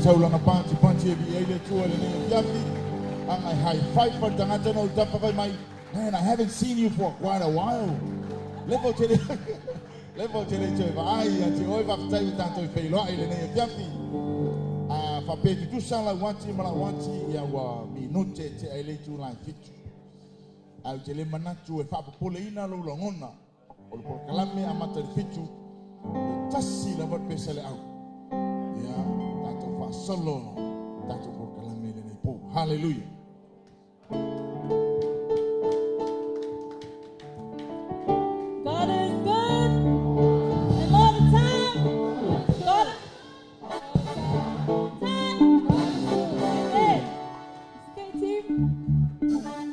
taulaga patipati e viia ai le Atua i lenei afiafi. Aga e high five ma le tagata na ou tapa fai mai, Man, I haven't seen you for quite a while. Leva ou te le leva ou te le i toe vaai ia te oe, faafetai ua tatou feiloai i lenei afiafi. A faapea e tutusa lau ati ma lau ati, ia ua minute e tea ai le itula e fitu. Ae ou te le manatu e faapopoleina lou lagona o le polokalame e amata i le fitu, e tasi lava le pesa le au. Ia, tatou faasolo tatou polokalame i lenei po. Hallelujah. God is good and all the time. God time. God is good. Amen. It's okay, team.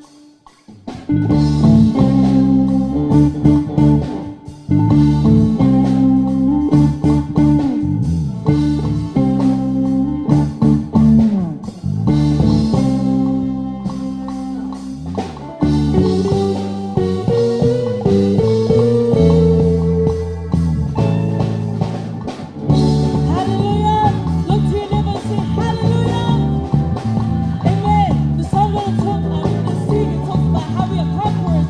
Hallelujah. Look to your neighbor and say, Hallelujah. Amen. The song we're gonna talk, I'm gonna sing, it talks about how we are conquerors.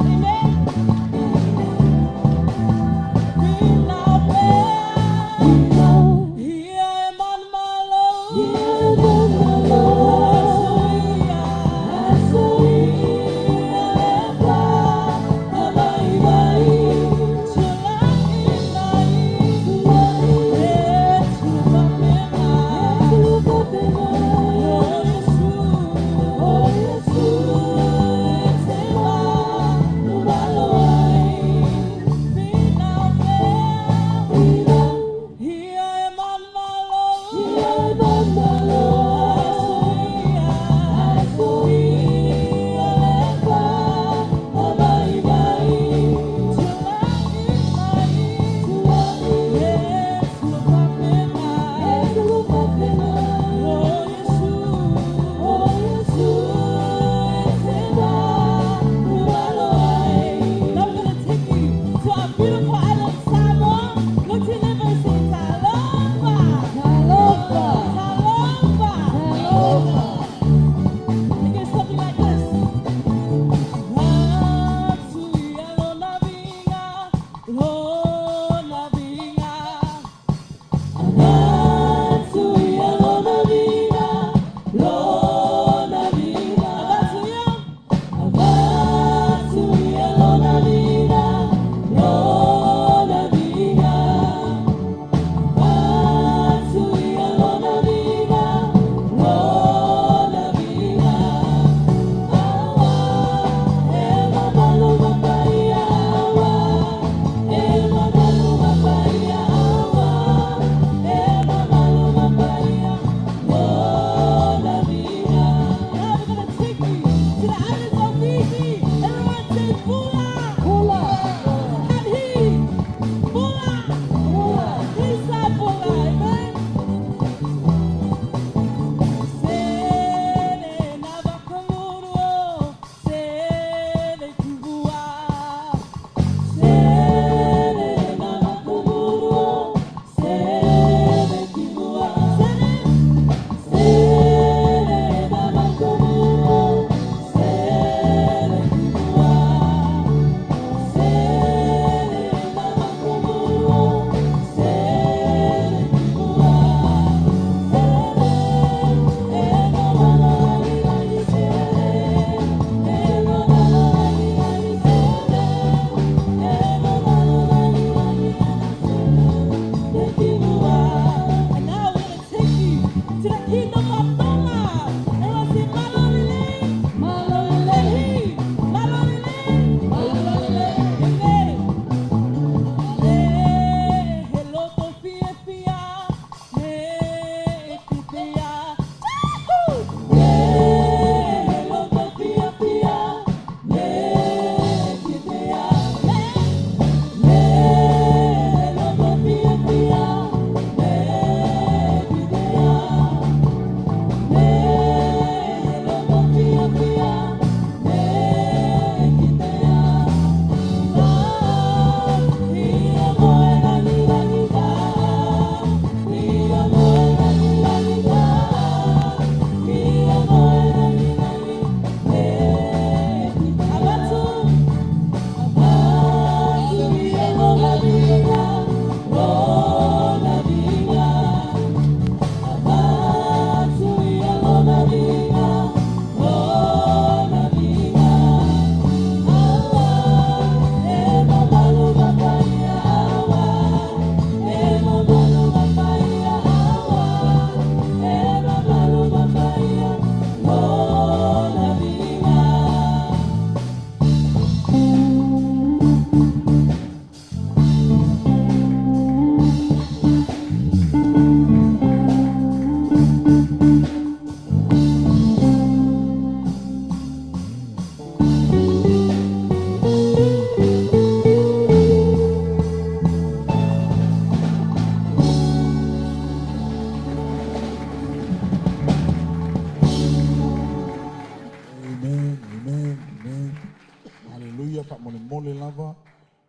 faamolemole lava.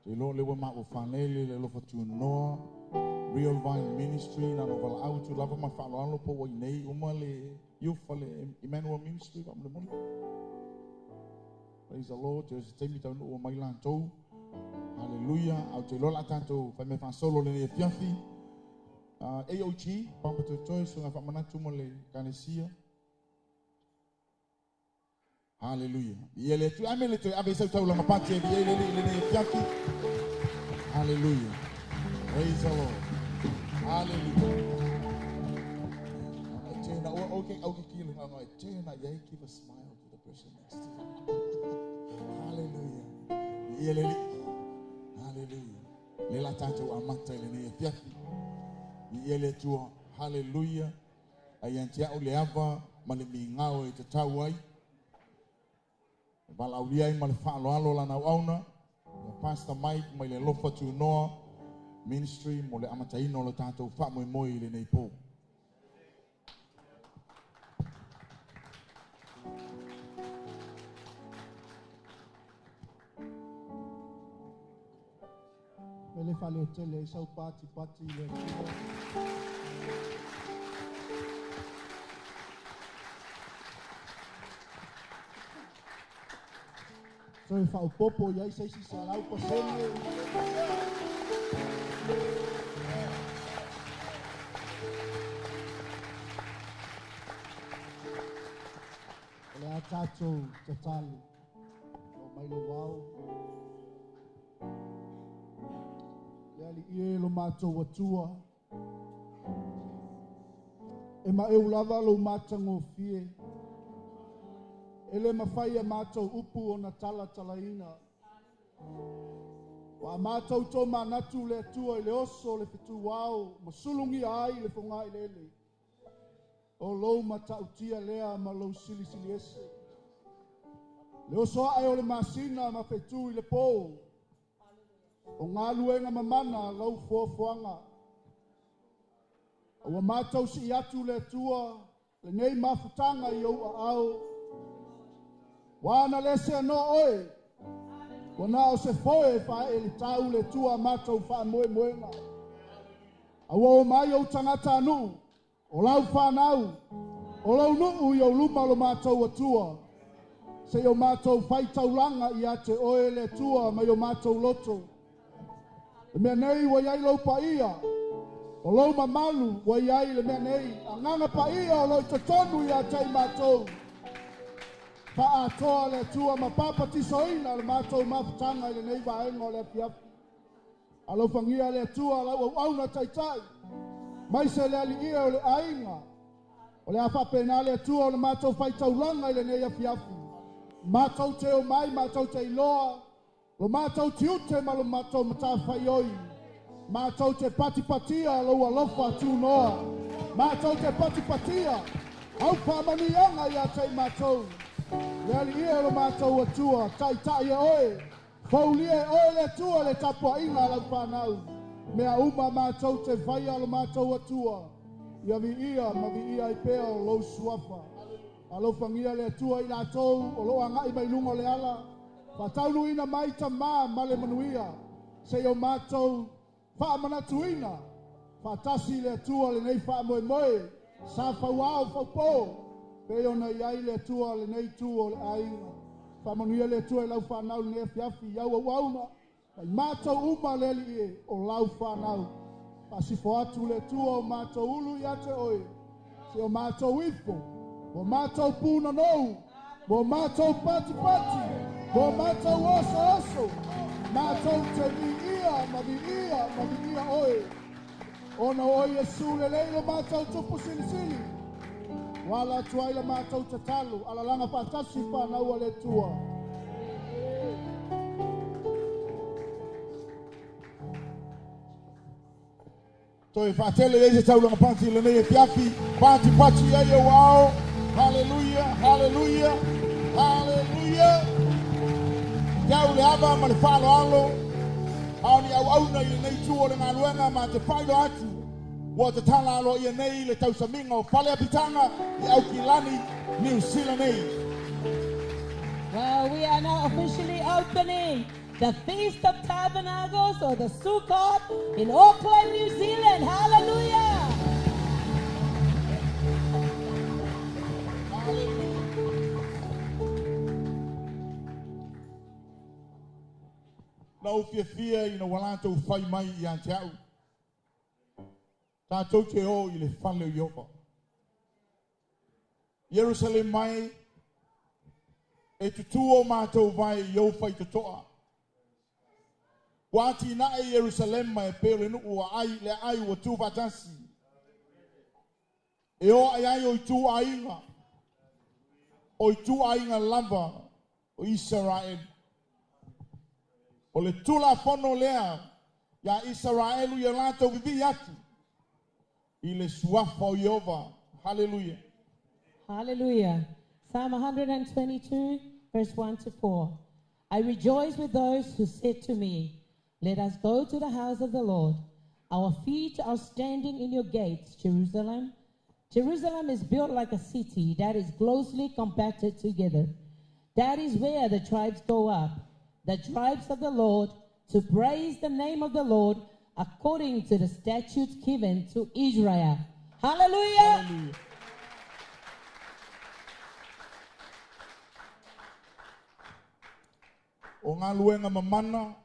Te iloa o lea ua maua nei le alofa tunoa Real Vine Ministry na no valaau atu lava ma faaaloalo po ua i nei uma le youth a le Emmanuel Ministry faamolemole. Praise the Lord. Te se taimi taunuu mai latou. Hallelujah. Au te iloa la tatou fai mea faasolo lenei afiafi. AOG, Pampa Toetoe, susuga faamanatu mo le Ekalesia. Hallelujah. Ia le Atua. Ame le toe ave i sau taulaga pati e viei le Alii i lenei afiafi. Hallelujah. Praise the Lord. Hallelujah. Okay, okay, give a smile to the person next to you. Hallelujah. Ia le Alii. Hallelujah. Le la tatou amata i lenei afiafi. Ia le Atua. Hallelujah. Ai ia te au le ava ma le migao e tatau ai. E valaaulia ai ma le faaaloalo lana auauna. Ia Pastor Mike mai le alofa tunoa Ministry mo le amataina o le tatou faamoemoe i lenei po. E le faaleotele ai sau patipati i le Atua. Toe faaopoopo i ai se isi 100%. O le a tatou tatalo. Oo mai lou ao. Le Alii e lo matou Atua. E maeu lava lou matagofie. E le mafai e matou upu ona talatalaina. Ua matou tomanatu le Atua i le oso o le fetuao ma sulugia ai le fogailele. O lou matautia lea ma lou silisili ese. Le oso ae o le masina ma fetu i le po. O galuega mamana lau foafoaga. Ua matou sii atu le Atua lenei mafutaga i ou aao. Ua ana le se anoa oe. Ua na o se foe e faaee le tau le Atua matou faamoemoega. A ua o mai ou tagata anuu, o lau fanau, o lou nuu i ou luma lo matou Atua. Se i o matou faitaulaga ia te oe le Atua mai o matou loto. Le mea nei ua iai lou paia, o lou mamalu ua iai le mea nei, agaga paia o lo i totonu ia te i matou. Faaatoa le Atua ma papatisoina le matou mafutaga i lenei vaega o le afiafi. Alofagia le Atua lau auauna taitai, mai se le alii o le aiga. O le a faapena le Atua o le matou faitaulaga i lenei afiafi. Matou te o mai, matou te iloa, lo matou tiute ma lo matou matafaioi. Matou te patipatia lou alofa tunoa. Matou te patipatia au faamanuiaga ia te i matou. Le Alii e o lo matou Atua, taitai e oe, faulia e oe le Atua le tapuaiga a lau fanau. Mea uma matou te faia lo matou Atua, ia viia ma viia ai pea o lou suafa. Alofagia le Atua i latou o loo agai mai luga o le ala, faataunuuina mai tamā ma le manuia, se i o matou faamanatuina faatasi le Atua lenei faamoemoe sa fauao faupo pei ona i ai le Atua lenei tu o le aiga. Faamanuia le Atua i lau fanau lenei afiafi i au auauna mai matou uma le Alii e o lau fanau. Faasifo atu le Atua o matou ulu ia te oe, se o matou ifo, o matou punanou, o matou patipati, o matou oso oso, matou te viia ma viia ma viia oe. Ona o Iesu lelei lo matou tupu silisili. Wala atu ai la matou tatalo, alalaga faatasi fanau a le Atua. Toe faatele ai se taulaga pati i lenei afiafi. Patipati ai ou ao. Hallelujah, hallelujah, hallelujah. Tau le ava ma le faaaloalo. Ao ni auauna i lenei tu o le galuega ma te faailoa atu. Ua tatala aloaia nei le tausamiga o fale apitaga i Aukilani, Niu Sila nei. Well, we are are now officially opening the Feast of Tabernacles or the Sukkot in Auckland, New Zealand. Hallelujah! Na ou fiafia ina ua latou fai mai ia te a'u, Tatou te o i le fale o Ieova. Ierusalema e, e tutū o matou vae i ou faitotoa. Ua atinae Ierusalema e pei o le nuu ua ai le aai ua tu faatasi. E o ae ai o ituaiga, o ituaiga lava o Isaraelu. O le Tulafono lea iā Isaraelu ia latou vivii atu i le Suafa o Ieova. Haleluia! Hallelujah. Psalm 122, verse 1 to 4. I rejoice with those who said to me, Let us go to the house of the Lord. Our feet are standing in your gates, Jerusalem. Jerusalem is built like a city that is closely compacted together. That is where the tribes go up, the tribes of the Lord, to praise the name of the Lord according to the statutes given to Israel. Hallelujah! Hallelujah. O galuega mamana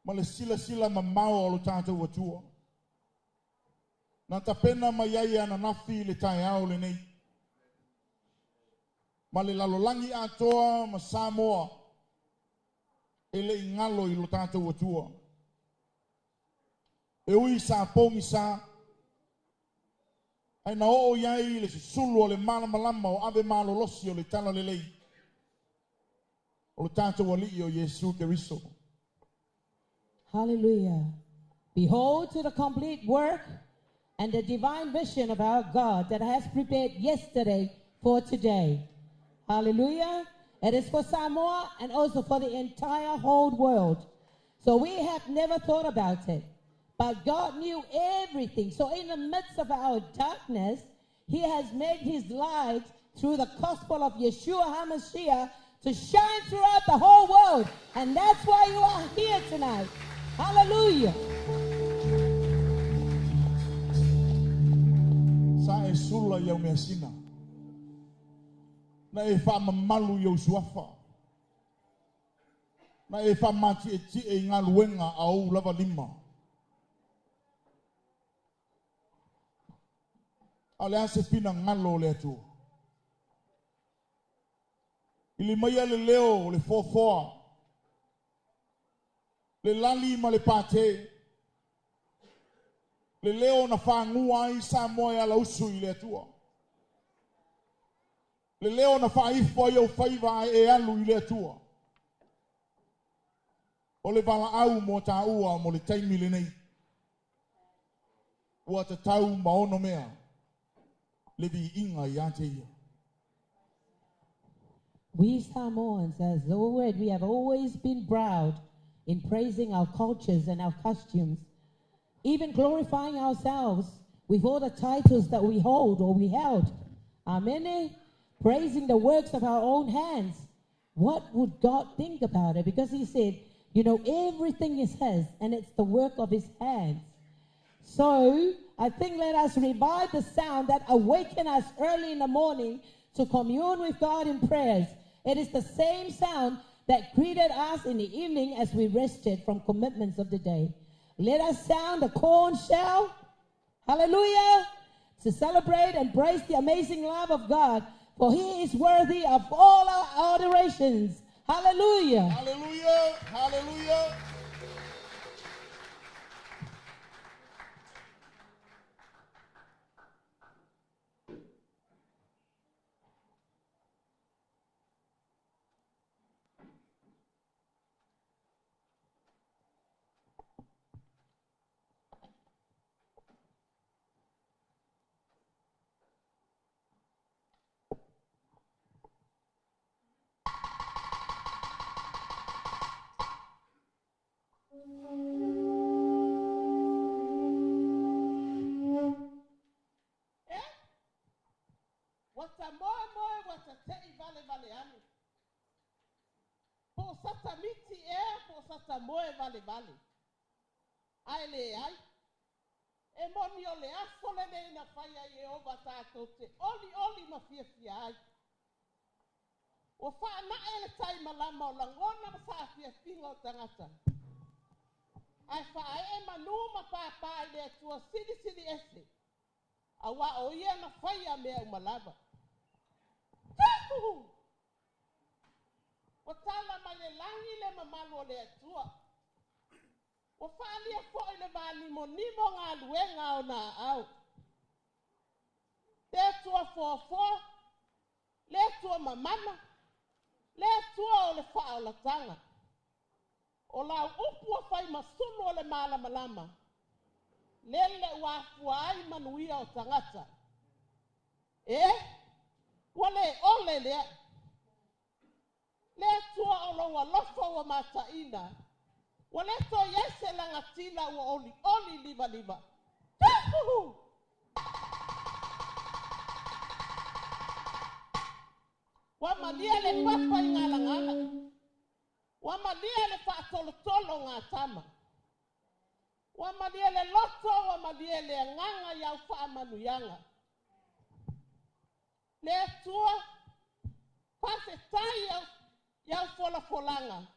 ma le silasila mamao a lo tatou Atua na tapena mai ai e ananafi i le taeao lenei ma le lalolagi atoa ma Samoa e le i galo i lo tatou Atua. E ui sa pogisa, ae na oo i ai le susulu o le malamalama o ave malolosi o le Talalelei o lo tatou Alii o Iesu Keriso. Hallelujah. Behold to the complete work and the divine vision of our God that has prepared yesterday for today. Hallelujah. It is for Samoa and also for the entire whole world. So we have never thought about it. But God knew everything. So in the midst of our darkness, He has made His light through the gospel of Yeshua HaMashiach to shine throughout the whole world. And that's why you are here tonight. Hallelujah. Sa e sula i au measina. Na e faamamalu i ou suafa. Na e faamatietie i galuega a ou lava lima. A o le a se finagalo o le Atua? Ili maia le leo o le foafoa, le lali ma le pate, le leo na fagua ai Samoa e alausu i le Atua, le leo na faaifo ai ou faiva ae e alu i le Atua. O le valaau mo taua mo le taimi lenei, ua tatau ma onomea le viiga ia te ia. We Samoans, as always, we have always been proud in praising our cultures and our costumes, even glorifying ourselves with all the titles that we hold or we held. Amen. Praising the works of our own hands. What would God think about it? Because He said, everything is His and it's the work of His hands. So I think let us revive the sound that awakened us early in the morning to commune with God in prayers. It is the same sound that greeted us in the evening as we rested from commitments of the day. Let us sound the corn shell, hallelujah, to celebrate and praise the amazing love of God, for He is worthy of all our adorations. Hallelujah. Hallelujah. Hallelujah. Po o sata miti ea po o sata moe valevale. Ae leai. E moni o le aso lenei na faia e Ieova tatou te olioli ma fiafia ai. Ua faanae le tai malama o lagona ma saafiafiga o tagata. Ae faaee manu ma pāpā i le Atua Silisili Ese, auā o Ia na faia mea uma lava. Tuhu! Ua tala mai le lagi le mamalu o le Atua. Ua faaalia foi le vanimonimo o galuega a ona aao. Le Atua foafoa, le Atua mamana, le Atua o le faaolataga. O lau upu ua fai ma sulu o le malamalama, lele ua afua ai manuia o tagata. E, ua le ole lea. Le Atua o lou alofa ua mataina, ua le toe i ai se lagatila ua olioli livaliva. Tuhuhu! Ua malie le papa i galagala. Ua malie le faatolotolo o gatama. Ua malie le loto, ua malie le agaga i au faamanuiaga. Le Atua, faafetai i au folafolaga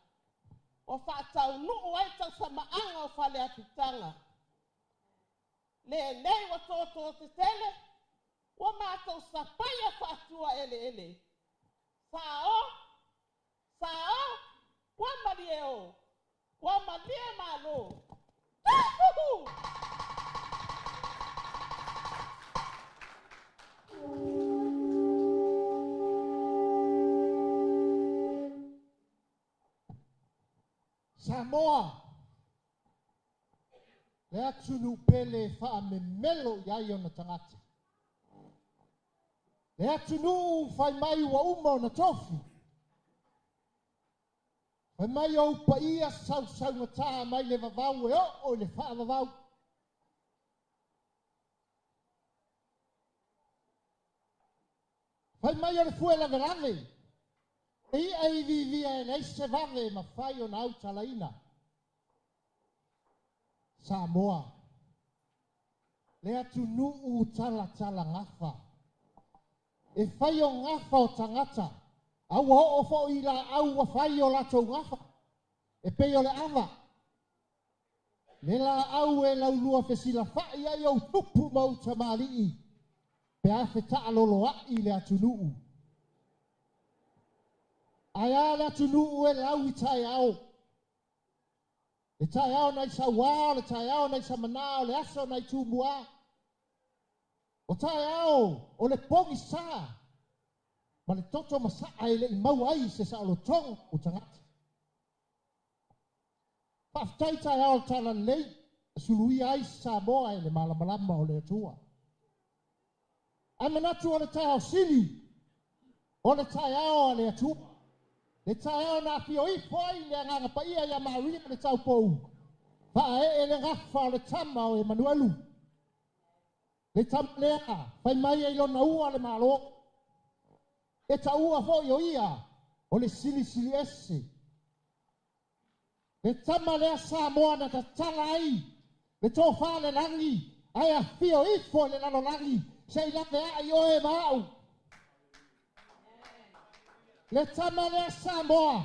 ua faataunuu ai tausamaaga o faleapitaga. Lenei ua toto tetele, ua matou sapaia faatua eleele. Sao, sao, ua malie o, ua malie malo. Tuhuhu! Samoa, le atunuu pele e faamemelo i ai ona tagata. Le atunuu fai mai ua uma ona tofi. Fai mai ou paia sausaugata mai le vavau e oo i le faavavau. Fai mai o le fue lavelave, e i'a i viivia e leai se vave e mafai ona autalaina. Samoa, le atunuu talatalagafa, e fai o gafa o tagata, a ua oo foi i laau ua fai o latou gafa, e pei o le ava. Le laau e laulua fesilafai ai ou tupu ma ou tamalii, pe a fetaaloloai le atunuu. Ae a le atunuu e lau i taeao. Le taeao nai Sauā, o le taeao nai Samanā, o le aso nai Tumua. O taeao o le pogisa ma le toto masaa e le i maua ai se saolotoga o tagata. Faafetai taeao o le talalelei, e suluia ai Samoa e le malamalama o le Atua. Ae manatu o le taeao sili, o le taeao a le Atua. Le taeao na afio ifo ai le Agaga Paia ia Maria le taupou, faaee le gafa o le tama o Emanuelu. Le tama lea fai mai ai lona ua le Malo. E taua foi o ia o le Silisili Ese. Le tama lea Samoa na tatala ai le tofa le lagi ae afio ifo i le lalolagi se i laveai oe ma au. Le tama lea Samoa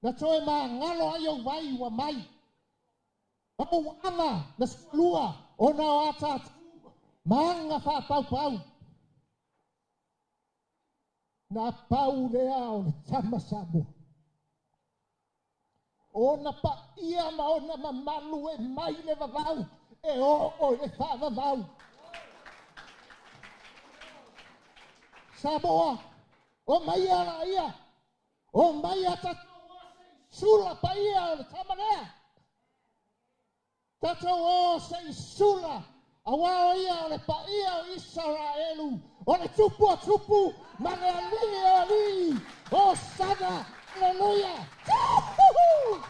na toe magalo ai ou vai ua mai. Ou ava na sualua ona o a tatou ma aga faapaupau. Na pau lea o le tama Samoa. Ona paia ma ona mamalu e mai le vavau e oo i le faavavau. Samoa, o mai ala ia, o mai a tatou sula paia o le tama lea. Tatou o se i sula, auā o ia o le paia o Isaraelu, o le tupu o tupu ma le alii o alii, Hosana, Aleluia. Tuhuhu!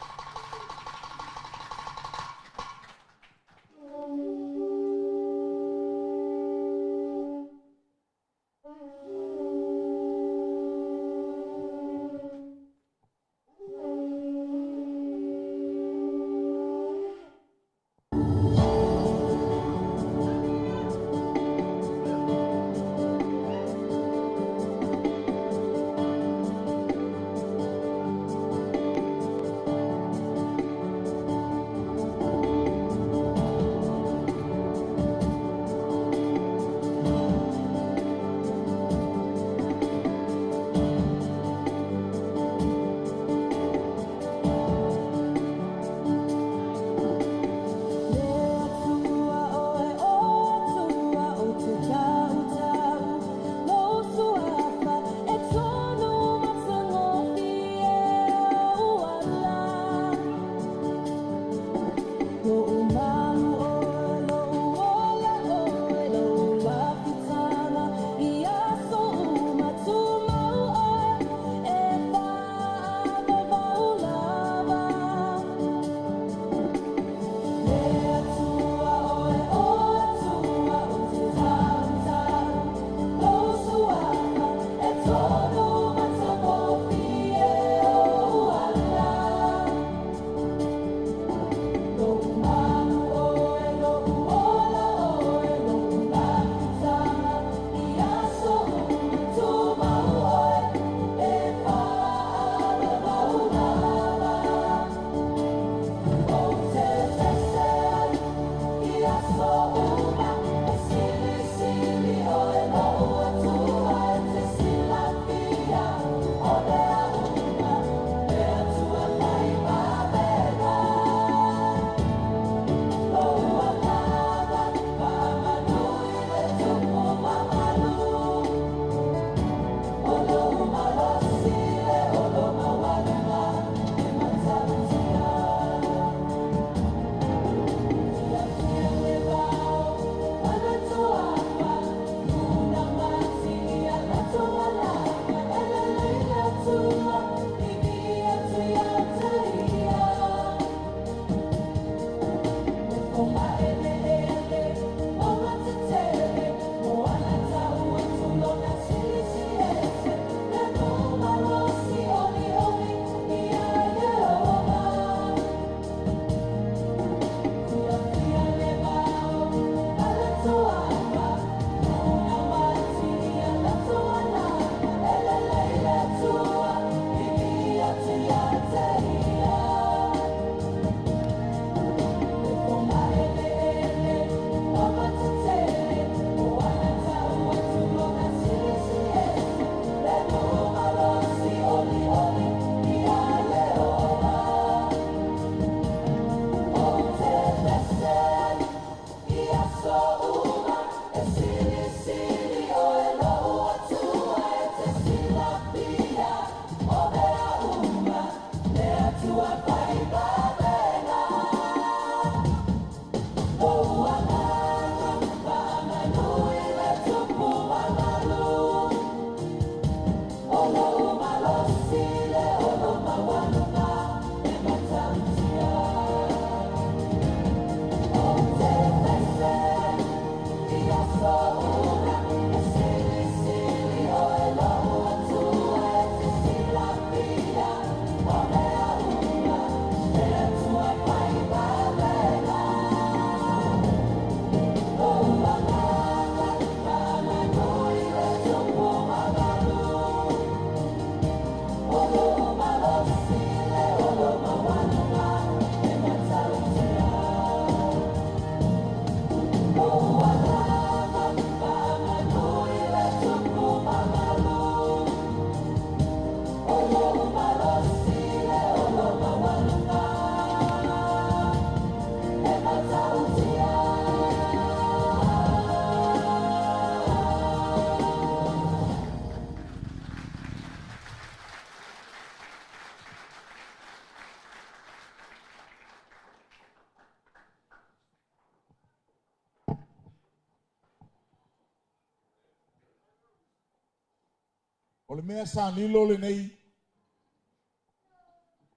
O le mea sa lilo lenei,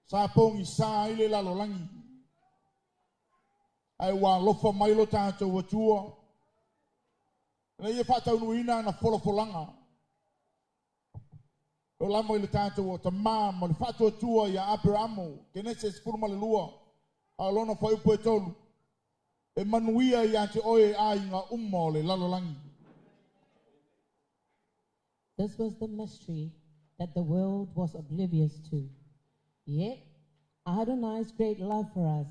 sa pogi sa ai le lalolagi. Ae ua alofa mai lo tatou Atua. Ina ia faataunuuina ana folafolaga. O lava i le tatou o tamā ma le faatuatua ia Aperamo, Kenese 12, a o lona fuaiupu e 3, e manuia ia te oe aiga uma o le lalolagi. This was the mystery that the world was oblivious to. Yet, Adonai's great love for us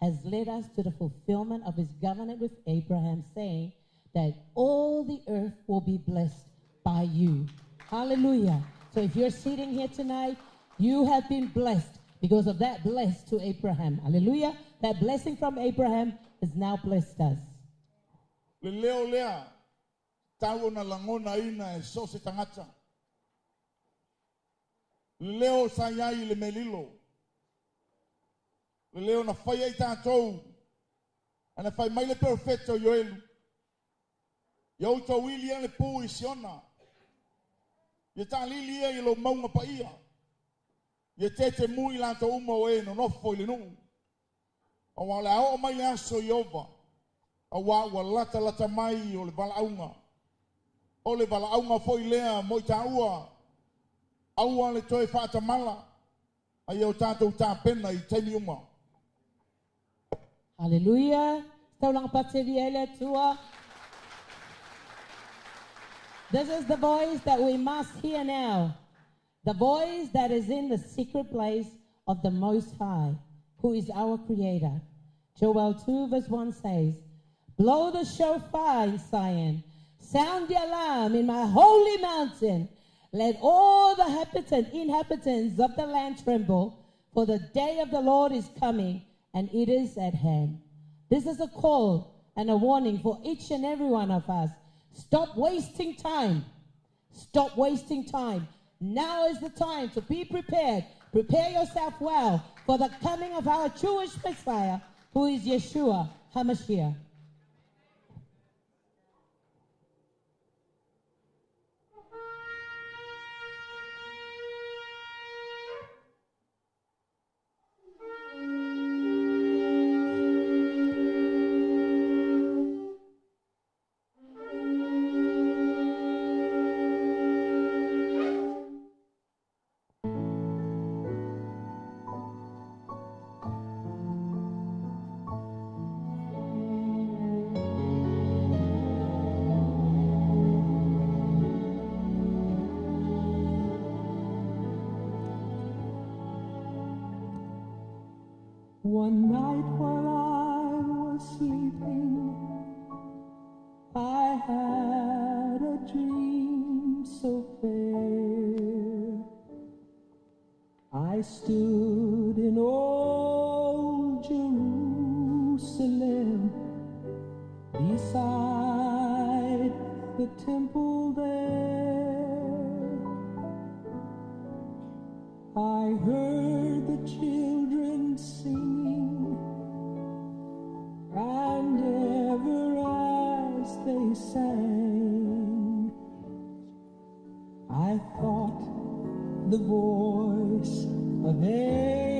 has led us to the fulfillment of his covenant with Abraham, saying that all the earth will be blessed by you. Hallelujah. So if you're sitting here tonight, you have been blessed because of that bless to Abraham. Hallelujah. That blessing from Abraham has now blessed us. Le leo lea, tau ona lagona ina e so se tagata. Le leo sa iai i le melilo. Le leo na fai ai tatou, ana fai mai le perofeta o Ioelu. Ia outou ili ia le pu i Siona. Ia taalili ia i lou mauga paia. Ia tetemu i latou uma o e nonofo i le nuu. Auā o le a oo mai le aso Ieova, auā ua latalata mai o le valaauga. O le valaauga foi lea mo i tāua, aua le toe faatamala, a ia o tatou tapena i taimi uma. Hallelujah. Taulanga pate ele Atua. This is the voice that we must hear now. The voice that is in the secret place of the Most High, who is our Creator. Joel 2 verse 1 says, Blow the shofar in Zion, sound the alarm in my holy mountain. Let all the inhabitants of the land tremble, for the day of the Lord is coming, and it is at hand. This is a call and a warning for each and every one of us. Stop wasting time. Stop wasting time. Now is the time to be prepared. Prepare yourself well for the coming of our Jewish Messiah, who is Yeshua HaMashiach. One night while I was sleeping, I had a dream so fair. I stood in old Jerusalem, beside the temple there. I heard the children singing, and ever as they sang, I thought the voice of angels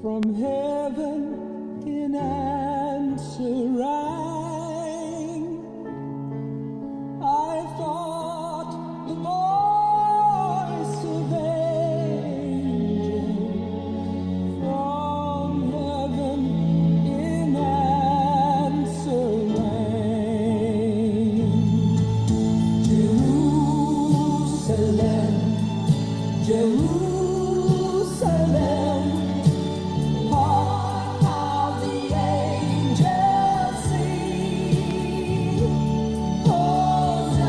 from heaven in answer rang. I thought the voice of angels from heaven in answer rang. Jerusalem, Jerusalem, hark how the angels sing. Hosanna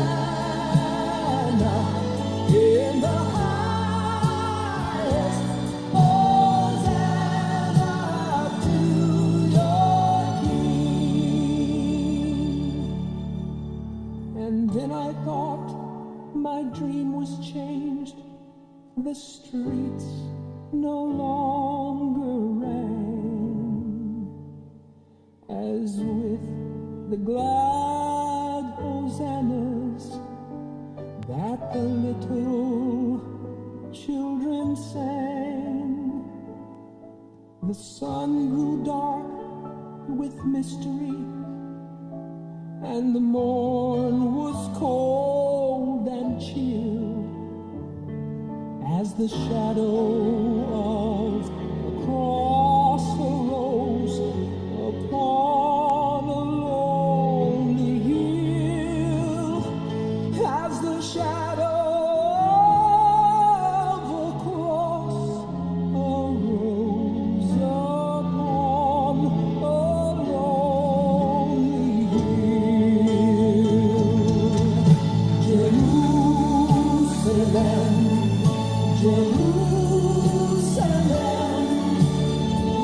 in the highest, Hosanna to your King. And then I thought my dream was changed. The streets no longer rang as with the glad hosannas that the little children sang. The sun grew dark with mystery, and the morn was cold and chill as the shadow of a cross arose upon a lonely hill. As the shadow of a cross arose upon a lonely hill. Jerusalem, Jerusalem,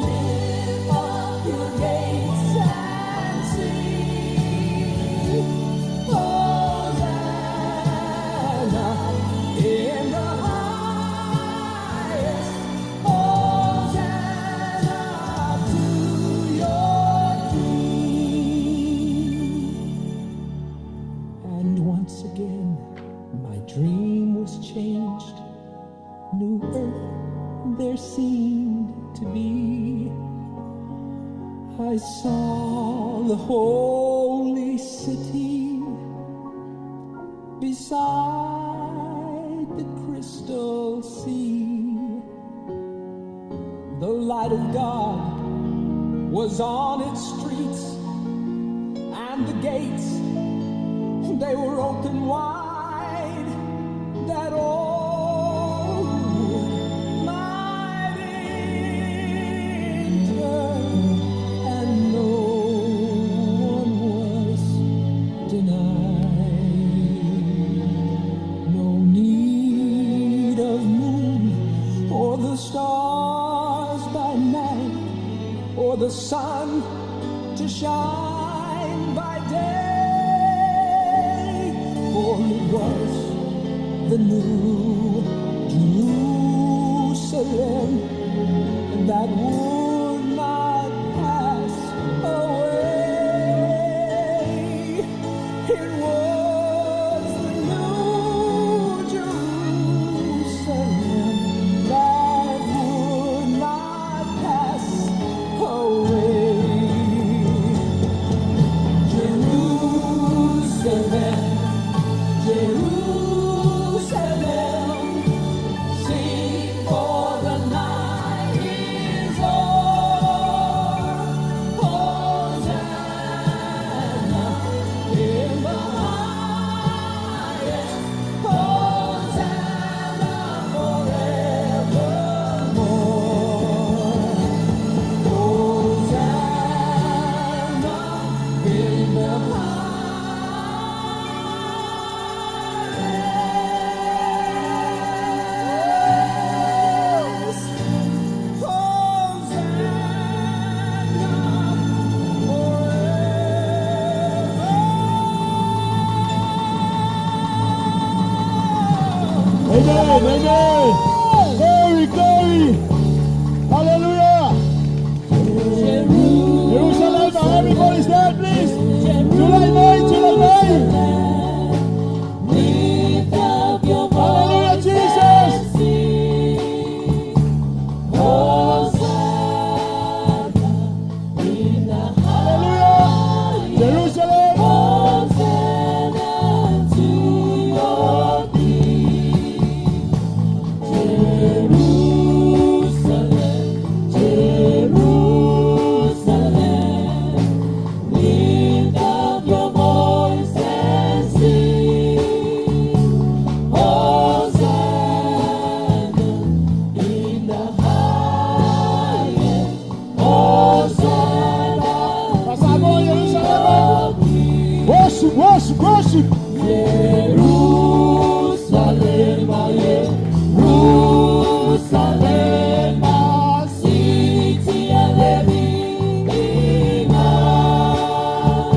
lift up your gates and sing. Hosanna in the highest. Hosanna to your King. And once again, my dream was changed. New earth there seemed to be. I saw the holy city beside the crystal sea. The light of God was on its streets, and the gates, they were open wide, that all might enter, and no one was denied. No need of moon or the stars by night, or the sun to shine by day, for it was the new Jerusalem that would not pass away. It was the new Jerusalem that would not pass away. Jerusalem, Jerusalem, sing for the night is o'er. Hosanna in the highest, Hosanna forevermore. Hosanna in the highest. Hosanna forever. Amen, amen. Glory, glory. Hallelujah. Jerusalem, everybody stand, please. July 9, July 9. Lift up your Hallelujah, voice Jesus. and sing. Hosanna in the Hallelujah. Jerusalem. Hosanna to your King. Jerusalem, Jerusalem, lift up your voice and sing. Hosanna in the highest. Hosanna Pasamos, Jerusalem. to Worship, worship, worship. Jerusalem, Jerusalem, city of living God.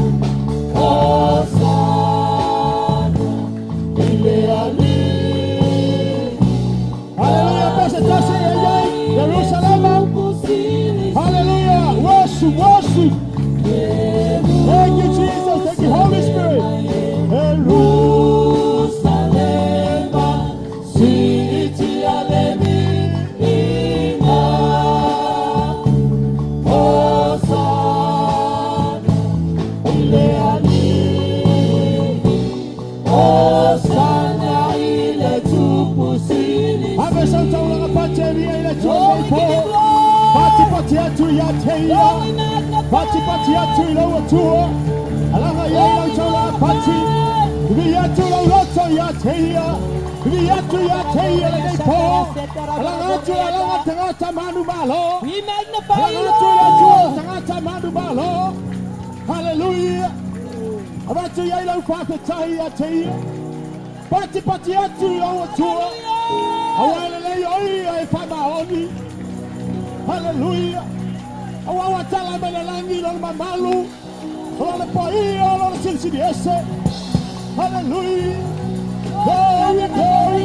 Hosanna, in the Hallelujah. Pastor Jesse, amen. Jerusalem. Hallelujah. Worship, worship. Thank you, Jesus. Thank you, Holy Spirit. Jerusalem, ia te ia. Oh, we magnify. Pati pati atu i lau atua. Alaga ia i lau taula pati. Vi atu lau loto ia te ia. Vi atu ia te ia le nei pō. Alaga atu le alaga tangata manu malo. We magnify you, Alaga atu le atua Lord. tangata manu malo. Hallelujah. Avatu ia i lau whawhetai ia te ia. Pati pati atu i lau atua. Awa ele lei oi e whamaoni. Hallelujah. Awa wa tala mele langi lona mamalu. Lona po ia lona silisili ese. Hallelujah. Glory, glory.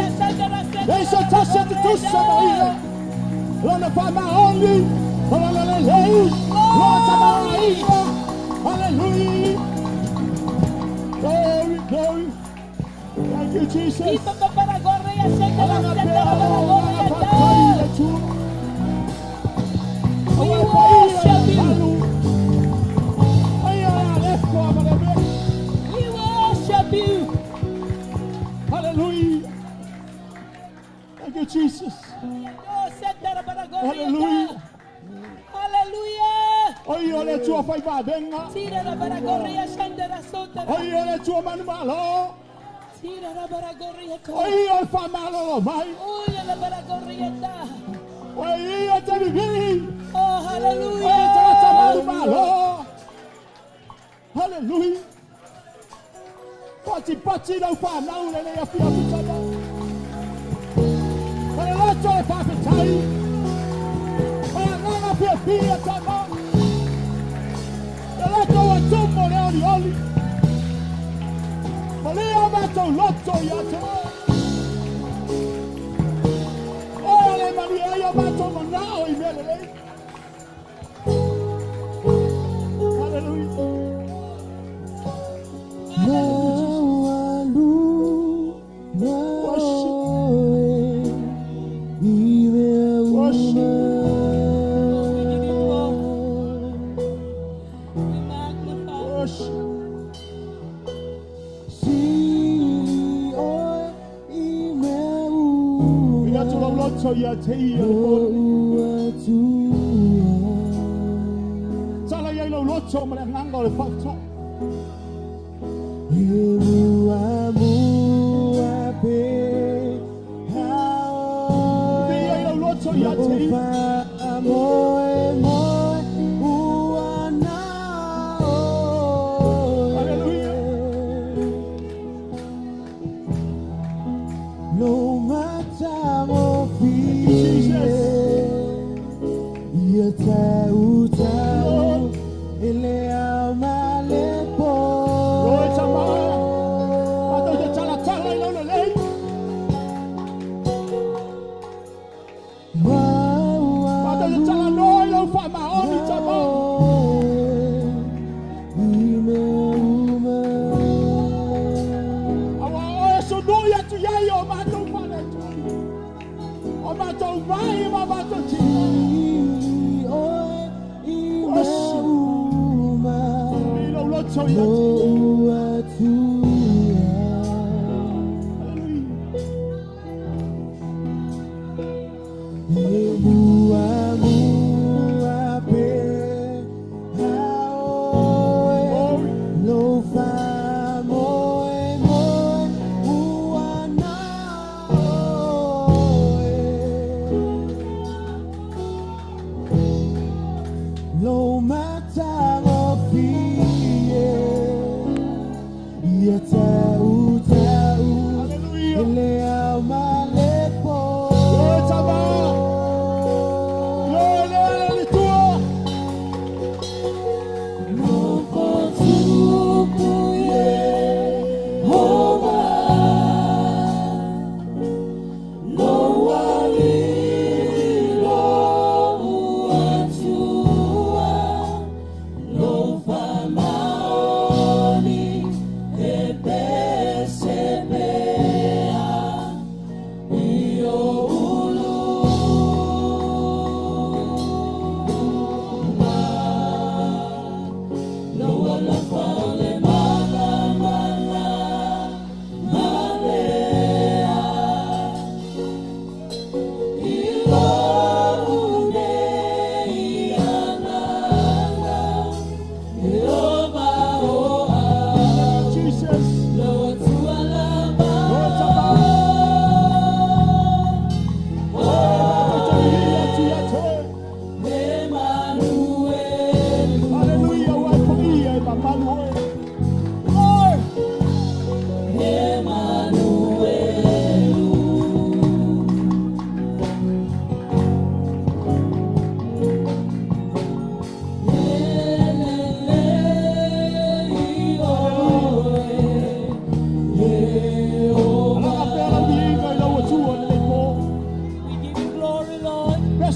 Eisa tasi te tusa maia. Lona whamaoni. Lona lelei. Lona tamaraina. Hallelujah. Glory, glory. Thank you, Jesus. Alaga pea, alaga patai le tua. We worship you. We worship you. Hallelujah. Thank you, Jesus. Hallelujah. Hallelujah. Oi o le tua fai vavenga. Tira la baragoria shandera sotera. Oi o le tua manu malo. Tira la baragoria to. Oi o fa malo lo mai. Oya la baragoria ta. Oi o te vivi. Oh, Oi te hallelujah. tata manu malo. Hallelujah. Pati pati lau wha nau le le afi afi tama. Ole loto e whawhetai. Ole nganga pia pia tama. Le loto wa tumo le oli oli. Malia matou loto ia te. Ole malia ia matou manao i mele lei. Hallelujah. Worship. We give you glory. We magnify. Worship. We got to loto ia te ia le pō. Tala ia i lau loto ma le nganga o le whakata. Ia i lau loto ia te ia. Hallelujah. Jesus. Lord. Lord, tama. Matou te tala tala i lau lelei. Matou te tala noa i lau whamaoni tama. Awa oe sunui atu iai o matou whale tui. O matou mai ma matou tina. Worship. I lau loto ia te. Hallelujah. Glory. Hallelujah. Lord, tama.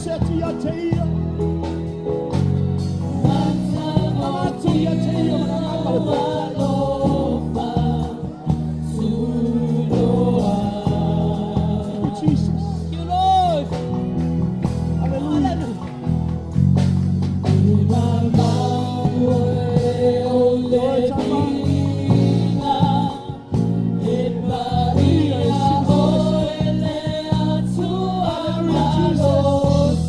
ese atu ia te ia. Manatu ia te ia ma le agaga o le faafetai. Thank you, Jesus. Thank you, Lord. Hallelujah. Glory to God. Ia e silasila. Hallelujah, Jesus.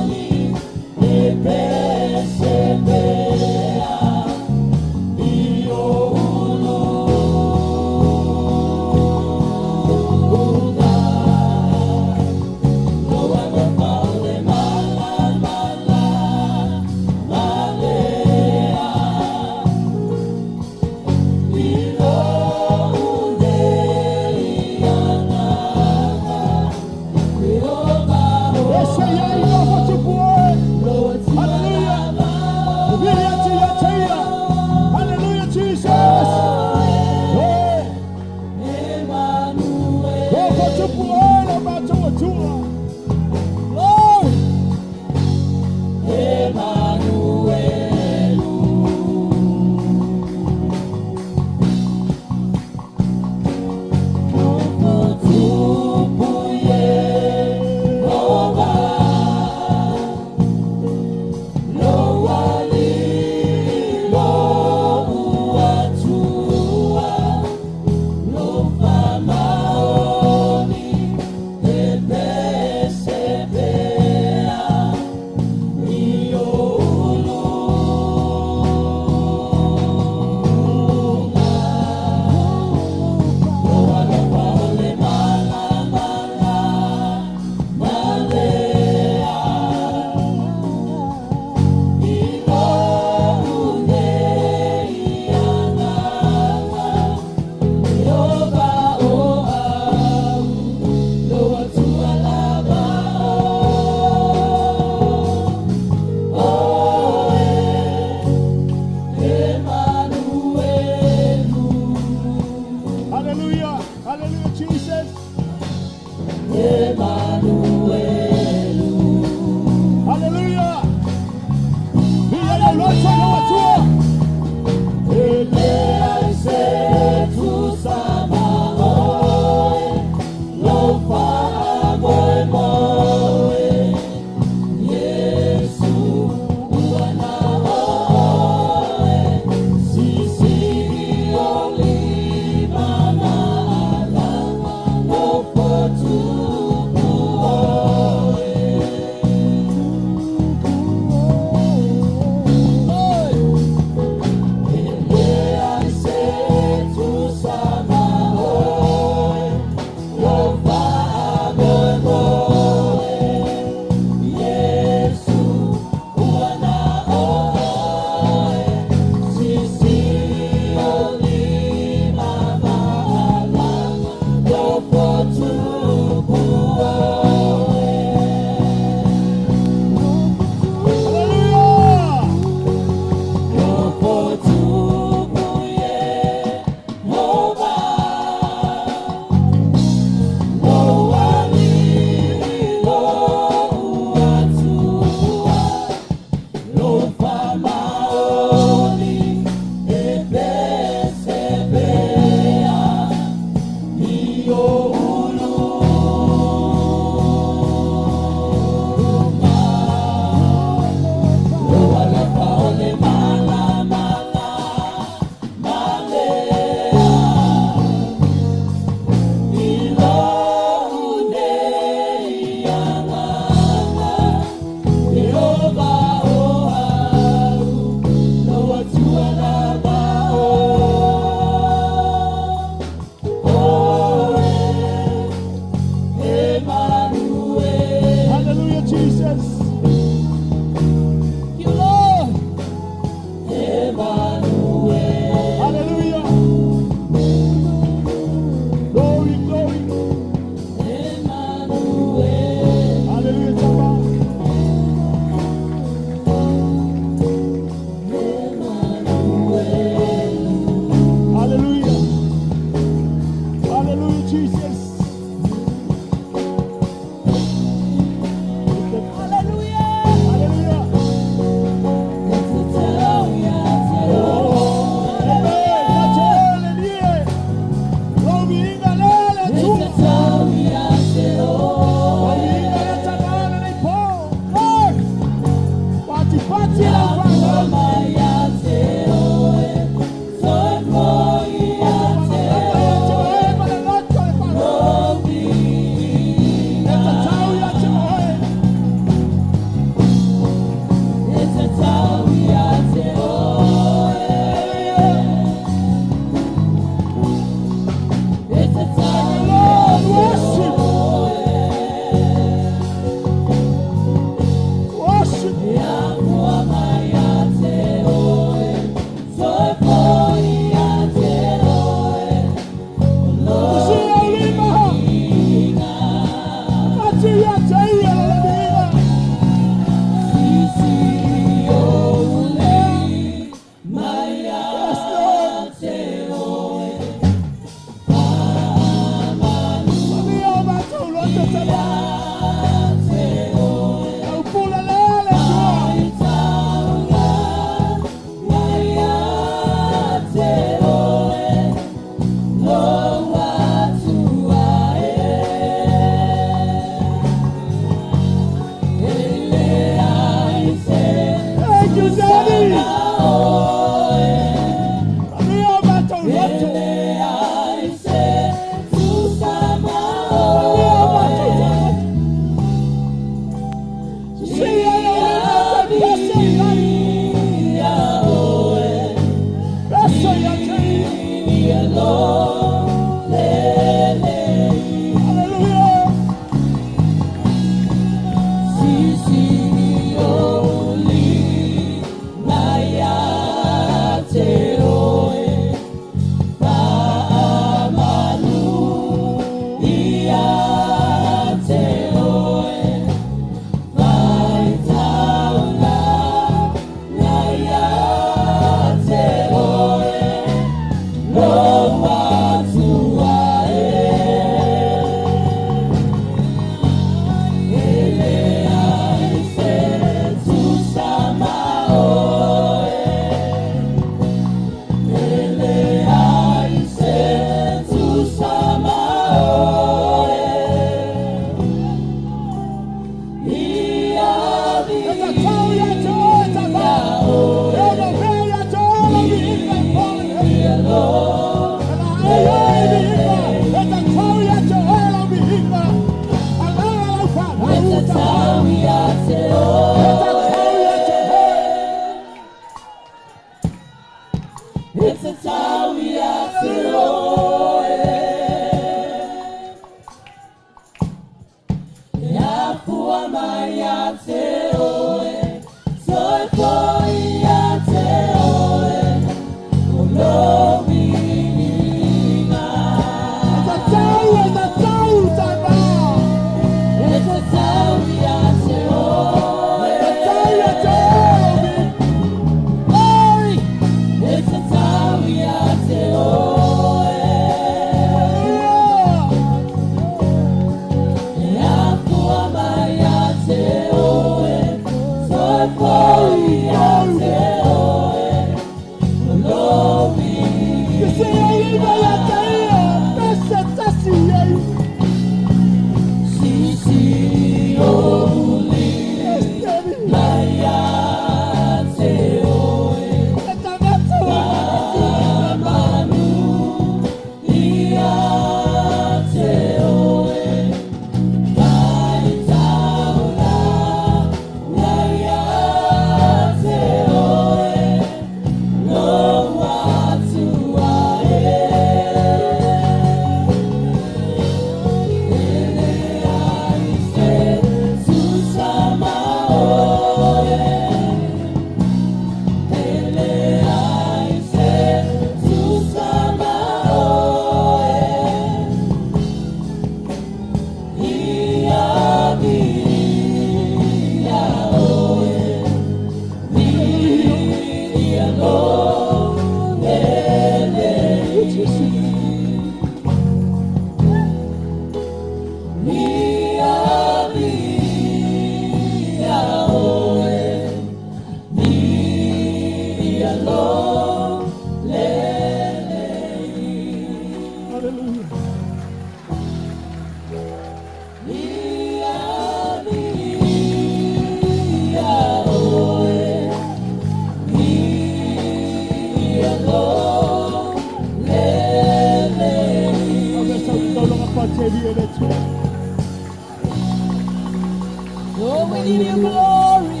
Lord, we give you glory.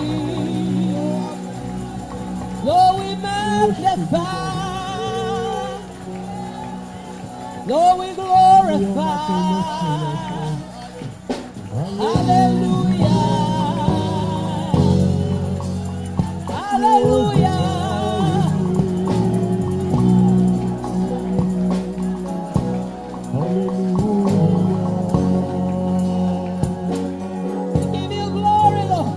Lord, we magnify. Lord, we glorify. Hallelujah. Hallelujah. We give you glory, Lord.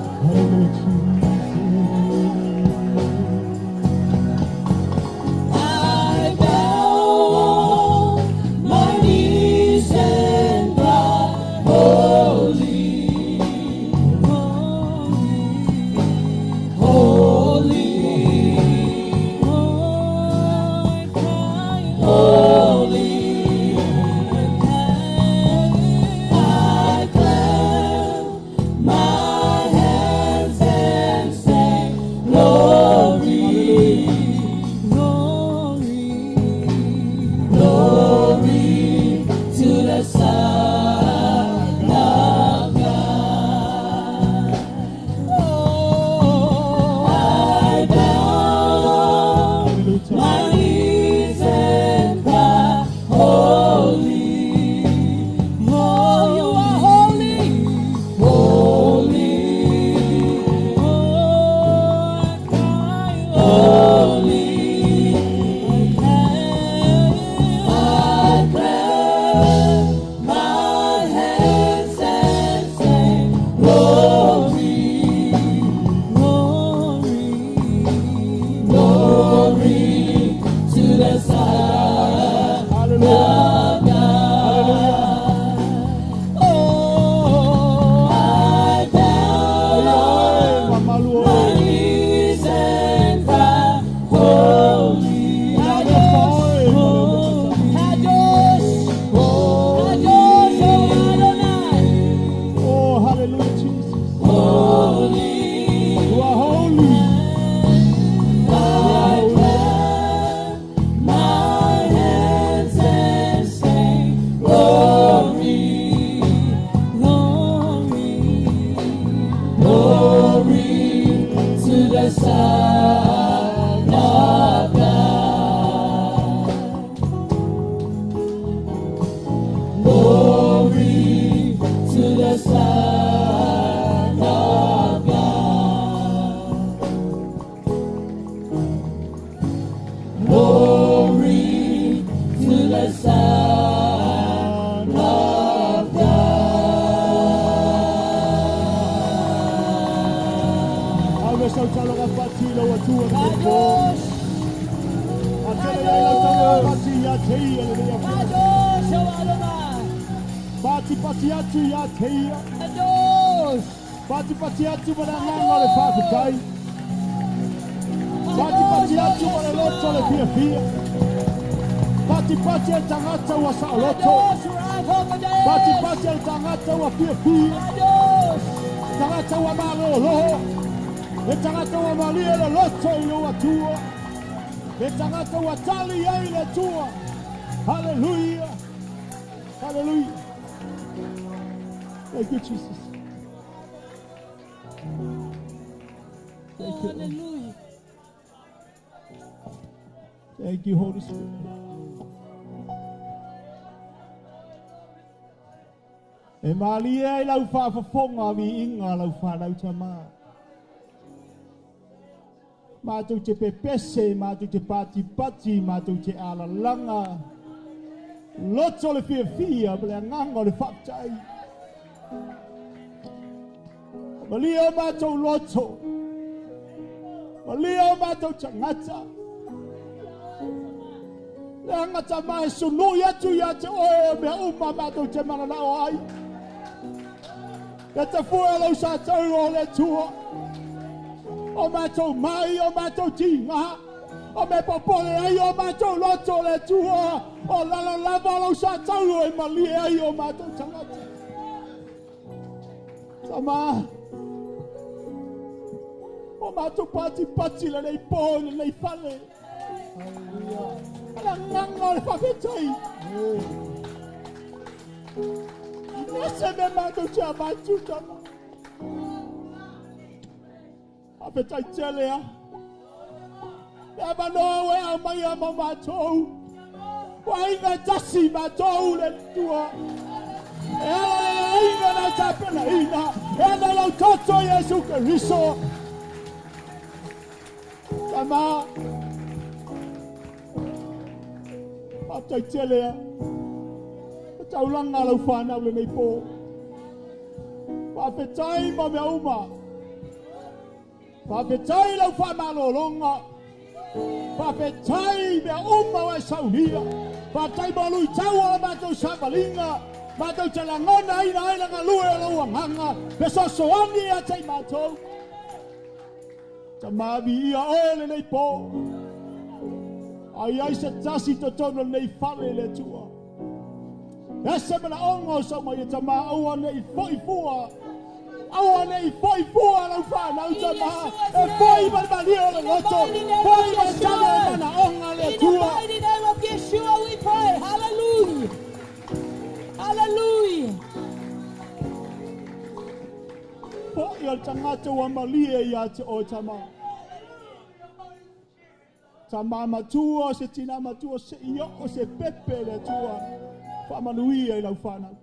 I bow my knees and cry, holy. Hallelujah. Hallelujah. Oh, I bow Ai, mamalu my oe. knees and cry, Holy, Kadosh, Kadosh, Kadosh, O Adonai. Oh, hallelujah, Jesus. Holy, You are holy. I clap my hands and say, Glory, glory, glory to the Son of God. Glory to the Son of God. Glory to the Son of God. Ave sau taloga pati lau atua le po. Kadosh, A tele ai lau taloga pati ia te ia le lea. Kadosh, O Adonai. Pati pati atu ia te ia. Kadosh, Pati pati atu ma le anganga o le whawhitai. Pati pati atu ma le loto le fia fia. Pati pati e tangata ua saoloto. Kadosh, Rav Hokodesh. Pati pati e tangata ua fia fia. Kadosh, Tangata ua maloloho. E tangata ua malie le loto i lou atua. E tangata ua tali ai le tua. Hallelujah. Hallelujah. Thank you, Jesus. Thank you. Hallelujah. Thank you, Holy Spirit. E malie ai lau whaafafonga mi inga lau whanau tama. Mātou te pepese, mātou te pati pati, mātou te alalanga. Loto le fia fia, ma le anganga o le whaptai. Malia o mātou loto. Malia o mātou tangata. Le anga mai sunu ia tu ia te oe o mea uma mātou te mana o ai. Le te fua lau sa tau o le tua. O mātou mai, o mātou tinga. O me popole ai o mātou loto le tua. O lala lava lau sa tau e malie ai o mātou tangata. Tama. O mātou pati pati le nei pō le nei fale. Ala nganga le whawhetai. Nese me mātou te amatu tama. Whawhetai tele a. Le amanoa we au mai a ma mātou. Wa inga tasi mātou le tua. E ala le inga na tapena ina. E ana lau toto Yesu Kristo. Tama. Whawhetai tele a. Taulanga lau whanau le nei pō. Whawhetai ma mea uma. Whawhetai lau whamalolonga. Whawhetai mea uma wa saunia. Whawhetai ma lui tau ala mātou savalinga. Mātou te langona ina aina ngā lue o lau anganga. Pe sosoani a tei mātou. Ta mavi ia oe le nei pō. Ai ai se tasi totono nei fale le tua. Ese mana ongo sa mai e tama aua nei foi fua. Aua nei foi fua lau whanau In tama. Yeshua's E foi name. ma malia o le In the loto. mighty name Foi of ma tale Yeshua. mana onga le In the tua. mighty name of Yeshua we pray. Hallelujah. Hallelujah. Foi o tangata ua malie ia te o tama. Tama matua se tina matua se io o se pepe le tua. Whaamanuia i lau whanau.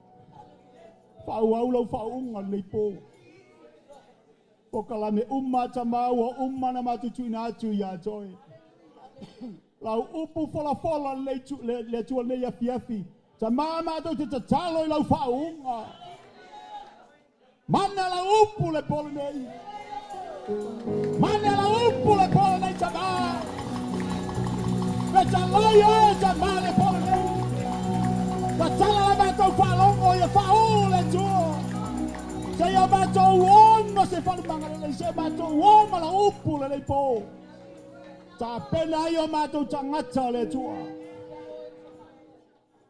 Whaau lau whaunga le pō. O kalame uma tama ua uma na matutuina atu ia toi. Lau upu fola fola le, tu, le tua nei afi afi. Tama mātou te tatalo i lau whaunga. Mana lau upu le pole nei. Mana lau upu le pole nei tama. Le talai e tama le pole nei. Seia matou ona se faalumagalelei se matou o ma lau upu lenei po. Tapena ai o matou tagata le Atua.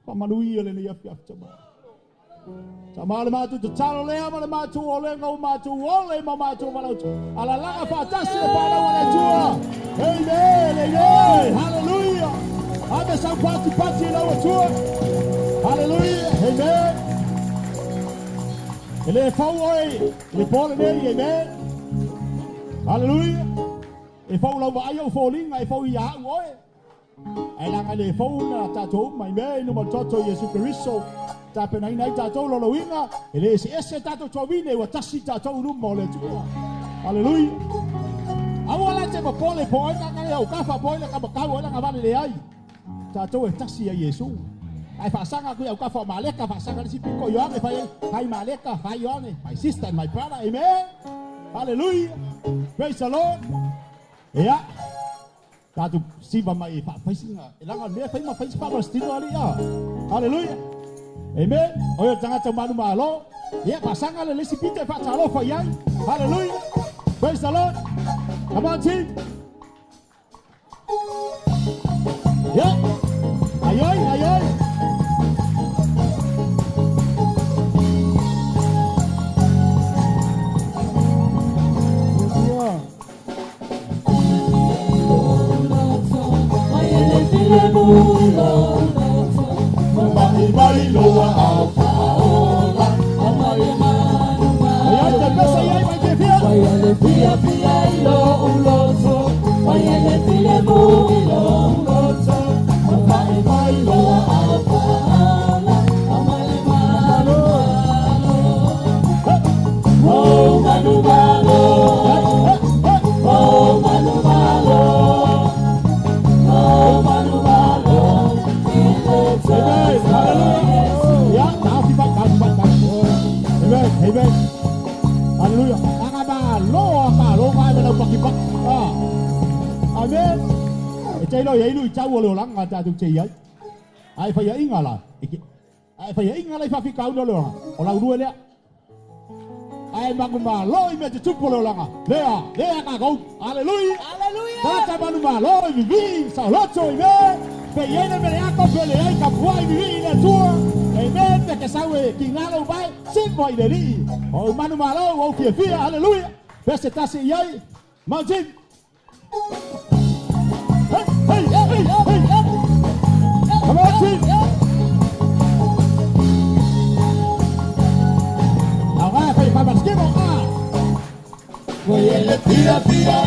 Faamanuia lenei afiafi Tama. Tama le matou tatalo lea ma le matou olega o matou ole ma matou valaautu. Alalaga faatasi le fanau a le Atua. Amen, amen. Hallelujah. Ave sau pati pati i lau Atua. Hallelujah. Amen. E le fau oe le po lenei, amen. Hallelujah. E fau lau vaai au foliga, e fau ia au oe. Ai langa le fau na tatou uma, amen. Numa toto Iesu Keriso. Tapenaina ai tatou loloina, e le ese ese tatou tuavine, ua tasi tatou luma o le Atua. Hallelujah. Aua la te popole po ai nga au kafa po ai le kamakau ai la ngavale le ai. Tatou e tasi ai Iesu. Ai faasaga ku au kafa o maleka, faasaga le sipiko Ioane fai ai, hai maleka, hai Ioane, my sister and my brother, amen. Hallelujah. Praise the Lord. Ia. Tatou siva mai faafaisiga. E laga mea fai ma faisi faamalositino ali ia. Hallelujah. Amen. O ia tagata manu malo. Ia faasaga le lesi pito e faatalofa i ai. Hallelujah. Praise the Lord. Come on team. Yeah. Ai oi, ai oi. Ai ai te pesa i ai mai te fia. Amen. Hallelujah. Ya, tafi mai, tafi mai, tafi. Amen. Amen. Hallelujah. Anga ma loa ma lo ma me lau paki pak. Ah. Amen. E te lo iai lui tau o le olanga tatou te iai. Ai fai inga la. Ai fai inga la i whawhika au le olanga. O lau rua lea. Ai mangu ma lo i me te tupu le olanga. Lea, lea ka gau. Hallelujah. Hallelujah. Tata manu ma lo i vivi, sauloto i me. Pe iena me le ako pe le ai ka pua i vivi i le Atua. Amen. Pe ke sau e ki ngalo mai, simpo i le lii. O manu ma lo, o fia fia. Hallelujah. Pe se tasi i ai. Mountain. Hey, hey, hey, hey. Come on, team. Au ngai fai fai maskino. Ah. Pe se i ai. E fia fia.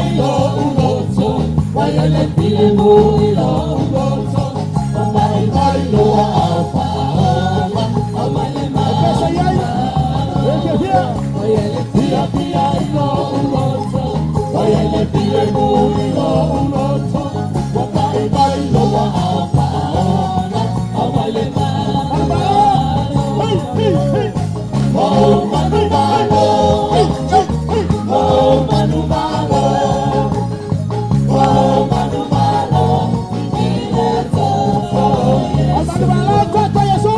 Manu ma lo. Hey, hey, hey. Hey, hey, hey, hey. O manu ma lo, koto Yesu.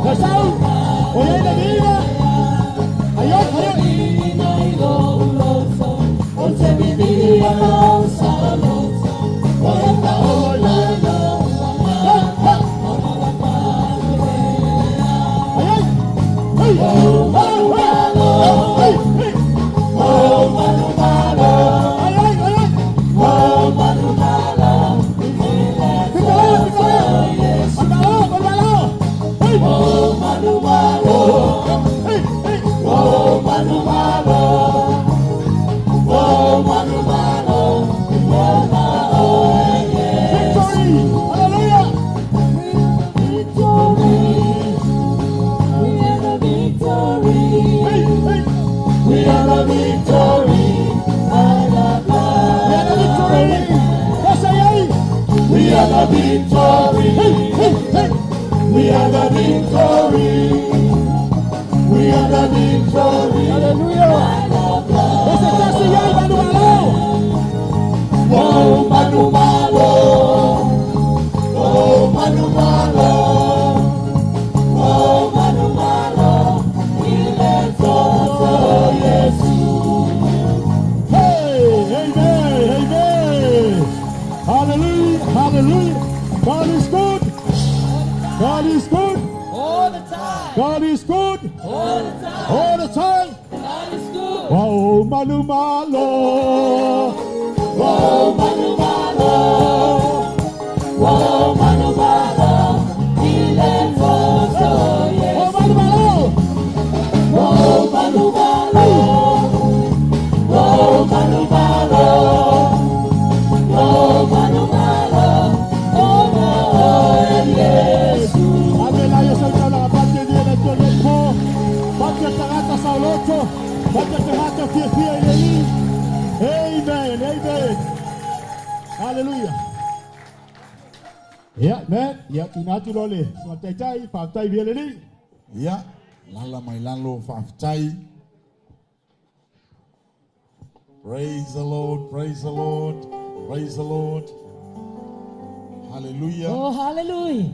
Ka sau. O iai le viva. Ai oi, ai oi. Ai ai. Hey. Hey, hey, hey. Ai ai, ai ai. Pika pika. Manu ma lo, manu ma lo. Hey. Hey, hey. Victory. Hallelujah. Hey, hey. We are the victory by the We are the blood. victory. Pesa i ai. victory. Hey, hey, hey. We have the victory. We have the victory. Hallelujah. E se tasi ai manu malo. Oh, manumalo. Oh, manumalo. Oh, manumalo. Ile toto Yesu. Hey, amen, amen. Hallelujah, hallelujah. God is good. God is good. All the time. God is good. All the time. All the time. God is good. Oh, manumalo. Oh, manumalo. Oh, manumalo. Ile toto Yesu. Oh, manumalo. Oh, manumalo. Oh, manumalo. Oh, manumalo. Oh, no, Yesu. Amela yesu tala pate ni le to le po. Pate tagata sauloto. Pate tagata fia fia ile i. Amen, amen. Hallelujah. Yeah, man. Yeah, tunatu lole. So taitai, fatai via le li. Ia, lala mai lalo faafetai. Praise the Lord, praise the Lord, praise the Lord. Hallelujah, Oh, hallelujah.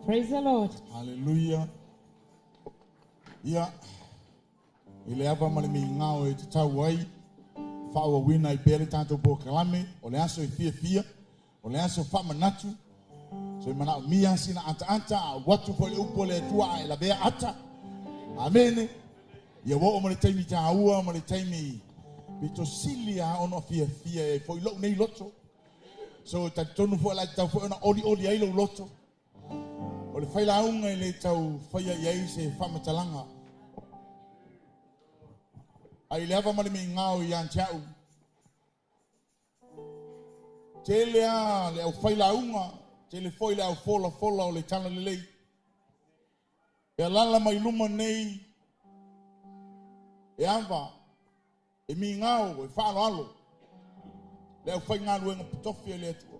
Praise the Lord. hallelujah. Ia, i le ava ma le migao e tatau ai, faauauina i pea le tatou polokalame, o le aso e fiafia, o le aso faamanatu, so e manaomia sina ataata, a atu foi le upu a le Atua a e lavea ata. Amene. Ia ua oo ma le taimi tāua ma le taimi pito sili a ono fiafia e foi lou nei loto. So talitonu foi la tau foi ona oli oli ai lou loto. O le failauga e le tau faia i ai se faamatalaga. Ai le ava ma le migao ia te au. Tele a le au failauga, tele foi le au fola fola o le tala lelei. E alala mai luma nei, e ava, e migao, e faaloalo. Le au faigaluega totofi e le Atua.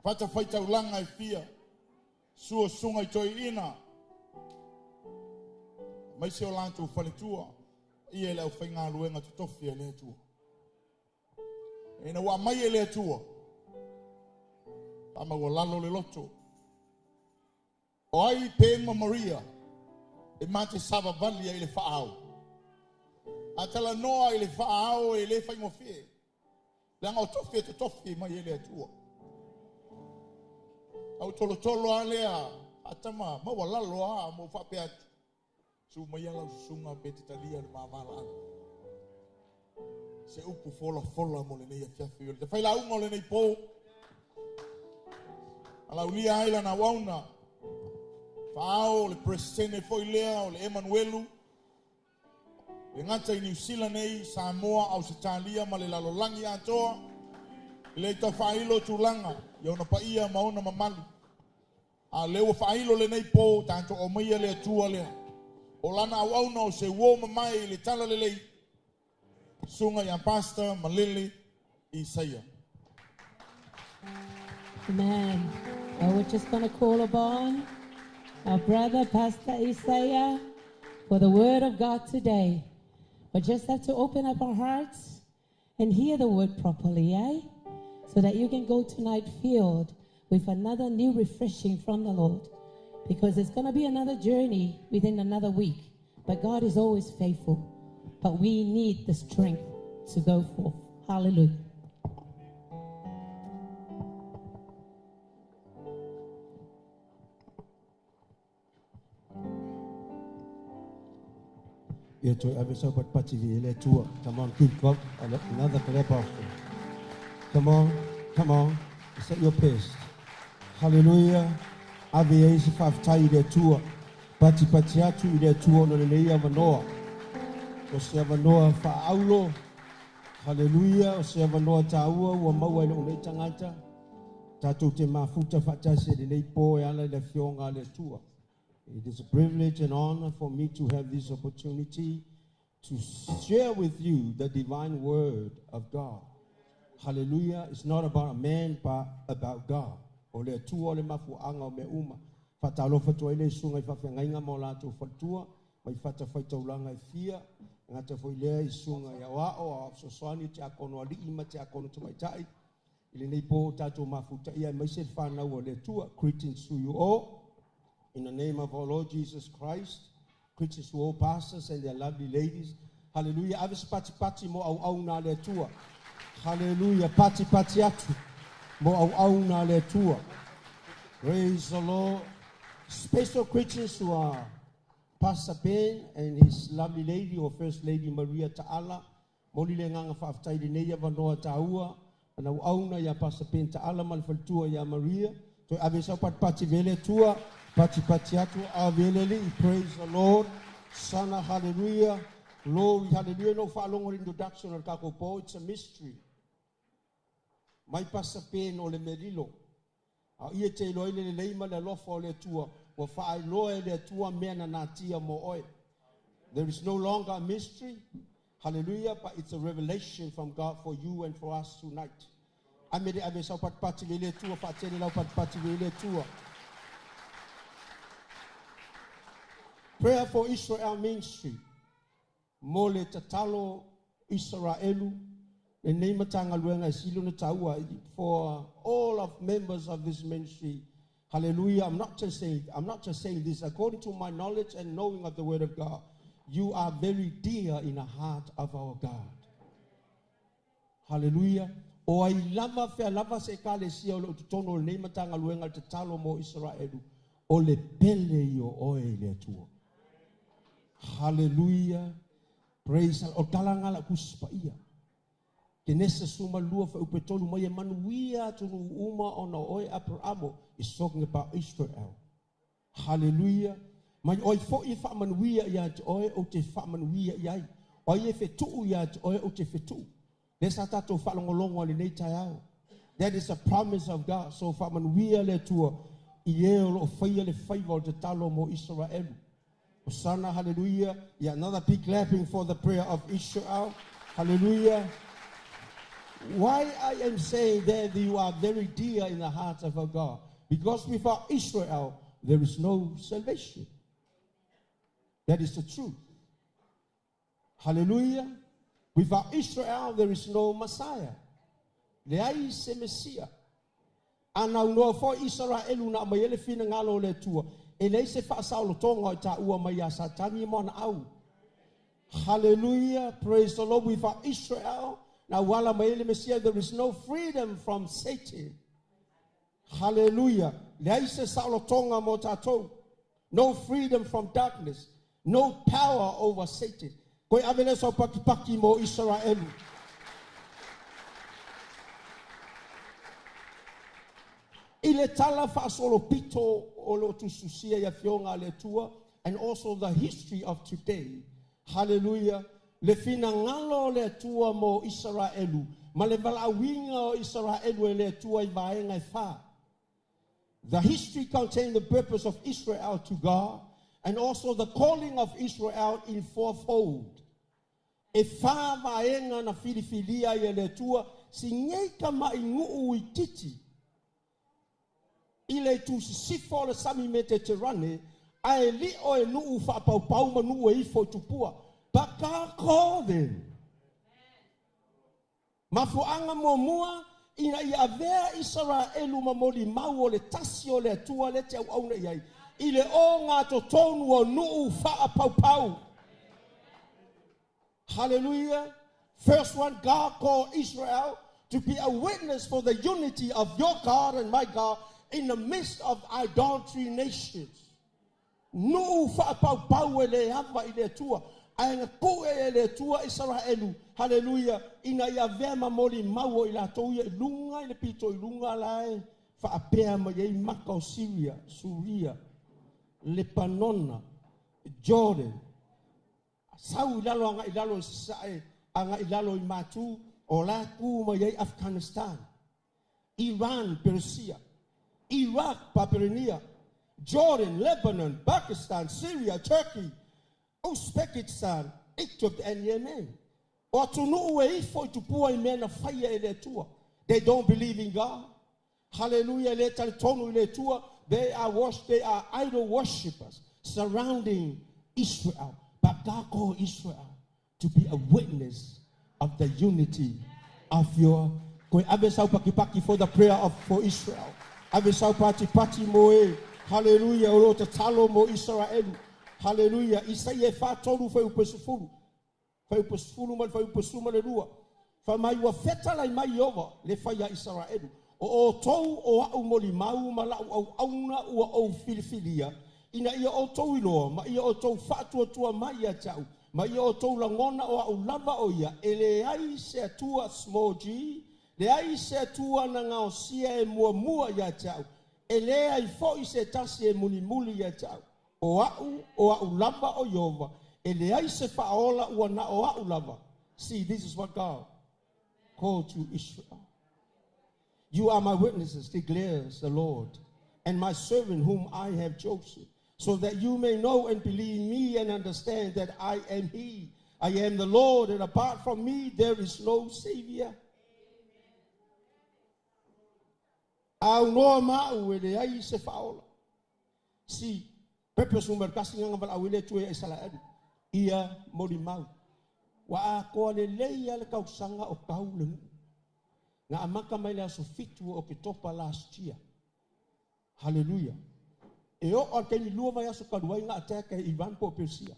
Fata faitaulaga e fia, sua suga i toeaiina. Mai se o latou faletua, ia le au faigaluega totofi e le Atua. Ina ua mai e le Atua, faamaualalo le loto. O ai pe ma Maria, e mate savavali ai le faao. A tala noa i le faao e le faigofie. Leaga o tofi e totofi mai e le Atua. Au tolotolo a lea, atama, maualalo a, mo faapea atu. Su mai ala ususuga pe te talia le mavala ala. Se upu fola fola mo lenei afiafi. O le failauga o lenei po. Alaulia ai lana auauna. Faao o le presidente foi lea o le Emanuelu. Le gata i Niu Sila nei, Samoa, Ausetalia ma le lalolagi atoa. E le tau faailo tulaga, ia ona paia ma ona mamalu. A lea ua faailo lenei po, tatou aumaia le Atua lea. O lana auauna o se uo mamae i le tala lelei. Suga ia Pastor Malele Isaia. Amen. Well, we're just going to call upon our brother, Pastor Isaiah, for the word of God today. We just have to open up our hearts and hear the word properly, eh? So that you can go tonight filled with another new refreshing from the Lord. Because it's going to be another journey within another week. But God is always faithful. But we need the strength to go forth. Hallelujah. Ia toe ave sau patipati vi e le Atua. Come on, keep up. Another clap offering. Come on, come on. Set your pace. Hallelujah. Ave ai se faafetai i le Atua. Patipati atu i le Atua ona lelei avanoa. O se avanoa faaulo. Hallelujah. O se avanoa tāua ua maua i lou nei tagata. Tatou te mafuta faatasi e lenei po e ala i le afioga a le Atua. It is a privilege and honor for me to have this opportunity to share with you the divine word of God. Hallelujah. It's not about a man, but about God. O le Atua o le mafuaaga o mea uma. Faatalofa atu ai le susuga i faafeagaiga ma o latou faletua, mai fatafaitaulaga e fia, e gata foi lea i susuga i aoao, aoao fesoasoani, tiakono alii ma tiakono tamaitai. I lenei po o tatou mafutaia aemaise le fanau a le Atua. Greetings to you all. In the name of our Lord Jesus Christ, greetings to all pastors and their lovely ladies. Hallelujah. Ave se patipati mo auauna a le Atua. Hallelujah. Patipati atu mo auauna a le Atua. Praise the Lord. Special greetings to our Pastor Ben and his lovely lady, or First Lady Maria Ta'ala. Moli le agaga faafetai i lenei avanoa taua ana auauna ia Pastor Ben Ta'ala ma le faletua ia Maria. Toe ave sau patipati ve le Atua, patipati atu ave le Alii. Praise the Lord. Sana hallelujah. Glory hallelujah. No faalogo le introduction o le tatou po, it's a mystery. Mai Pastor Ben o le melilo. A o ia te iloa ai le lelei ma le alofa o le Atua, ua faailoa e le Atua mea na natia mo oe. There is no longer a mystery. Hallelujah, but it's a revelation from God for you and for us tonight. Ame le ave sau patipati le le Atua, faatele lau patipati le le Atua. Prayer for Israel Ministry. Mo le tatalo Isaraelu, lenei Matagaluega e sili ona taua for all of members of this ministry. Hallelujah. I'm not just saying this. According to my knowledge and knowing of the word of God, you are very dear in the heart of our God. Hallelujah. O ai lava fea lava se ekalesia o lo o totonu o lenei Matagaluega le tatalo mo Isaraelu, o le pele ia o oe i le Atua. Hallelujah. Praise the Lord. O tala nga lau Tusi Paia. Kenese 12 fuaiupu e 3 mai e manuia atunuu uma ona o oe Aperamo is talking about Israel. Hallelujah. Mai o ai foi e faamanuia ia te oe ou te faamanuia i ai. O ai e fetuu ia te oe ou te fetuu. Lea sa tatou faalogologo ai lenei taeao. That is a promise of God. So faamanuia le Atua i e o lo o faia le faiva o le tatalo mo Isaraelu. Hosanna, hallelujah. Yeah, another big clapping for the prayer of Israel. Hallelujah. Why I am saying that you are very dear in the heart of our God? Because without Israel, there is no salvation. That is the truth. Hallelujah. Without Israel, there is no Messiah. Leai se Mesia. A na unoa foi Isaraelu na aumai ai le finagalo o le Atua, e leai se faasaolotoga o i taua mai ia Satani ma ona au. Hallelujah. Praise the Lord. Without Israel, na uala mai ai le Mesia, there is no freedom from Satan. Hallelujah. Leai se saolotoga mo tatou. No freedom from darkness. No power over Satan. Koe ave lea sau pakipaki mo Isaraelu. I le tala faasolopito o lo o tusitusia i Afioga a le Atua and also the history of today. Hallelujah. Le finagalo o le Atua mo Isaraelu ma le valaauina o Isaraelu e le Atua i vaega e fa. The history contains the purpose of Israel to God and also the calling of Israel in fourfold. E fa vaega na filifilia ai e le Atua si nei tama'i nuu itiiti i le itu sisifo o le sami Meteterane, ae li'o e nuu faapaupau ma nuu e ifo i tupua. But God called them. Mafuaaga muamua, ina ia avea Isaraelu ma molimau o le tasi o le Atua lea te auauna i ai, i le ogatotonu o nuu faapaupau. Hallelujah. First one, God called Israel to be a witness for the unity of your God and my God in the midst of idolatry nations. Nuu faapaupau e le ava i le Atua, ae na pue e le Atua Isaraelu, haleluia, ina ia avea ma molimau o i latou ia i luga i le pito i luga la e faapea mai ai maka o Siria, Suria, Lepanona, Jordan, sau i lalo agai i lalo i sasae, agai i lalo i Matu, o la tu mai ai Afghanistan, Iran, Peresia, Iraq, Paperinia, Jordan, Lebanon, Pakistan, Syria, Turkey, Uzbekistan, Egypt and Yemen. O atunuu e ifo i tupua i mea na faia e le Atua. They don't believe in God. Hallelujah, le talitonu i le Atua. They are they are idol worshippers surrounding Israel. But God called Israel to be a witness of the unity of your. Koe ave sau pakipaki for the prayer of for Israel. Ave sau pati pati mo e. Hallelujah. O lo tatalo mo Israel. Hallelujah. Isaia e 43 fai upe sefulu. Fai upe sefulu ma le fai upe suma le lua. Fa mai ua feta lai mai Iova le fai a Israelu. O o tou o au moli mau ma lau au auna ua ou filifilia. Ina ia o tou iloa, ma ia o tou whaatuatua mai ia tau. Ma ia o tou langona o au lava o ia. E le ai se atua small g. Le ai se atua na ngao sia e mua mua ia tau. E le ai foi se tasi e mulimuli ia tau. O au lava o Iova. E le ai se whaola ua na o au lava. See, this is what God called to Israel. You are my witnesses, declares the Lord, and my servant whom I have chosen, so that you may know and believe me and understand that I am He. I am the Lord, and apart from me there is no Savior. Au noa ma'u e le ai se whaola. Si, purpose number kasi nganga wala awile tue e Israel. Ia mori mau. Wa a koa le lei a le kausanga o kau le nuu. Ngā amaka mai le aso fitu o ke topa last year. Hallelujah. E o al keini lua vai aso kaluai ngā attack e Iran po Persia.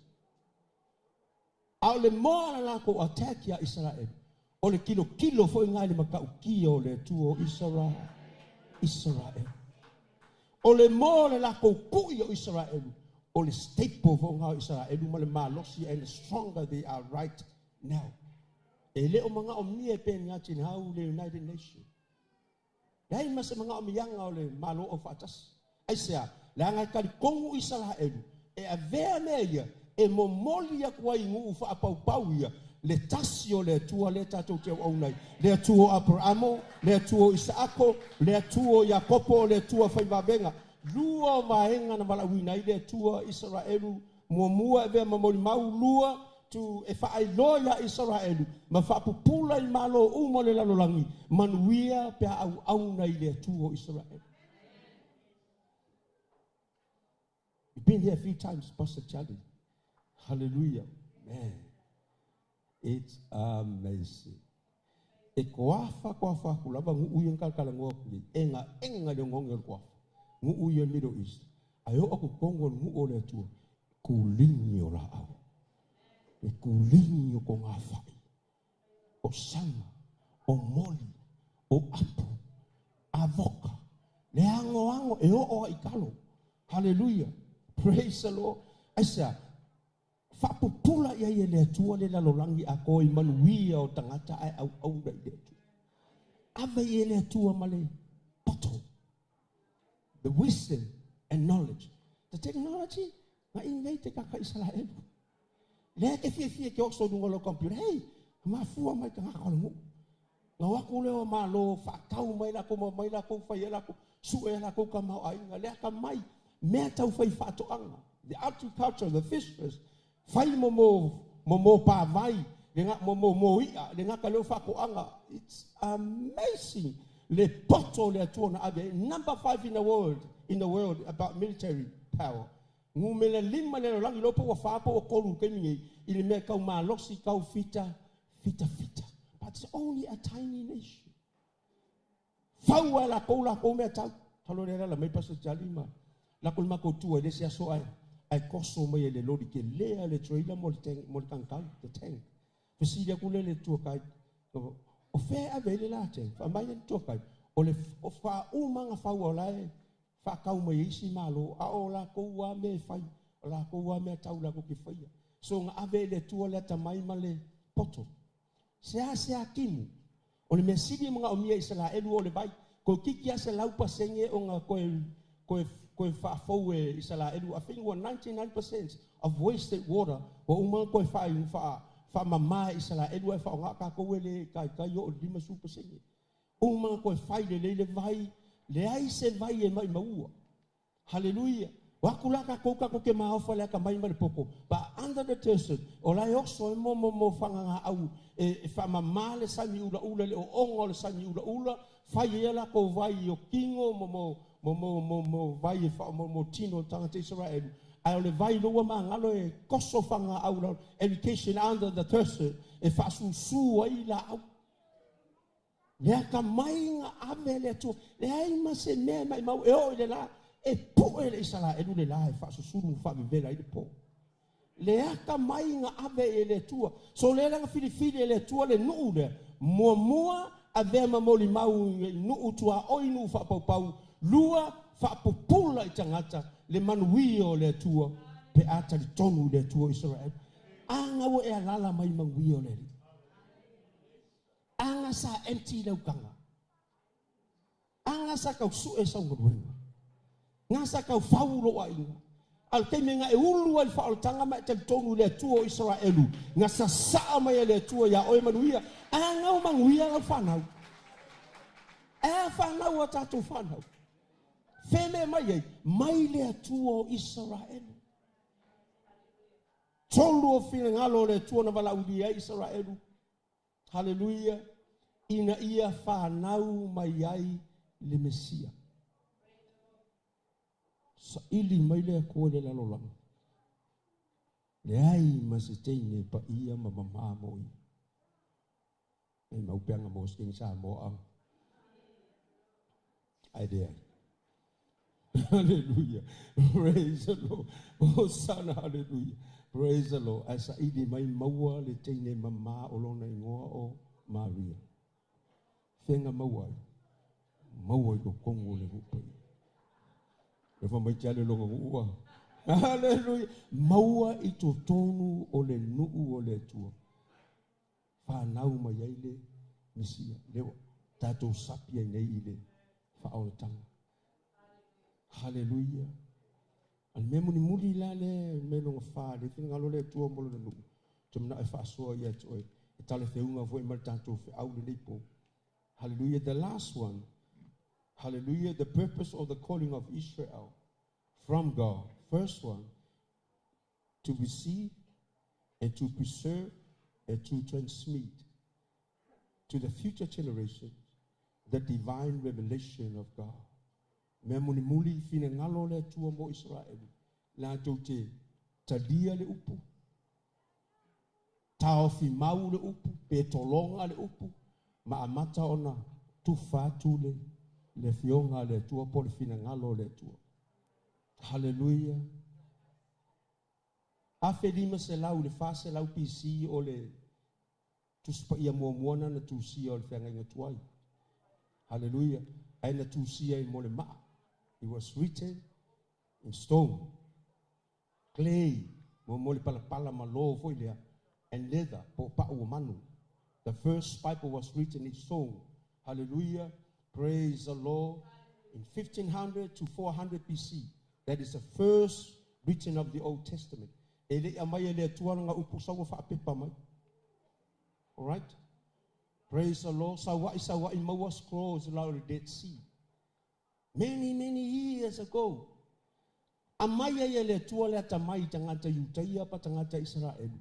A o le moa la lako attack ia Israel. O le kilo kilo fo ngai le makau kia o le tua o Israel. Israel. O le moa le lako kui o Israel. O le staple fo ngā Israel ma le malosi and the stronger they are right now. E le o manga o mie pe ngā tinhau le United Nations. Leai ma se manga o mianga o le malo o whaatasi. Ai sea, le anga kari kongu Israel, e avea mea ia, e momoli a kua ingu wha apau ia, le tasi o le atua le tātou te au nei. Le atua o Abrahamo, le atua o Isaako, le atua o Iakopo, le atua whaivavenga. Lua o vaenga na walauina i le atua Israelu, muamua e vea mamoli mau lua, tu e whaailoa ia Israelu, ma whaapupula i malo umo le lalolangi, manuia pe au auna i le atua o Israel. You've been here a few times, Pastor Charlie. Hallelujah. Man, it's amazing. E koafa koafa kulava ngu uyen kalkala ngoa kuli. Enga enga le ngonge koafa. Ngu uyen Middle East. Ayo aku kongo ngu o le atua. Kulingi o la au. E kulingi o ko ngā whai. O sanga, o moli, o apu, avoka. Le ango ango e o oa i kalo. Hallelujah. Praise the Lord. Aisa, whapupula ia i le atua le lalolangi a koe manuia o tangata ai au au i le atua. Ave i le atua ma le poto. The wisdom and knowledge. The technology, nga ingei te kaka Israel. Lea te fia fia ke oso nunga lo computer. Hey, mafua mai ka ngaka o Ngā waku leo malo, whakau mai lako, mai lako, whai lako, sue lako ka mau ainga. Lea ka mai, mea tau whai whaatoanga. The agriculture, the fishers, whai momo, momo pāwai, le ngā momo moia, le ngā ka leo whakoanga. It's amazing. Le poto le atua na ave. Number 5 in the world about military power. Ngumele lima le langi lopo wa whaapo o kolu kemingi, i le mea kau malosi, kau fita, fita, fita. But it's only a tiny nation. Faua la kou la kou mea tau. Talo le la mai pasa jalima. La kul mako tua le se aso ai. Ai koso mai le lori ke lea le trailer mo le tank, mo le tankau, the tank. Fesili aku le le tua kai. O fe ave le la tank. Fa mai le tua kai. O le o fa umanga faua la e. Fa kau mai isi malo. A o la kou a me fai. O la kou a mea tau la ko ke faia. So nga ave le tua le tamai ma le poto. Se a kimu. O le mesili mga o mia Israelu o le vai. Ko kiki a se laupa senge o nga koe whaafau e Israelu. I think 99% of wasted water. Wa uma koe wha mama Israelu e wha o ngā kako e le kai kai o lima supa senge. Uma koe whai le leile vai. Le ai se vai e mai maua. Hallelujah. Waku laka kouka ko ke maofa le aka mai ma le poko. But Under the desert, o la e oso e mo mo mo whanganga au e, e whamamā le sani ula ula le o onga o le sani ula ula, whai e la ko vai o kingo mo mo mo mo mo mo vai e wha mo mo tino tangata Israel. Ai o le vai loa ma ngalo e koso whanga au la education under the desert e whaasusu ai la au. Lea ka mai nga ave le atua. Le ai ma se mea mai mau e o i le la. E po e le isala e le la e whaasusuru whaavevela i le po. Le aka mai nga ave e le atua. So le langa filifili e le atua le nuu le. Mua mua avea ma moli mau i nuu tua oi nuu whaapaupau. Lua whaapupula i tangata le manuia o le atua. Pe ata li tonu le atua Israel. Anga ua e alala mai manuia o le ali. Anga sa empty lau kanga. Anga sa kau su e sau ngaluenga. Nga sa kau fau lo ainga. Al te me nga e ulu ai fa o tanga ma te tonu le atua o Israelu. Nga sa saa mai le atua ia oe manuia. Anga o manguia lau whanau. E whanau a tātou whanau. Wheme mai ai, mai le atua o Israelu. Tolu o whingalo le atua na wala uli ai Israelu. Hallelujah. Ina ia whanau mai ai le Mesia. Sa ili mai le koe le lalolanga. Le ai ma se teine pa ia ma mama mo ia. E mau peanga mo sking sa mo ang. Ai de ai. Hallelujah. Praise the Lord. Hosanna, hallelujah. Praise the Lord. Ai sa ili mai maua le teine mama o lona ingoa o Maria. Whenga maua ai. Maua i ko kongo le hupai. Le fa mai tale longa ua. Hallelujah. Maua i tō tonu o le nuu o le atua. Whanau mai ai le Mesia. Lewa, tātou sapi ai nei i le whaolatanga. Hallelujah. Al me muni muli la le me longa wha, le whina ngalo le atua mo le nuu. Te mana e whaasoa ia te oe. E tale whiunga fo i mara tātou whiau le leipo. Hallelujah. The last one. Hallelujah. The purpose of the calling of Israel from God. First one, to receive and to preserve and to transmit to the future generations the divine revelation of God. Mea muni muli whina ngalo le atua mo Israel. La tau te talia le upu. Taofi mau le upu. Pe tolonga le upu. Ma amata ona tufa atu le le fionga le atua po le whina ngalo le atua. Hallelujah. Afe lima se lau le fa se lau PC o le tuspa ia mua muana na tusia o le whangai ngatuai. Hallelujah. Ai na tusia i mo le maa. It was written in stone, clay, mo mo le palapala malo foi lea, and leather, po pa o manu. The first Bible was written in stone. Hallelujah. Praise the Lord. In 1500 to 400 BC, that is the first written of the Old Testament. E le amai e le atua nga upu sawa whaapepa mai. All right? Praise the Lord. Sawai sawai maua scrolls la the Dead Sea. Many, many years ago. Amai ai e le atua le atamai tangata Yutaia pa tangata Israel.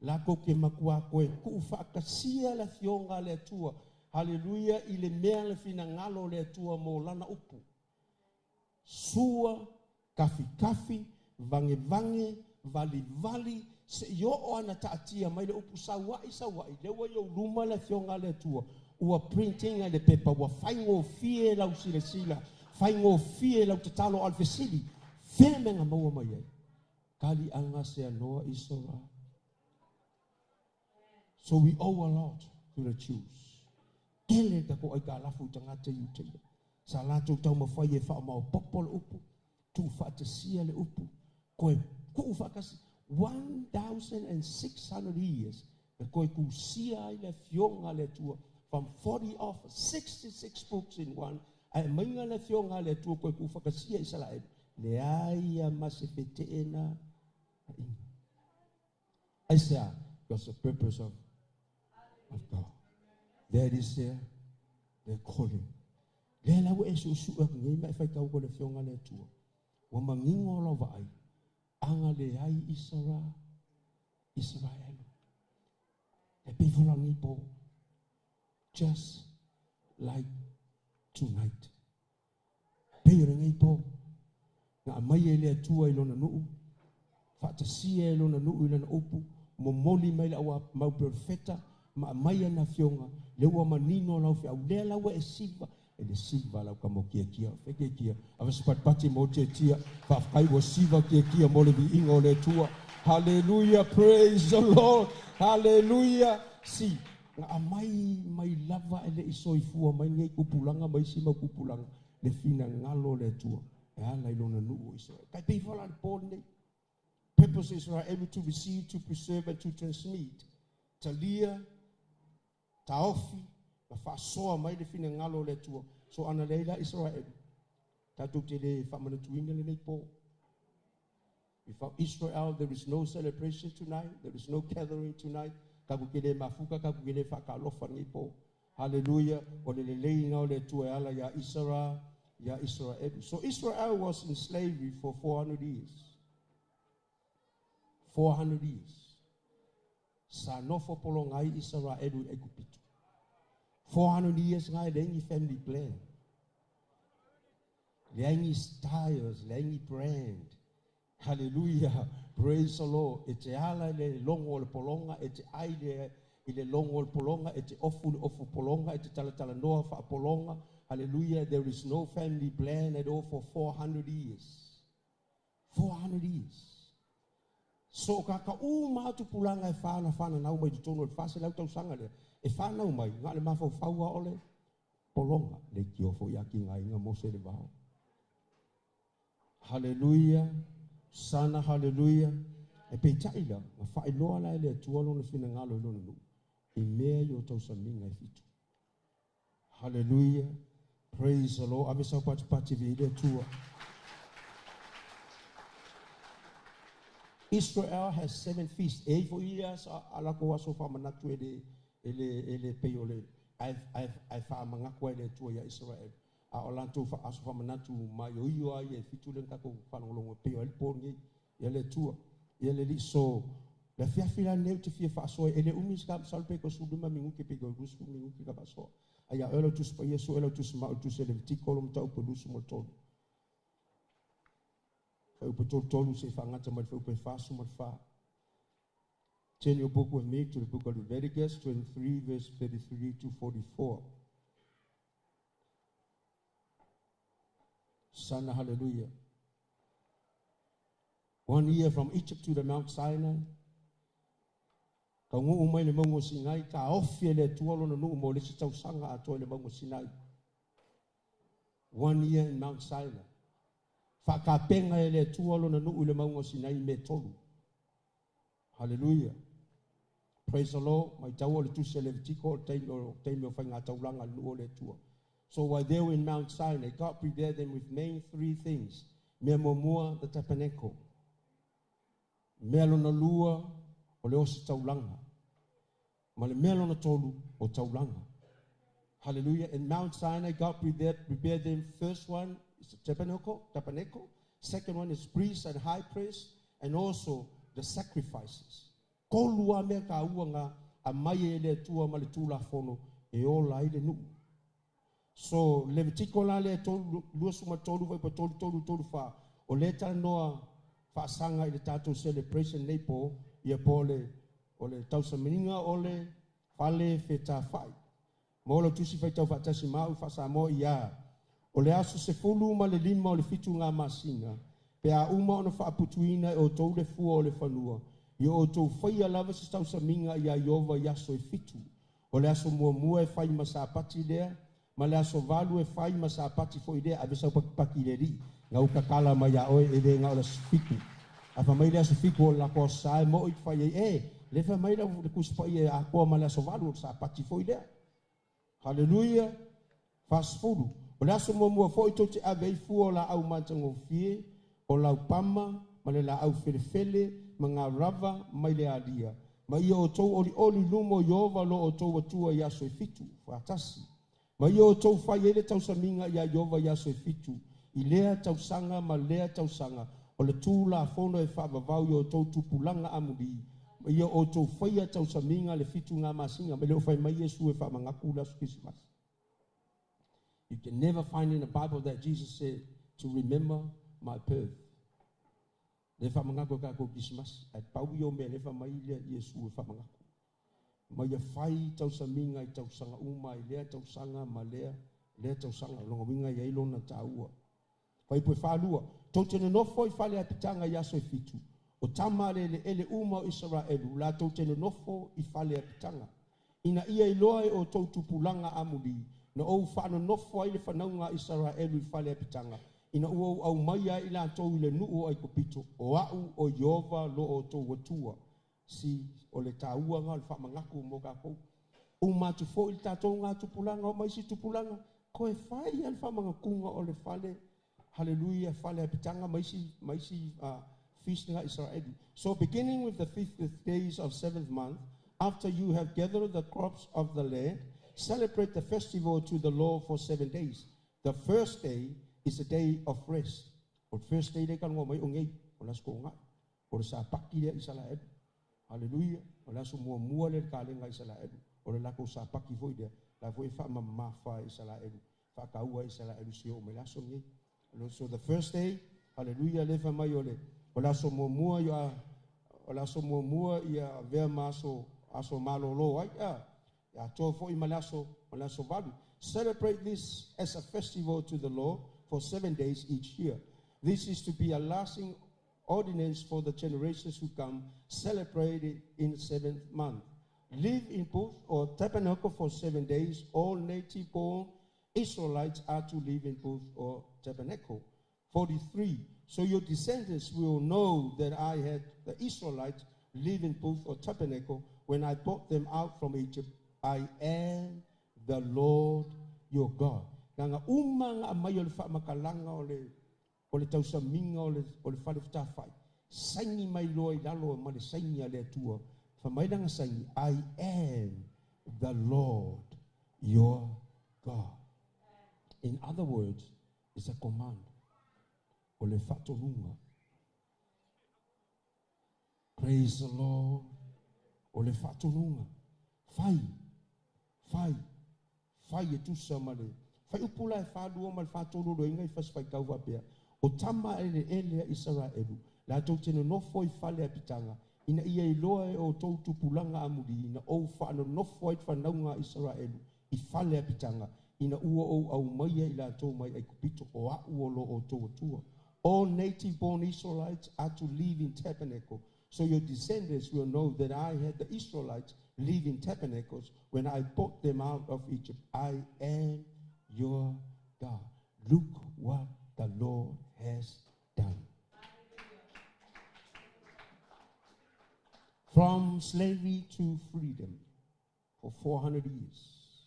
La ko ke makua koe ku whaakasia le fionga le atua. Hallelujah. I le mea le whina ngalo le atua mo lana upu. Sua, kafi kafi, vange vange, vali vali, se i o ana taatia mai le upu sawai sawai. Lewa i o luma le fionga le atua. Ua printing le pepa, ua whaingo fie lau sila sila, whaingo fie lau tatalo al fesili. Fea menga maua mai ai. Kali anga se anoa Israel. So we owe a lot to the Jews. Kele ta ko ai ka lafu tangata i uteia. Sa lātou tau mawhai e wha mao popo le upu, tu whaatasia le upu, koe kuu whaakasi, 1,600 years, e koe kusia ai le fionga le atua, from 40 off, 66 books in one, ai mainga le fionga le atua, koe kuu whakasia Israel, le ai a mase feteena a inga. I say, because the purpose of God. That is their calling. Le lau e su su ak ngai mai whai kau ko le fionga le atua. Wa mangingo lo vai. Anga le ai Isara. Israel. E pei fola nei po. Just like tonight. Pei o lenei po. Nga mai e le atua i lona nuu. Faatasia e lona nuu i lana upu. Momoli mai le aua mau profeta. Ma mai ana fionga. Le ua manino lau whiau. Lea lau e siva. E le siva lau ka mo kia kia. Wheke kia. Ava sepatpati mo te tia. Whawhai ua siva kia kia mo le viinga o le atua. Hallelujah. Praise the Lord. Hallelujah. Si. Nga mai mai lava e le isoifua mai ngei kupulanga mai si mau kupulanga. Le fina ngalo le atua. E ala i lona nuu o Israel. Kai pei whala le pō nei. Purpose Israel to receive, to preserve and to transmit. Talia, taofi, ma whaasoa mai le fina ngalo le atua. So ana leila Israel. Tātou te le whaamanatuina le nei pō. Without Israel, there is no celebration tonight. There is no gathering tonight. Kaku ke le mafuka, kaku ke le whakalofa nei pō. Hallelujah. O le lelei ngau le atua e ala ia Israel. Ya Israel. So Israel was in slavery for 400 years. 400 years. Sa nofo polo ngai Israel i Ekupitu. 400 years ngai lengi family plan. Lengi styles, lengi brand. Hallelujah. Praise the Lord. E te ala le longo o le polonga, e te ai le i le longo o le polonga, e te ofu le ofu polonga, e te talatala noa wha polonga. Hallelujah. There is no family plan at all for 400 years. 400 years. So ka ka u mātu pulanga e whana whana nau mai tonu le whase lau tau sanga le. E whana mai, ngā le mawhau whaua ole polonga. Le ki ofo ia ki ngā inga mose le vao. Hallelujah. Sana hallelujah. E pei taila, ngā whaeloa la ele atua lona whina ngalo lona nu. I mea i o tau saminga e fitu. Hallelujah. Praise the Lord. Ave sau pati pati vi ile atua. Israel has 7 feasts. E ifo ia sa alako aso wha manatu e le pei o le ai wha mangakua ele atua ia Israel. A o lantou wha aso wha manatu mai o iyo ai e fitu le ngako whanongolongo pei o ele pōngi ia le atua. Ia le li so le fiafi la neu te fia whaasoa e le umi ska salpe ko suluma minguke pe ko rusu minguke ka whaasoa. Ai a elo tus pa Yesu elo tus ma tus ele vitiko lo mtau ko lusu mo tolu. Fa upe tolu tolu se whangata mai fa upe whasu mo wha. Turn your book with me to the book of Leviticus 23 verse 33 to 44. Sana hallelujah. 1 year from Egypt to the Mount Sinai. Ka ngu mai le maunga o Sinai, ka ofi e le atua lona nuu mo le si tausanga atoa i le maunga o Sinai. 1 year in Mount Sinai. Whakapenga e le atua lona nuu i le maunga o Sinai me tolu. Hallelujah. Praise the Lord. Mai tau o le tusi e Levitiko o teimi o whai ngā taulanga nuu o le atua. So while they were in Mount Sinai, God prepared them with main 3 things. Mea muamua, the tabernacle. Mea lona lua, o le osi taulanga. Ma le mea lona tolu, o taulanga. Hallelujah. In Mount Sinai, God prepared them. First one is the tabernacle. Second one is priest and high priest, and also the sacrifices. Kolua mea ka ua ngā, a mai e le atua ma le tūla fono, e ola i le nuu. So, Levitiko la le tolu, lua suma tolu, vai pa tolu, tolu, tolu wha. O le tala noa whaasanga i le tātou celebration nei pō, ia pō le, o le tausamininga o le whale wheta whai. Ma ola tusi whai tau whaatasi mau whaasa mo ia. O le aso se fulu ma le lima o le fitu ngā masina. Pe a uma ona whaaputuina e o tau le fua o le whanua. I o tau whaia lava se tausaminga ia Iova i aso e fitu. O le aso mua mua e whai masapati lea. Ma le aso valu e whai masapati fo i lea. Ave sau pakipaki le ri. Ngau kakala mai a oe e le ngau la fiku. A wha mai le aso fiku o la koa sae mo i whai e. Le wha mai la le kuspa i e a koa ma le aso valu o sapati fo i lea. Hallelujah. Fasfulu. O le aso mua mua fo i tau te ave i fua o la au matangofie, o lau pama, ma le la au felefele, ma ngā rava, mai le alia. Ma ia o tau oli oli lumo Iova lo o tau atua i aso e fitu, whatasi. Ma ia o tau whai ele tausaminga ia Iova i aso e fitu, i lea tausanga ma lea tausanga, o le tū la fono e whaavavau i o tau tupulanga amuli, Ma ia outou faia tausamiga le fitu gā masina, ma e le o fai mai Iesu e faamagaku le aso Kerisimasi. You can never find in the Bible that Jesus said to remember my birth. Le faamagaku e kākou Kerisimasi, ae pau ia o mea lea e fai mai lea Iesu e faamagaku. Ma ia fai tausamiga i tausaga uma i lea tausaga ma lea lea tausaga. O lona uiga e i ai lona taua. Fuaiupu e 42, Tou te nonofo i fale apitaga i aso e fitu, o tama a le eleele uma o Isaraelu, latou te nonofo i fale apitaga. Ina ia iloa e outou tupulaga amuli, na ou faanonofo ai le fanauga a Isaraelu i fale apitaga, ina ua ou aumaia ai i latou i le nuu o Aikupito, o a'u o Ieova lo outou Atua. Si, o le taua lena o le faamagaku mo kakou. Uma atu foi le tatou ga tupulaga oo mai isi tupulaga, toe fai lava le faamagakuga o le fale, hallelujah, fale apitaga ma isi, ma isi feast nga Israeli. So beginning with the fifth days of seventh month, after you have gathered the crops of the land, celebrate the festival to the Lord for 7 days. The first day is a day of rest. O le first day lea e talanoa mai o nei, o le Aso Toonai. O le Sapati lea Isalaelu. Haleluia! O le aso muamua lea i le kalega a Isalaelu. O le latou Sapati foi lea, la foi e faamamafa e Isalaelu, faataua e Isalaelu si oo mai le aso lenei. So the first day, haleluia, lea fai mai o le, o le aso muamua ia, o le aso muamua ia avea ma aso, aso malolo ai, a, e atoa foi ma le aso, ma le aso valu. Celebrate this as a festival to the Lord for 7 days each year. This is to be a lasting ordinance for the generations who come. Celebrate it in the seventh month. Live in booth or tabernacle for 7 days. All native-born Israelites are to live in booth or tabernacle. 43. So your descendants will know that I had the Israelites live in booth or tabernacle when I brought them out from Egypt. I am the Lord your God. Leaga uma nga aumai o le faamatalaga o le o le tausamiga o le o le fale fetafai, saini mai loa i lalo ma le saini a le Atua, fai mai lana saini, I am the Lord your God. In other words, it's a command. O le faatonuga. Praise the Lord. O le faatonuga. Fai, fai, fai e tusa ma le fuaiupu la e 42 ma le 43 o loiga i fasi faitau faapea, O tama eleele a Isaraelu, latou te nonofo i fale apitaga, ina ia iloa e outou tupulaga amuli, na ou faanonofo ai le fanauga a Isaraelu i fale apitaga, ina ua ou aumaia i latou mai Aikupito, o a'u o lo outou Atua. All native born Israelites are to live in tabernacle, so your descendants will know that I had the Israelites live in tabernacles when I brought them out of Egypt. I am your God. Look what the Lord has done. From slavery to freedom for 400 years.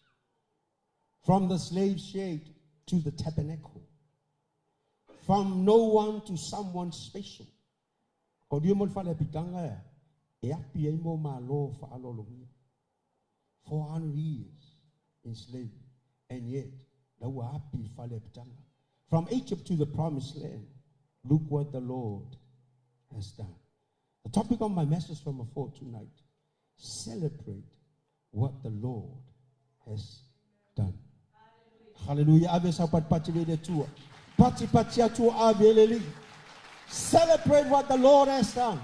From the slave shade to the tabernacle. From no one to someone special. Ko lia mo le fale apitaga ea, e api ai mo malo faaaloalogia. 400 years in slavery, and yet, la ua api le fale apitaga. From Egypt to the promised land, look what the Lord has done. The topic of my message from afore tonight, celebrate what the Lord has done. Hallelujah. Ave sau patipati le le Atua. Patipati atu ave le alii. Celebrate what the Lord has done.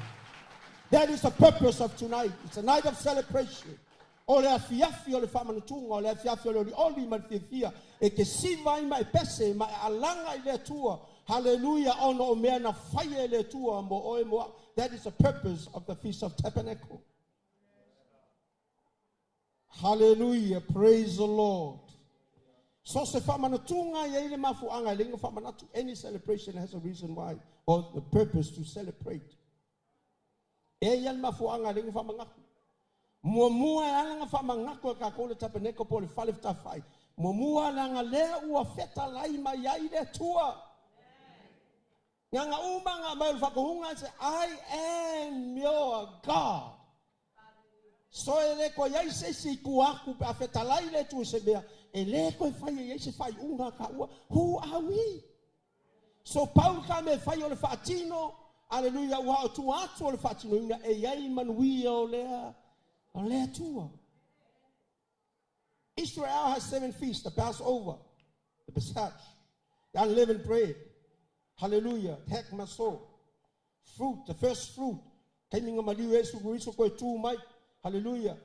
That is the purpose of tonight. It's a night of celebration. O le afiafi o le faamanatuga, o le afiafi o le olioli ma le fiafia, e te siva ai ma e pese ma e alaga i le Atua. Hallelujah, ona o mea na faia e le Atua mo oe mo a'u. That is the purpose of the Feast of Tabernacle. Hallelujah, praise the Lord. So se faamanatuga e i ai le mafuaaga e leai na faamanatu. Any celebration has a reason why or the purpose to celebrate. E i ai le mafuaaga e leai na faamanatu. Muamua e ala na faamanatu e tatou le tabernacle po o le fale fetafai. Muamua leaga lea ua fetalai mai ai le Atua. Leaga uma nga aumai o le faatonuga e se I am your God. So e le toe i ai se isi i tua atu pe a fetalai le Atua i se mea, e le toe fai e i ai se faaiuga a taua. Who are we? So pau le ta mea e fai o le faatino Aleluia, ua o tua atu o le faatinoina e iai manuia o lea o le Atua. Israel has 7 feasts, the Passover, the Pesach, the unleavened bread, hallelujah, Hag Maso, fruit, the first fruit, taimi nga maliu e su riso koe tū mai, hallelujah,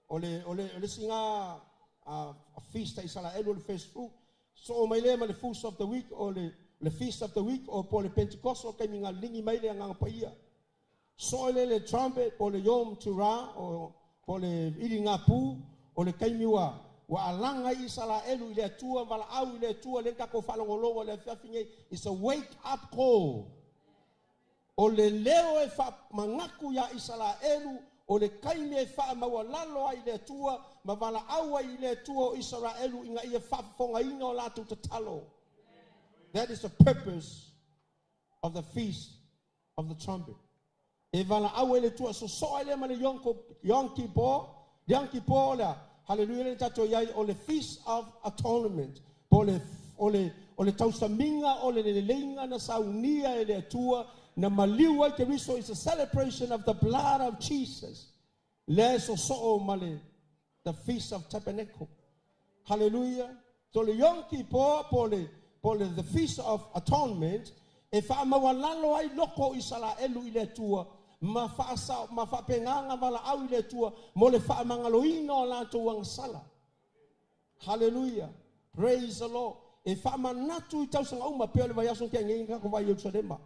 o le singa a feast a Israel o le first fruit, so o mai le ma le feast of the week, o le feast of the week, o po le Pentecost, o kaimi nga lingi mai le nganga paia. So le trumpet, po le Yom Teruah, o po le ili ngā pū, o le kaimi ua alanga Israelu i le Atua, valaau i le Atua, le kako whalongolongo le afiafi nei. It's a wake up call. O le leo e wha mangaku ia Israelu, o le kaimi e wha maualalo ai le Atua, ma valaau ai i le Atua o Israelu inga ia whaafonga ina o lātou tatalo. That is the purpose of the feast of the trumpet. E valaau ai le Atua, so so ai le ma le Yom Kippur, Yom Kippur lea. Hallelujah, le tatou iai o le Feast of Atonement. Po o le tausaminga o le leleiga na saunia e le Atua na maliu ai Keriso. Is a celebration of the blood of Jesus. Le soso'o ma le the Feast of Tabernacle. Hallelujah. So le Yom Kippur po le the Feast of Atonement e whaamaualalo ai loko Israelu i le Atua ma whaasa, ma whaapenganga wala au i le Atua mo le whaamangaloina o lātou angasala. Hallelujah. Praise the Lord. E whaamanatu i tausanga uma peo le vaiaso kia ngenga kako vai Yerusalema.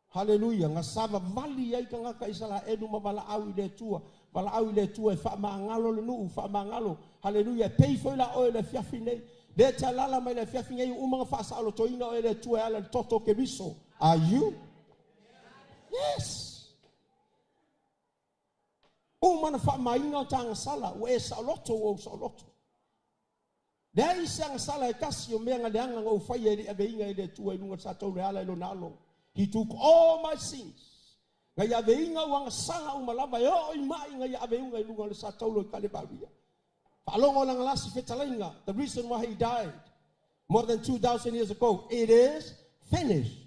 Hallelujah. Nga sava vali ai kangaka Israelu ma wala au i le Atua. Wala au i le Atua e whaamangalo le nuu, whaamangalo. Hallelujah. Pei foi la oe le fiafi nei. Le te alala mai le fiafi nei umanga whaasa alotoina oe le Atua e ala le toto ke riso. Are you? Yes. O mana whaamainga o tānga sala, o e saoloto o saoloto. Lea i se anga sala e kasi o mea nga leanga ngau whai e le aveinga e le Atua i lunga sa tau le ala e lona alo. He took all my sins. Ngai aveinga o anga sala o malava e o i mai ngai aveinga i lunga le sa tau lo i Kalevaria. Whaalongo langa lasi whetalainga, the reason why he died more than 2,000 years ago, it is finished.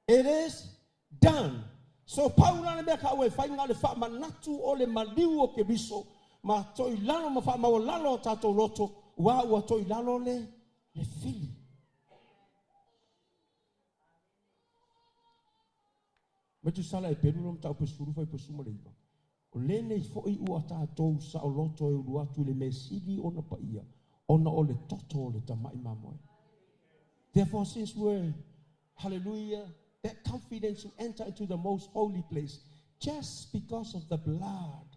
It is done. So paula le mea ka ue whainga le whaamanatu o le maliu o ke riso, ma toi lalo ma whaamau lalo o tātou loto, ua ua toi lalo le fili. Me tu sala e peru lo mtau pesuru fai pesuma le iwa. O lene i foi ua tātou sa o loto e ulu atu le mesili o na paia, ona o le toto o le tamai mamoe. Therefore, since we're, hallelujah, that confidence to enter into the most holy place just because of the blood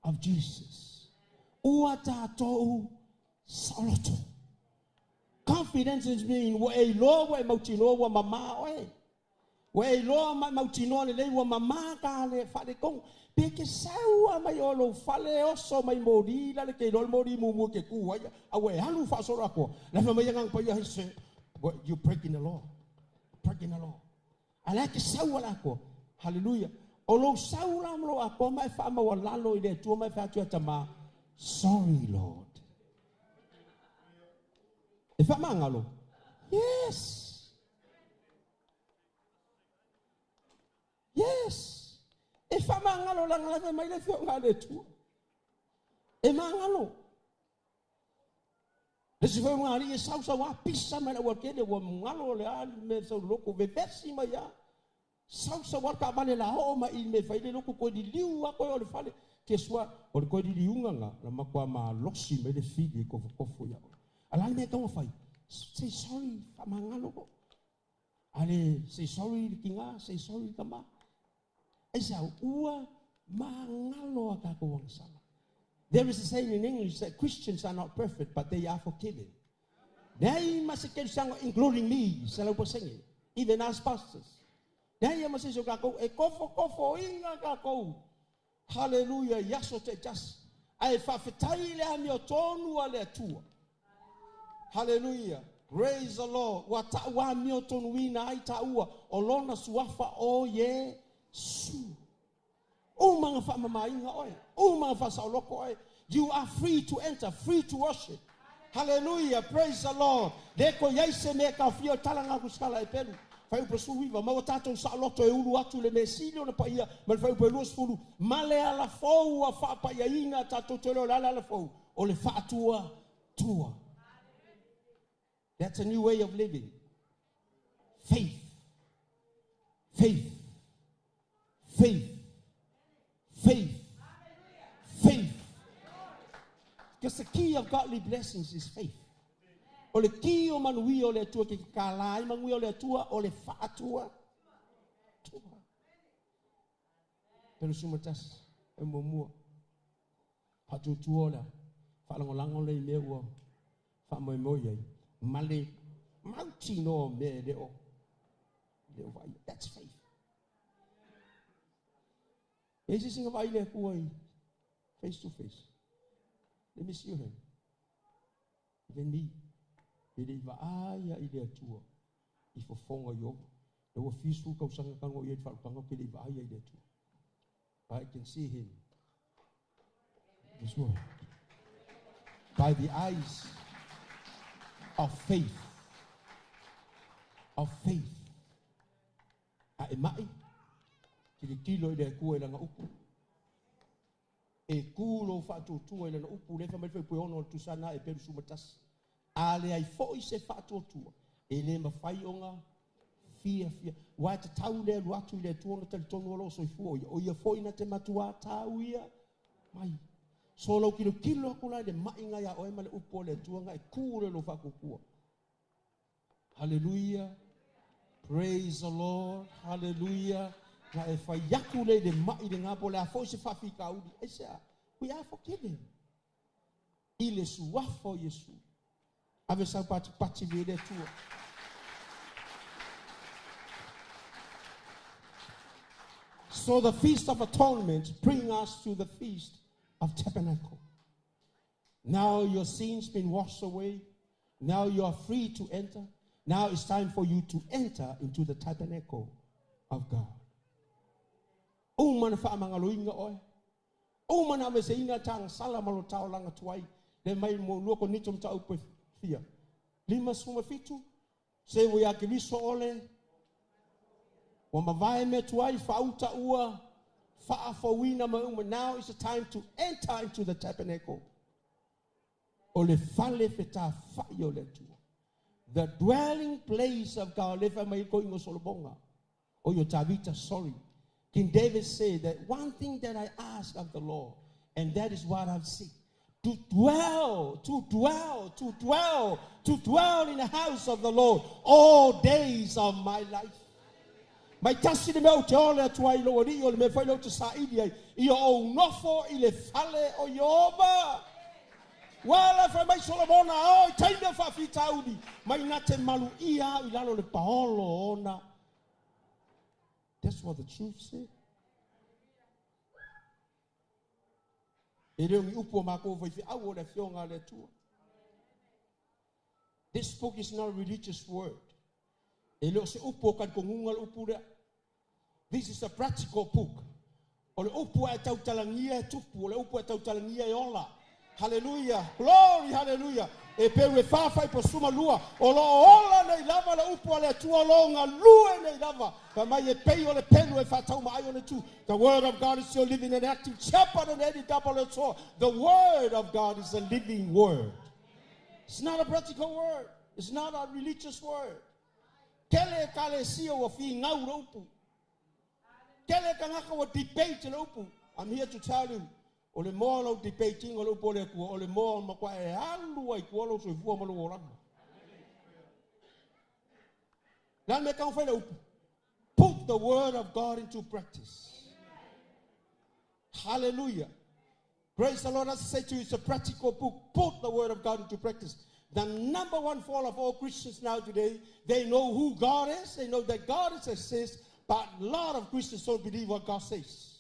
of Jesus. Ua tātou saoloto. Confidence is meaning wa e loa wa e mautinoa wa mama oe. Wa e loa ma mautinoa le lei wa mama ka le whare kong. Pe ke saua mai o lo whale oso mai mori la le ke lol mori mumu ke kuai. A we halu whaasoro akoa. La wha mai ngang pa ia hise. You're breaking the law. Breaking the law. Ala ke saua la ko. Hallelujah. O lo saula mlo akoa mai whaamaua lalo i le Atua mai whaatu tama. Sorry, Lord. E whaamangalo. Yes. Yes. E whaamangalo la ngalawe mai le whio ngā le Atua. E mangalo. Le si whai ngā ri e sau sau a pisa mai la ua kele ua ngalo le a me sau loko vevesi mai a. Sau sau a ka vale la o mai me whai le loko koe di liu a koe o le whale. Guess what? O le koe di liunga ngā la makua ma losi mai le fili e kofo kofo ia. Ala le mea kaua whai. Say sorry, whamangalo ko. Ale, say sorry le kinga, say sorry ka ma. E sau ua mangalo a kako wangsala. There is a saying in English that Christians are not perfect, but they are forgiven. Nei masekelu including me, even us pastors. Nei masese kako e kofo kofo inga kako. Hallelujah, yaso te jas. Ai whawhetai le ami o tonu a le Atua. Hallelujah. Praise the Lord. Wa ta'ua mi o tonu ina ai ta'ua. O lona suafa o ye su. O manga whaamamainga oe. O manga whasaoloko oe. You are free to enter, free to worship. Hallelujah. Praise the Lord. Le ko yaise me ka fio talanga kuskala e pelu. Fuaiupu 19, ma ua tatou saoloto e ulu atu i le mea sili ona paia, ma le fuaiupu 20, ma le alafou ua faapaiaina tatou te iloa o le a le alafou, o le faatuatua. That's a new way of living. Faith. Faith. Faith. Faith. Faith. Because the key of godly blessings is faith. O le ki o manuia o le Atua ke kālā ai manuia o le Atua o le faatua. Tua. Pelu suma tasi, e muamua. Faatuatua o le faalagolago le i mea ua faamoemoe i ai. Ma le mautinoa o mea e le o vaaia. That's faith. E isi singa vaai le Atua i face to face. Let me see your hand. Even me. E le i vaaia i le Atua i fofoga i Ioova. E ua fisu tausaga tago i ai le faalutaga ke le i vaaia i le Atua. But I can see him. This word. By the eyes of faith. Of faith. A e mai, tilotilo i le Atua i lana upu. E ku lou faatuatua i lana upu, le fai mai le fuaiupu 6 o le tusana e pelu 11. A leai foi se faatuatua, e le mafai ona fiafia. Ua e tatau le alu atu i le Atua ona talitonu o loo soifua o ia. O ia foi na te matua tau ia mai. So lau kilokilo aku la i le ma'iga iā oe ma le upu a le Atua ga e kū le lou faatuatua. Hallelujah. Praise the Lord. Hallelujah. Ga e fai aku le i le ma'i le po le a foi se faafitauli. E se a. We are forgiven. I le suafa o Iesu. Ave sau patipati vi le Atua. So the Feast of Atonement bring us to the Feast of Tabernacle. Now your sins been washed away. Now you are free to enter. Now it's time for you to enter into the tabernacle of God. Uma na faamagaloina oe. Uma na aveseina taga sala ma lo taolaga tuai. Le mai mo lua Konito mataupu e fia. 57. Se ua iā Keriso ole. Ua mavae mea tuai faauta ua faafouina ma uma. Now is the time to enter into the tabernacle. O le fale fetafa'i o le Atua. The dwelling place of God. Le fai mai ko ingo Solomona. O yo Tavita, sorry. King David said that one thing that I ask of the Lord, and that is what I've seen. To dwell, to dwell, to dwell, to dwell in the house of the Lord all days of my life. Mai tasi le mea ou te ole atu ai lou alii o le mea foi lea ou te saili ai, ia ou nofo i le fale o Ieova. Ua la fai mai Solomona, o i taimi o faafitauli, mai na te maluia au i lalo o le paolo ona. That's what the truth said. E le o ni upu a makou faifeau o le Afioga a le Atua. This book is not a religious word. E le o se upu o talitonuga le upu lea. This is a practical book. O le upu a e tautalagia e tupu, o le upu a e tautalagia e ola. Hallelujah. Glory, hallelujah. E peu e whawhai po suma lua. O lo ola nei lava le upu a le Atua lo ngalue nei lava. Fa mai e pei o le pelu e whatau ma ai o le tu. The word of God is still living and active. Sharper than any double-edged sword. The word of God is a living word. It's not a practical word. It's not a religious word. Kele ekalesia ua figau le upu. Kele tagata ua debate le upu. I'm here to tell you, o le moa o lau debating o le upu o le Atua, o le moa o le matua e alu ai tua lou soifua ma lou olaga. Le a le mea e taumafai le upu? Put the word of God into practice. Hallelujah. Praise the Lord. As I say to you, it's a practical book. Put the word of God into practice. The number one fall of all Christians now today, they know who God is. They know that God is exists, but a lot of Christians don't believe what God says.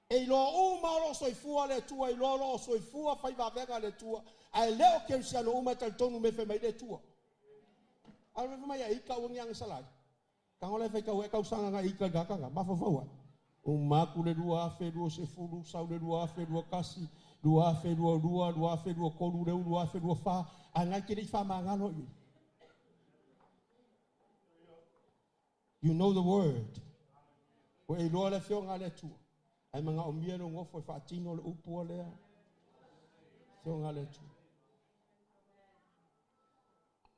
E iloa uma o loo soifua le Atua, e iloa o loo soifua faivavega le Atua, ae le o kerisiano uma e talitonu me fai mai le Atua. A le fai mai ai ika ua ngianga salai. Tago le faitau e tausaga na ika i gakaga, mafaufau ai. Uma atu le 2020, sau le 2021, 2022, 2023, le ulu 2024, ae ngai te le i faamagalo i ai. You know the word. Ua e iloa le afioga a le Atua. Ae manaomia lou nofo e faatino le upu a lea afioga a le Atua.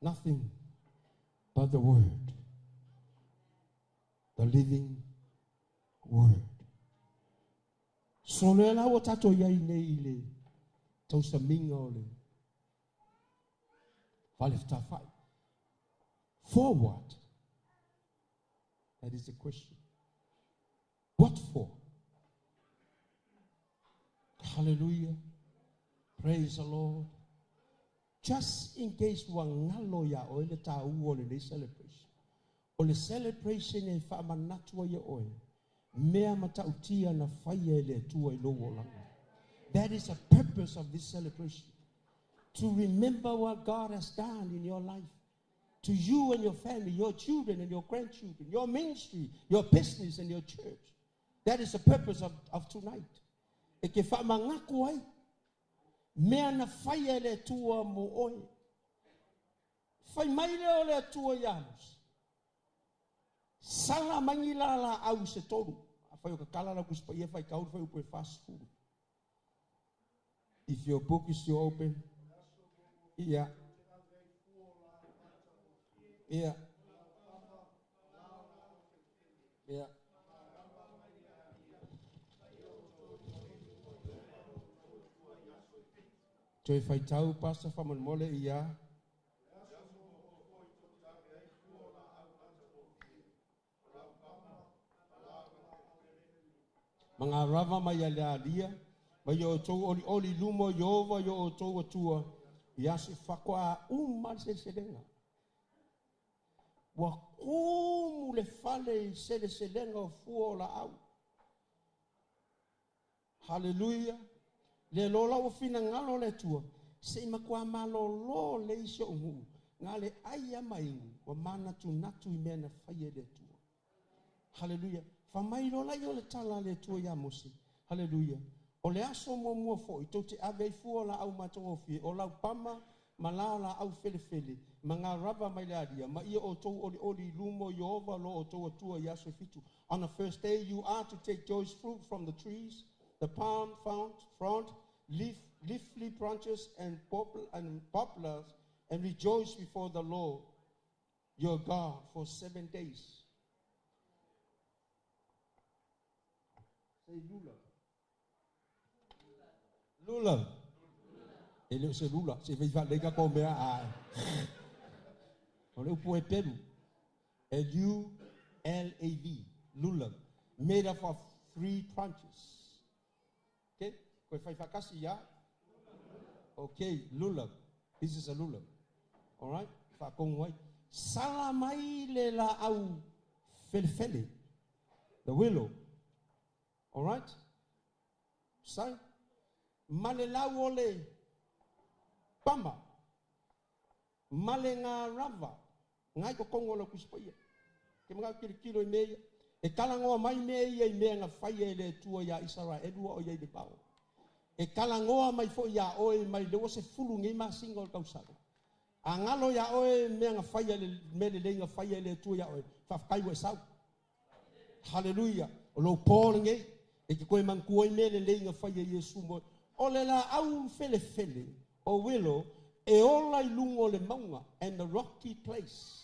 Nothing but the word. The living word. So lea la ua tatou i ai nei i le tausamiga o le fale fetafai. For what? That is the question. What for? Hallelujah. Praise the Lord. Just in case ua galo iā oe le tāua o lenei celebration. O le celebration e faamanatu ai e oe, mea matautia na faia e le Atua i lou olaga. That is the purpose of this celebration. To remember what God has done in your life. To you and your family, your children and your grandchildren, your ministry, your business and your church. That is the purpose of tonight. E ke faamanaku ai, mea na faia e le Atua mo oe. Fai mai lea o le Atua ia Mose, Sala mai ni laalaau se tolu. Afai o tatala lau Tusi Paia faitau le fuaiupu e 40. If your book is still open, ia. Ia. Ia. Toe faitau, Pastor, faamolemole, ia. Ma ngā rava mai a le Alia, ma i o outou olioli i luma o Ieova i o outou Atua, i aso faatoa uma le seleselega. Ua kumu le fale i seleselega o fua o laau. Haleluia! Le loa la ua finagalo le Atua, se i matua malolo lei si ou nuu, na le ai a ma inu, ua manatunatu i mea na faia e le Atua. Haleluia! Fa mai loa laia o le tala a le Atua ia Mose, Haleluia! O le aso muamua foi tou te ave ai fua o laau matagofie, o lau pama ma la o laau felefele, ma ngā rava mai le alia, ma ia outou olioli i luma o Ieova lo outou Atua i aso e fitu. On the first day you are to take joyous fruit from the trees, the palm frond, frond, leaf, leafy branches and, popl and poplars, and rejoice before the Lord your God for 7 days. Say lula. Lula. E le o se lula, se fai faalelei tatou mea a. O le upu e pelu. L-U-L-A-V, lulav, made up of three branches. Okay, koe fai faatasi ia. Okay, lulav. This is a lulav. Alright, faatonu ai. Sala mai le laau felefele, the willow. Alright? Sai. Ma le lau o le pama. Ma le ngā rava. Ngai totonu o lau Tusi Paia. Ke manao tilotilo i mea ia. E talanoa mai mea ia i mea na faia e le Atua iā Isaraelu a o i ai le vao. E talanoa mai foi iā oe mai le 20 nei masina o le tausaga. A galo iā oe mea na faia le mea lelei na faia e le Atua iā oe, faafetai ua e sau. Haleluia! O lou pō lenei, e te toe manatua ai mea lelei na faia e Iesu mo oe. O le laau felefele o willow e ola i luga o le mauga, and the rocky place.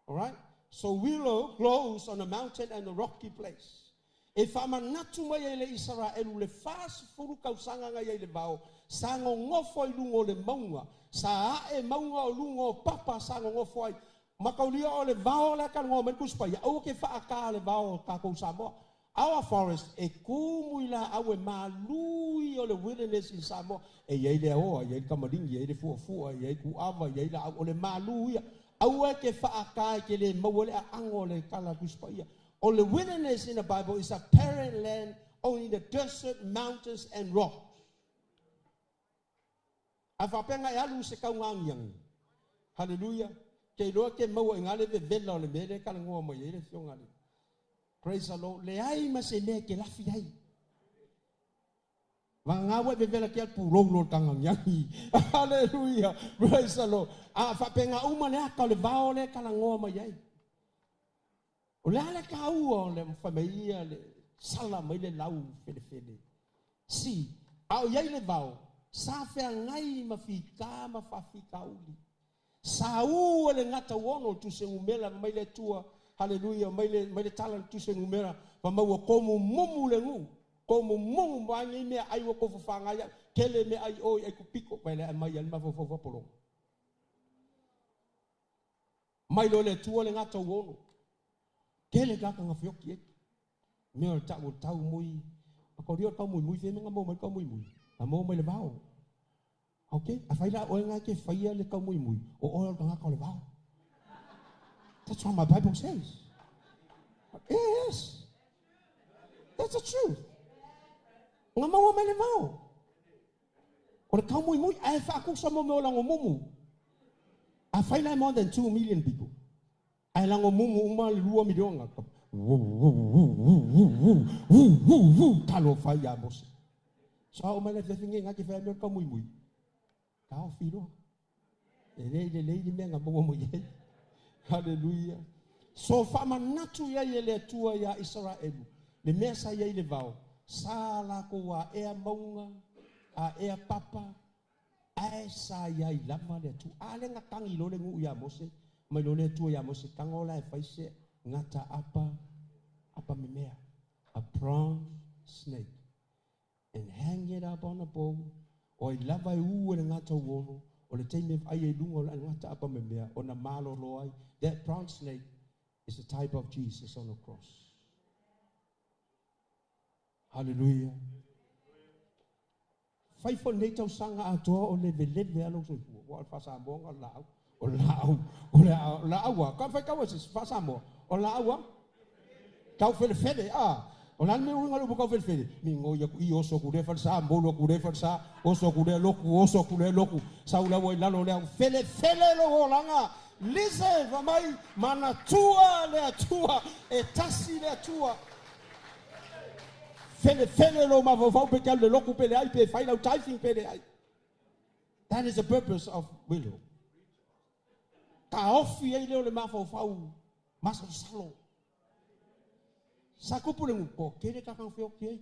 Alright? So willow grows on a mountain and a rocky place. E faamanatu mai ai le Isaraelu le 40 tausaga na i ai le vao, sa nonofo i luga o le mauga, sa ae mauga o luga o papa sa nonofo ai. Mataulia o le vao lea talanoa mai le Tusi Paia, aua ke faata le vao o tatou Samoa. Our forest e tumu i laau e malu ia o le wilderness in Samoa. E i ai le aoa, e i ai le tamaligi, e i ai le fuafua, e i ai kuava, e i ai laau, o le malu ia. Aua e te faata e te le maua le aago o le tala a Tusi Paia. O le wilderness in the Bible is a barren land only the desert, mountains and rocks. A faapea na e alu i se tauga agiagi. Haleluia. Ke iloa ke maua i ngā le vevela o le mea lea e talanoa mai ai le Afioga a le. Praise the Lord. Leai ma se mea e te lafi ai. Vagana ua e vevela ke al pulou lo le taga agiagi. Haleluia. Praise the Lord. A faapea uma le aka o le vao lea e talanoa mai ai. O le a le taua o le faamaia le sala mai le lau felefele. Si, a o iai le vao, sa feagai ma fita ma faafitauli. Sa u e le gata uono o tuse numera mai le Atua. Haleluia, mai le, mai le tala le tuse numera, fa mai ua komumumu le nuu. Komumumu mai nei mea ai ua kofofaga ai, kele mea ai oi ai kupiko, vai le mai ai le mafaufau fapologa. Mai lo le Atua le gata uono. Kele kaka nga fioki e. Mea o le tau o tau mui. A ko rio tau mui mui fe nga mo mai tau mui mui. A mo mai le vao. Okay? A fai la oe nga ke faia le tau mui mui. O oe o le tangata o le vao. That's what my Bible says. Yes. That's the truth. Nga maua mai le vao. O le tau mui mui, ae whaakusa mo me o lango mumu. A fai la more than 2 million people. Ae lango mumu uma le 2 miliona. Talo fai a Mose. So au mai le fiafi nga ke fai mea tau mui mui. Ka o filoa. E le le le le mea nga maua mo iai. Hallelujah. So whaamanatu ia i le Atua ia Israelu. Le mea sa ia i le vao. Sa la ko a ea maunga, a ea papa, ae sa ia i lava le Atua. A le nga tangi lo le ngu ia Mose, mai lo le Atua ia Mose, tango la e faise ngata apa, apa memea. A bronze snake. And hang it up on a pole. O i lava e ua le ngata uono, o le teime ai e lunga o le ngata apa memea, o na malo loai. That bronze snake is the type of Jesus on the cross. Hallelujah. Fai fo nei tau sanga atoa o leve leve alo soifua. Wa alfa Samoa nga lau. O lau. O le lau. Ka fai kau se fa Samoa. O lau a. Kau fele fele a. O la me unga lu kau fele fele. Mi ngo ia i oso ku le fa sa mo ku le fa sa oso ku le loku oso ku le loku. Sa ula wa lalo le fele fele lo olanga. Listen fa mai mana tua le atua e tasi le atua. Fele fele lo ma vau pe le loku pele ai pe fai lau taifing pele ai. That is the purpose of willow. Ka ofi ei leo le mafaufau masalosalo. Sa kupu le ngupo, kere ka kang feo ki.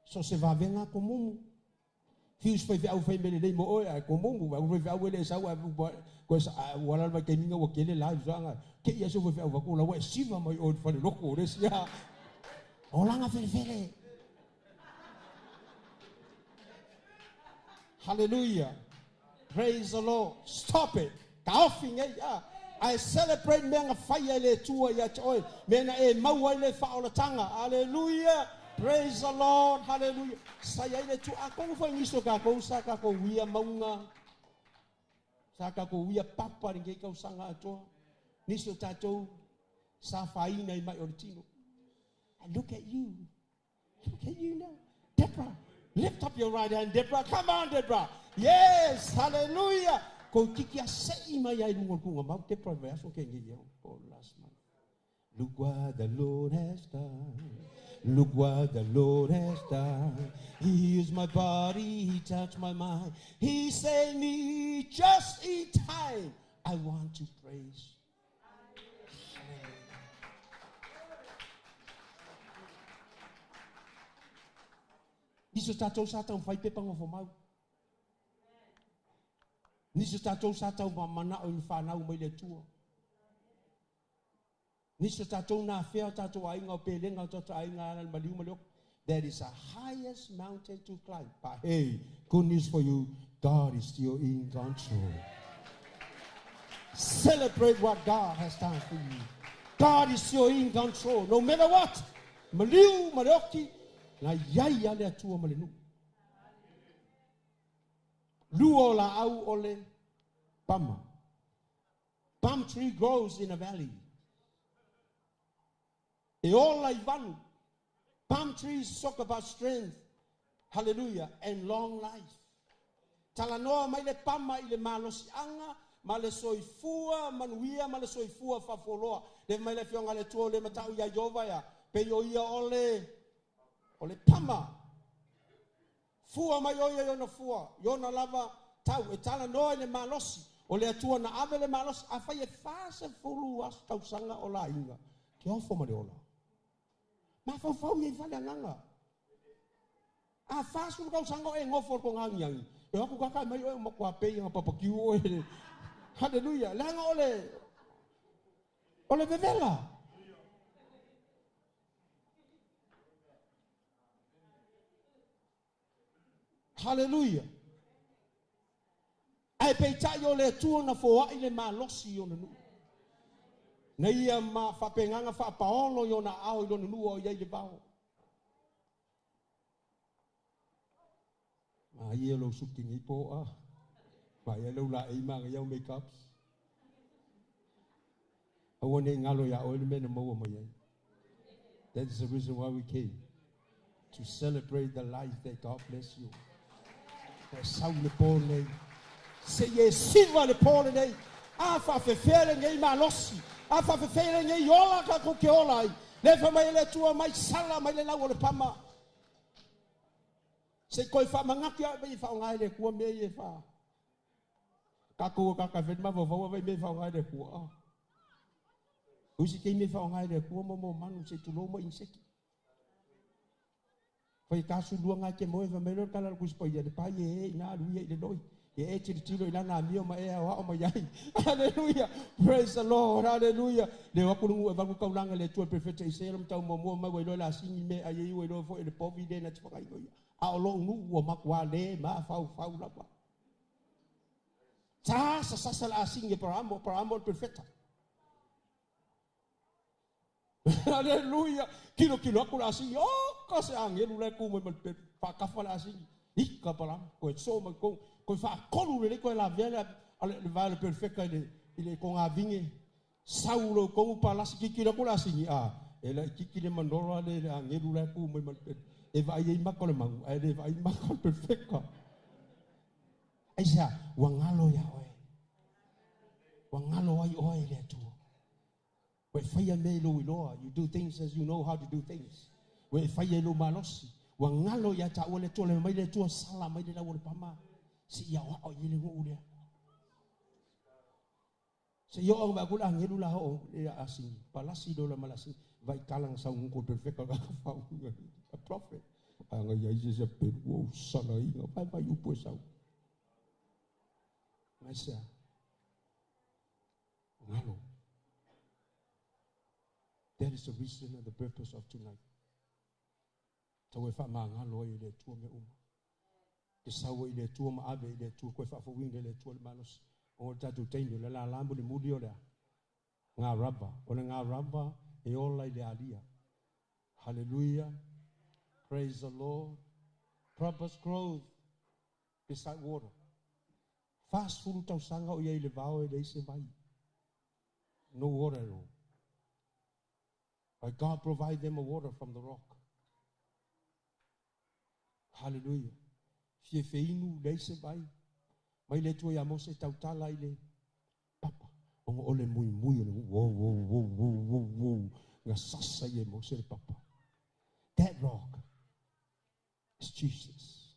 So se vavenga ko mumu. Fius fai au fai mele nei mo oe ai ko mumu, au fai au ele sau ai ko sa wala vai ke minga wa kele la zanga. Ke ia so fai au va ko la wa siva mai o fai loko le sia. Olanga fele fele. Hallelujah. Praise the Lord. Stop it. Ka ofi ngai a. I celebrate mea nga whaia le tua ia te oe. Mea na e maua i le whaolatanga. Hallelujah. Praise the Lord. Hallelujah. Sa ia i le tua. A kongu whai ngiso ka kou sa ka kou wia maunga. Sa ka kou wia papa ringe kau sanga atoa. Niso tātou sa whaina i mai o le tino. And look at you. Look at you now. Deborah. Lift up your right hand, Deborah. Come on, Deborah. Yes. Hallelujah. Ko kiki a sei mai ai lunga kunga mau Deborah vai aso ke ngi ia o last month. Look what the Lord has done. Look what the Lord has done. He heals my body, he touched my mind. He saved me just in time. I want to praise. Niso tātou sa tau whai pepa ngofo mau. Niso tātou sa tau mana o whanau mai le tua. Niso tātou nā whea tātou ainga o pelenga o tātou ainga ana maliu maliok. That is the highest mountain to climb. But hey, good news for you, God is still in control. Celebrate what God has done for you. God is still in control, no matter what. Maliu malioki, na iai ale atua ma le nuu. Lua o la au o le pama. Palm tree grows in a valley. E ola i vanu. Palm trees talk about strength. Hallelujah. And long life. Talanoa mai le pama i le malosianga, ma le soifua manuia, ma le soifua fafoloa. Le mai le fionga le tua o le matau ia Iova ia. Pe o ia o le pama. Fua mai oia iona fua. Iona lava tau. E tala noa i le malosi. O le atua na ave le malosi. A fai e fasa fulu as tausanga o la inga. Ke ofo ma le ola. Mafaufau ia i faaleagaga. A 40 tausaga o e nofo i le togagiagi, e o atu kaka mai oe ua matua pei ona papakiu oe. Haleluia! Leaga o le o le vevela. Haleluia! Ae peitai o le Atua na foai le malosi i ona nuu. Na ia ma faapegaga faapaolo i ona aao i lona nuu a o i ai le vao. Maia lou suki nei po a. Maia lou laei manaia au make-ups. Aua ne i galo iā oe le mea na maua mai ai. That is the reason why we came. To celebrate the life that God bless you. E sau le po nei. Se i e siva le po lenei. A faafefea lenei malosi. A faafefea lenei ola tatou te ola ai. Le fai mai e le Atua mai sala mai le lau o le pama. Se i toe faamanatu ia i faaaoga e le Atua mea ia e fa. Tatou o tagata fai mafaufau vai mea e faaaoga e le Atua. Ah. O isi taimi e faaaoga e le Atua mo mo manu se i tulou ma inseki. Fai tasu lua ngai te moe fai mai loa le tala a le Tusi Paia, le pai e e ina alu ia i le loi. Ia e tilotilo i lana amio ma e aoao mai ai. Hallelujah. Praise the Lord. Hallelujah. Le o atu le nuu e valu taulaga le Atua perfecta Isaia le matau muamua mai ua iloa le asini me ai ai ua iloa foi e le povi le na te whakaino ia. A o lou nuu ua matua le mafaufau lava. Sa sasa le asini e Paramo, Paramo le perfecta. Aleluia! Kilokilo atu le asigi, oka se agelu la e tu mai ma le pelu, faatafa le asigi, ika Palama, toe so mai totonu, toe faatolu lelei toe lavea le, le vae o le pelefeka i le, i le togavine, sau loa i totonu palasi, tilotilo atu le asigi, a, e laitiiti le manola le, le agelu la e tu mai ma le pelu. E vaai ai maka o le manu, ae le vaai maka o le pelefeka. Aisea? Ua galo iā oe. Ua galo ai oe i le Atua. Ua e faia mea i lou iloa, you do things as you know how to do things. Ua e faia i lou malosi. Ua galo ia taua le Atua, le mai le Atua sala mai le lau o le pama. Se i aoao i ai le nuu lea. Se i oo mai aku le agelu la oo le asini. Palasi lola ma le asini. Vai kala nga sau nguko perfecta ka fau. A prophet. Anga ia ise se pelu o sala inga. Vai vai upu e sau. Mai sea. Galo. That is the reason and the purpose of tonight. Tau e faamagalo ai e le Atua mea uma. Te sau ai i le Atua ma ave i le Atua, koe faafouina e le Atua le malosi. O le tatou taimi, o le lala mulimuli o le a? Ngā raba. O le ngā raba e ola i le alia. Hallelujah. Praise the Lord. Purpose growth beside water. 40 tausaga o i ai i le vao e leai se vai. No water at all. But God provide them a water from the rock. Hallelujah. Fia feinu, leai se vai. Mai le Atua ia Mose tautala i le papa. Ona o le muimui o le wo wo wo wo wo wo. Nga sasa i e Mose le papa. That rock is Jesus.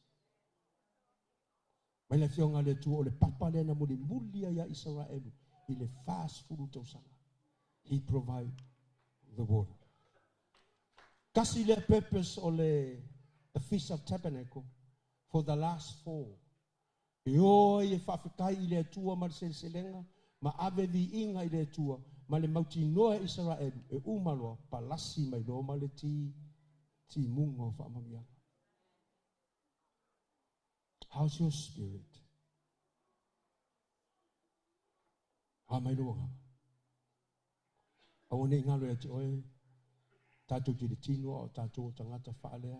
Mai le afioga a le Atua o le papa lea na mulimuli ai ia Isaraelu i le 40 tausaga. He provide the water. Tasi lea purpose o le the Feast of Tabernacle for the last four. E o ai e faafetai i le Atua ma le seleselega ma ave viiga i le Atua ma le mautinoa e Isaraelu e uma loa palasi mai loa ma le ti timuga o faamanuiaga. How's your spirit? A mai lou agaga. Aua ne i galo ia te oe, tatou te le tino a o tatou o tagata faalea.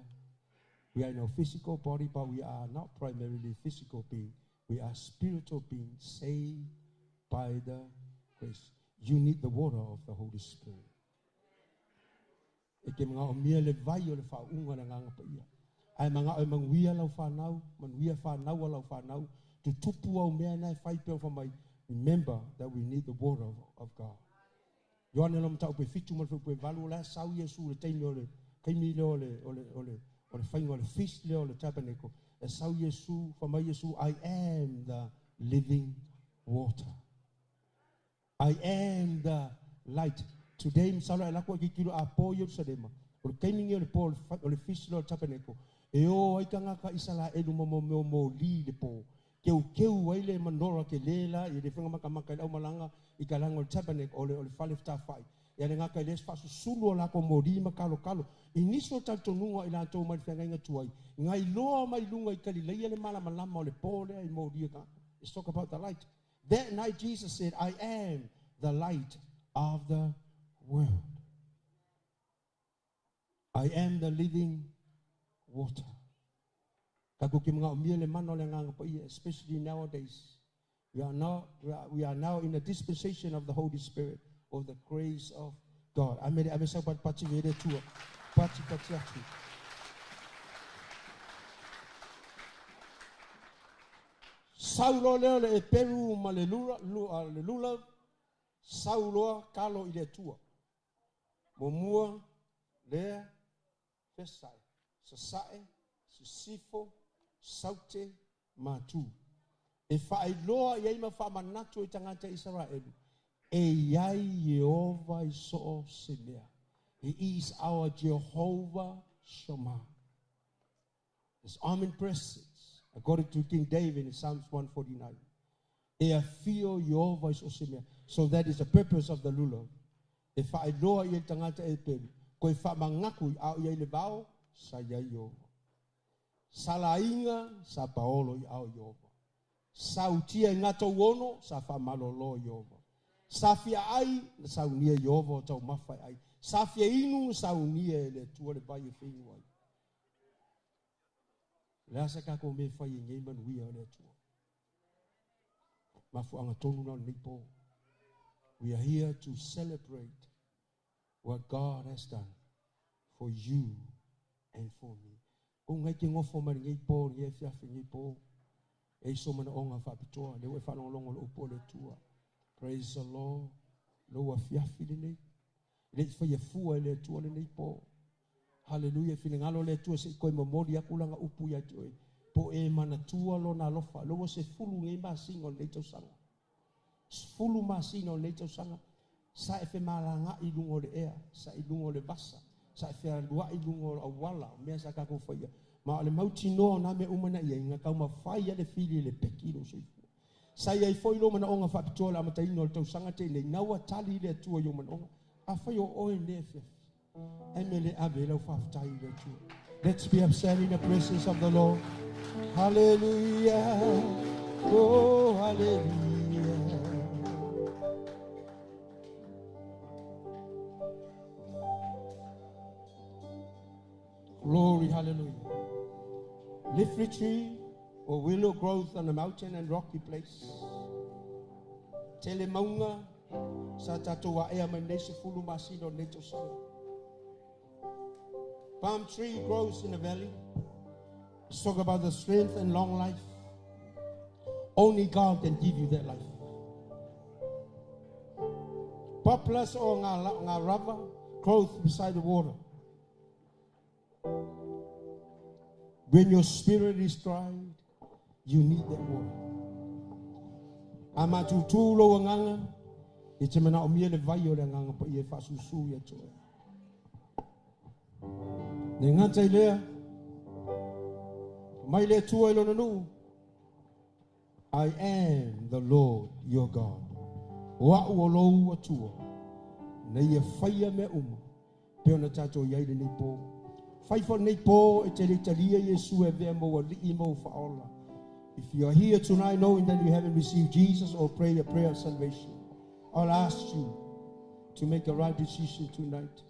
We are in our physical body, but we are not primarily physical being. We are spiritual beings saved by the grace. You need the water of the Holy Spirit. E te manaomia le vai o le faauuga o le Agaga Paia. Ae manao e manuia lau fanau, manuia fanau a lau fanau, tutupu au mea na e fai pea o mai, remember that we need the water of God. Ioane lo mataupu e 7 ma le fuaiupu e 8, o la e sau Iesu i le taimi o le taimi lea o le o le o le o le faiga o le feast lea o le tabernacle. E sau Iesu, fai mai Iesu, I am the living water. I am the light. Today, masalo e lako ki kilo a po Yerusalema. O le kaimingi o le po o le feast lo tabernacle. E o ai tangata Isaraelu mo mo mo mo li le po. Keu keu ai le manora ke lela i le whanga makamaka i au malanga i ka langa o le tabernacle o le whale whtawhai. Ia le ngaka i le whasu sulu o lako mo li ma kalo kalo. I niso taltonunga i lātou mai whangainga tuai. Ngai loa mai lunga i Kalileia le malamalama o le po lea i mo li ka. Let's talk about the light. That night Jesus said, I am the light of the world. I am the living water. Especially nowadays. We are now in the dispensation of the Holy Spirit, of the grace of God. Saulo leo le eperu ma le lula, sauloa kalo i le tua. Momua, lea, fesai, sasae, sisifo, saute, matu. E whaeloa i aima whaamanatu i tangata Israelu. E iai Jehovah i so'o se mea. He is our Jehovah Shammah. His omnipresence, according to King David in Psalms 149. E a fio Jehovah i so'o se mea. So that is the purpose of the lulav. E whaeloa i tangata e peru. Koe whaamangaku i au i le vao, sa iai Jehovah. Salainga, sa paolo i au Jehovah. Sa utia i ngata uono, sa whaamalolo Jehovah. Sa fia ai, sa unia Jehovah o tau mawhai ai. Sa fia inu, sa unia e le tua le vai e whenua ai. Le asa kako me whai e ngei manuia o le tua. Mafu anga tonu na nei po. We are here to celebrate what God has done for you and for me. O ngai ke ngofo mai ngei po, ngei fiafi ngei po. E iso mana onga whapitoa, le ue whalongolongo lo upo le tua. Praise the Lord. Lo ua fiafi le nei. Le i whaia fua le tua le nei po. Hallelujah. Whina le tua se i koe momori akulanga upu ia te oe. Po e mana tua lo nā lofa. Lo ua se fulu ngei masinga o nei tausanga. Fulu masinga o nei tausanga. Sa e whe malanga i lungo le ea. Sa i lungo le vasa. Sa e whea lua i lungo o awala. O mea sa kako whaia. Ma o le mauti noa nā mea umana ia. Inga kauma whaia le whili le pekilo soifua. Sa ia i fo ilo mana onga whapitoa la mataino o le tausanga te nei. Naua tali le atua i o mana onga. A whai o oe le fiafi. Emele ave lau whaftai le atua. Let's be upset in the presence of the Lord. Hallelujah. Oh, hallelujah. Glory, hallelujah. Leafy tree or willow growth on a mountain and rocky place. Tele maunga sa tatou ea mai nei se fulu masina o nei tausaga. Palm tree grows in the valley. Let's talk about the strength and long life. Only God can give you that life. Poplars or ngā rava growth beside the water. When your spirit is dried, you need that water. Ama tutu lo nganga, e te mana o mia le vai o le nganga pa i e whasusu ia toe. Ne ngata i lea, mai le tua i lona nuu, I am the Lord your God. O au o lou atua, nei e whaia mea uma, pe ona tātou iai le nei pō. Whai wha nei pō e te leitalia Yesu e vea maua li'i mau whaola. If you are here tonight knowing that you haven't received Jesus or pray a prayer of salvation, I'll ask you to make a right decision tonight.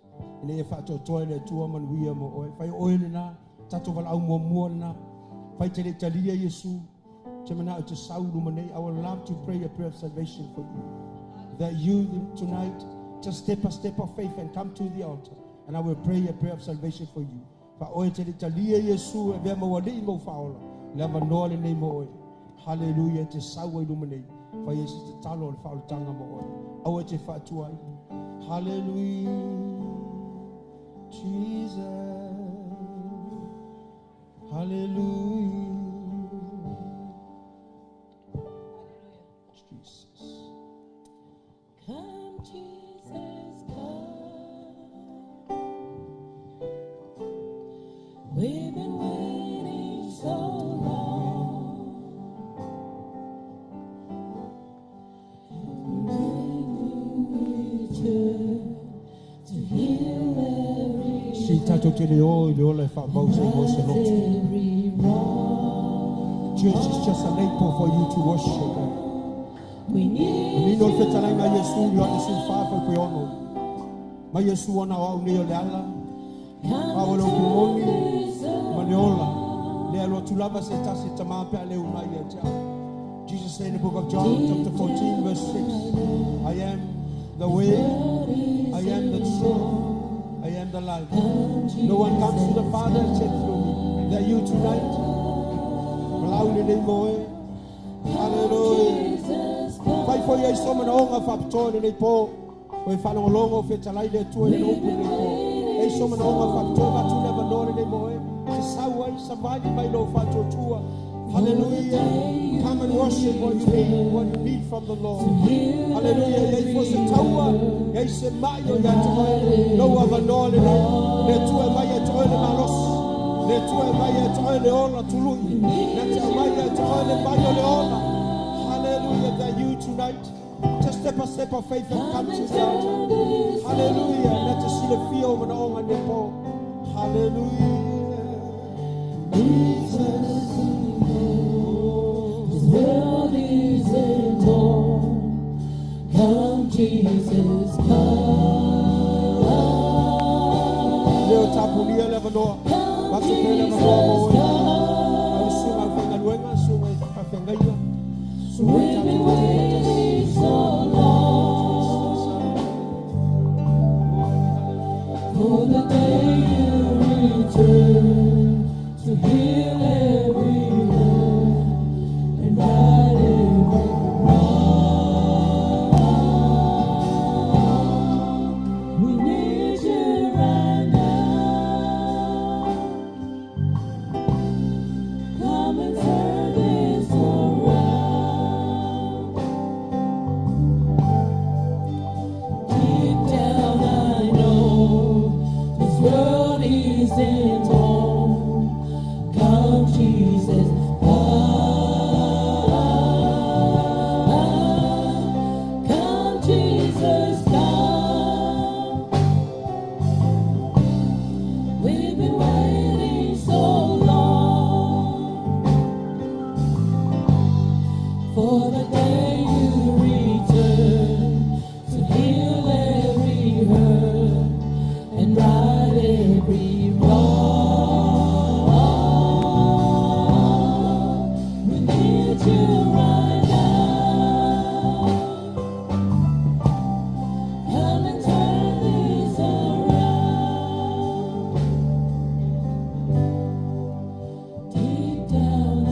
Ina e whaatotoa le atua manuia mo oe. Whai oe le nā, tātou wala au mua mua le nā. Whai te leitalia Yesu, te mana o te saulu manei. I would love to pray a prayer of salvation for you. That you tonight, just step a step of faith and come to the altar. And I will pray a prayer of salvation for you. Fa oe te talia Yesu e vea maua li'i mau whaola. Le avanoa le nei mo oe. Hallelujah, te saua i luma nei. Fa Yesu te talo o le whaolatanga mo oe. Aua te whaatua ai. Hallelujah, Jesus. Hallelujah. Jesus. Come, Jesus, come. We've been waiting so long. To heal every Si tātou te le o i le ola e whaamau se mo se lotu. every wrong. Church is just a label for you to worship. We need Nino le fetalai na Yesu i o Yesu whaafau koe ono. Ma Yesu ona o au nei o le ala. come O le and moni turn ma le ola. Le alo tulava se tasi tamā pe ale unai ia te au. Jesus said in the book of John, chapter 14, verse 6, I am the way, I am the truth, I am the life. No one comes to the Father except through me. That you tonight, Malau le nei moe. Hallelujah. Jesus, come. Fai foi ai so mana onga whapitoa le nei pō. O e whalongolongo whetalai le atua le upu le pō. Ei so mana onga whapitoa watu le vanoa le nei moe. Te sau ai savali mai lo whatotua. Hallelujah. Come and worship what you need from the Lord. Hallelujah. Iei fo se taua, iei se mai o ia te oe. Lau avanoa le nei. Le atua e mai e te oe le malosi. Le atua e mai e te oe le ola tului. Le te mai e te oe le mai o le ola. Hallelujah, that you tonight just step a step of faith and come to the altar. Hallelujah. Let us see the feel of an onga nepo. Hallelujah. Jesus, this world isn't home. Come, Jesus, come. Leo tapunia le vanoa. Come, Basu pele Jesus, vanoa mo. come. Au sunga whangaluenga, sunga whangaia. Sunga We've been waiting so long for the day you return to heal every hurt and right every wrong. We need you right now. Come and turn this around. Deep down I know this world isn't home. Come, Jesus, come. Come, Jesus, come. We've been waiting so long for the day you return to heal every hurt and right every wrong. We need you right now. Come and turn this around. Deep down I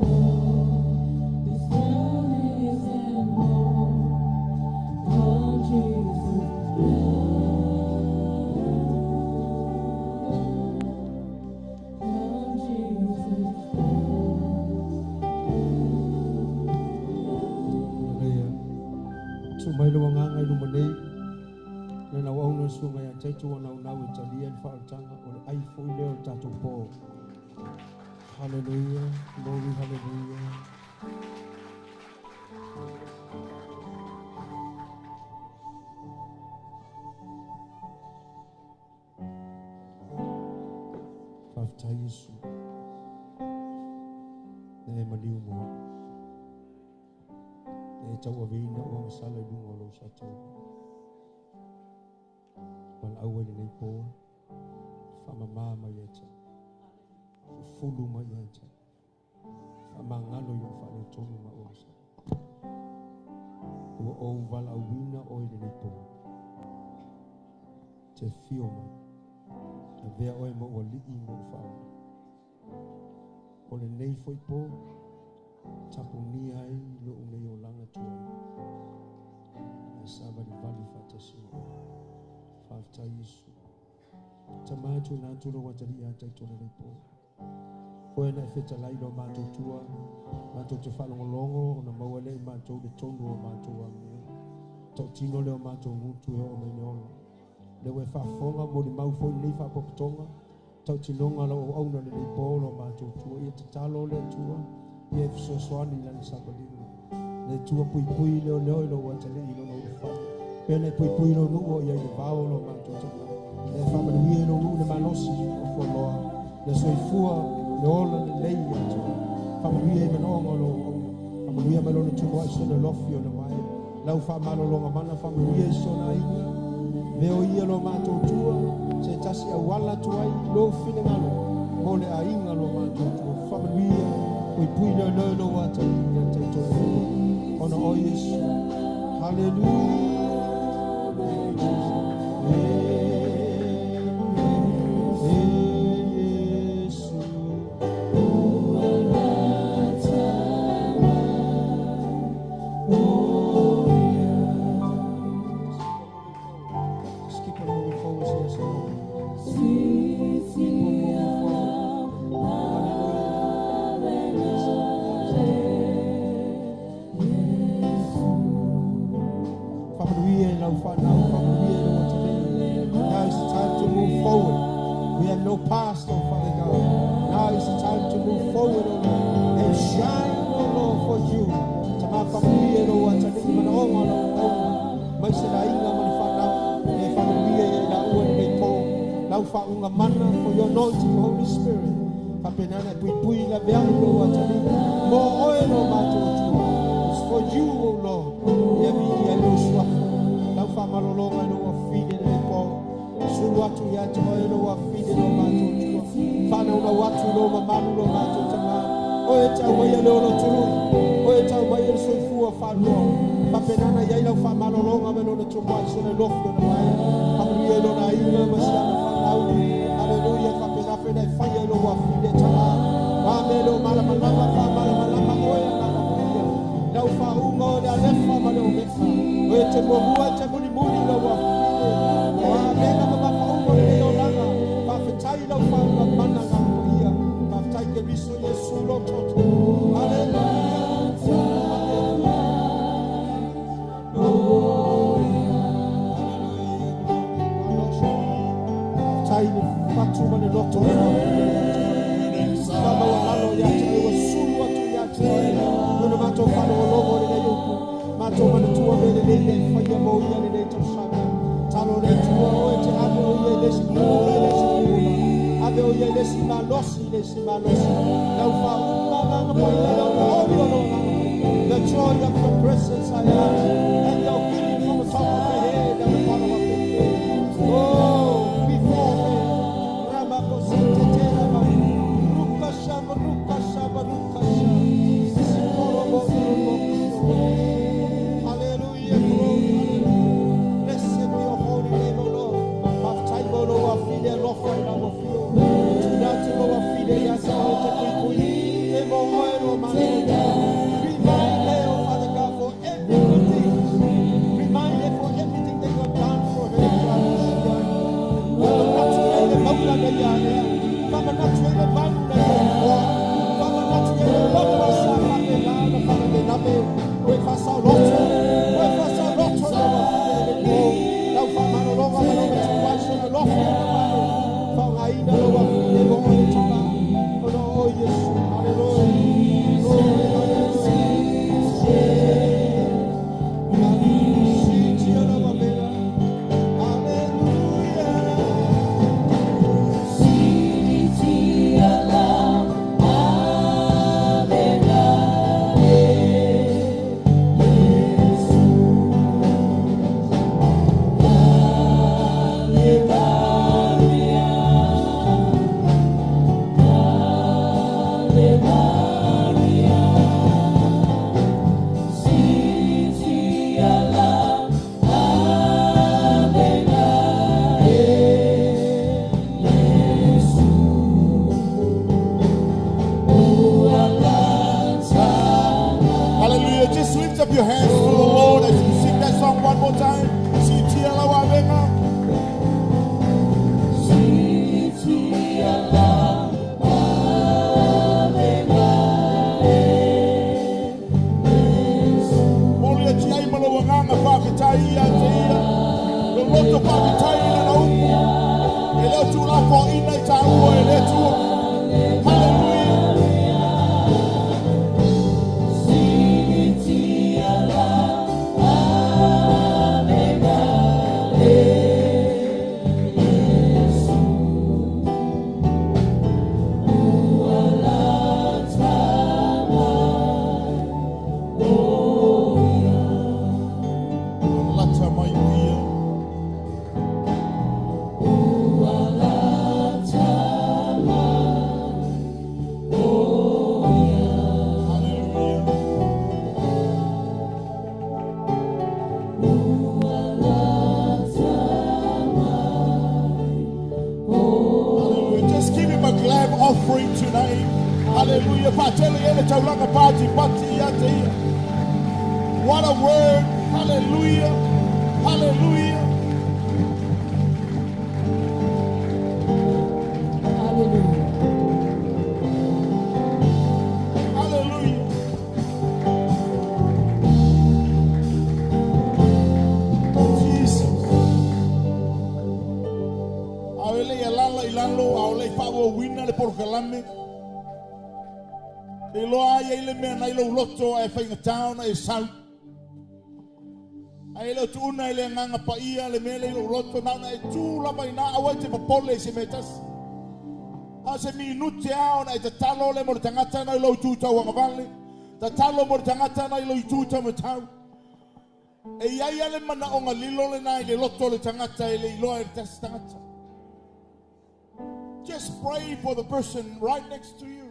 know this world isn't home. Come, Jesus, come. Come, Jesus, Hallelujah. Tu mai lo nganga i luma nei. Le na wauna sunga ia teitu o nau nau i talia le whaotanga o le ai fo i leo tātou pō. Hallelujah. Glory, hallelujah. Whaftai Yesu. Ne e maniu moa. E tau aveina o masala i lunga o lau sa tau. Wala au e nei pō. Whamamā mai e te. Fufulu mai e te. Whamangalo i o whale tonu ma o masala. Ua o wala auina o i nei pō. Te whio mai. A vea oe mo ua lii mo whaona. O le nei foi pō. Tapunia ai lo unei o langa tuai. E sa vali vali whatasi mo. Whaftai Yesu. Tamatu nā turo watari a tai tōre rei pō. Koe na e whetalai lo mātou tua, mātou te whalongolongo o na maua lei mātou le tonu o mātou a mea. Tau tino leo mātou ngutu e o mai ne ola. Le ue whaafonga mo le mau foi nei whaapopotonga. Tautinoga lau auauna lenei po lo matou tua ia tatalo le Atua ia e fesoasoani i lana savaliga. Le Atua puipui leo leo i lou atalii i lona ulufale. Pea na e puipui lou nuu o i ai le vao lo matou tama. Le faamanuia i lou nuu le malosi fuafualoa. Le soifua le ola lelei ia Atua. Faamanuia i manaoga o lou auauna. Faamanuia mai lona tumo ai sona lofi o na mai. Lau faamalologa mana faamanuia i sona aiga. Veo ia lo matou tua, se tasi auala atu ai lou finagalo mo le aiga lo matou tua. Faamanuia, puipui leo leo lou atalii ia taitonu ona o Iesu. Hallelujah. E Iesu. Just keep on moving forward, yes, Lord. Keep on moving forward. Hallelujah. Faamanuia i lau whanau, faamanuia i lau atalii. Now is the time to move forward. We have no past, oh Father God. Now is the time to move forward, oh Lord, and shine, oh Lord, for you. Tama faamanuia i lau atalii, manaoga o lau auauna. Mai se laiga ma le whanau, e faamanuia ia i laua lenei po. Lau whaunga mana for your anointing, Holy Spirit. Faapena puipui la veai lou atalii. Mo oe lo matou Atua. It's for you, O Lord. Ia viia ai lou suafa. Lau faamalologa i lou afine lenei po. Sulu atu ia te oe lou afine lo matou Atua. Whānaunau atu lo mamalu lo matou tama. Oe te aumaia le olo tului. Oe te aumaia le soifua whaanoa. Faapena i ai lau faamalologa me lona tumoai sona lofi o na mai. Faamanuia i lona aiga ma si ana whanau. Hallelujah. Faapena fena e faia i lou afine tama. Ame lo malamalama faamalamalama oe agaga paia. Lau faauga o le alefa ma le omeka. Oe te muamua e te mulimuli lau afine. O amena ma mafaauga o lenei olaga. Faafetai lau faauga mana agaga paia. Faafetai Keriso Iesu lo toto. Hallelujah. Hallelujah. Faafetai le fatu ma le loto o le Whamaualalo ia te oe, ua sulu atu ia te oe. Lona matou faalogologo lenei upu. Matou manatua me lenei le faia mo ia lenei tausaga. Talo le Atua oe te ave o ia i le isi pupula i le isi pupula. Ave o ia i le isi malosi i le isi malosi. Lau faauga agaga paia lau oli o lo agaga paia. The joy of your presence I ask, and your healing from the top of the head and the bottom of the feet. Oh, before me. Ramakosetetelama. Rukasha, rukasha, rukasha. Sikorobo, Hallelujah, glory, hallelujah. Blessed be your holy name, O Lord. Faafetai mo lou afine alofa i lau afio. Tuna atu lou afine ia te oe te puipui. E mo oe lo matou. Remind her, oh Father God, for every good thing. Remind her for everything that you have done for her throughout this year. Famanatu e le maula na ia ea. Famanatu e le valu na ia ifoa. Famanatu e le loto sa faapena na faalavelave. Oe faasaoloto. Oe faasaoloto lau afine le po. Lau faamalologa ma lau matuai sona lofi o na mai. Faaaogaina lau afine mo oe tama. Ona o Iesu. Hallelujah. Glory, hallelujah. Siitia lau avela. Hallelujah. Siitia lau avega e Iesu. Kalevaria, Kalevaria. Siitia lau avega e Iesu. Ua lata. Hallelujah. Just lift up your hands to the Lord as you sing that song one more time. Siitia lau avega. Siitia lau avega e Iesu. Moli atu ai ma lou agaga faafetai ia te ia. Lo loto faafetai i lana upu. E leo tulafoaina i tāua e le taulaga patipati ia te ia. What a word. Hallelujah. Hallelujah. Hallelujah. Hallelujah. Jesus. Aole ia lala i lalo, aole i whaua wina le porokalame. E loa ai le mea nai lou loto e whainga taona e sau. Ai le tuuna i le nganga paia le mea le lou loto nauna e tū lava i nā aua te papole i se mea tasi. A se minute ao na e tatalo le mo le tangata na i lou tūtau angavale. Tatalo mo le tangata na i lou tūtau matau. E iai ale mana o ngā lilo le nai le loto le tangata e le iloa e le tasi tangata. Just pray for the person right next to you.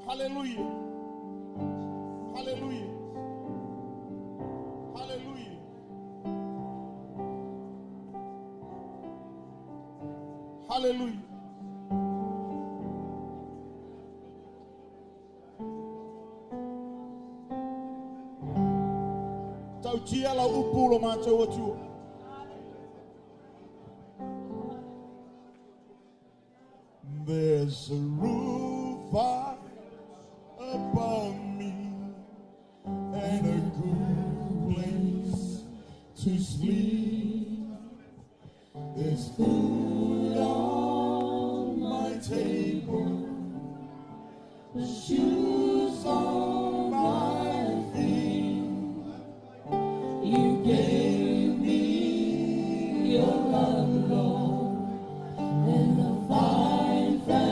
Hallelujah. Hallelujah. Hallelujah. Hallelujah. Tau tia lau upu lo mātou atua. There's a roof above me and a good place to sleep. There's food on my table, shoes on my feet. You gave me your love, Lord, and a fine family.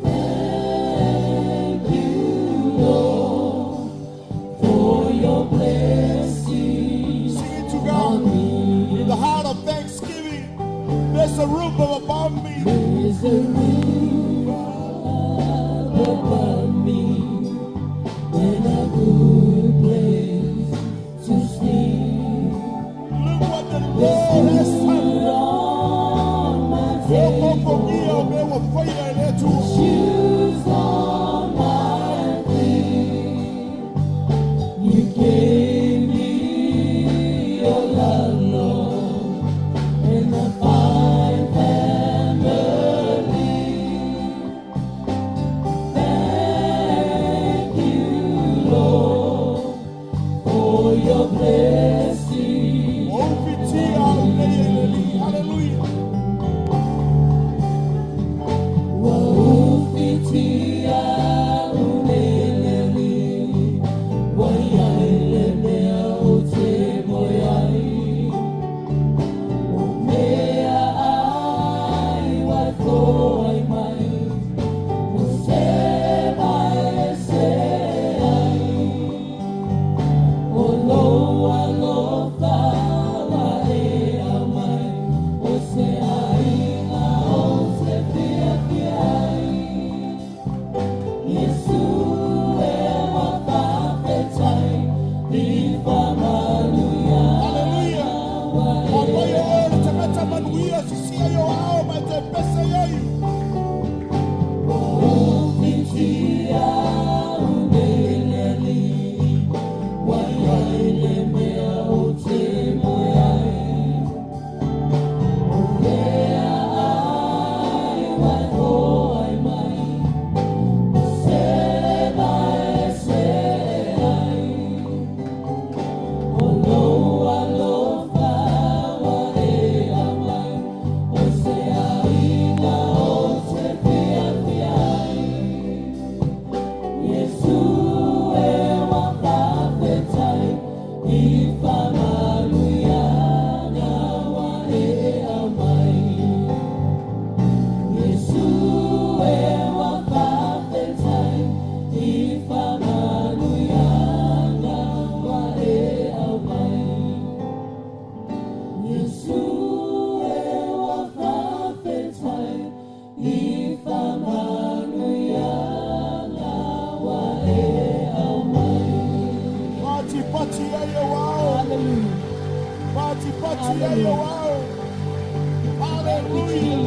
Thank you, Lord, for your blessings Sing it to God on me. with the heart of thanksgiving. There's a roof above me. There's a roof above me and a good place to sleep. Look what the Lord has done. Food on my O table, koko ia o mea ua whaia e le Atua. shoes on my feet. You gave me your love, Lord, and a fine family. Thank you, Lord, for your blessings. O ufitia au nei e le Alii. Hallelujah. Wa ufitia uneleli, wa iaile mea o te moe ai. O mea ai wai foai mai, o se mai se ai. O loa lofa wa e au mai, o se ainga o se fia fia ai. Yesu e wa whawhetai, i whamanuia Hallelujah. wa O e mai o le tangata manuia sisia i o ao ma te pese iai. Ufitia uneleli, wa iaile mea o te moe ai. O mea ai wai hoai mai, o se mai se ai. O loa lofa wa e au mai, o se ainga o te fia fia ai. Yesu e wa whawhetai, i whamanuia ngā wa e au mai. Yesu e wa whawhetai, i whamanuia ngā wa e au mai. Yesu e wa whawhetai, i whamanuia ngā wa e au mai. Pati pati ai o ao. Hallelujah. Pati pati ai o ao. Hallelujah.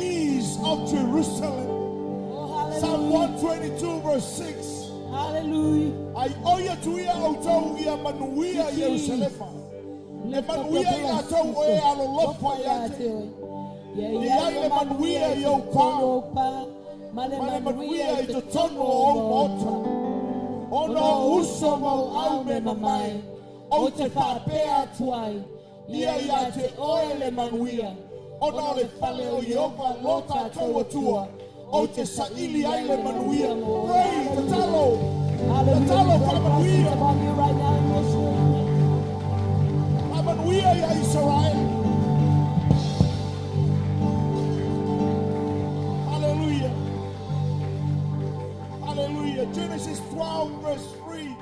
peace of Jerusalem. Oh, Psalm hallelujah. 122 verse 6. Hallelujah. Ai oia tuia au tau ia manuia Jesus. Yerusalema. E Lift up your manuia i blessings. latou o e alolofa ia te. Ia Ia ia le manuia i au pā. pa. Ma le Ma le manuia manuia i i totonu o au maota. Ona o uso mau au me mamae. O te whaapea atu ai. Ia ia te oe le manuia. Ona o le fale o Iehova lo tātou atua. O te saili ai le manuia. Pray, tatalo. Hallelujah. Tatalo Pray wha blessings manuia. upon you right now in Yeshua's name. Wha manuia ia Israel. Hallelujah. Hallelujah. Genesis 12 verse 3.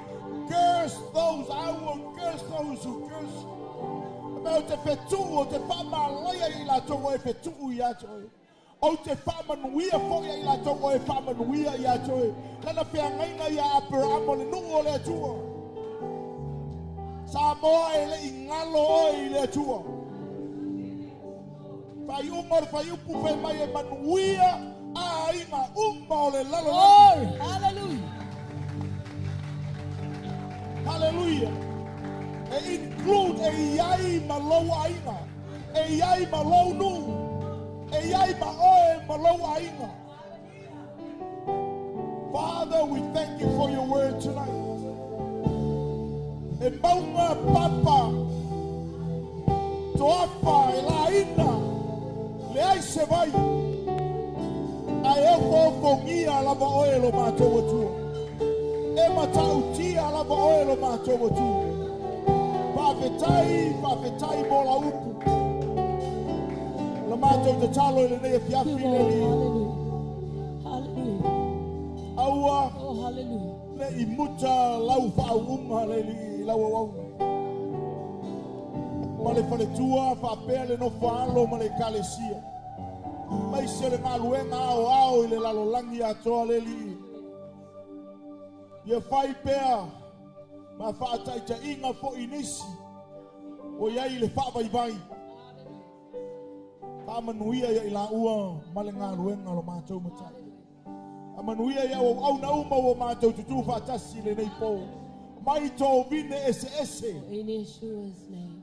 Curse those, I will curse those who curse you. Mea o te whetuu o te whamalaia i lātou o e whetuu i a toe. O te whamanuia foi i lātou o e whamanuia i a toe. Lana wheangaina ia Aperamo le nuu o le Atua. Samoa e le ingalo oe i le Atua. Whai uma o le whai upu whai mai e manuia a inga uma o le lalo. Glory. Hallelujah. Hallelujah. E include e iai ma lou aiga. E iai ma lou nu. E iai ma oe ma lou aiga. Father, we thank you for your word tonight. E maunga papa. Toafa e laina. Le ai se vai. A e fōfōgia lava oe lo mātou atua. E matautia lava oe lo mātou atua. Whawhetai, whawhetai mō la upu. La mātou te talo i le nei Thank you, fiafi le Lord. li. Hallelujah. Hallelujah. Aua Oh, hallelujah. le i muta lau whaunga le li i lau auauna. Ma le whaletua, whapea le nofo alo ma le kalesia. Mai se le ngaluenga ao ao i le lalolangi atoa le li. Ia whai pea, ma whaataita inga fo i nisi. O iai le whaavaivai. Whaamanuia ia i la ua ma le ngaluenga lo mātou matai. A manuia ia o au na uma o mātou tutu whaatasi le nei pō. Mai tō vine ese ese. In Yeshua's name.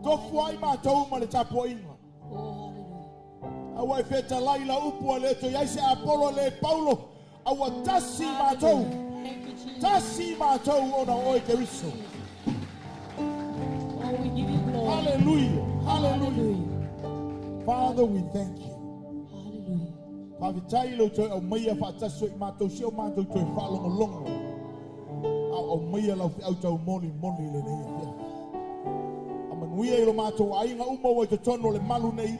Tofu ai mātou ma le tapua inga. Oh, hallelujah. Aua e whetalai la upu a le to iai se Apollo le Paulo. Aua tasi mātou. Thank you, Jesus. Tasi mātou ona oe Keriso. Oh, we give you glory. Hallelujah. Hallelujah. Hallelujah. Father, we thank you. Hallelujah. Whawhetai lo toi au maia whaataso i mātou si o mātou toi whaalongolongo. Au au maia lau au tau moli moli le nei awhia. A manuia i lo mātou ainga uma o i te tono le malu nei.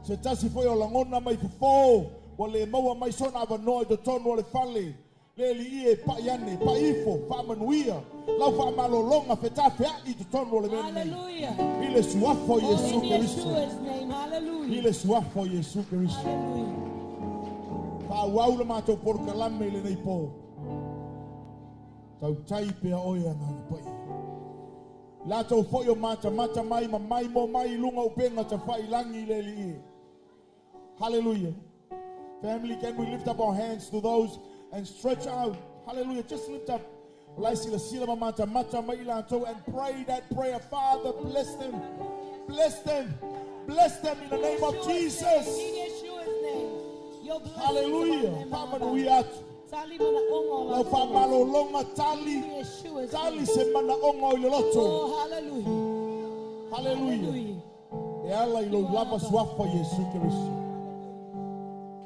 Se tasi foi o langona mai fofo. Wa le maua mai sona awanoa i te tono o le fale. Le li ie pa iane, pa ifo, wha manuia. Lau wha malolonga whetafe a i te tono o le mea nei. Hallelujah. I le suafo Oh, Yesu in Kristo. Yeshua's name. I Hallelujah. le suafo Yesu Kristo. Hallelujah. Whaau le mātou porokalame i le nei pō. Tau tai pea oe a ngā pai. Lātou foi o mata mata mai ma mai mō mai i lunga upenga ta whai langi le li e. Hallelujah. Family, can we lift up our hands to those and stretch out? Hallelujah. Just lift up. Lai sila sila ma mata mata mai lātou and pray that prayer. Father, bless them. Bless them. Bless them in the name of Yeshua's name. Jesus. In Yeshua's name. Your blessings Hallelujah. upon them, Abba. Whamanuia atu. Tali mana ongo Lau la whamalolonga tali. In Yeshua's Tali name. se mana onga o i le loto. Oh, hallelujah. Hallelujah. Hallelujah. E ala i lou lava suafa Iesu Keriso.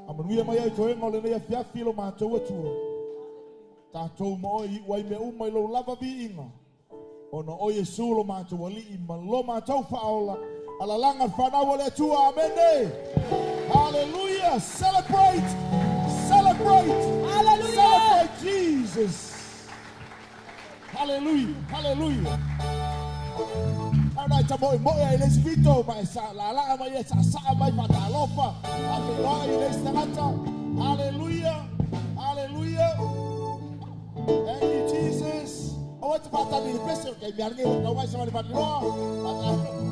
A manuia mai ai toenga o lenei afiafi lo mātou atua. Tātou ma oe i uai mea uma i lou lava viiga. Ona o Iesu lo mātou alii ma lo mātou whaola. Alalanga le whanau o le Atua. Amene. Hallelujah. Celebrate. Celebrate. Hallelujah. Celebrate Jesus. Hallelujah. Hallelujah. Au nai ta moe moe ai le isi fito, ma e sa la la mai e sa sa mai fa ta alofa. A te loa i le isi tagata. Hallelujah. Hallelujah. Thank you, Jesus. O te whātani le pese, kei mea nge o kau mai sa mani whaniroa.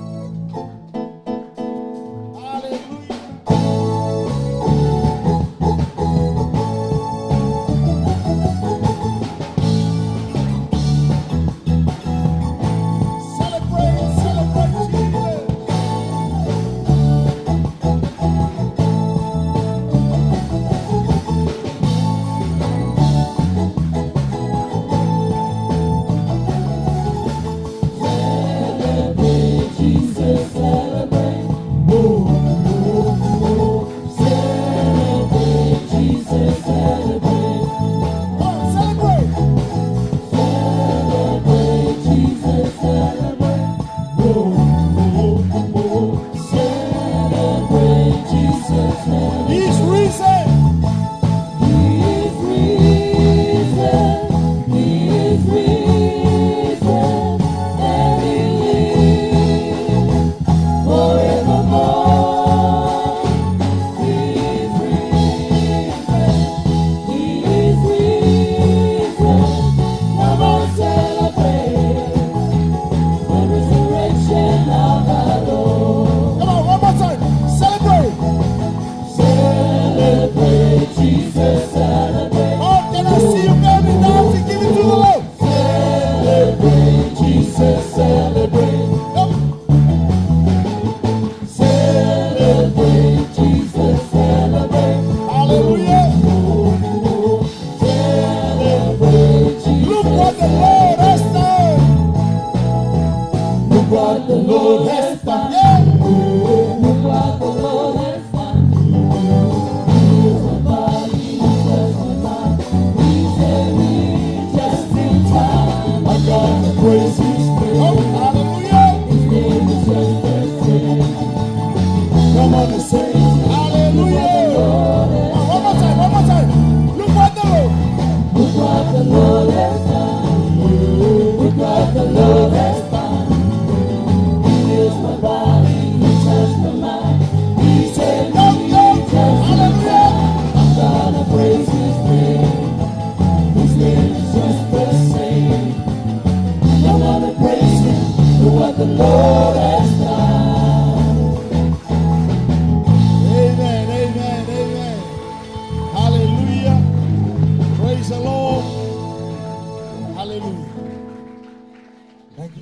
Hallelujah.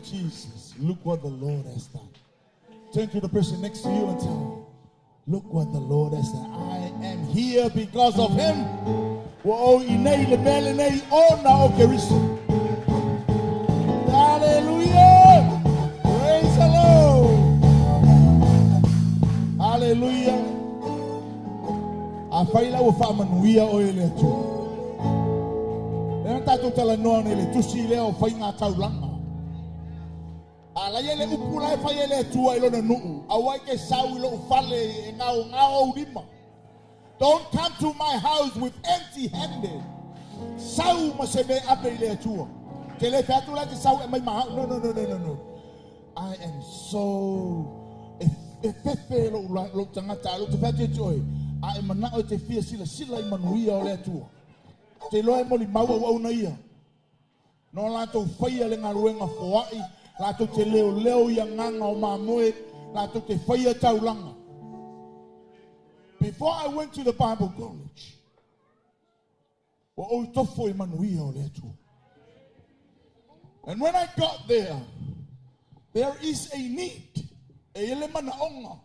Jesus. Look what the Lord has done. Turn to the person next to you and tell them, look what the Lord has done. I am here because of him. Ua ou i nei le mea lenei ona o Keriso. Hallelujah! Praise the Lord! Hallelujah! Afai la ua faamanuia oe e le Atua. Lea na tatou talanoa nei i le tusi lea o Faiga Taulaga. A la e i ai le upu la e fai e le Atua i lona nuu, aua e te sau i lou fale e gaogao ou lima. Don't come to my house with empty handed. Sau ma se mea e ave i le Atua. Te le fai atu la e te sau e aumai ma au. No, no, no, no, no, no. I am so e, e fefe lou, lou tagata, a lou te fai atu ia te oe, a e manao e te fia silasila i manuia o le Atua. Te iloa e molimau auauna ia. No latou faia le galuega foai, latou te leoleo i agaga o mamoe, latou te faia taulaga. Before I went to the Bible college, ua ou tofo i manuia o le Atua. And when I got there, there is a need, e i ai le manaoga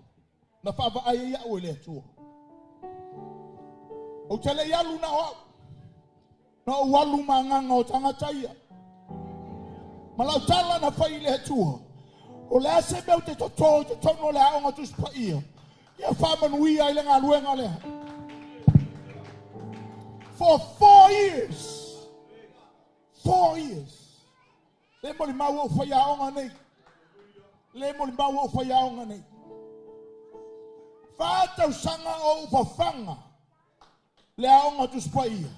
na faavaai ai au e le Atua. Ou te le i alu na o au. Na ou alu ma agaga o tagata ia. Ma lau tala na fai i le Atua, O le a se mea ou te totō i totonu o le Aoga Tusi Paia, ia faamanuia ai le galuega lea. For 4 years. 4 years. Le molimau ou faiaoga nei. Le molimau ou faiaoga nei. 4 tausaga o ou fafaga le Aoga Tusi Paia.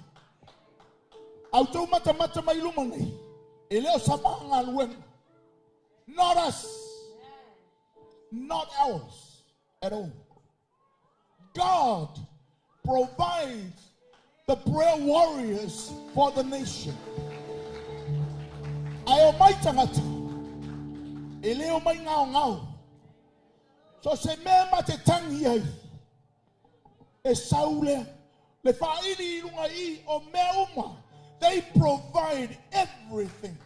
Au tou matamata mai luma nei, e le o sa galuega. Not us. Not ours at all. God provides the prayer warriors for the nation. Ae o mai tagata, e le o mai gaogao. So se mea ma te tangi ai, e sau lea, le faaili i luga i o mea uma. They provide everything.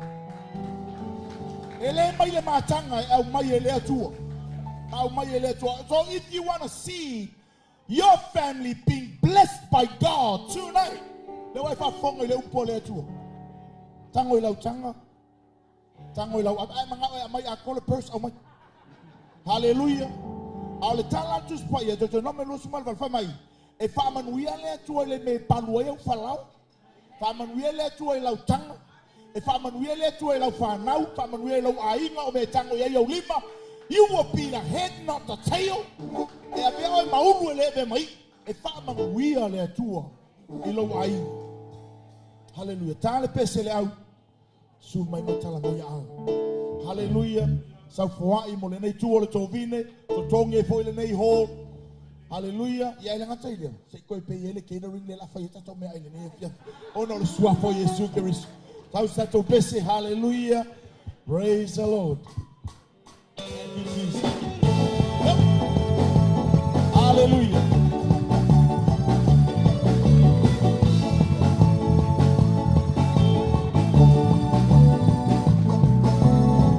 E le mai le mataga e aumai e le Atua. Aumai e le Atua. So if you want to see your family being blessed by God tonight, le wai faafofoga i le upu a le Atua. Tago i lau taga, tago i lau ai mangao e aumai a le purse aumai. Hallelujah. A o le tala atu Tusi Paia, Deuteronome 28, fai mai, e faamanuia le Atua i le mea e palu ai au falao, faamanuia le Atua i lau taga, e faamanuia le Atua i lau fanau, faamanuia i lau aiga o mea e tago i ai au lima. You will be the head, not the tail. E avea oe ma ulu e le avea mai. E faamanuia le Atua i lou aiga. Hallelujah. Ta le pese le au. Su mai matala mai au. Hallelujah. Sau foai mo lenei tu o le tovine, totogi ai foi lenei hall. Hallelujah. Ia ele ngata ile. Se koe pe ele catering le la fai tatou mea ai lenei afiafi. Ona o le suafa o Iesu Keriso. Tau sa tou pese. Hallelujah. Praise the Lord. Thank you, Jesus. Yep. Hallelujah.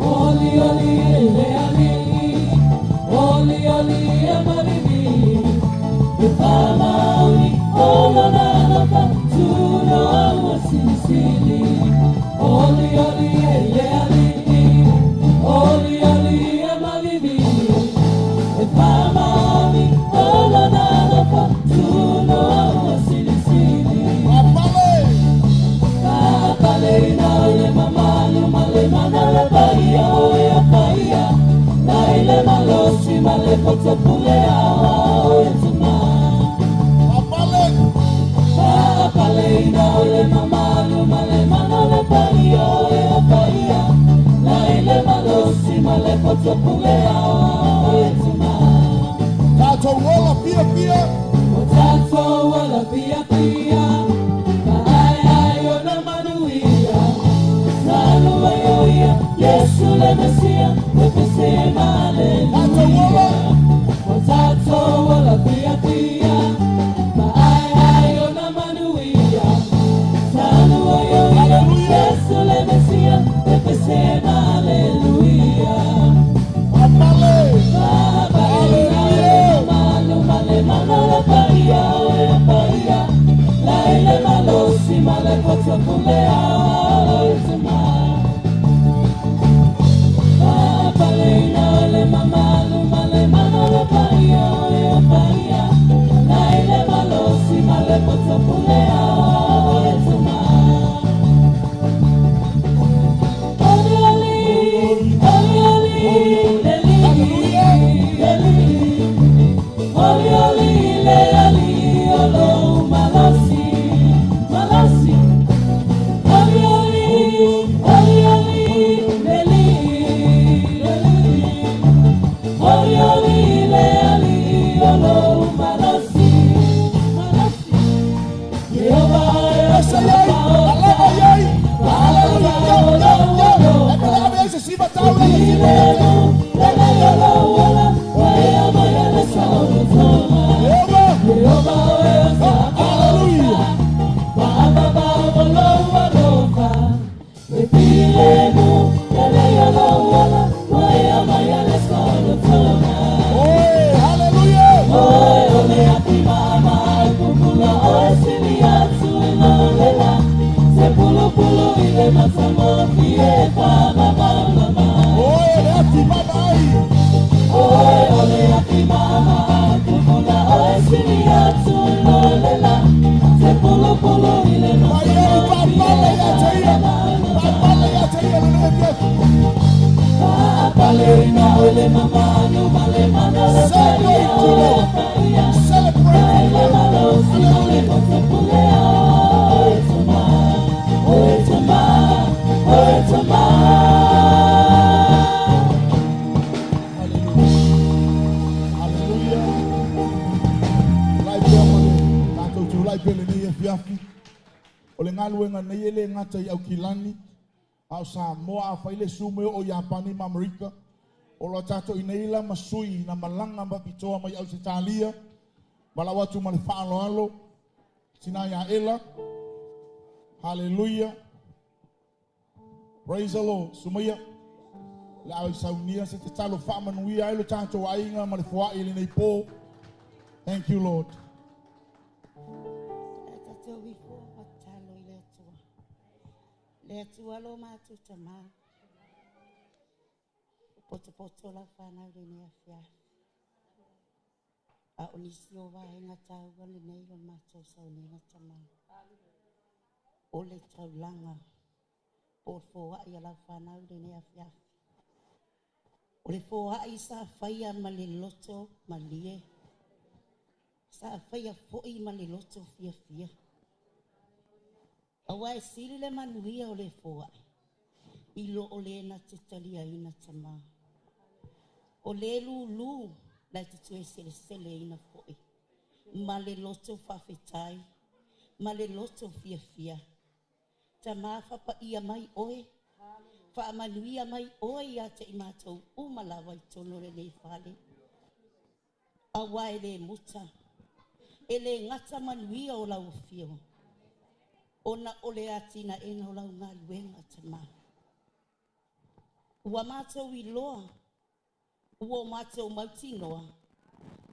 Oli oli le alii, oli oli e malili, e faamaoni o lona alofa tunoa ua silisili. Oli oli le alii, oli oli e malili, e faamaoni o lona alofa tunoa ua silisili. Papale. Faapaleina o le mamalu ma le mana le paia o e paia na ile malosi ma le poto pule aoao e tuma. Papale. Faapaleina o le mamalu ma le mana le paia o e paia na ile malosi ma le poto pule aoao e tuma. Tatou ola fiafia. O tatou ola fiafia, ma'aeae ona manuia. Talu ai o ia, Iesu le Mesia, le pese ma aleluia. O tatou ola fiafia, ma'aeae ona manuia. Talu ai o ia, Iesu le Mesia, le pese ma aleluia. paia o e paia la ile malosi male poto pule o e tama Papaleina o le mamalu male mana le paia o e paia la ile malosi male poto pule o e tama Oli oli oli oli leli leli Oli oli le ali olo malosi malosi Oli oli oli oli leli leli Oli oli le ali olo malosi malosi Jehovah Esa iai, alava iai. Hallelujah. Yo, yo, yo. E pele ave ai se siva tau le siva Jehovah. Hallelujah. Oi, hallelujah. Oi, le ati mama ai. Oe ole ati mama pupula oe sili atu lolela Se pulu pulu ile Mai ai papale ia te ia. Papale ia te ia le nei fiafi. Papaleina ole mama anu male mana le Celebrate paia to oe Lord. paia Celebrate to Ile Lord. malosi male poto pule oe tama Oe tama, oe tama. Hallelujah. Hallelujah. Lai pea ma le tātou tūlai pele nei e fiafi. O le ngaluenga nei e le ngata i Aukilani. A o Samoa a whaile sume o Iapani ma Amerika. O lo tātou i nei la masui na malanga ma pitoa mai au se tālia. Ma lau atu ma le whaaloalo. Tina ia ela. Hallelujah. Praise the Lord. Sumaia. Le au i saunia se te talo whaamanuia ai lo tātou ainga ma le fuai le nei pō. Thank you, Lord. Tātou i fō matalo i le atua. Le atua lo mātou tamā. O poto poto la whanau le nei afiafi. A o nisi o vaenga tāua le nei o mātou sauniga tamā. O le taulanga. O le fōai a lau whanau le nei afiafi. O le fōai sa whaia ma le loto ma lie. Sa whaia foi ma le loto fia fia. Awa e sili le manuia o le fōai. I lo o le na te talia ina tamā. O le lulu lai te tue sele sele ina foi. Ma le loto whawhetai. Ma le loto fia fia. Tamā whapa ia mai oe. Whaamanuia mai oe ia te i mātou umalawa i tono le nei whale. Awa e le muta. E le ngata manuia o lau fio. Ona o le atina ena o lau ngā luenga tamā. Ua mātou i loa. Ua o mātou mautinoa.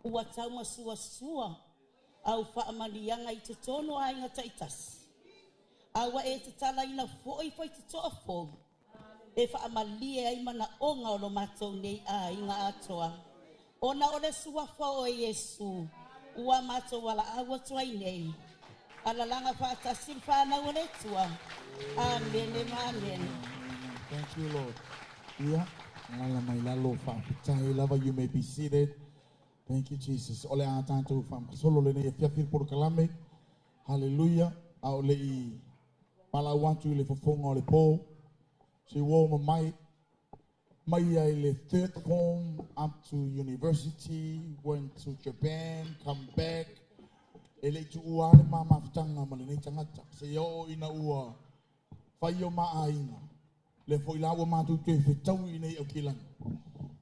Ua tauma sua sua. Au whaamalianga i te tono a inga taitasi. Aua e te tala ina foi fai te toa fou. E whaamalie ai mana onga o lo mātou nei a inga atoa. Ona o le suafa o Iesu. Ua mātou ala aua tuai nei. Alalanga whaatasi whanau o le tua. Amen, amen. Thank you, Lord. Ia, lala mai lalo whaafetai lava, you may be seated. Thank you, Jesus. O le a tātou whaakasolo le nei e fiafi porokalame. Hallelujah. A o le i palau atu i le fofonga o le pō. Se ua ma mai, mai ai le third form up to university, went to Japan, come back. E le tu ua le ma mafutanga ma le nei tangata. Se o ina ua whai o maa inga. Le fo ila ua mātou te whetau i nei au kilani.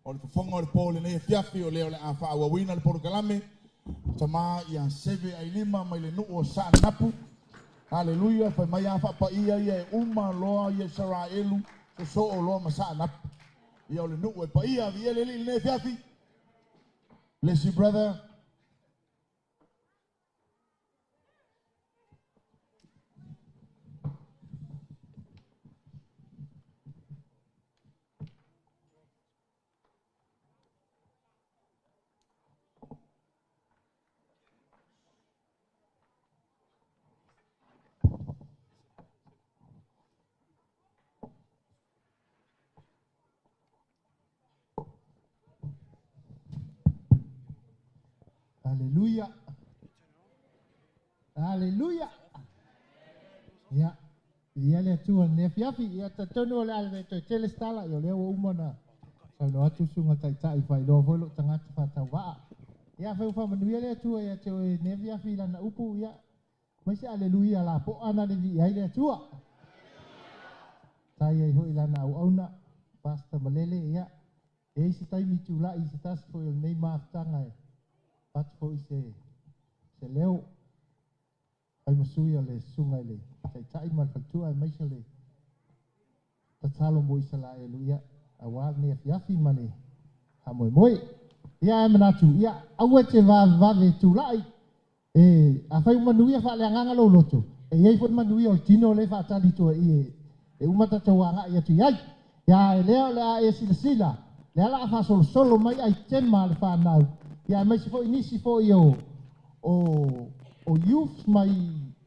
O le fofonga o le pō le nei e fiafi o leo le a whaawawina le porokalame. Tama ia seve ai lima mai le nuu o saa napu. Hallelujah. Whai mai a whapa ia ia e uma loa ia Israelu. So so o loa ma saa napu. Ia o le nuu e pa ia vi ele li le nei fiafi. Bless you, brother. Aleluia. Aleluia. Ia, ia le Atua i lenei afiafi. Ia talitonu o le a le toe tele se tala, ia o lea ua uma ona saunoa atu le susuga taitai faailoa foi lou tagata faatauvaa. Ia afai ua faamanuia le Atua ia te oe i lenei afiafi i lana upu, ia aumai se aleluia lapoa na le viia ai le Atua. Tai ai foi i lana auauna, Pastor Malele, ia e i ai se taimi tulai se tasi foi o lenei mafutaga e avatu foi se leo fai ma sui o le susuga i le taitai ma le faletua aemaise o le tatalo mo Isaraelu, ia aua lenei afiafi ma le faamoemoe. Ia ae manatu, ia aua e te vavevave tulai, e afai ua manuia faaleagaga lou loto, e i ai foi manuia o le tino lea e faatali tua i e uma tatou agai atu i ai. Ia ae lea o le a e silasila, lea o le a faasolosolo mai aitema a le fanau, ia aemaise foi nisi foi o youths mai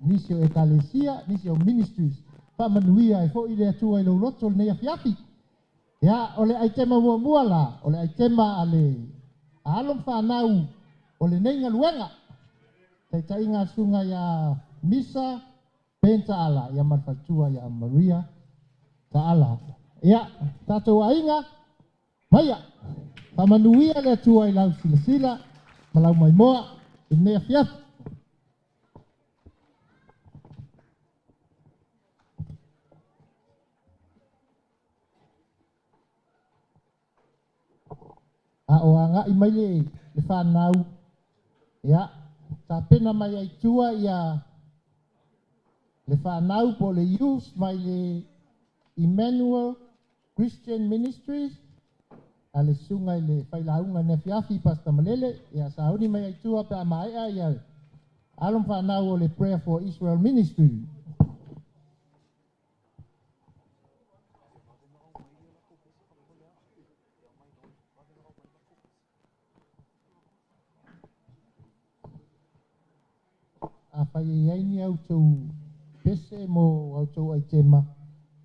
nisi o ekalesia, nisi o ministries, faamanuia ai foi le Atua i lou loto lenei afiafi. Ia, o le aitema muamua la, o le aitema a le alo ma fanau o lenei galuega. Taitaiga a le susuga ia Misa Ben Taala, ia ma le faletua ia Maria Taala. Ia, tatou aiga, maia, faamanuia le Atua i lau silasila ma lau maimoa i lenei afiafi. A o agai mai le fanau, ia, tapena mai ai tua ia le fanau po o le youth mai le Emmanuel Christian Ministries, a le susuga i le failauga nei afiafi Pastor Malele, ia sauni mai ai tua pe a maea ia alo ma fanau o le Prayer for Israel Ministry. Afai e i ai ni a outou pese mo a outou aitema,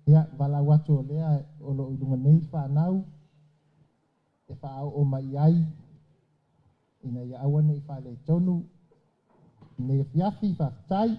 ia valaau atu o lea o loo i luga nei fanau e faaoo mai ai ina ia aua nei faaletonu nei afiafi. Faafetai.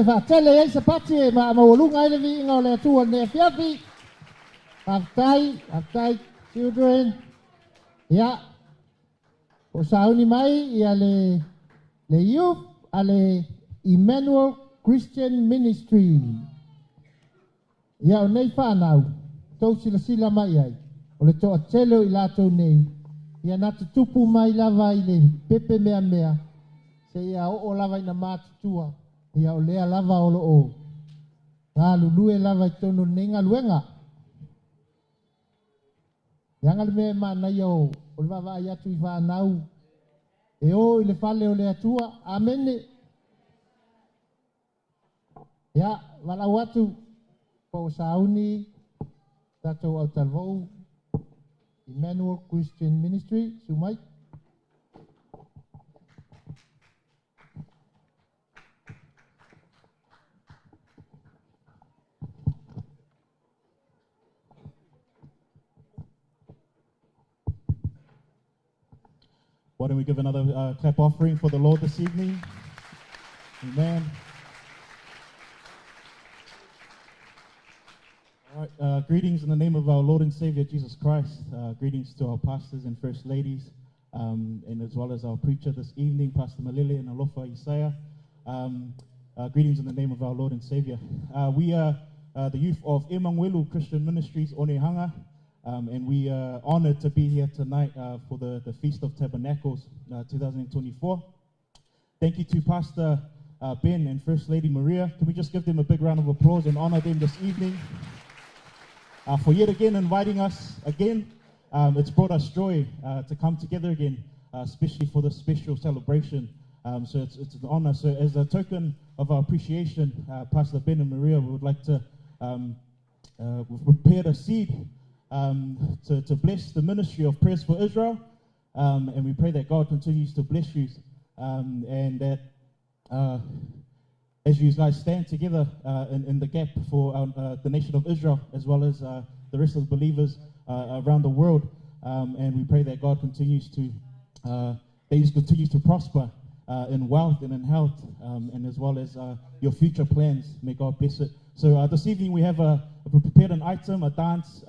toe faatele ai se pati e maamaualuga ai le viiga o le Atua i lenei afiafi. Faafetai, faafetai children. Ia, o sauni mai ia le le youth a le Emmanuel Christian Ministry. Ia o nei whanau, tou silasila mai ai, o le toatele o i latou nei, ia na tutupu mai lava i le pepe meamea, seia oo lava ina matutua, ia o lea lava o loo galulue lava i totonu o lenei galuega. Leaga le mea e manaia o le vaavaai atu i fanau e o i le fale o le Atua. Amene. Ia, valaau atu po o sauni tatou autalavou Emmanuel Christian Ministry, susu mai. Why don't we give another clap offering for the Lord this evening? Amen. All right, greetings in the name of our Lord and Savior Jesus Christ. Greetings to our pastors and first ladies, and as well as our preacher this evening, Pastor Malele and Alofa Isaiah. Greetings in the name of our Lord and Savior. We are the youth of Emanuelu Christian Ministries, Onehunga, and we are honored to be here tonight for the Feast of Tabernacles 2024. Thank you to Pastor Ben and First Lady Maria. Can we just give them a big round of applause and honor them this evening? For yet again inviting us again. It's brought us joy to come together again, especially for this special celebration. So it's an honor. So as a token of our appreciation, Pastor Ben and Maria, we would like to we've prepared a seed to bless the ministry of Prayers for Israel. And we pray that God continues to bless you, and that as you guys stand together in the gap for the nation of Israel, as well as the rest of the believers around the world. And we pray that God continues to, that you continue to prosper in wealth and in health, and as well as your future plans. May God bless it. So this evening we have prepared an item, a dance,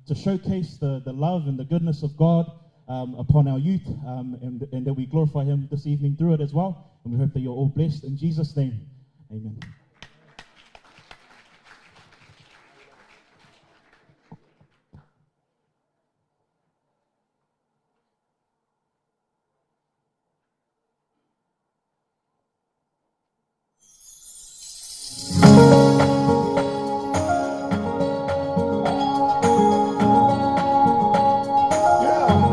to showcase the love and the goodness of God upon our youth, and that we glorify Him this evening through it as well. And we hope that you're all blessed in Jesus' name. Amen. Yeah.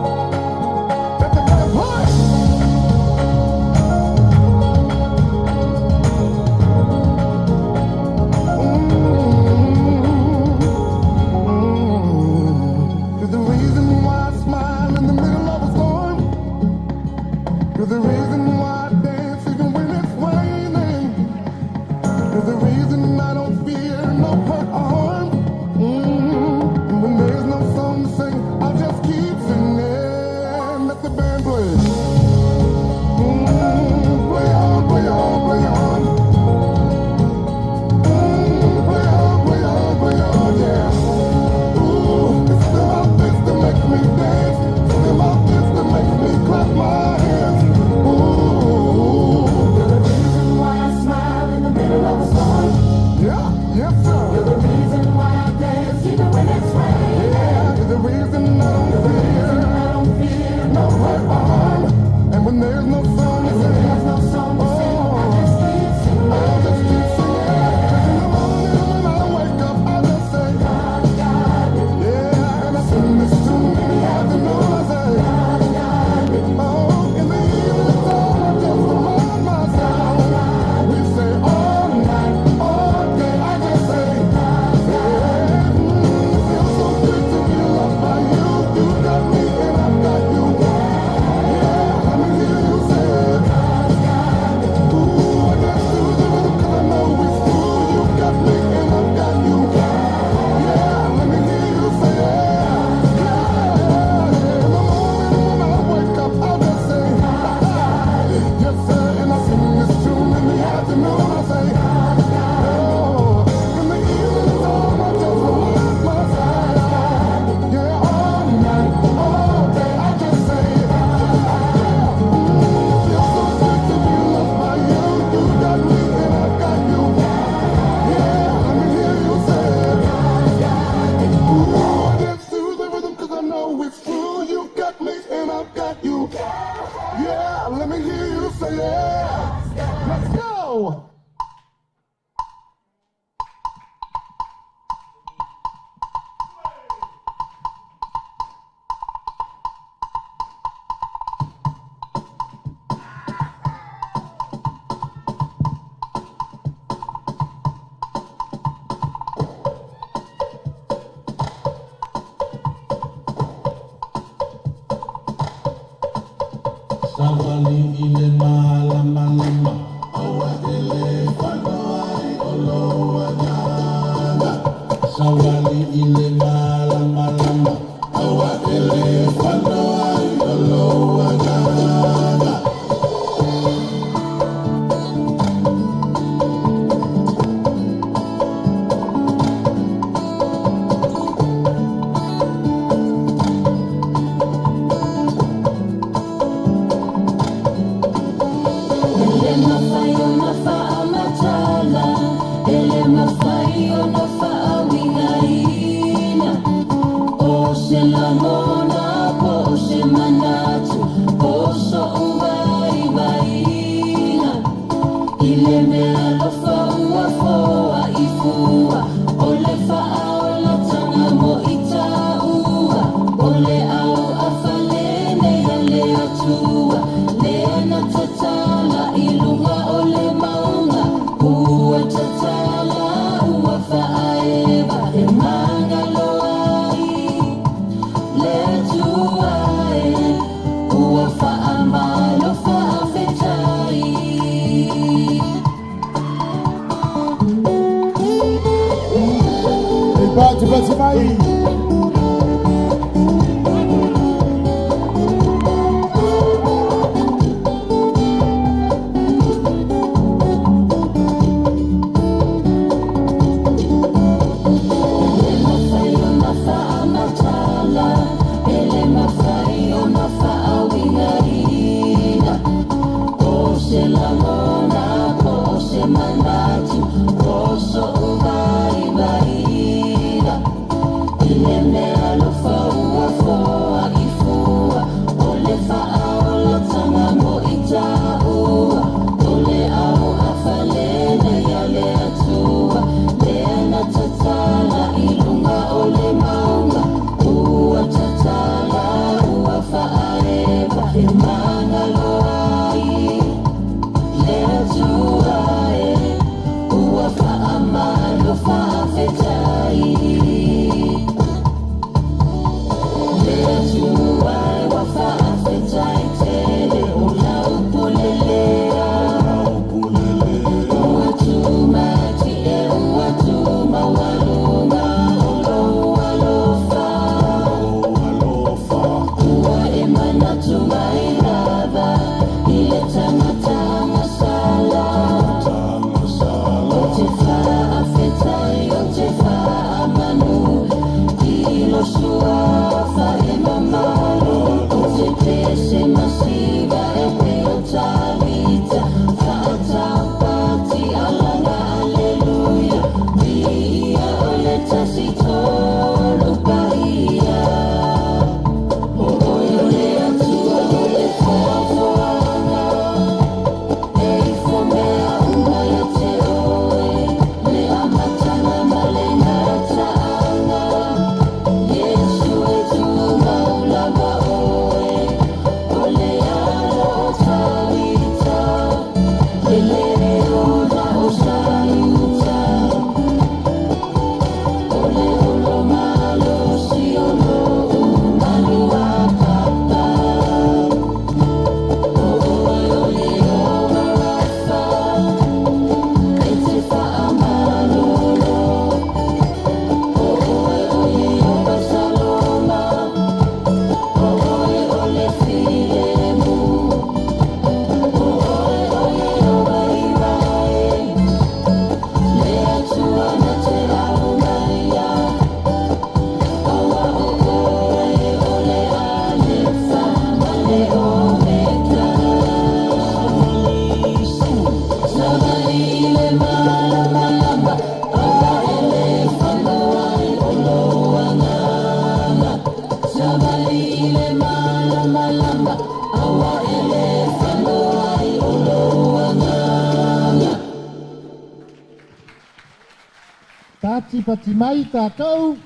Pati mai tātou,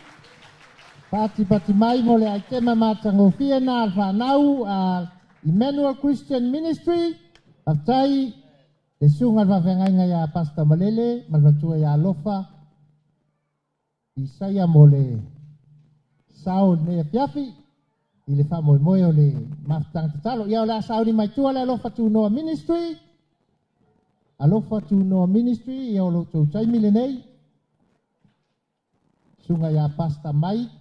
pati mai mo le aitema mātangofia nā whanau a Emmanuel Christian Ministry, aftai le sunga wawhengainga ia Pastor Malele, malvatua ia Alofa, Isaia mo le sao ne afiafi, i le whamoemoe o le mafutanga tatalo. Ia o le a sauni mai tua le Alofa Tunoa Ministry, Alofa Tunoa Ministry, ia o lo tau taimi le nei. Suga ia Pastor Mike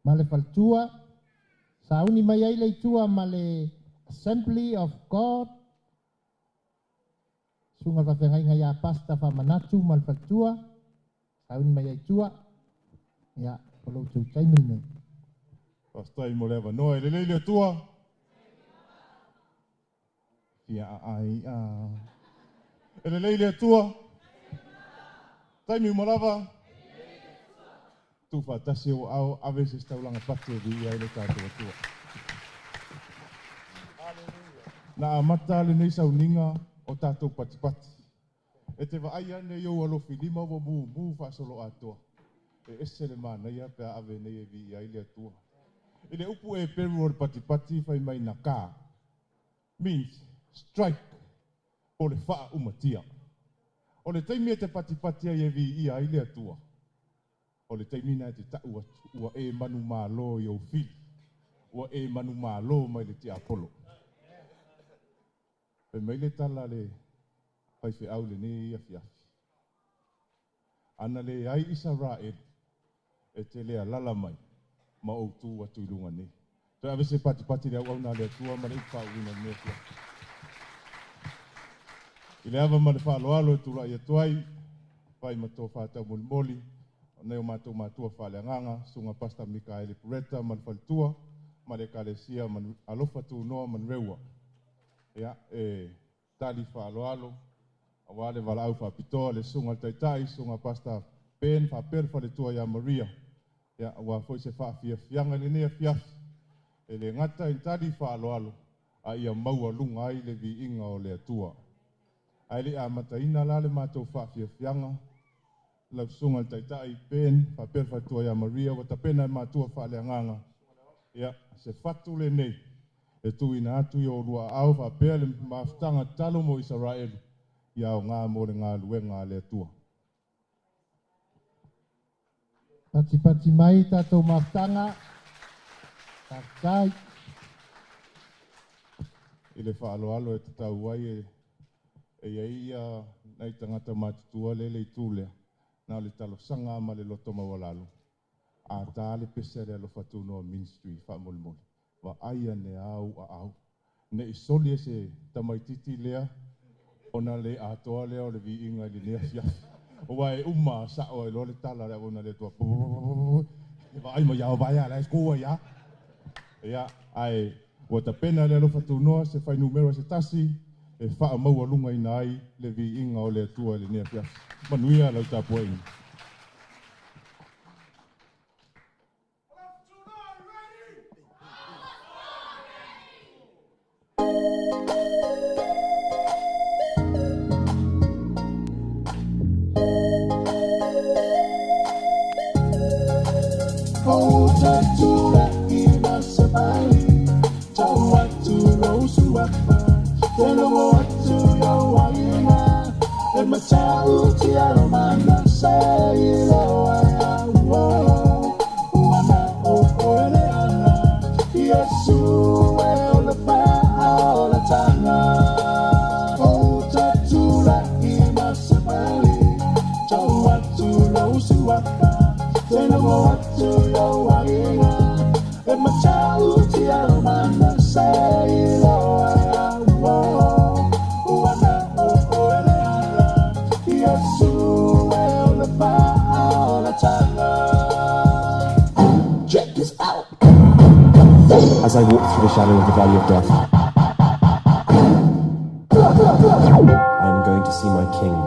ma le faletua. Sauni mai ai le i tua ma le Assembly of God. Suga le faafeagaiga iā Pastor Faamanatu ma le faletua. Sauni mai ai i tua. Ia, o lo outou taimi lenei. Faafetai mo le avanoa e lelei le Atua. Fia aai a. E lelei le Atua. Taimi uma lava. Tuufaatasi ou aao ave se isi taulaga pati e viia ai lo tatou Atua. Na amata lenei sauniga o tatou patipati. E te vaai ane i ou alofi lima ua mumu faasoloatoa. E ese le manaia pe a ave nei e viia ai le Atua. I le upu Eperu o le patipati fai mai na ka, means strike, po o le faaumatia. O le taimi e te patipati ai e viia ai le Atua, o le taimi lena e te ta'u atu ua e manumalo i ou fili, ua e manumalo mai le tiapolo. Fai mai le tala a le faifeau i lenei afiafi, Ana leai Isaraelu, e te le alala mai ma ou tu atu i luga nei. Toe ave se patipati i le auauna a le Atua ma le upu faauuina i lenei afiafi. I le ava ma le faaaloalo e tulai atu ai, fai ma tofa taumolimoli, o nai o matou matua faaleagaga, Susuga Pastor Mikaele Pureta ma le faletua, ma le Ekalesia Alofa Tunoa Manureua. Ia, e tali faaaloalo aua le valaau faapitoa le Susuga i le Taitai, Susuga Pastor Ben faapea le faletua ia Maria. Ia, aua foi se faafiafiaga i lenei afiafi, e le gata i tali faaaloalo, a ia maualuga ai le viiga o le Atua. Ae le i amataina la le matou faafiafiaga, lau Susuga i le Taitai, Ben faapea le faletua ia Maria, ua tapena e matua faaleagaga, ia, se fatu lenei e tuuina atu i oulua aao faapea le mafutaga tatalo mo Isaraelu ia aoga mo le galuega a le Atua. Patipati mai tatou mafutaga. Faafetai. I le faaaloalo e tatau ai e i ai ia nai tagata matutua lele itu lea, na o le talosaga ma le loto maualalo, a ta le pese a le Alofa Tunoa Ministry faamolemole, vaai ane a ou aao, ne i soli e se tamaititi lea ona le atoa lea o le viiga i lenei afiafi. Aua e uma sa'o ai loa le tala a le auauna a le Atua, e vaai mai a vaai a la e score ai a. Ia, ae ua tapena e le Alofa Tunoa se fuainumera se tasi e faamaualugaina ai le viiga o le Atua i lenei afiafi. Manuia lau tapuaiga. Check this out. As I walk through the shadow of the valley of death, I am going to see my king.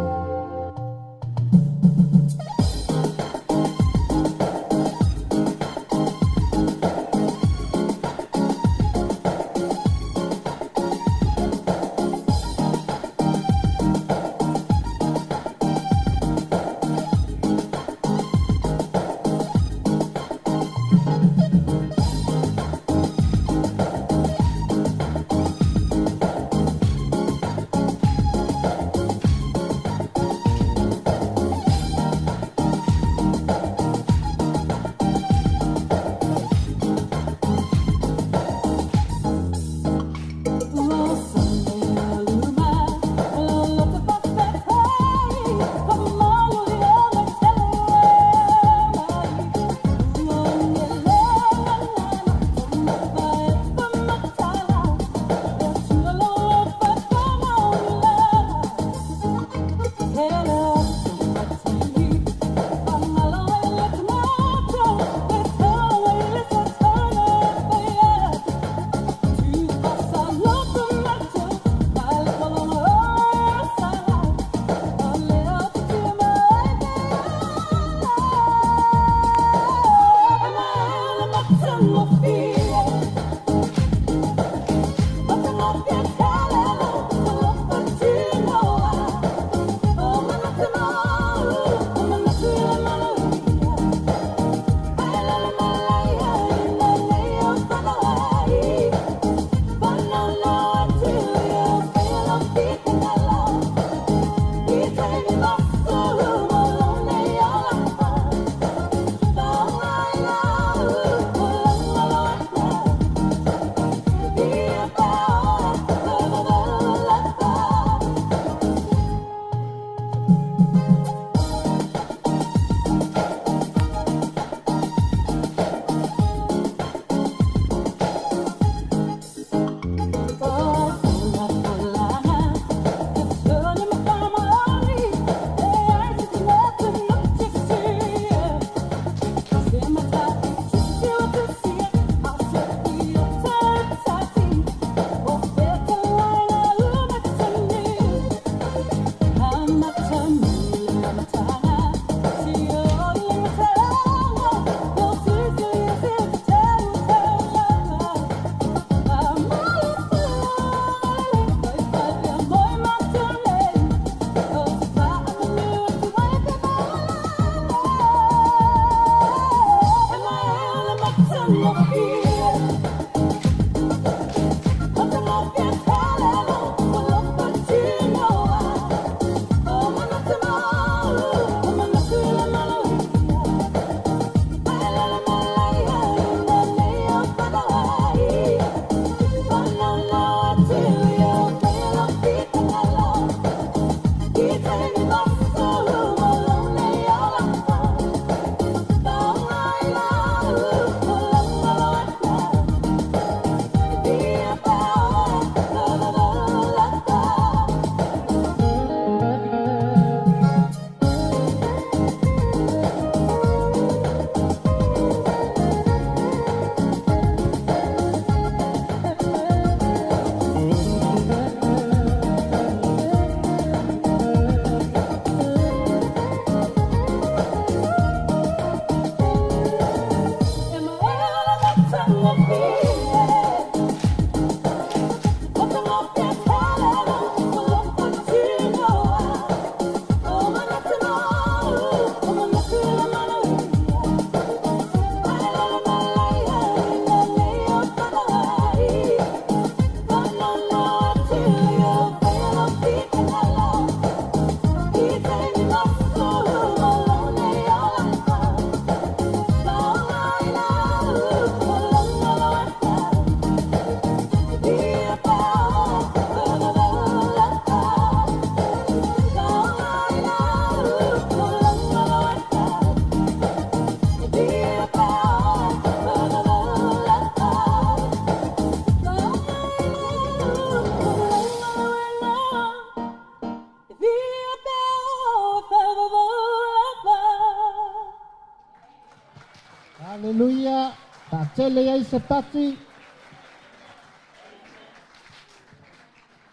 Haleluia. Faatele ai se pati.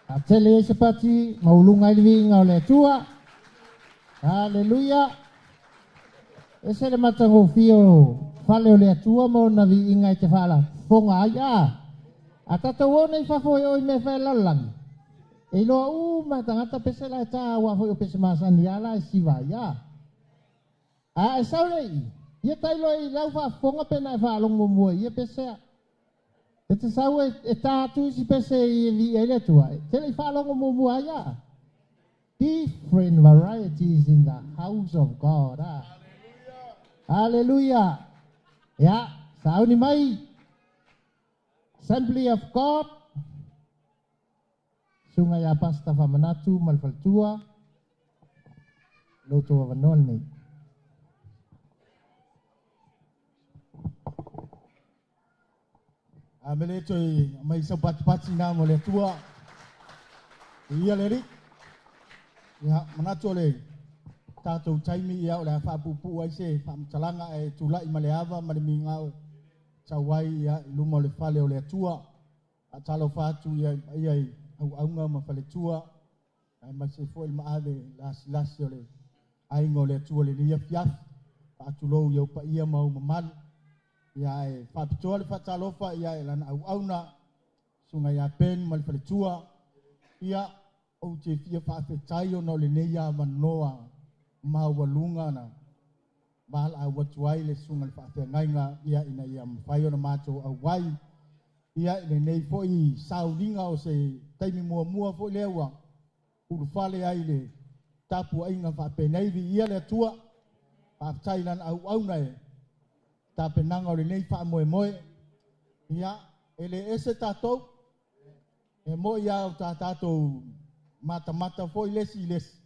Faatele ai se pati mauluga ai le viiga o le Atua. Haleluia. Ese le matagofie o fale o le Atua ma ona viiga e te faalafofoga ai a. A tatou o nei fafo e oi mea faelalolagi. E iloa uma tagata pese la e tā ua foi o pese masani ala e siva ai a. A e sau le i, ia tailo i lau faafofoga pe na e faalogo muamua ia pesea. E te sau e tā atu isi pese i viia ai le Atua. E te le i faalogo muamua ai a. Different varieties in the house of God. Ah. Hallelujah. Ya, sauni mai. Assembly of God. Sunga ia pasta whamanatu malfaltua. Loto avanoa nei. A mele toi mai sau patipati nā mo le Atua. Ia le ri. Ia manatu o le tātou taimi ia o le a whaapupu ai se whaamatalaga e tulai ma le ava ma le migao tau ai ia i luma o le fale o le Atua. A talo whaatu ia ia i auaunga ma faletua. Ai ma se foi le maave lasi lasi o le aiga o le Atua le nia fiafi. Faatulou ia upa ia mau mamalu. Ia e whaapitoa le whaatalofa ia e lana auauna. Sunga ia Ben ma le faletua. Ia o te fia whaafetai ona o le nei a manoa maualuga na valaau atu ai le susuga le faafeagaiga ia ina ia mafai ona matou auai ia i lenei foi sauliga o se taimi muamua foi lea ua ulufale ai le tapuaiga faapenei viia le Atua. Faafetai lana auauna e tapenaga o lenei faamoemoe. Ia e le ese tatou e moi a o tatou matamata foi lesi i lesi.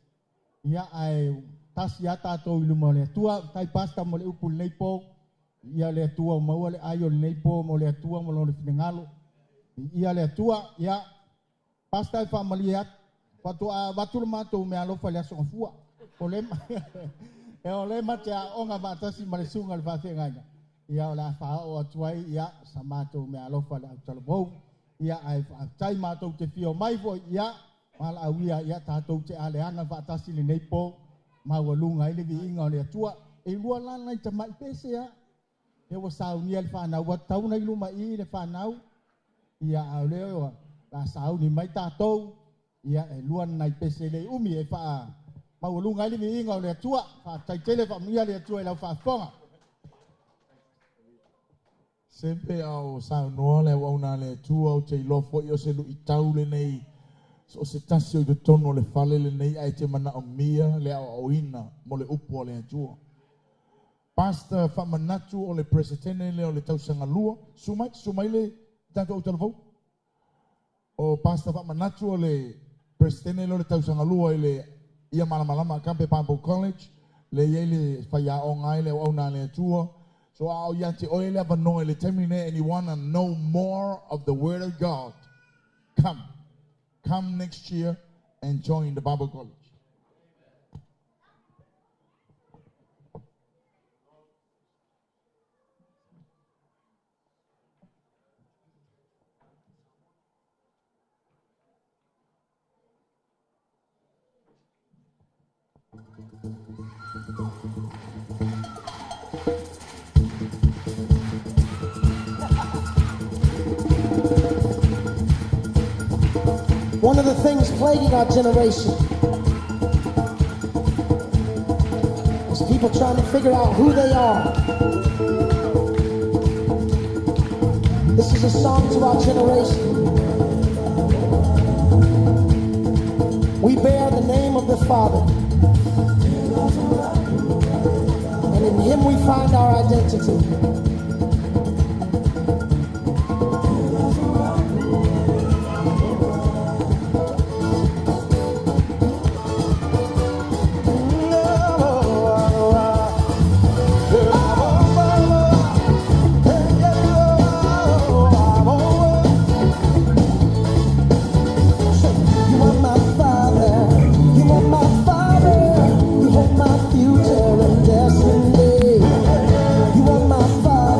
Ia ae tasi a tatou i luma o le Atua. Tai pasta mo le upu lenei po. Ia le Atua o maua le ai o lenei po mo le Atua mo lona finagalo. Ia le Atua. Ia pasta e faamalie atu. Faatoa avatu le matou mealofa i le aso gafua. O le e o le mate aoga faatasi ma le susuga i le faafeagaiga. Ia o le a faaoo atu ai ia sa matou mealofa le autalavou. Ia ae faafetai matou te fia mai foi. Ia valaaulia ia tatou te aleaga faatasi lenei po maualuga ai le viiga o le Atua. E lua lana i tamai pese a. E ua saunia le whanau ua tauna i luma i le whanau. Ia au leo ua la sauni mai tātou. Ia e lua nai pese le umi e wha maualuga ai le viiga o le Atua. Faafetai tele faamanuia le Atua i lau faafofoga. Sempe au saunoa le auauna le Atua o te iloa foi o se luitau lenei. So se tasi o i totonu o le fale lenei ae te manaomia le aoaoina mo le upu o le Atua. Pastor whamanatu o le presidente le o le tausaga lua. Sumai, sumai le tatou autalavou. O Pastor whamanatu o le presidente le o le tausaga lua i le ia malamalama Kampe Bible College. Le iai le whaiaonga ai le auauna le Atua. So ao ia te oe le avanoa i le taimi nei, and you wanna know more of the word of God, come. Come next year and join the Bible College. One of the things plaguing our generation is people trying to figure out who they are. This is a song to our generation. We bear the name of the Father, and in Him we find our identity. You are my Father, you are my Father, you hold my future and destiny. You are my Father.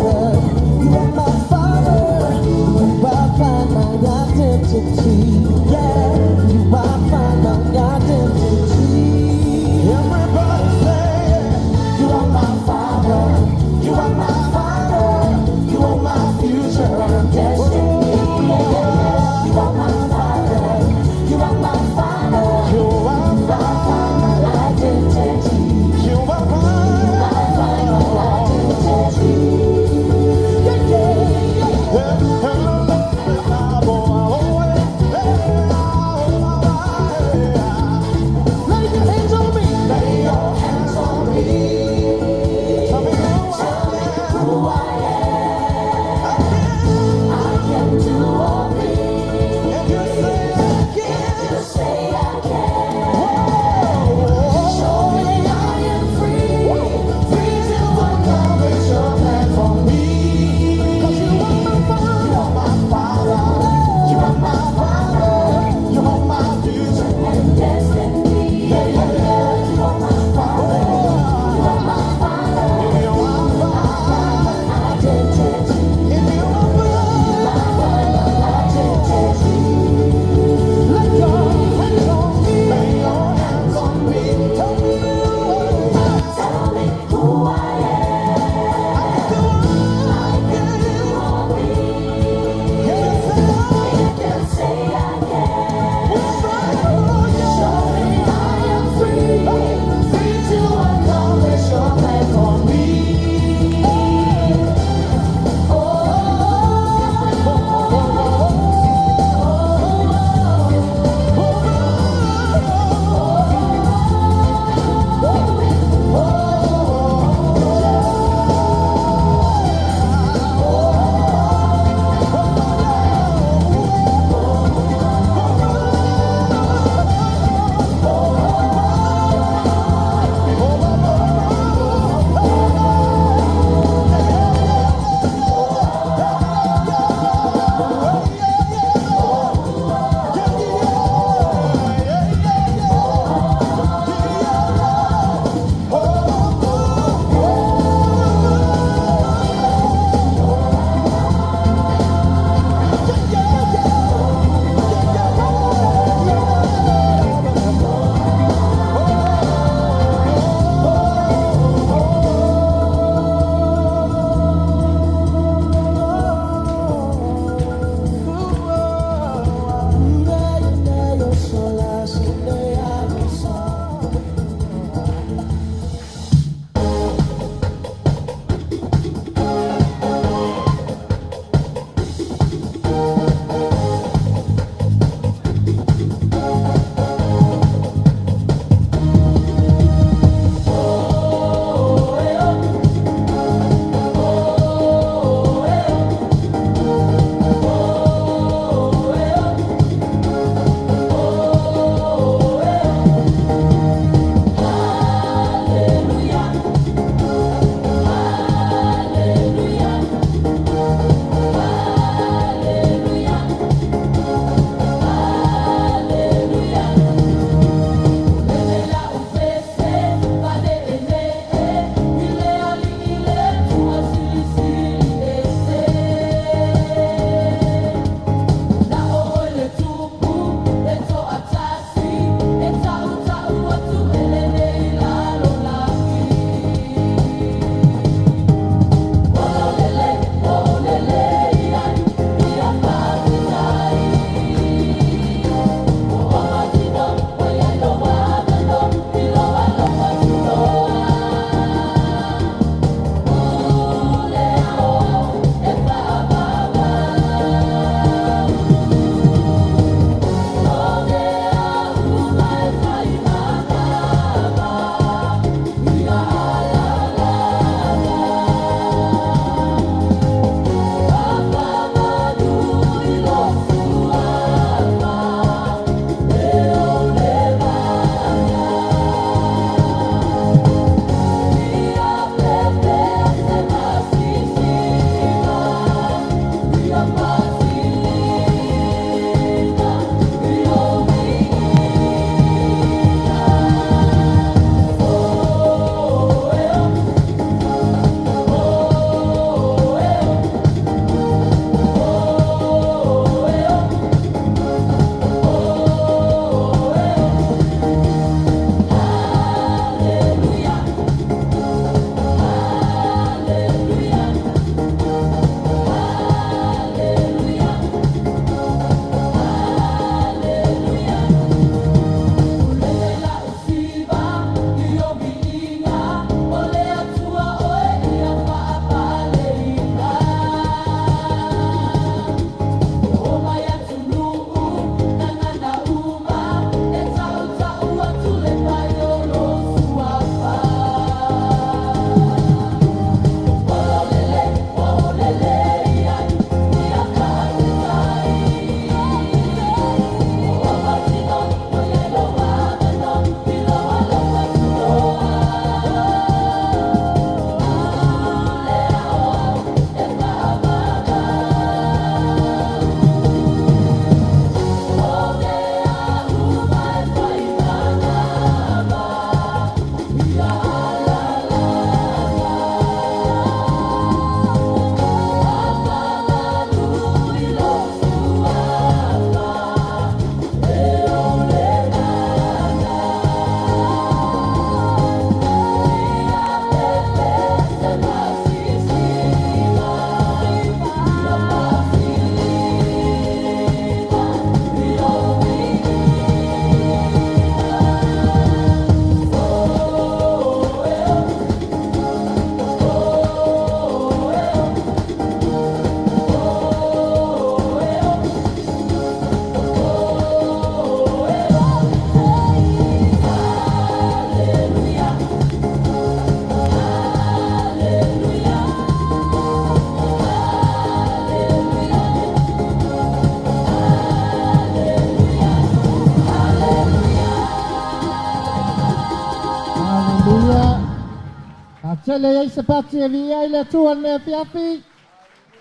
A tele ai se pati e vi ai le Atua i lenei afiafi.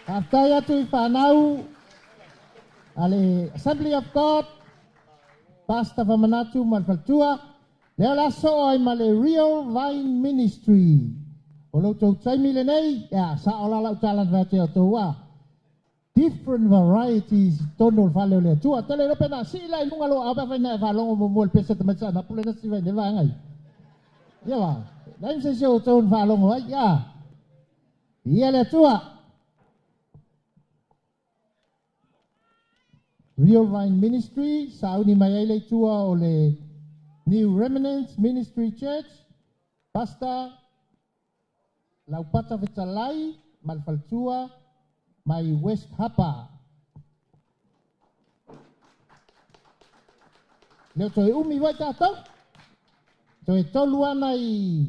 Faafetai atu i fanau a le Assembly of God, Pastor Famanatu ma le faletua. Lea o le a soo ai ma le Real Vine Ministry. O lo outou taimi lenei, ia, sao la lau tala na fai atu ia outou a. Different varieties i totonu o le fale o le Atua. Tele iloa pe na sii la i luga lou aao pe afai na e faalogo muamua i le pese tamaiti sa na pule na siva i lenei vaega ia. Ia va, leai ma se isi o outou na faalogo ai, ia. Viia le Atua. Real Vine Ministry, sauni mai ai le itua o le New Remnants Ministry Church, Pastor Laupata Fetalai ma le faletua mai West Hapa. Le o toe umi foi tatou. Toe tolu ana i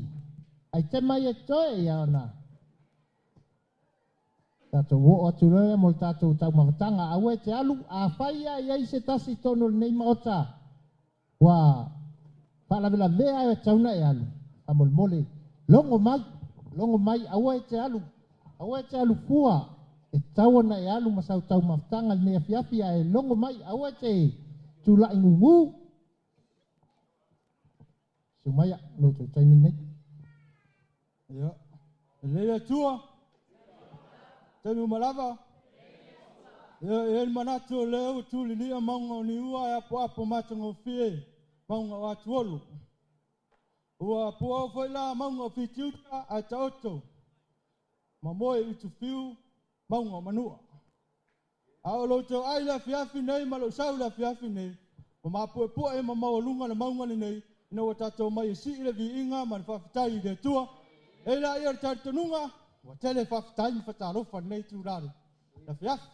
aitema ia toe ia ona tatou oo atu loa lea mo le tatou taumafataga. Aua e te alu, afai lava e i ai se tasi i totonu o lenei Maota ua faalavelavea e tatau ona e alu, faamolemole, logo mai, logo mai, aua e te alu, aua e te alu fua, e tatau ona e alu ma sau taumafataga i lenei afiafi, ae logo mai, aua e te tulai gugu. Susu maia, lo outou taimi lenei. Ia, lelei le Atua, taimi uma lava. Ia, e i ai le manatu o lea ua tulilia mauga o Niua e apoapo matagofie mauga o Atuolu. Ua puao foi la mauga o Fitiuta ae taoto ma moe i Utufiu mauga o Manua. A o lo outou ai i le afiafi nei ma lou sau i le afiafi nei, ua mapuepue ma maualuga le mauga lenei ina ua tatou omai e sii le viiga ma le faafetai i le Atua. E i ai laia o le talitonuga, ua tele faafetai ma fatalofa i lenei itula le afiafi.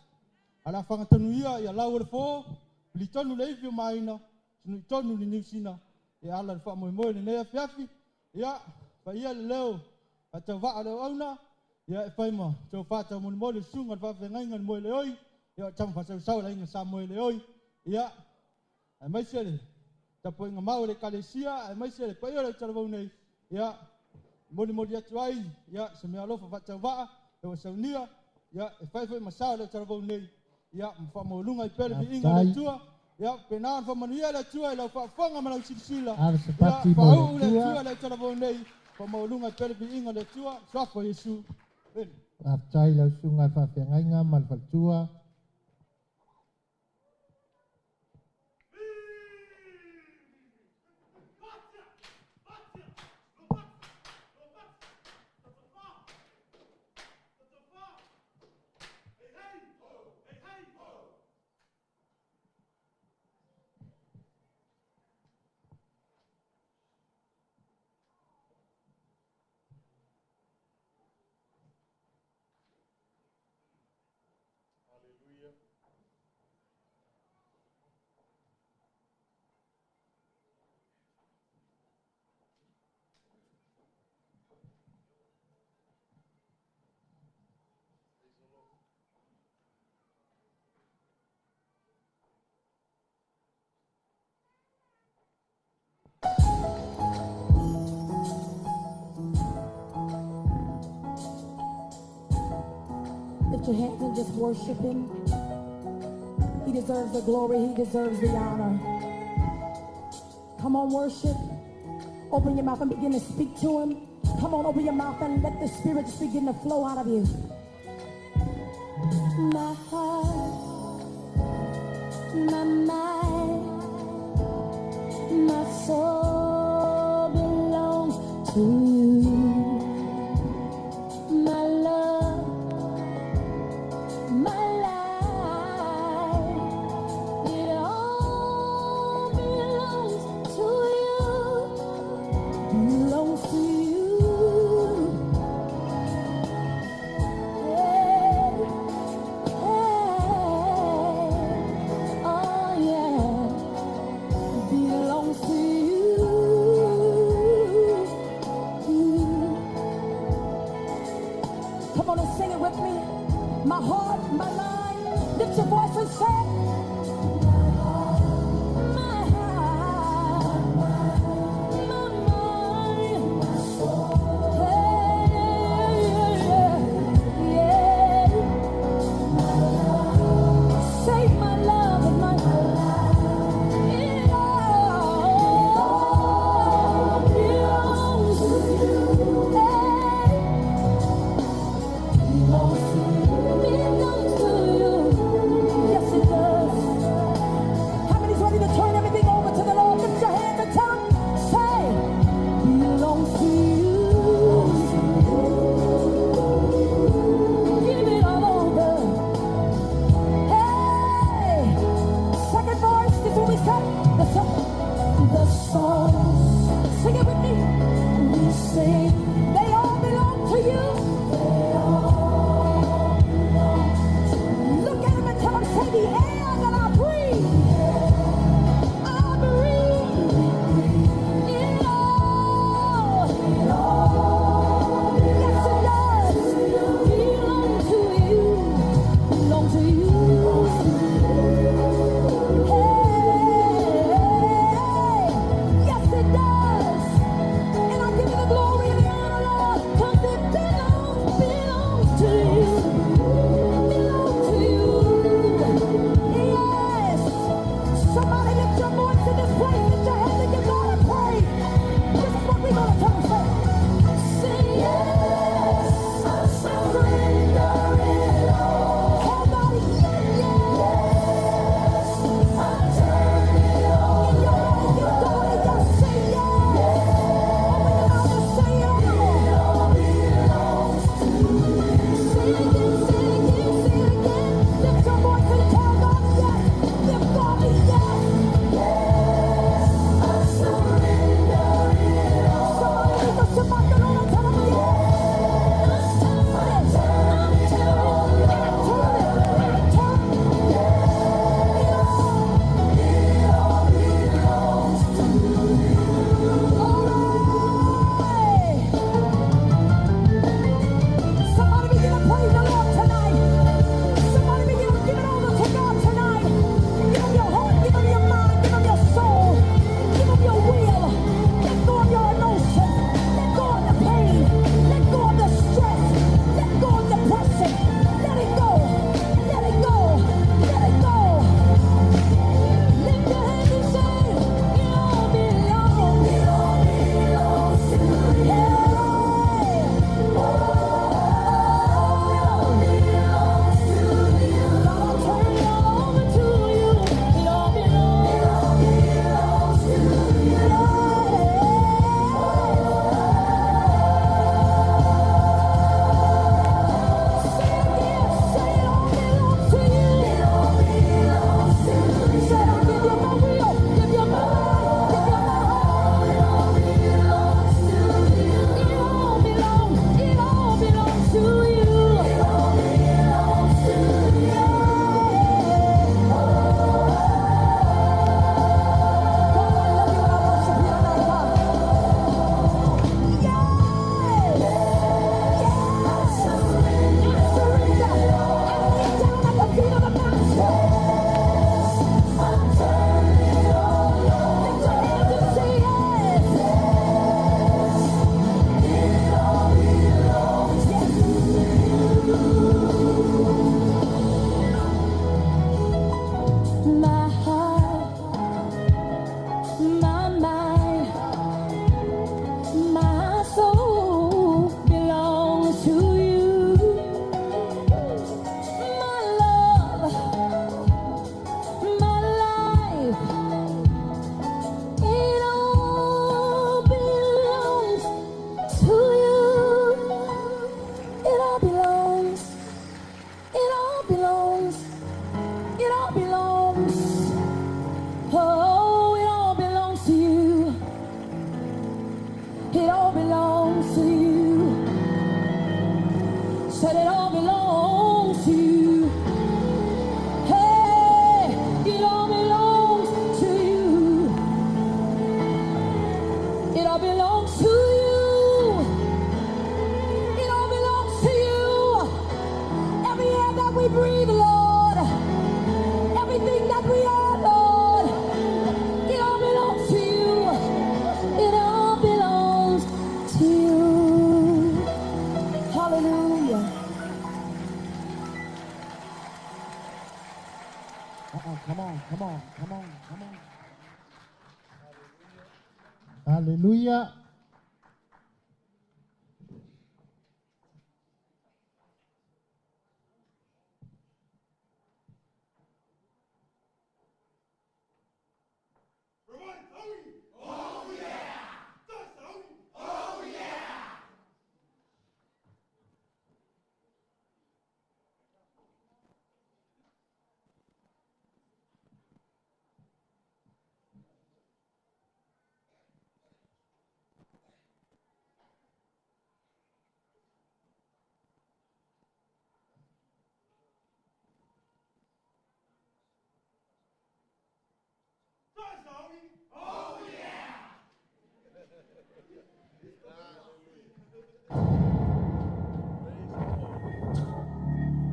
A o le a fagatonu ia ia lau o le fo, pilitonu le ivi o Maina, sunuitonu le Niusina e ala i le faamoemoe i lenei afiafi. Ia, paia le leo faatauvaa o le auauna, ia e fai ma tofa taumolimoli le susuga i le faafeagaiga i le Moeleoi, ia o tama faasausau le aiga Sa Moeleoi, ia, aemaise le tapuaiga mau a le Ekalesia, aemaise le paia o le autalavou nei, ia, molimoli atu ai, ia, se meaalofa faatauvaa e ua saunia, ia, e fai foi ma sao le autalavou nei, ia, ma faamaualuga ai pea le viiga o le Atua. Ia, pena ona faamanuia le Atua i lau faafofoga ma lau silasila. Ave se Ia, pati mo le faauu le Atua. Atua i le autalavou nei, faamaualuga ai pea le viiga o le Atua. Suafa o Iesu. Amene. Faafetai i lau susuga i le faafeagaiga ma le faletua. Lift your hands and just worship him. He deserves the glory. He deserves the honor. Come on, worship. Open your mouth and begin to speak to him. Come on, open your mouth and let the Spirit just begin to flow out of you. My heart, my mind, my soul belongs to you. My love, my life, it all belongs to you. Belongs to you. Hey, hey, oh yeah, belongs to you. Come on and sing it with me. My heart, my mind, lift your voice and say, my heart, my mind, hey, Said it all belongs to you. Hey, it all belongs to you. It all belongs to you. It all belongs to you. Every air that we breathe, Lord. Everything that we are, Lord. It all belongs to you. It all belongs to you. Hallelujah. Come on, come on, come on, come on. Hallelujah.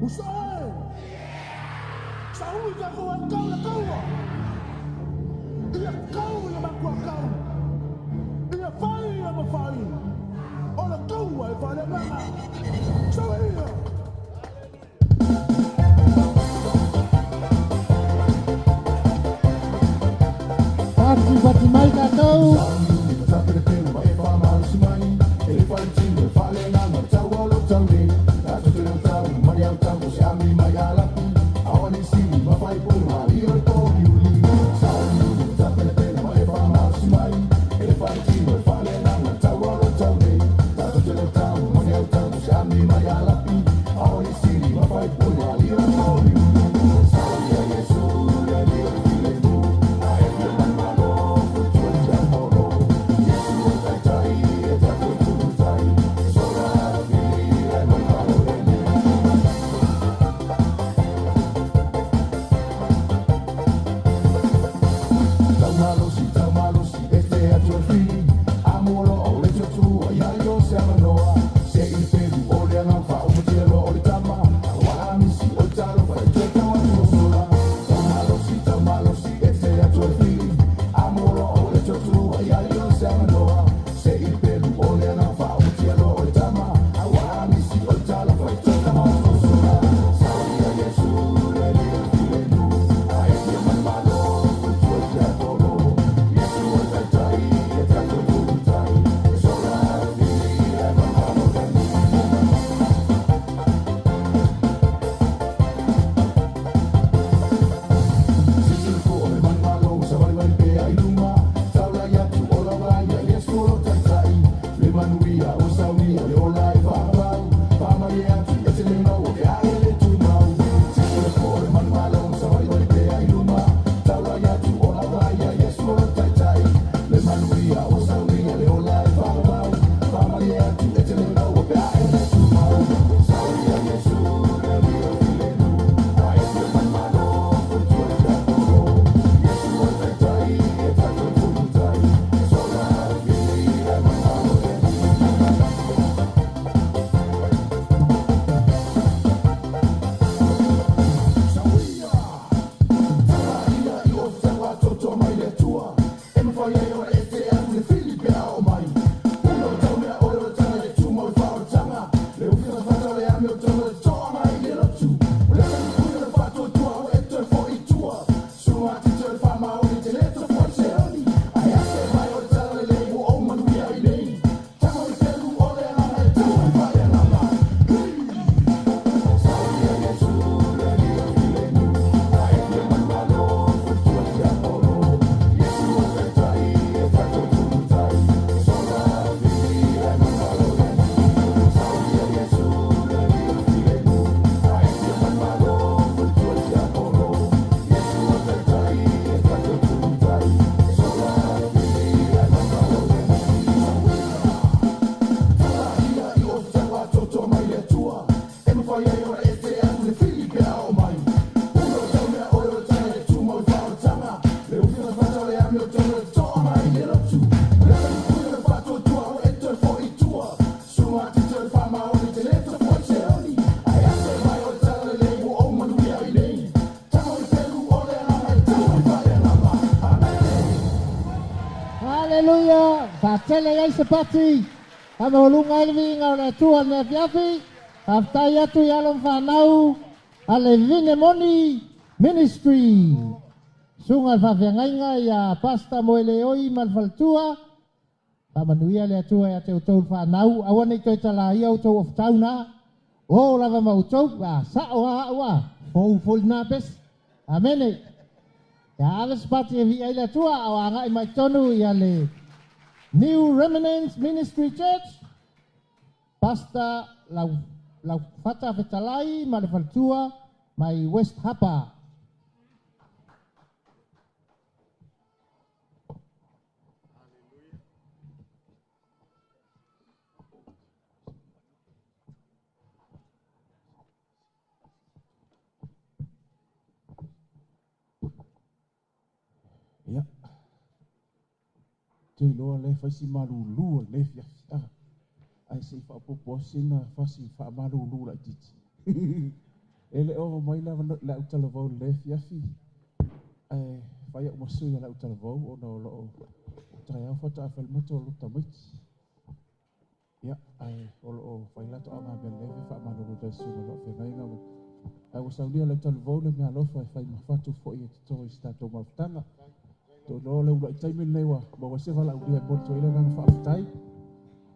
Usae! Saui ka kua kau na kaua! Ia kau ia makua kau! Ia fai ia mawhai! O la kaua e whale nganga! Saui ia! Pati pati mai tātou. Faatele ai se pati. Faamaualuga ai le viiga o le Atua i lenei afiafi. Faafetai atu i alo ma fanau a le Vinemoni Ministry. Susuga i le faafeagaiga ia Pastor Moeleoi ma le faletua. Faamanuia le Atua ia te outou le fanau. Aua ne i toe talaia outou ofutau na. O lava ma outou. A sao a au a. Fou foi lena pesi. Amene. Ia ave se pati e viia ai le Atua a o agai mai totonu ia le New Remnants Ministry Church. Pastor Lau Laufata Fetalai ma le faletua mai West Hapa. Ia. Te iloa lea e fai si malulu o lenei afiafi. Ah, ae se i faaopoopo atu sina fasi faamalulu laitiiti. E le o mai lava le autalavou i lenei afiafi, ae fai au ma sui o le autalavou ona o lo o taeao faatoa fai le mato o lota tamaiti. Ia, ae o lo o fai latou aoga mea lelei e faamalulu atu ai i susuga o lo o feagai ma ae ua saunia e le autalavou le meaalofa e fai ma fatu foi e toto i se tatou mafutaga. Ou te iloa o le uluai taimi lenei ua maua ai se valaaulia e momoli atu ai le agaga faafetai.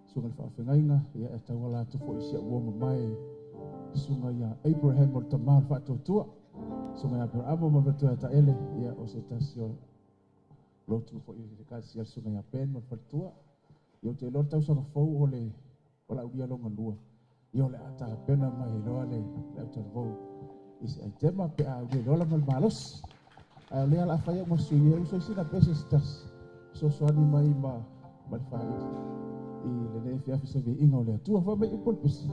Susuga i le faafeagaiga, ia e tauala atu foi i si au uo mamae, Susuga ia Abraham o le tama o le faatuatua, Susuga ia Aperamo ma le faletua ia Taele, ia o se tasi o lotu foi i le Ekalesia le Susuga ia Ben ma le faletua. Ia ou te iloa le tausaga fou o le valaaulia lona lua, ia o le a tapena mai loa le autalavou i se aitema pe a aulia loa lava le malosi. Ae o lea o le a fai au ma sui e uso i sina pese se tasi, fesoasoani mai ma le faaili i lenei afiafi se viiga o le Atua. Fai mai upu o le pese,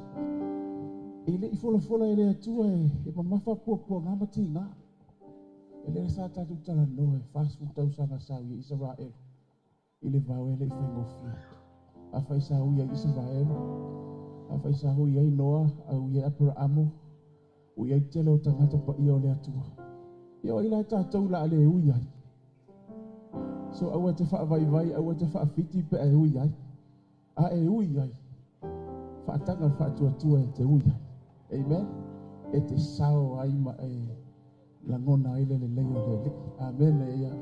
e le i folafola e le Atua e mamafa puapuaga ma tiga. E le sa tatou talanoa e 40 tausaga sa ui ai Isaraelu i le vao e le i faigofie. Afai sa ui ai Isaraelu, afai sa ui ai Noa, a ui ai Aperaamo, ui ai tele o tagata paia o le Atua. Ia o ai la tatou o le a le ui ai. So aua te faavaivai, aua te faafiti pe a e ui ai. A e ui ai, faataga le faatuatua e te ui ai. Amen. E te sao ai ma e lagona ai le lelei o le Alii. Amene. Ia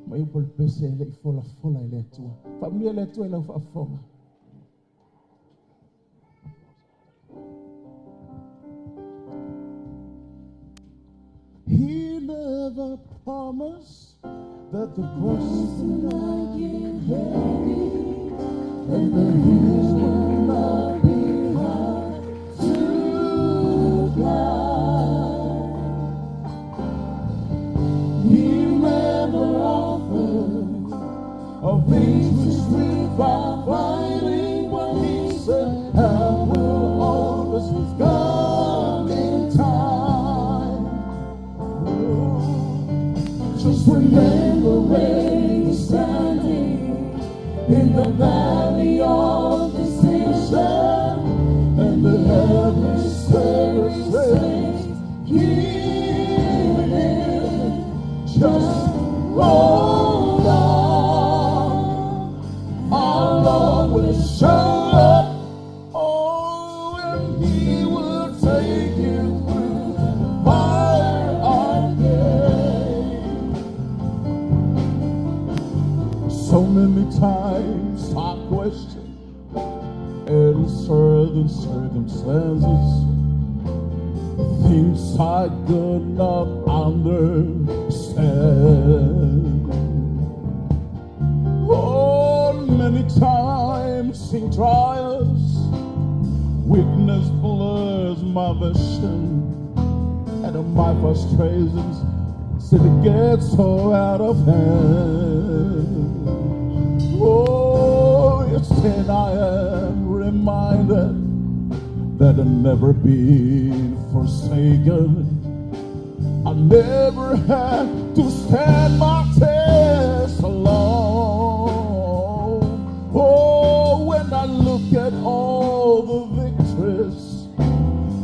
mai upu o le pese e le i folafola e le Atua. Faamanuia le Atua i lau faafofoga. He never promised that the cross would not get heavy and the hills would not be high to climb. He never offered a victory without fighting, but he said, I will always come in time. Just remember when you're standing in the valley of decision, and the adversary says, give in, just hold on. Our Lord will show up, oh, and He will take you through the fire again. So many times I question in certain circumstances, things I could not understand. Oh, many times in trials, weakness blurs my vision, and my frustrations seem to get so out of hand. Oh, yes, and I am reminded that I've never been forsaken. I never had to stand my test alone. Oh, when I look at all the victories,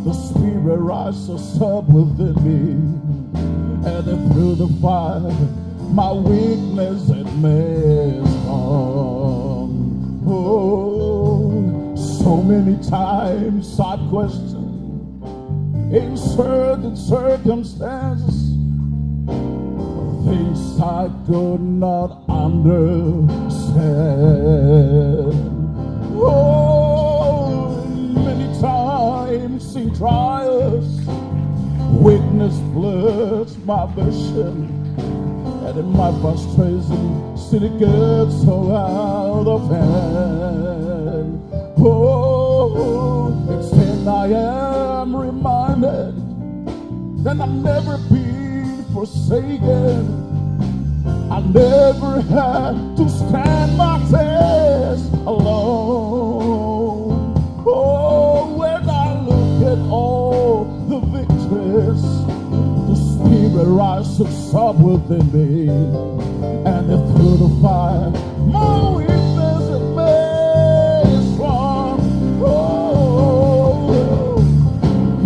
the Spirit rises up within me, and then through the fire, my weakness it made strong. Oh, so many times I've questioned in certain circumstances things I could not understand. Oh, many times in trials, weakness blurs my vision, and in my frustration, still it gets so out of hand. Oh, it's then I am reminded that I've never been forsaken. I never had to stand my test alone. Oh, when I look at all the victories, the Spirit rises up within me, and it through the fire, my weakness it made strong. Oh,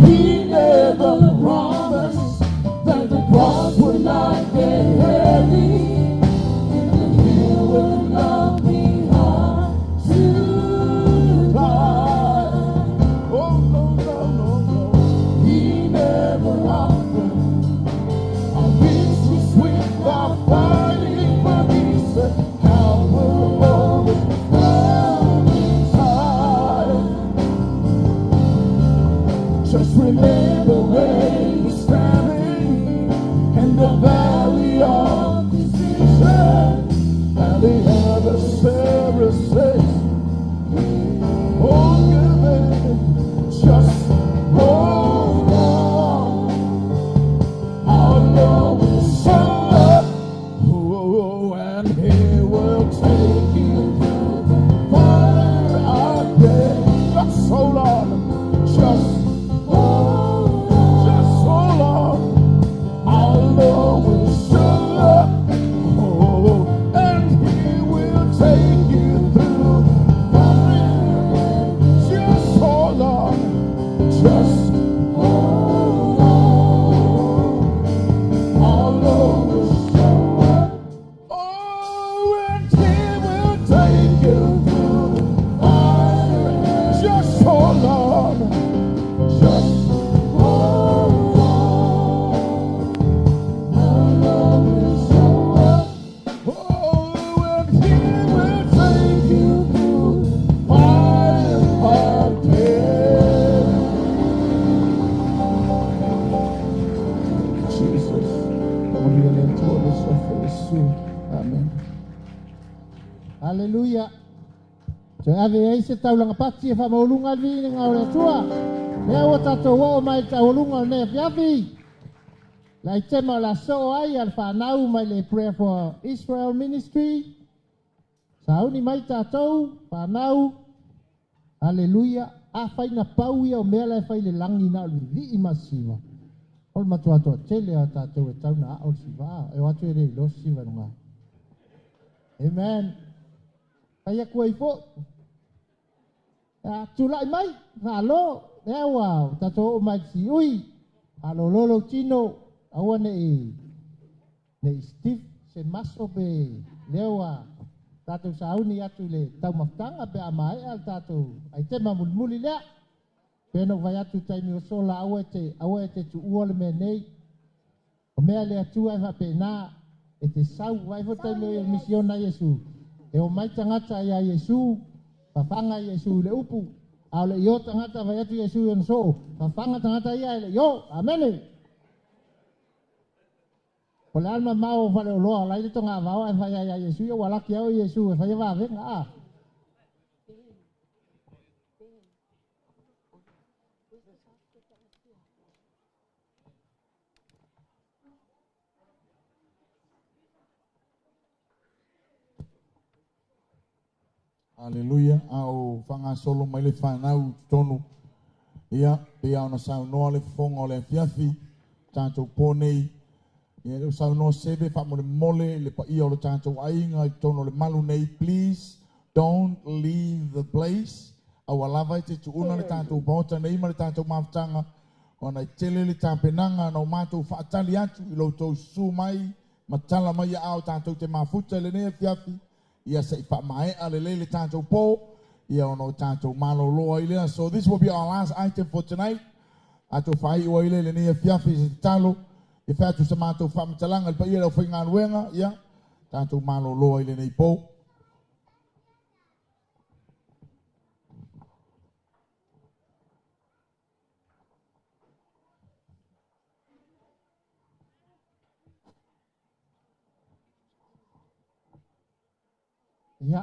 He never promised that the cross would not get heavy, and the hill would not be hard to climb. Oh, no, no, no, no. He never offered a victory sweet without fighting, but He said, I will always come inside. Just remember where you're standing in the valley of decision, and the adversary says, oh, give in, just hold on. Our Lord will show up, oh, and He will take you through the fire again. Just hold on, just hold on. Our Lord will show up, oh, and He will take you through the fire. Just hold on, just hold on. Our Lord will show up, oh, and He will take you through the fire. Just hold on, just hold on. Our Lord will show up, oh, and He will take you through the fire again. Jesus, come on, le Atua le sofa Iesu. Amen. Hallelujah. Toe ave ai se taulaga pati e faamaualuga le viiga o le Atua. Lea ua tatou oo mai le taualuga o lenei afiafi. Le aitema o le aso o ai a le whanau mai le Prayer for Israel Ministry. Sauni mai tātou, whanau. Hallelujah. A whaina pau ia o mea la e whai le langi na o le vivii masiva. O le matua toa tele a tātou e tauna a o le siva. E o atu e le ilo siva nunga. Amen. Whai aku ai fo. A tūlai mai, whaalo, lea ua, o tātou o mai si ui. Alo lolo tino, aua ne i Steve se maso pe lea ua tātou sauni atu le taumafutaga pe a maea le tātou ai tema mulimuli lea. Pe na vai atu taimi o sola aua e te tuua le mea nei. O mea le Atua e faapena e te sau vai fo taimi o ia misiona Iesu. E o mai tagata ia Iesu, fafaga Iesu i le upu. A o le io tagata vai atu Iesu i ona soo, fafaga tagata ia e le io. Amene. O le alma mau o whale o loa, lai le tonga vao e whai ai Iesu, ia walaki au Iesu e whai wavenga a. Hallelujah. Au whangasolo mai le whanau tonu. Ia, pea ona saunoa le fonga o le afiafi, tātou pōnei. Ia, leo saunoa seve, whaamole mole, le paia o le tātou ainga, i tonu o le malu nei. Please, don't leave the place. Aua lava i te tuuna le tātou paota nei ma le tātou mafutanga. Ona i tele le tāpenanga na o mātou whaatali atu i loutou su mai, matala mai au tātou te mafuta le nei afiafi. Ia se i wha le lele tātou pō. Ia ono tātou maloloa i lea. So this will be our last item for tonight. Ato whai ua ile le nei fiafi se talo. I whatu sa mātou whamatalanga le pa ia lau whai ngā ia. Tātou maloloa i le nei pō. Ia,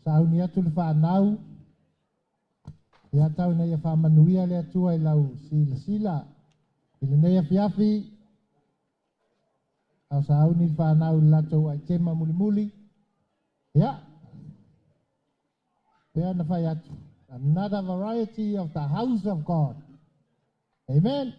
sauni atu le whanau, ia tau nei a whamanuia le atua i lau sila sila, i le nei afiafi, au sauni le whanau le latou ai tema muli muli, ia, pea na whai atu, another variety of the house of God. Amen.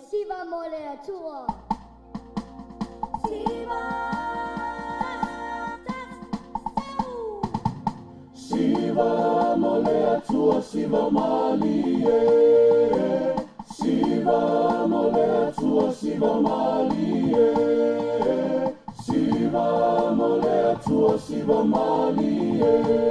Siva mole atua. Siva. Siva mole atua, siva malie. Siva mole atua, siva malie. Siva mole atua, siva malie.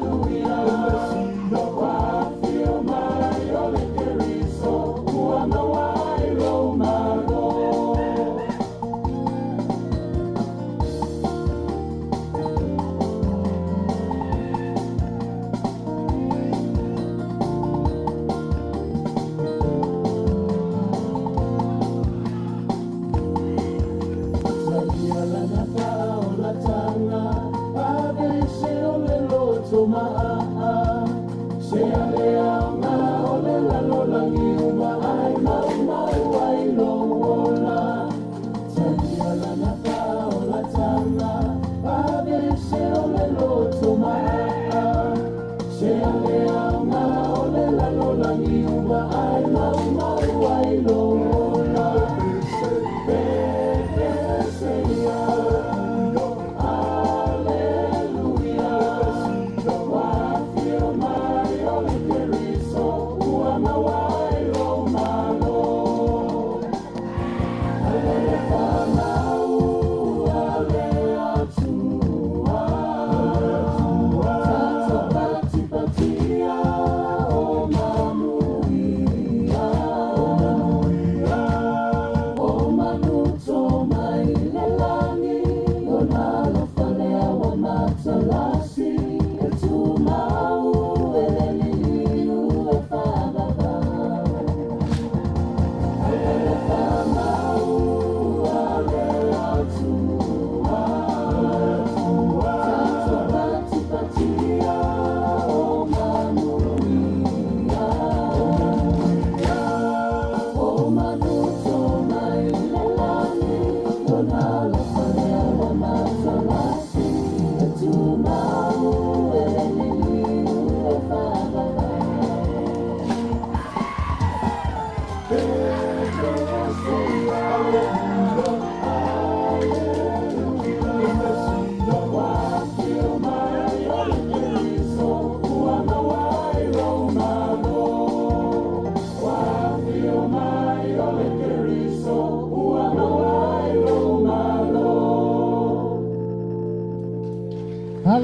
Hallelujah.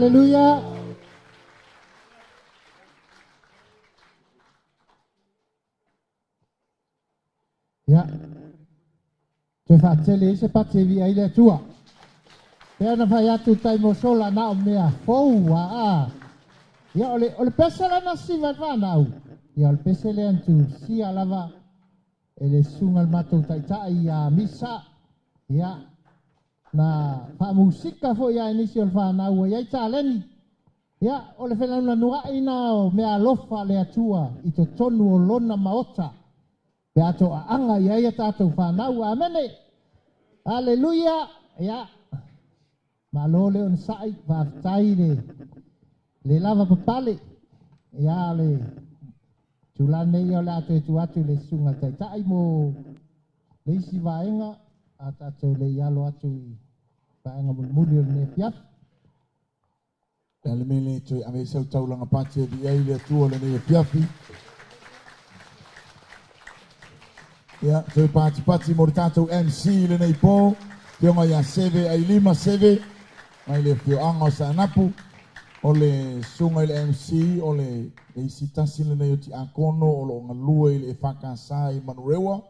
Hallelujah. Ia, toe faatele ai se pati e viia ai le Atua. Pei ona fai atu i taimi o sola na o mea fou aa. Ia, o le, o le pese lea na siva i le fanau, ia o le pese lea na tusia lava e le susuga i le matou taitai ia Misa. Ia, na faamusika foi lava i nisi o le fanau ua i ai taleni. Ia, o le felanulanuai na o meaalofa a le Atua i totonu o Lona Maota pe a toaaga i ai a tatou fanau. Amene! Aleluia! Ia, malo le onosai, faafetai le, le lava papale. Ia, le tulaga nei o le a toe tuu atu i le Susuga i le Taitai mo le isi vaega a tatou le i alo atu i vaega mulimuli o lenei afiafi. Le a le mea le toe ave ai sau taulaga pati e viia ai le Atua lenei afiafi. Ia, toe patipati mo le tatou MC i lenei po, Afioga ia Seve Ailima Seve, mai le afioaga o Saanapu. O le susuga i le MC, o le isi tasi lenei o tiakono o lo o galue i le EFKS i Manurewa,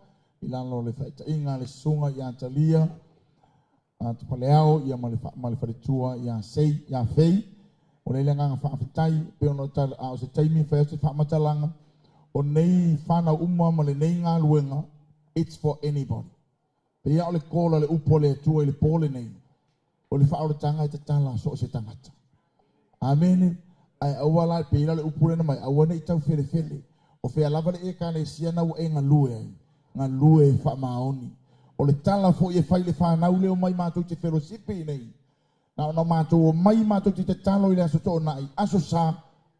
i lalo o le faitaiga a le susuga ia Talia Tupaleao ia ma le, ma le faletua ia Sei, ia Fei. O le agaga faafetai, pe ona a o se taimi fai atu se faamatalaga, o nei whanau uma ma lenei galuega, it's for anybody. Pe ia o le kola le upu a le Atua i le po lenei, o le faaolataga e tatala so o se tagata. Amene. Ae aua la, pei la o le upu lea na mai, aua ne i taufelefele. O fea lava le Ekalesia na ua e galue ai, galue e faamaoni. O le tala foi e fai i le fanau lea omai matou te felosipi nei, na ona matou omai matou te tatalo i le Aso Toonai, Aso Sa,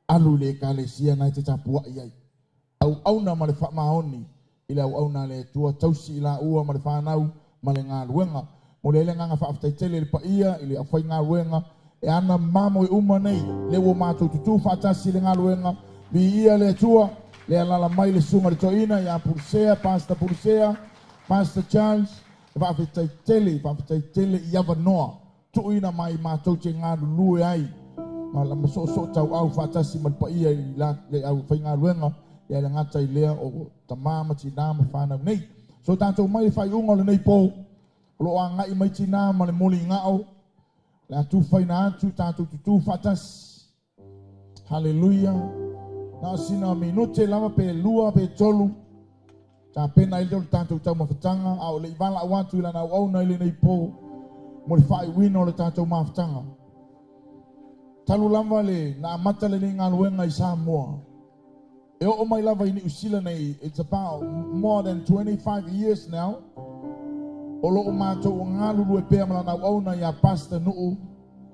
alu i le Ekalesia na e te tapuai ai. Auauna ma le faamaoni i le auauna a le Atua, tausi i laua ma le fanau ma le galuega. Momoli ai le agaga faafetai tele i le paia i le aufaigaluega e ana mamoe uma nei, lea ua matou tutū faatasi i le galuega. Viia le Atua, le alaala mai le susuga i le toeaina ia Pulusea, Pastor Pulusea, Pastor Charles, faafetai tele, faafetai tele i avanoa tuuina mai matou te galulue ai ma ma soosoo tauau faatasi ma le paia i la le aufaigaluega ia le gata i lea o tama ma tinā ma fanau nei. So tatou mai le faaiuga o lenei po, o lo o agai mai tinā ma le moligao, le a tufaina atu tatou tutū faatasi. Haleluia. Na o sina minute lava pe lua pe tolu, tapena ai lea o le tatou taumafataga, a o le i valaau atu i lana auauna i lenei po mo le faaiuina o le tatou mafutaga. Talu lava le na amata lenei galuega i Samoa, e oo mai lava i Niu Sila nei, it's about more than 25 years now, o lo o matou galulue pea ma lana auauna ia Pastor Nuu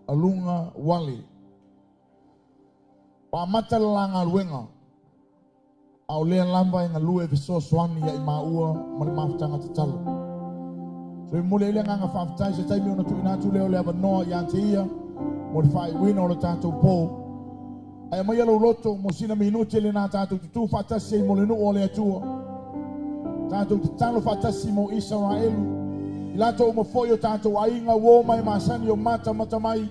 Alunga Wale. Ua amata le la galuega, a o lea lava e galue e fesoasoani ia i maua ma le mafutaga tatalo. So e momoli ai le agaga faafetai se taimi ona tuuina atu lea o le avanoa ia te ia mo le faaiuina o le tatou po. Ae aumaia lou loto mo sina minute lena tatou tutū faatasi ai mo le nuu o le Atua. Tatou tatalo faatasi mo Isaraelu, i latou uma foi o tatou aiga uo mai masani o matamata mai.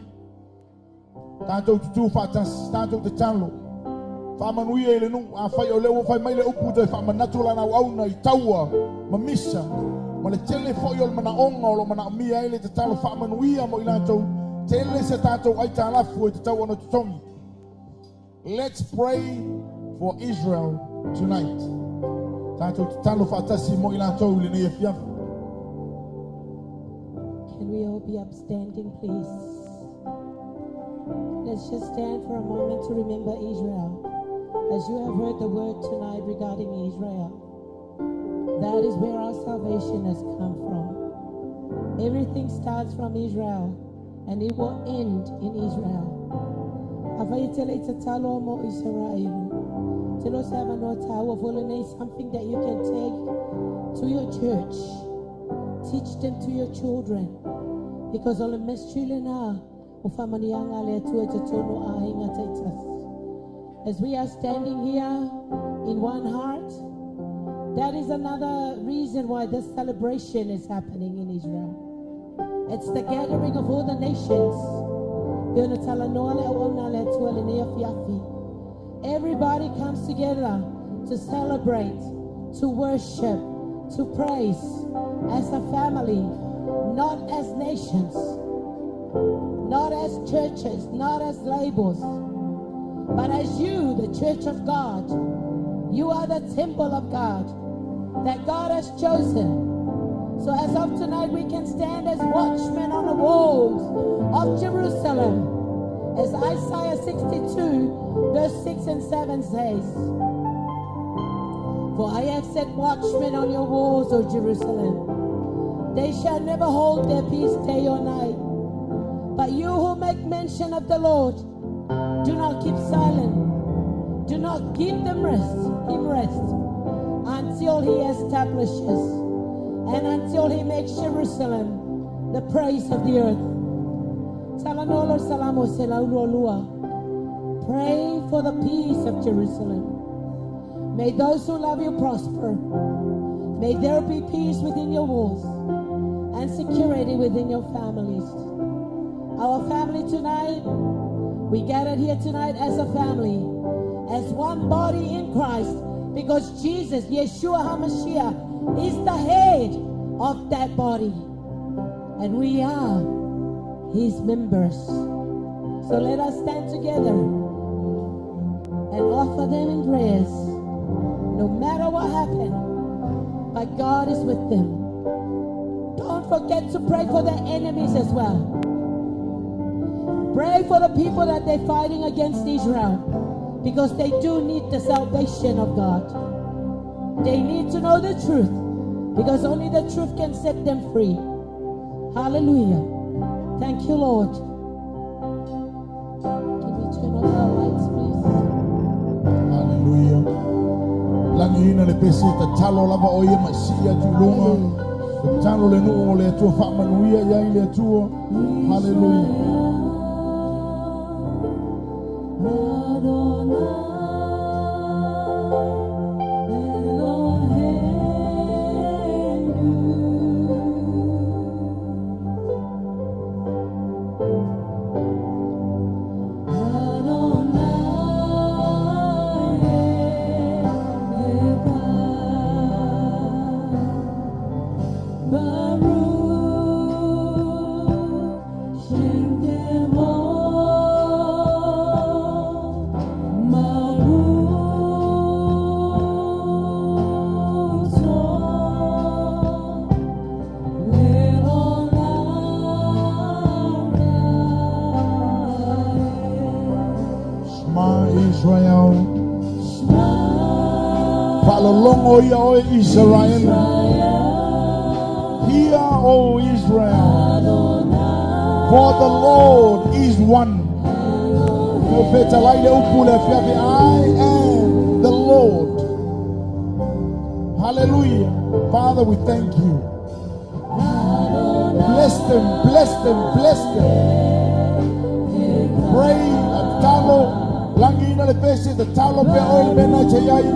Tatou tutū faatasi, tatou tatalo. Faamanuia i le nuu, afai o lea ua fai mai le upu toe faamanatu lana auauna i taua ma misa, ma le tele foi o le manaoga o lo o manaomia ai le tatalo faamanuia mo i latou, tele se tatou aitalafu e tatau ona totogi. Let's pray for Israel tonight. Tatou tatalo faatasi mo i latou i lenei afiafi. Can we all be upstanding, please? Let's just stand for a moment to remember Israel. As you have heard the word tonight regarding Israel, that is where our salvation has come from. Everything starts from Israel and it will end in Israel. Afai e te le i tatalo mo Israel. Te lo se avanoa tāua fo lenei, something that you can take to your church. Teach them to your children. Because o le mystery lena o whamanianga a le Atua i totonu o āiga taitasi. As we are standing here in one heart, that is another reason why this celebration is happening in Israel. It's the gathering of all the nations. Pe ona talanoa le auauna le Atua lenei afiafi. Everybody comes together to celebrate, to worship, to praise as a family, not as nations, not as churches, not as labels, but as you, the church of God. You are the temple of God that God has chosen. So as of tonight, we can stand as watchmen on the walls of Jerusalem. As Isaiah 62, verse 6 and 7 says, For I have set watchmen on your walls, O Jerusalem. They shall never hold their peace day or night. But you who make mention of the Lord, do not keep silent. Do not give them rest, him rest, until he establishes and until he makes Jerusalem the praise of the earth. Talanolo salamo selauluolua. Pray for the peace of Jerusalem. May those who love you prosper. May there be peace within your walls and security within your families. Our family tonight, we gathered here tonight as a family, as one body in Christ, because Jesus, Yeshua HaMashiach, is the head of that body. And we are his members. So let us stand together and offer them in prayers, no matter what happened. But God is with them. Don't forget to pray for their enemies as well. Pray for the people that they're fighting against Israel, because they do need the salvation of God. They need to know the truth, because only the truth can set them free. Hallelujah. Thank you, Lord. Can we turn off our lights, please? Hallelujah. Langi ina le pese tatalo lava o ia masia tulunga. Tatalo le nuu o le Atua faamanuia ia i le Atua. Hallelujah. Shema Israel. Faalologo ia oe Israel. Hear, O Israel, for the Lord is one. I am the Lord. Hallelujah. Father, we thank you. Bless them, bless them, bless them. Pray, talo, langi ina le pese, tatalo pe oe le mena che iai.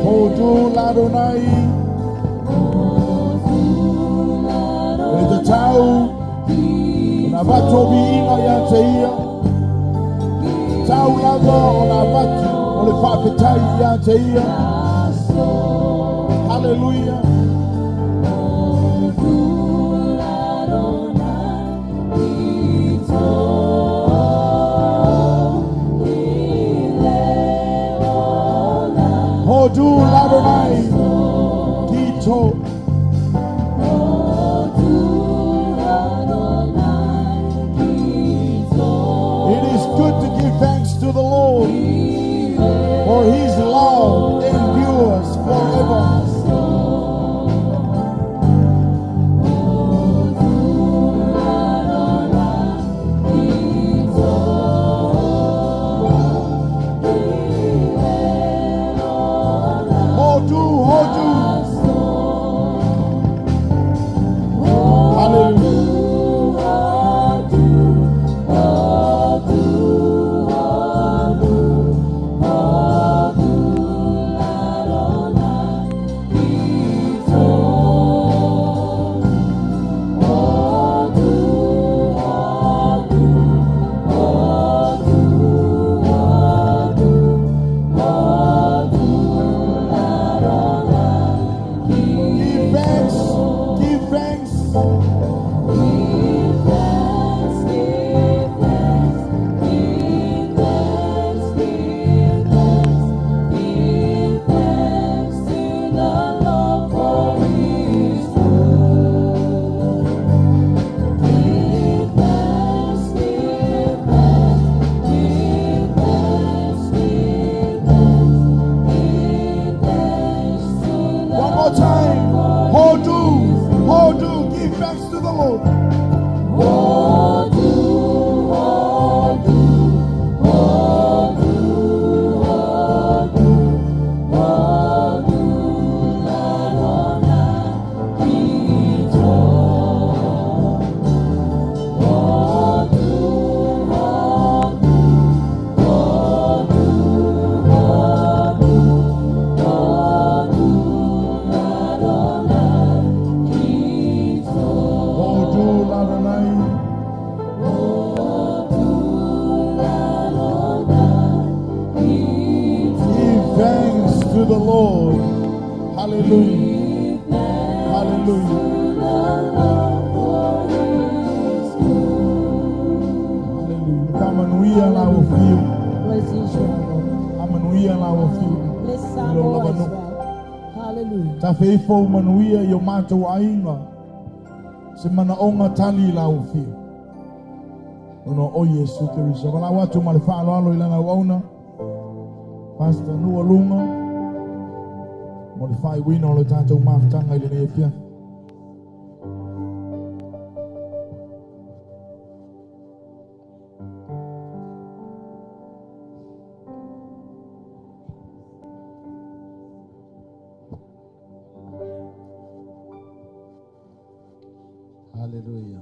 Hodu l'Adonai. Le te tau. Na vatu o viiga ia te ia. Tau lava o na vatu o le faafetai ia te ia. Hallelujah. Hodu l'Adonai. Kito. It is good to give thanks to the Lord, for his love endures forever. Faamanuia lau afio. Bless Israel, Lord. Faamanuia lau afio. Bless I lou Samoa lava as nuu. well. Hallelujah. Tafeifo manuia i o mātou aiga. Se manaoga tali i lau afio. Ona o Iesu Keriso. Valau atu ma le faaaloalo i lana auauna. Pastor Nua Lunga. Mo le faaiuina o le tatou mafutaga i lenei afiafi. Hallelujah.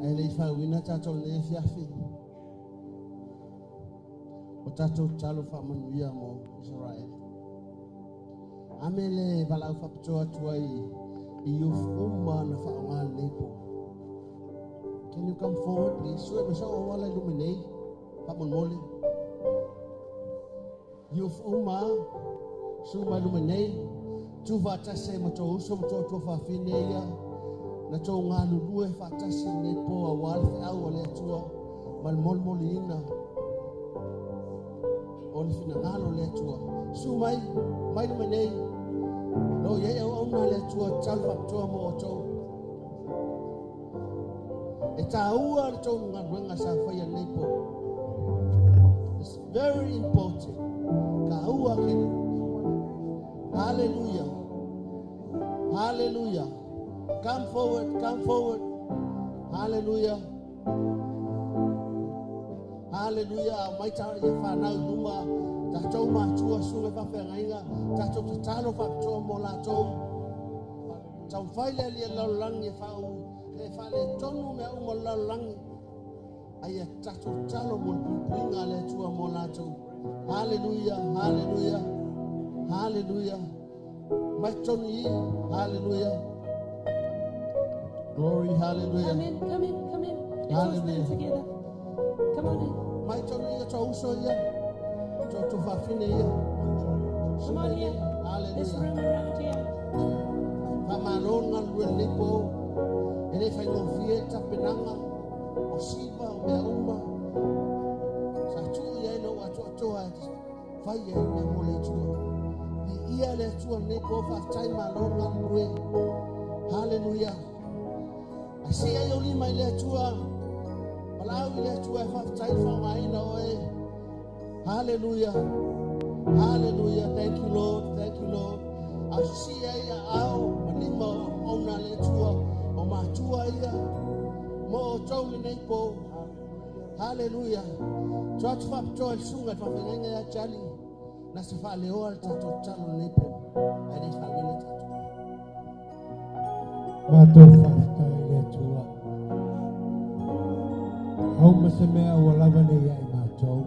Ae le i faauina tatou lenei afiafi. O tatou tatalo faamanuia mo Israel. Ame le valaau faapitoa atu ai i youth uma na faaaoga lenei po. Can you come forward please? Sue ma sau auala i luma nei. Faamolemole. Youth uma, su mai luma nei. Tu faatasi ai ma tou uso ma tou tuafafine ia. Na tou galulue faatasi lenei po auā le feau a le Atua ma le molimoliina o le finagalo o le Atua. Su mai, mai luma nei. Lo o i ai auauna a le Atua tatalo faapitoa mo outou. E tāua le tou galuega sa faia lenei po. It's very important. Tāua kele. Hallelujah. Hallelujah. Come forward, come forward. Hallelujah. Hallelujah. Mai ta ia whanau luma. Tatou matua sunga whawhengainga. Tatou tatalo whapitoa mo latou. Tau whai le lia lalologi e whau. E whale tonu mea uma lalologi. Ai e tatou talo mo le puipuiga a le Atua mo latou. Hallelujah, hallelujah, hallelujah. Mai tonu i, hallelujah. Glory, hallelujah. Come in, come in, come in. Let's all stand Hallelujah. together. Come on in. Mai tonu ia tō uso ia. Tō tufafine ia. Come on here. There's Hallelujah. room around here. Whamalo ngā lue lenei po. E le whaingofie tapenanga. O siva o mea uma. Sa tuu ia ina ua atoa e whai e mea mo le Atua. I ia le Atua lenei po whaatai malo ngā lue. Hallelujah. Ai si ai o lima i le Atua. Palau i le Atua e whaatai whaongaina oe. Hallelujah. Hallelujah. Thank you, Lord. Thank you, Lord. A si ai a ao, ma lima o ona le Atua, o matua ia, mo o tau lenei po. Hallelujah. Tō atu whapitoa i le sunga i whawhengainga ia Charlie, na se whaaleoa le tatou tatalo lenei po. Ai le whawena tatou. Mātou whaftai le Atua. Au ma se mea ua lava nei ai mātou.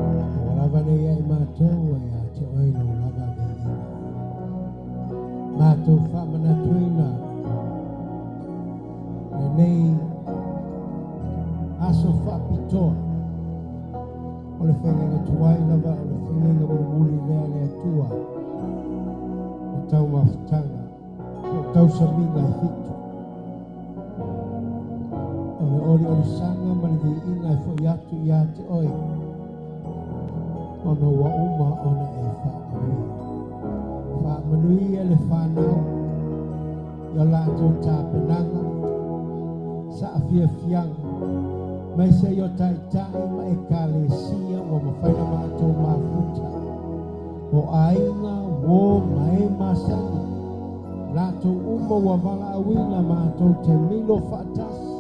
Ua lava nei ai mātou e a te oe lo lava viiga. Mātou whaamanatuina lenei aso whaapitoa o le whengenga tuai lava o le whengenga mulimuli lea le Atua o tau mafutaga o tau samiga e fitu o le oli olisaga ma le viiga e fo'i atu ia te oe ona ua uma ona e faamanuia. Faamanuia le whanau i o latou tapenaga saafiafiaga mai se i o taitai ma e kalesia ua mafaina matou mafuta o aiga uō ma e masani latou uma ua valaauina matou te milo faatasi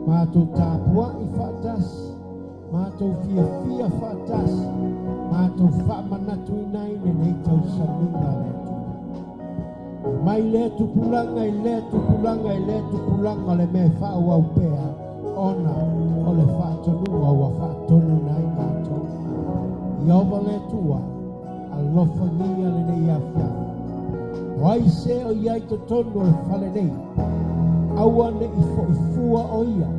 matou tapua'i faatasi matou fiafia faatasi matou faamanatuina ai lenei tausamiga a le Atua. Mai lea tupulaga i lea tupulaga i lea tupulaga o le mea e faaauau pea ona o le faatonuga ua faatonuina ai matou. Ieova le Atua, alofagia lenei afiafi. O ai se o iai totonu o le fale nei, aua ne'i fo'ifua o ia.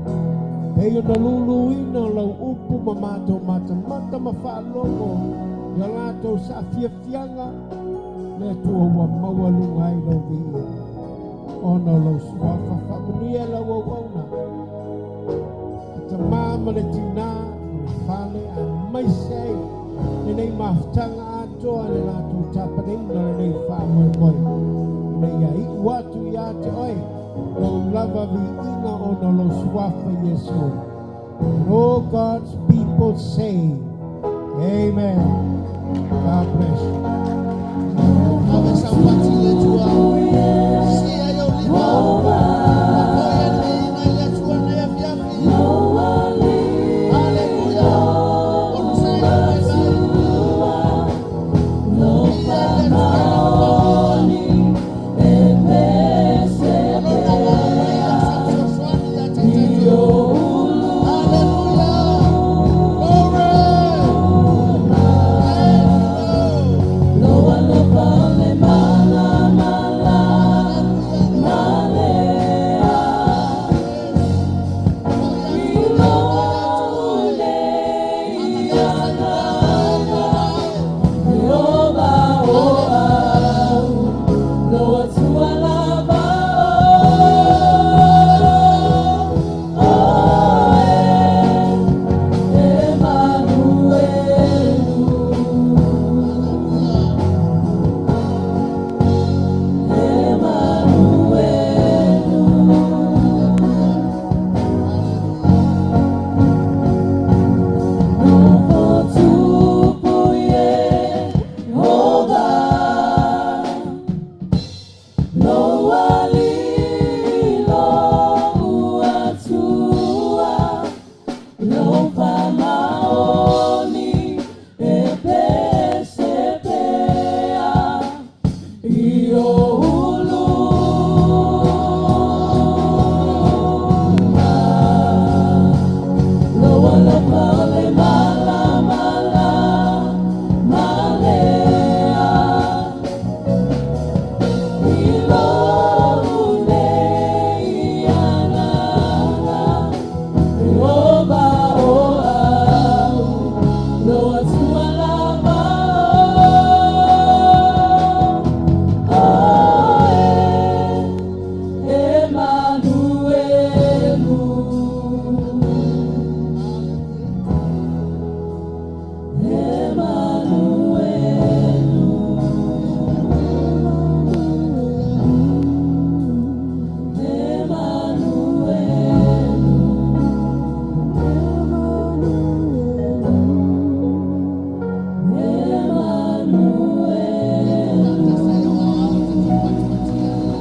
Pei ona luluina o lau upu ma matou matamata ma faalogo i o latou saafiafiaga Le Atua ua maualuga ai lou viiga ona o lou suafa. Faamanuia lau auauna, le tamā ma le tinā ma le fale, aemaise ai lenei mafutaga atoa i le latou tapaneina o lenei faamoemoe, ina ia iu atu iā te oe lou lava viiga ona o lou suafa Iesu. And all God's people say, Amen. God bless you. Ave saupati le Atua. Sia i ou lima. Faafoi ai le viiga i le Atua lenei afiafi. Haleluia. Onosai lau vaivai. Viia le Atua i lana faauuga. O lona agaga paia o sa fesoasoani ia te i tatou. Haleluia. Glory.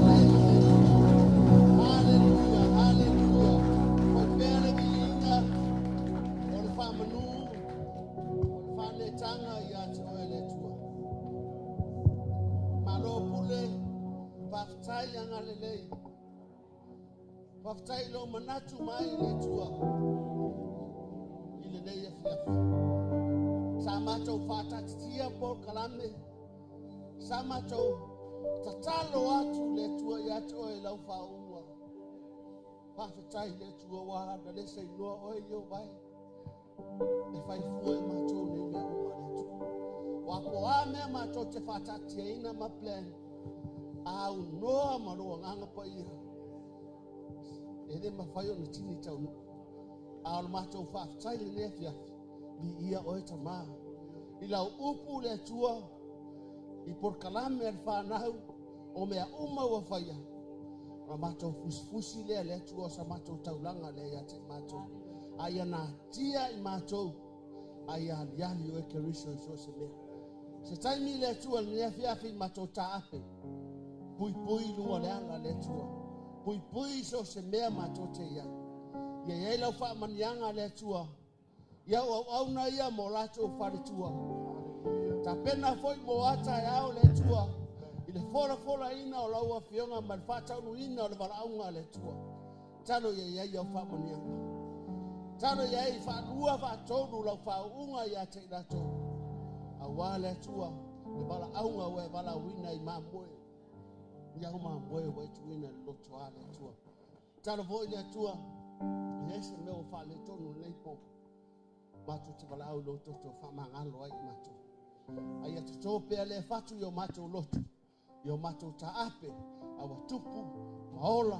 Thank you, Lord. Hallelujah, hallelujah. Foi pea le viiga o le faamanu, o le faaletaga ia te oe le Atua. Malo pule, faafetai agalelei. Faafetai i lou manatu mai le Atua i lenei afiafi. Sa matou faataatitia polokalame, sa matou tatalo atu le Atua ia te oe i lau faauuga. Faafetai le Atua ua na le sainoa oe i ou vai. E faifua i matou nei mea uma le Atua. Ua po a mea matou te faataatiaina ma plan. Aunoa ma lou agaga paia. E le mafai ona tini taunuu. A o le matou faafetai lenei afiafi, viia oe tamā. I lau upu le Atua, i polokalame a le fanau, o mea uma ua faia. O la matou fusifusi lea le Atua o sa matou taulaga lea ia te i matou. A ia natia i matou, a ia aliali oe Keriso i so o se mea. Se taimi le Atua lenei afiafi i matou taape. Puipui i luga o le ala le Atua. Puipui i so o se mea matou te i ai. Ia i ai lau faamaniaga le Atua. Ia au auauna ia mo latou faletua. Tapena foi mo a taeao le Atua i le folafolaina o lau afioga ma le faataunuuina o le valaauga a le Atua. Talo ia i ai au faamaniaga. Talo ia ai faalua faatolu lau faauuga ia te i latou. Auā le Atua, le valaauga ua e valaauina i mamoe. Ia au mamoe ua e tuuina i le lotoa le Atua. Talo foi le Atua, e i ai se mea ua faaletonu i lenei po. Matou te valaau i lou toto faamagalo ai i matou. Ai a te pea le fatu i o mātou lotu, i o mātou taape, a ua tupu, maola,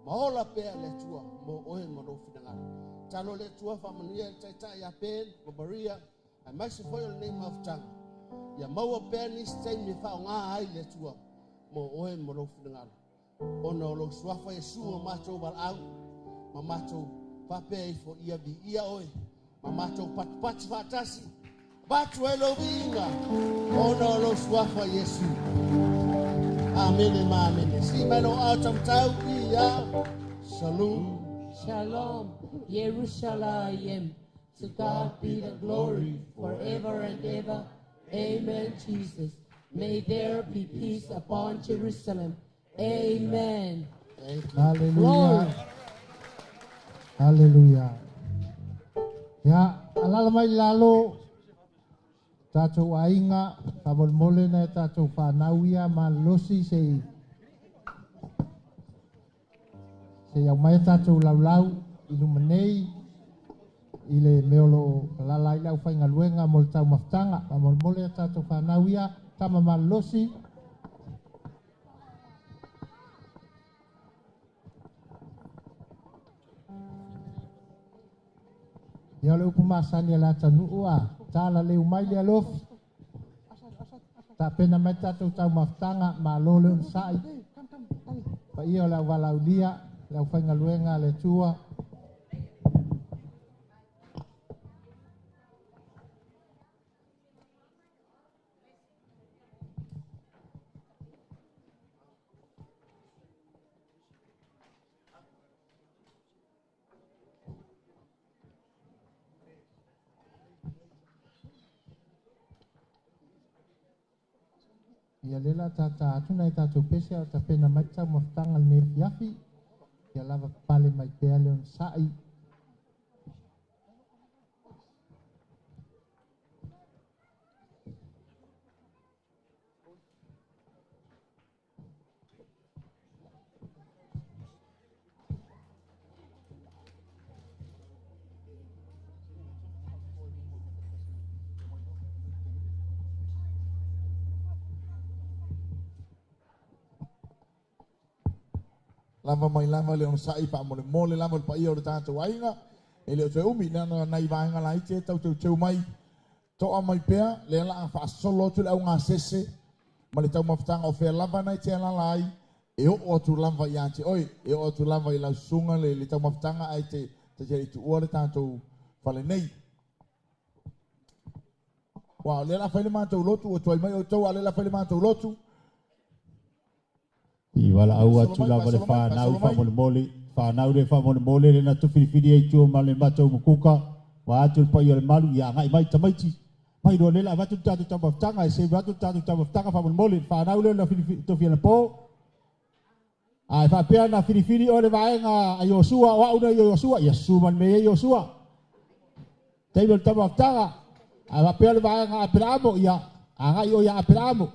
maola pea le Atua mo oe ma lou finagalo. Talo le Atua faamanuia i le taitai ia Ben ma Maria, aemaise foi o lenei mafutaga. Ia maua pea nisi taimi e faaaoga ai le Atua mo oe ma lou finagalo. Ona o lou suafa Iesu o matou valaau, ma matou faapea ifo ia viia oe, ma matou patupatu faatasi, avatu ai lou viiga, ona o lou suafa Iesu. Amene ma amene. Si mai lou ao taumatau ia Shalom. Shalom, Yerushalayim. To God be the glory forever and ever. Amen, Jesus. May there be peace upon Jerusalem. Amen. Hallelujah. Glory. Hallelujah. Ia, alala mai lalo, tātou aiga, faamolemole na e tātou whanau ia malolosi se i au mai tātou laulau i luma nei, i le mea o loo alala ai le aufaigaluega mo le taumafataga. Faamolemole a tātou whanau ia, tama malolosi. Ia o le upu masani a le atanuu a, tala leu mai le alofi. Tapena mai tātou taumafataga, malo le onosai. Paia o le auvalaulia, le aufaigaluega a le Atua. Ia lela tata atu nai tātou pese au tapena mai taumafataga lenei afiafi. Ia lava pale mai pea le onosai. Lava mai lava le onosai faamolemole lava le paia o le tatou aiga. E le o toe umi na nai vaega laiti e tau teuteu mai. Toa mai pea, lea la a faasolo atu le augasese ma le taumafataga o fea lava nai te alala ai, e oo atu lava ia te oe, e oo atu lava i lau susuga le taumafataga ai te te i tuua le tatou fale nei. Ua, lea la fai le matou lotu, ua tuai mai outou, a lea la fai le matou lotu. I wala au atu lava le whanau faamolemole, whanau le faamolemole le na tufilifili ai tua ma le matou mukuka, wa atu le pai o le malu, ia ngai mai tamaiti. Mai roa lela avatu le tatou taumafataga, e se atu le tatou taumafataga faamolemole, whanau le na filifili na po. Ai faapea na filifili o le vaega a Iosua, o au na Iosua, ia susu mai me Iosua. Taimi o le taumafataga, ai faapea le vaega a Aperaamo, ia agai o ia Aperaamo.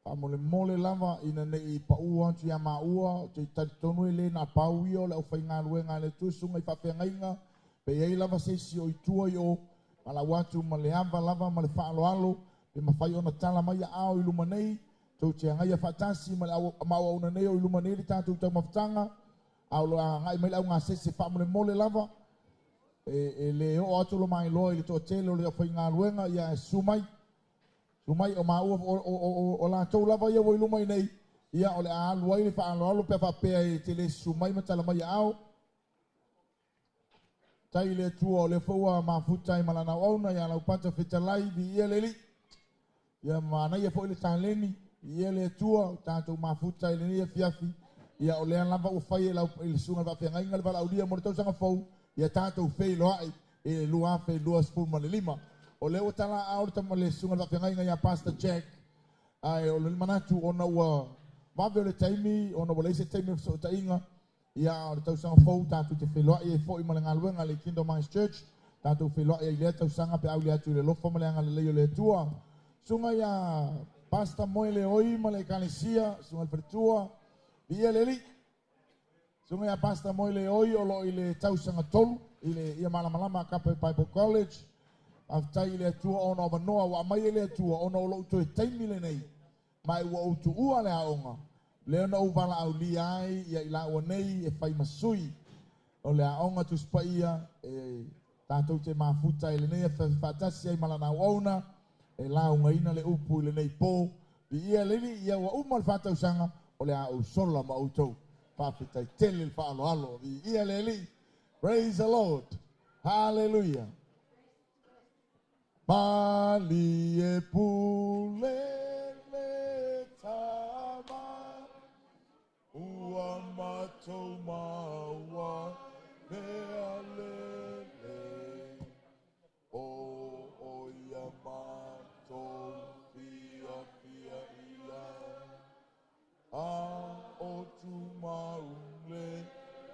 Faamolemole lava ina nei paua atu ia maua, te talitonu e le na pau ia o le aufaigaluega a le Atua susuga i faafeagaiga, pe i ai lava se isi o i tua i o, malau atu ma le ava lava ma le faaloalo, pe mafai ona tala mai aao i luma nei, tou te agaia faatasi ma le maauauna nei o i luma nei le tatou taumafataga, a o lo agai mai le augasese faamolemole lava, e le oo atu lo mailoa i le toatele o le aufaigaluega, ia e susu mai. Susu mai o maua o latou lava ia ua i luma i nei, ia o le a alu ai le faaloalo pe faapea e te le susu mai ma tala mai aao. Tai le Atua o le foi ua mafuta ai ma lana auauna ia Laupata fetalai viia le Alii. Ia manaia foi le taleni, viia le Atua, o tatou mafuta i lenei afiafi. Ia o lea lava ua fai e le susuga i le faafeagaiga le valaaulia mo le tausaga fou, ia tatou feiloai i le 2025. O lea ua tala aao le tama le susuga i le faafeagaiga ia Pastor Jack, ae o le manatu ona ua vave o le taimi, ona ua leai se taimi o fesootaiga, ia o le tausaga fou tatou te feiloai ai foi ma le galuega a le Kingdom Eyes Church. Tātou wheloa e lea tausaga pe au le atu i le lofa ma le agalelei o le Atua. Susuga ia Pastor Moe le Oi ma le Ekalesia, susuga i le faletua, viia le Alii. Susuga ia Pastor Moe le Oi o loo i le tausaga tolu i le ia malamalama a Agape Bible College. Faafetai i le Atua ona o avanoa ua aumai e le Atua ona o lou toe taimi lenei ma e ua ou tuua le aoga lea na ou valaaulia ai ia i laua nei e fai ma sui o le aoga Tusi Paia e tatou te mafuta ai lenei afiafi faatasi ai ma lana auauna e laugaina le upu i lenei po. Viia le Alii, ia ua uma le faatausaga, o le a ou sola ma outou. Faafetai tele le faaaloalo. Viia le Alii. Praise the Lord. Hallelujah. Malie pule le tama, ua matou maua mea lelei, o o ia matou fiafia i ai, a o tumau le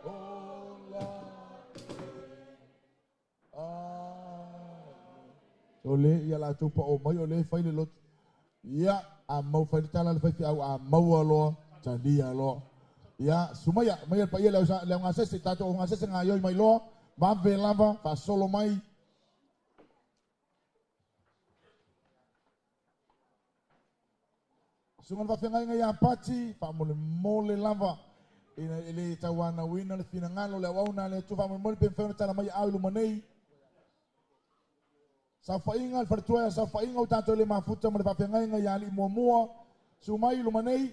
ola e. O le ia latou paʻo mai o le fai le lotu. Ia, a mau fai le tala a le faifeau, a maua loa, talia loa. Ia, sumaia, maia le paia le au, le augasese, tatou augasese gaioi mai loa, vave lava, faasolo mai. Susuga i le faafeagaiga ia Pati, faamolemole lava, ina e le tauanauina le finagalo o le auauna a le Atua, faamolemole pe mafai ona tala mai aao i luma nei. Saofaiga, le faletua ia saofaiga o tatou le mafuta ma le faafeagaiga ia Alii Muamua, susu mai i luma nei,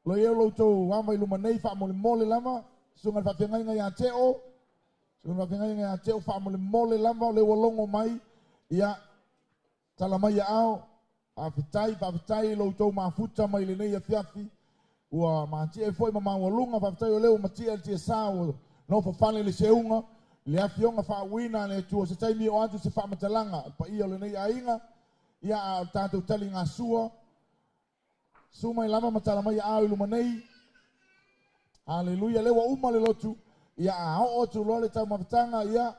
lo i ai lo outou ava i luma nei, faamolemole lava, susuga i le faafeagaiga ia Teo, susuga i le faafeagaiga ia Teo, faamolemole lava, o lea ua logo mai, ia, tala mai ia ao, faafetai, faafetai lo outou mafuta mai lenei afiafi, ua matie foi ma maualuga, faafetai o lea ua matie le tiasa, ua nofo fale le seuga, le afioga faauuina a le Atua, se taimi o atu se faamatalaga, le paia o lenei aiga, ia a o le tatou taligasua, susu mai lava ma tala mai ia ao i luma nei. Haleluia, lea ua uma le lotu, ia a oo atu loa le taumafataga, ia,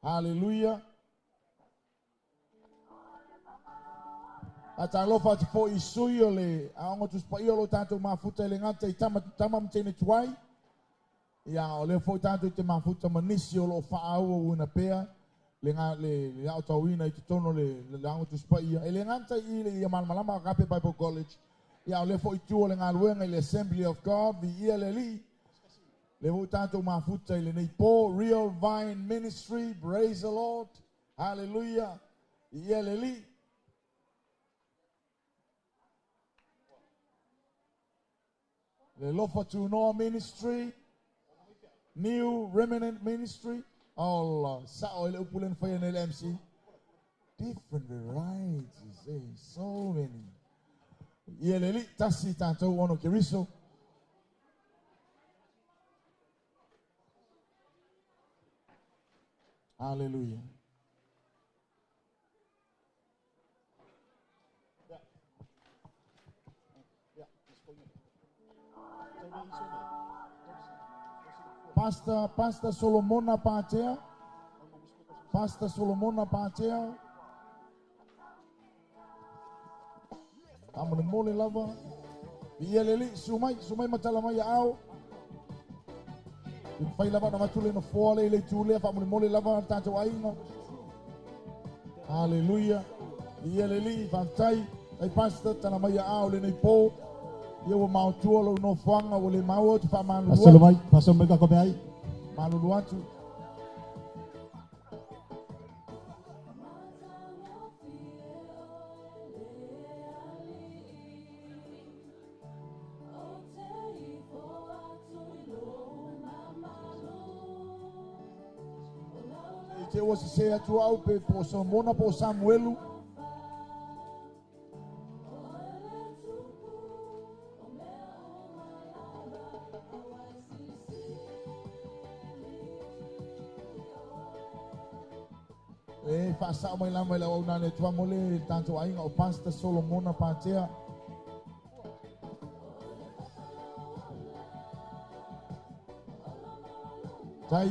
haleluia. Faatalofa atu foi i sui o le Aoga Tusi Paia o lo tatou mafuta i le gata i tama, tama ma teine tuai. Ia, o lea foi tatou te mafuta ma nisi o lo o faaauauina pea le, le, le aotauina i totonu o le, le Aoga Tusi Paia. E le gata i le ia Malamalama Agape Bible College, ia o lea foi itu o le galuega i le Assembly of God, viia le Alii. Le foi tatou mafuta i lenei po, Real Vine Ministry, praise the Lord. Hallelujah. Viia le Alii. Le Lofa Tunoa Ministry, New Remnant Ministry, Allah, sao i le upu lena whai nei le MC. Different varieties, eh, so many. Ia le Alii, tasi tātou ono Keriso. Hallelujah. Pastor, Pastor Solomona Patea. Pastor Solomona Patea. Faamolemole lava. Viia le Alii, susu mai, susu mai ma tala mai aao. I mafai lava ona avatu le nofoa le i le itu lea, faamolemole lava le tatou aiga. Haleluia. Viia le Alii, faafetai. Ai pastor, tala mai aao lenei po. Ia ua maotua lou nofoaga, ua le maua atu faamalulu Fasolo atu. mai, fasolo mai kako mea ai. Malulu atu. I te ua sese atu au pe po o Solomona po o Samuelu. E faasao mai lava i le auauna a le Atua mo le tatou aiga o Pastor Solomona Patea. Tai.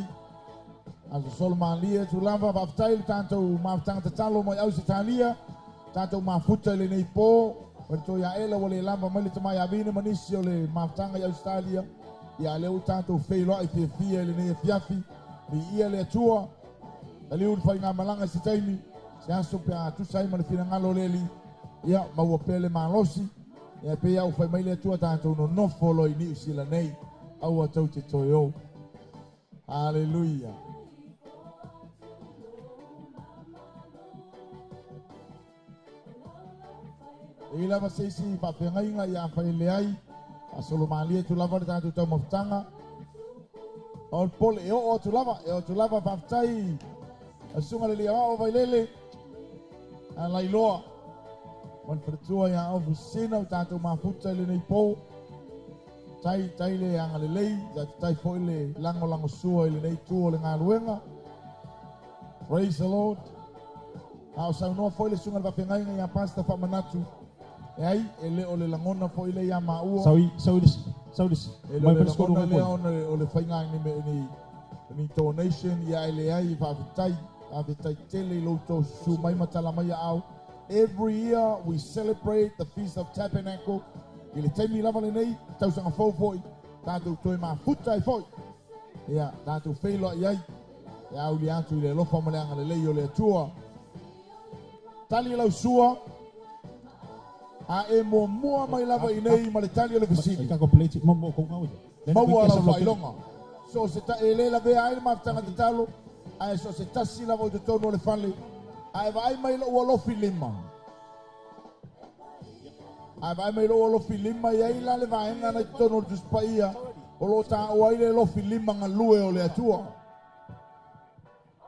A solo malie tu lava faafetai le tatou mafutaga tatalo mai Ausetalia tatou mafuta i lenei po o le toe aela ua le lava mai le tamai avine ma nisi o le mafutaga i Australia. Ia lea ua tatou feiloai fiafia i lenei afiafi. Viia le Atua. Taliu le faigamalaga i se taimi se aso pe a tusa ai ma le finagalo o le Alii. Ia maua pea le malosi. Ia pei au fai mai le Atua tatou nonofo loa i Niu Sila nei. Aua tou te toe o. Haleluia. E i lava se isi faafeagaiga ia afai leai faasolo malie atu lava le tatou taumafataga. O le pole e oo atu lava, e oo atu lava. Faafetai a susuga le Liaoao Vailele a Lailoa ma le faletua ia Ofusina o tatou mafuta i lenei po. Tai, tai le agalelei, tai foi le lagolagosua i lenei itu o le galuega. Praise the Lord. A o saunoa foi le susuga i le faafeagaiga ia Pastor Faamanatu. E ai, e le o le lagona foi le ia maua. Sau sau sau E le o le lagona lea ona o le faiga ni ni donation ia e leai. Faafetai, faafetai tele i lo outou susu mai ma tala mai aao. Every year we celebrate the Feast of Tabernacle. I le taimi lava lenei, tausaga fou foi, tatou toe mafuta ai foi. Ia, tatou feiloai ai. E auli atu i le alofa ma le agalelei o le Atua. Tali lau sua. A e muamua mai lava i nei ma le tali o le fesili. Maua lau faailoga. So se ta e le lavea ai le mafutaga tatalo, ae so se tasi lava o totonu o le fale. A e vaai mai lou alofi lima. A e vaai mai lou alofi lima, i ai la le vaega na i totonu o le Tusi Paia, o lo o taua ai le alofi lima galue o le Atua.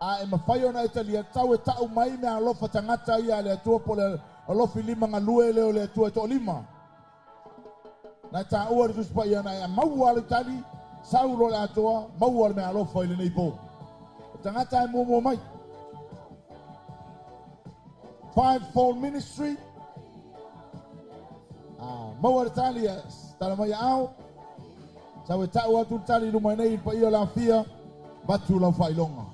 A e mafai ona e talia, tau e tau mai mea alofa tagata ia a le Atua po le alofi lima galue lea o le Atua e toalima. Na e taua le Tusi Paia na e maua le tali, sau loa le atoa, maua le mea alofa i lenei po. O tagata e muamua mai. Fivefold Ministry. Ah, maua le tali, tala mai ao. Sau e tau atu le tali i luma nei i le paia o le afia, vatu lau faailoga.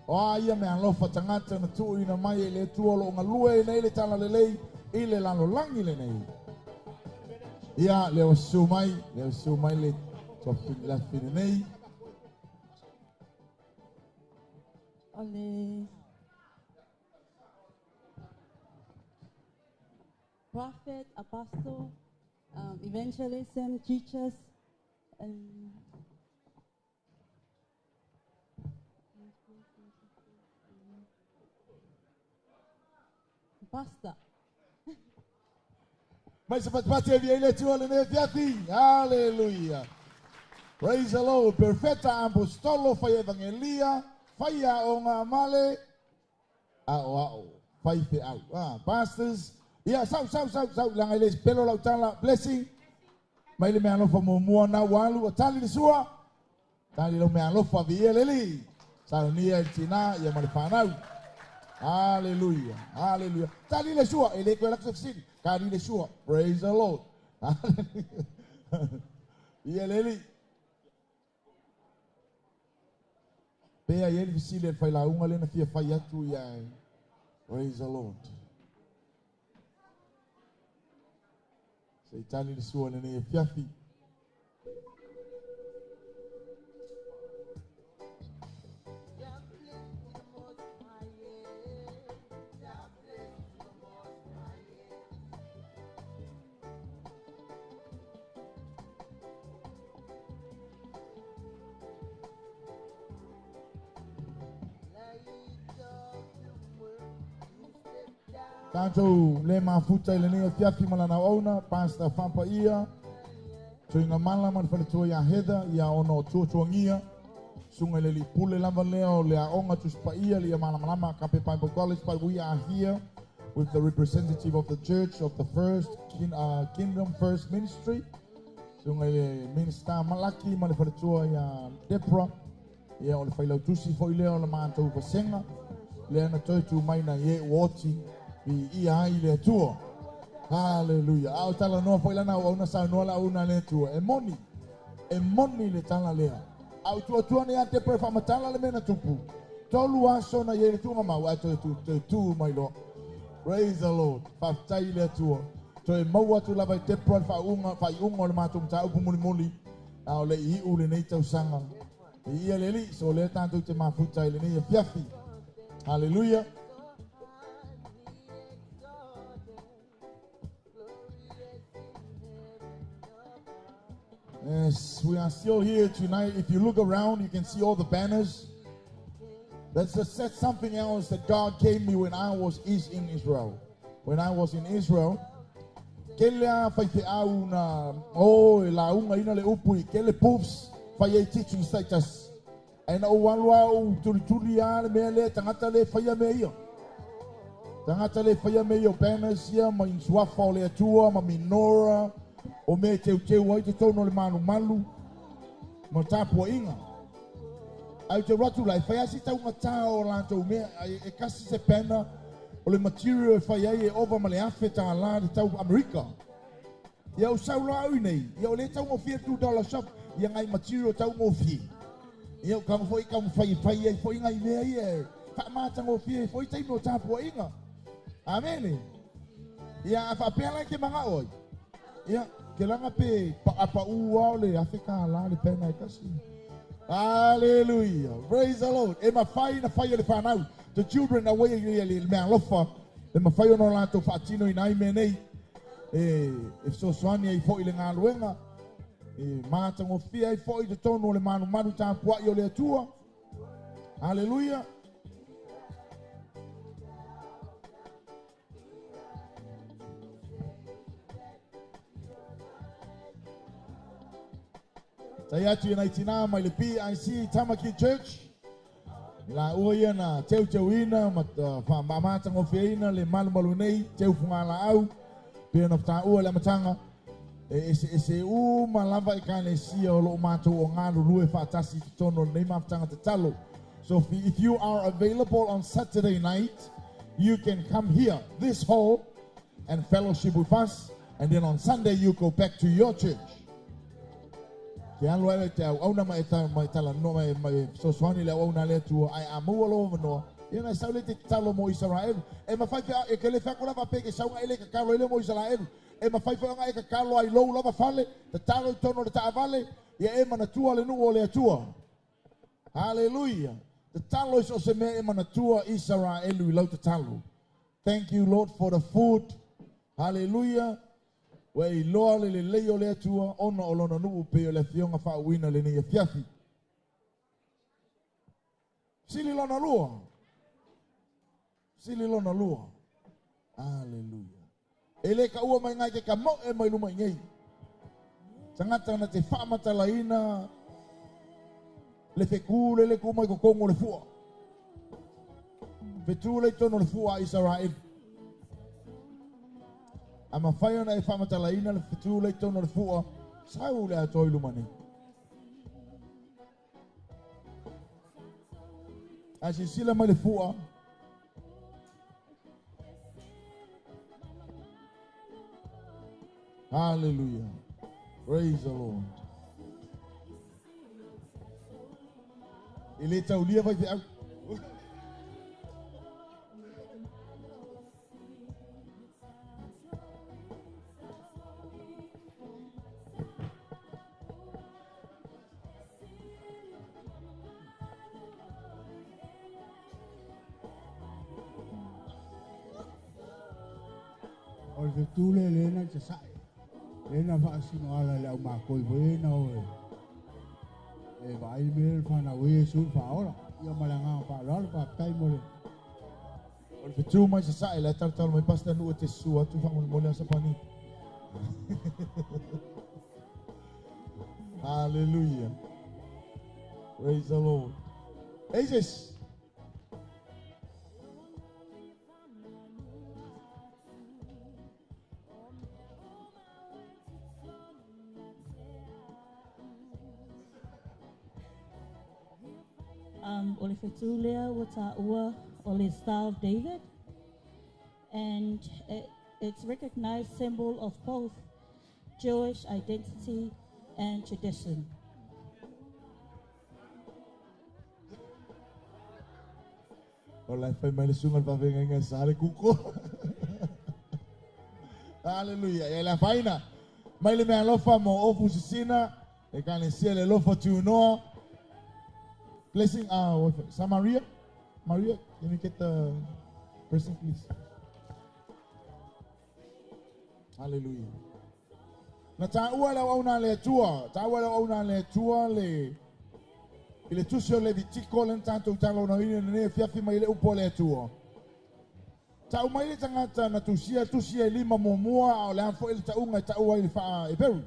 O a ia mea alofa tagata na tuuina mai e le Atua o lo o galue nei le talalelei i le lalolagi lenei. Ia, lea ua susu mai, lea ua susu mai le tuafafine nei. O le prophet, apostle, evangelism, teachers, and pastor. Mai se patipati e via i le Atua lenei afiafi. Hallelujah. Praise the Lord. Perfeta apostolo fai evangelia, fai aoga male, ao ao, fai feau. Ah, pastors. Ia, sau, sau, sau, sau, langa i le pelo lau tala, blessing. Mai le mea alofa muamua na ua alu, o tali le sua. Tali lau mea alofa viia le Alii. Saunia i le tina, ia ma le whanau. Hallelujah. Hallelujah. Tali le sua, e le koe lako se fesili. Tali le sua. Praise the Lord. Hallelujah. Ia le Alii. Pea i ai le fesili a le failauga lea na fia fai atu ia e. Praise the Lord. Se i tali le sua lenei afiafi. Tatou le mafuta i lenei afiafi ma lana auauna, Pastor Fampaia, Tuiga Mala ma le faletua ia Heather, ia ona o tuatuagia, susuga i le alii pule lava lea o le aoga Tusi Paia le ia malamalama Agape Bible College, but we are here with the representative of the church of the First Kingdom First Ministry, susuga i le Minister Malaki ma le faletua ia Deborah, ia o le failautusi foi lea o le matou vasega, lea na toe tu mai na i e ua oti, viia ai le Atua. Hallelujah. A o tala noa foi lana au na sa noa la una le tua. E moni. E moni le tala lea. A o tua tua ni a te pre whamatala le mena tupu. Tolu aso na ye le tunga mau a toe tu, toe tu mai loa. Praise the Lord. Whaftai le atua. Toe mau atu lava i te pre whaunga, whaiunga o le mātou mta upu muli muli. A o le i u le nei tausanga. E ia le li, so le tātou te mafuta i le nei fiafi. Hallelujah. Yes, we are still here tonight. If you look around, you can see all the banners. That's something else that God gave me when I was in Israel. When I was in Israel, kele a fai te au na, oh, e la unga ina le upui, kele poofs, fai e teaching status. E na o alu au tuli tuli a le mea le, tangata le whaia me ia. Tangata le whaia me ia banners ia, ma insuafa o le atua, ma minora, o mea teu teu ai te tono le malu malu, ma tāpua inga. Au te ratu lai, whai asi tau ngā o lātou mea, e kasi se banner, o le material e whai ai e ova ma le afe tā la te tau Amerika. Ia o sau la au nei, ia o le tau ngō fia $2 shop, ia ngai material tau ngō fia. Ia o kama foi kama whai whai ai foi ngai mea ia e, wha māta ngō fia e foi taimo tāpua inga. Amene. Ia a whapea lai ke manga oi. Ia, ke langa pe pa apa ua o le afe ka la le pena e kasi. Hallelujah. Praise the Lord. E mawhai na whai o le whanau. The children away i le mea alofa. E mawhai ono lātou whaatino i nai mea nei. E fesoasoani ai foi le ngā luenga. E mātangofia ai foi te tonu o le manu manu tāpuai o le atua. Hallelujah. Tai atu i nei tina mai le PIC Tamaki Church. I la ua ia na teu teu ina, ma wha mamātangofia ina le malu malu nei, teu funga la au, pia na whata ua le amatanga. E ese ese u ma lava i kāne sia o lo mātou o ngā lulue whaatasi te tono nei mawhatanga te talo. So if you are available on Saturday night, you can come here, this hall, and fellowship with us. And then on Sunday, you go back to your church. Ke alo ai te au auna mai ta mai tala no mai mai so swani le au na le tu ai a mo lo no ia na sau le te talo mo Israel e ma fai e ke le fa ko la va pe ke sau ele ka kalo ile mo Israel e ma fai fa e ka kalo ai lo lava fale te talo tono le ta vale ia e mana tua le nu o le atua. Hallelujah. Te talo so se me e mana tua Israel i lau te talo. Thank you Lord for the food. Hallelujah. Wa i loa le le lei o le atua, ona o lona nuu pe o le fionga whaauina le nei e fiafi. Sili lona lua. Sili lona lua. Hallelujah. E le ka ua mai ngai ke ka mo e mai luma i ngei. Tangata na te whaamatalaina le whekū le le kumai ko kongo le fua. Whetū le tono le fua a Israel. A mawhai ona e whaamatalaina le whetū le tono le fua, sau le atoa i luma nei. A sisila mai le fua. Hallelujah. Praise the Lord. I le taulia vai te au. O le tule le na te sai. Le na whaasino ala le au mākoi wena oe. E vai me le whana we su whaora. Ia malanga wha lalo wha tai mo le. O le fetu mai sa sai le tau tau mai pasta nu te su atu wha mo le asa pani. Hallelujah. Praise the Lord. Jesus. O le whetūlea ua tāua o le Star of David. And It's recognized symbol of both Jewish identity and tradition. O la fai mai le sunga le faafeagaiga sa le kuko. Hallelujah. Ia le afaina. Mai le mea alofa mo ofu sisina. E kalesia le alofa tunoa. Blessing, Samaria. Maria, can you get the person, please? Hallelujah. Na tāua le au le Atua, tāua le au le Atua le i le tusi o Levitiko le tātou talo na ina ne fiafi mai le upo le Atua. Tau mai le tangata na tusia tusia i lima muamua a o le a foi le taunga i taua i le faa e peru.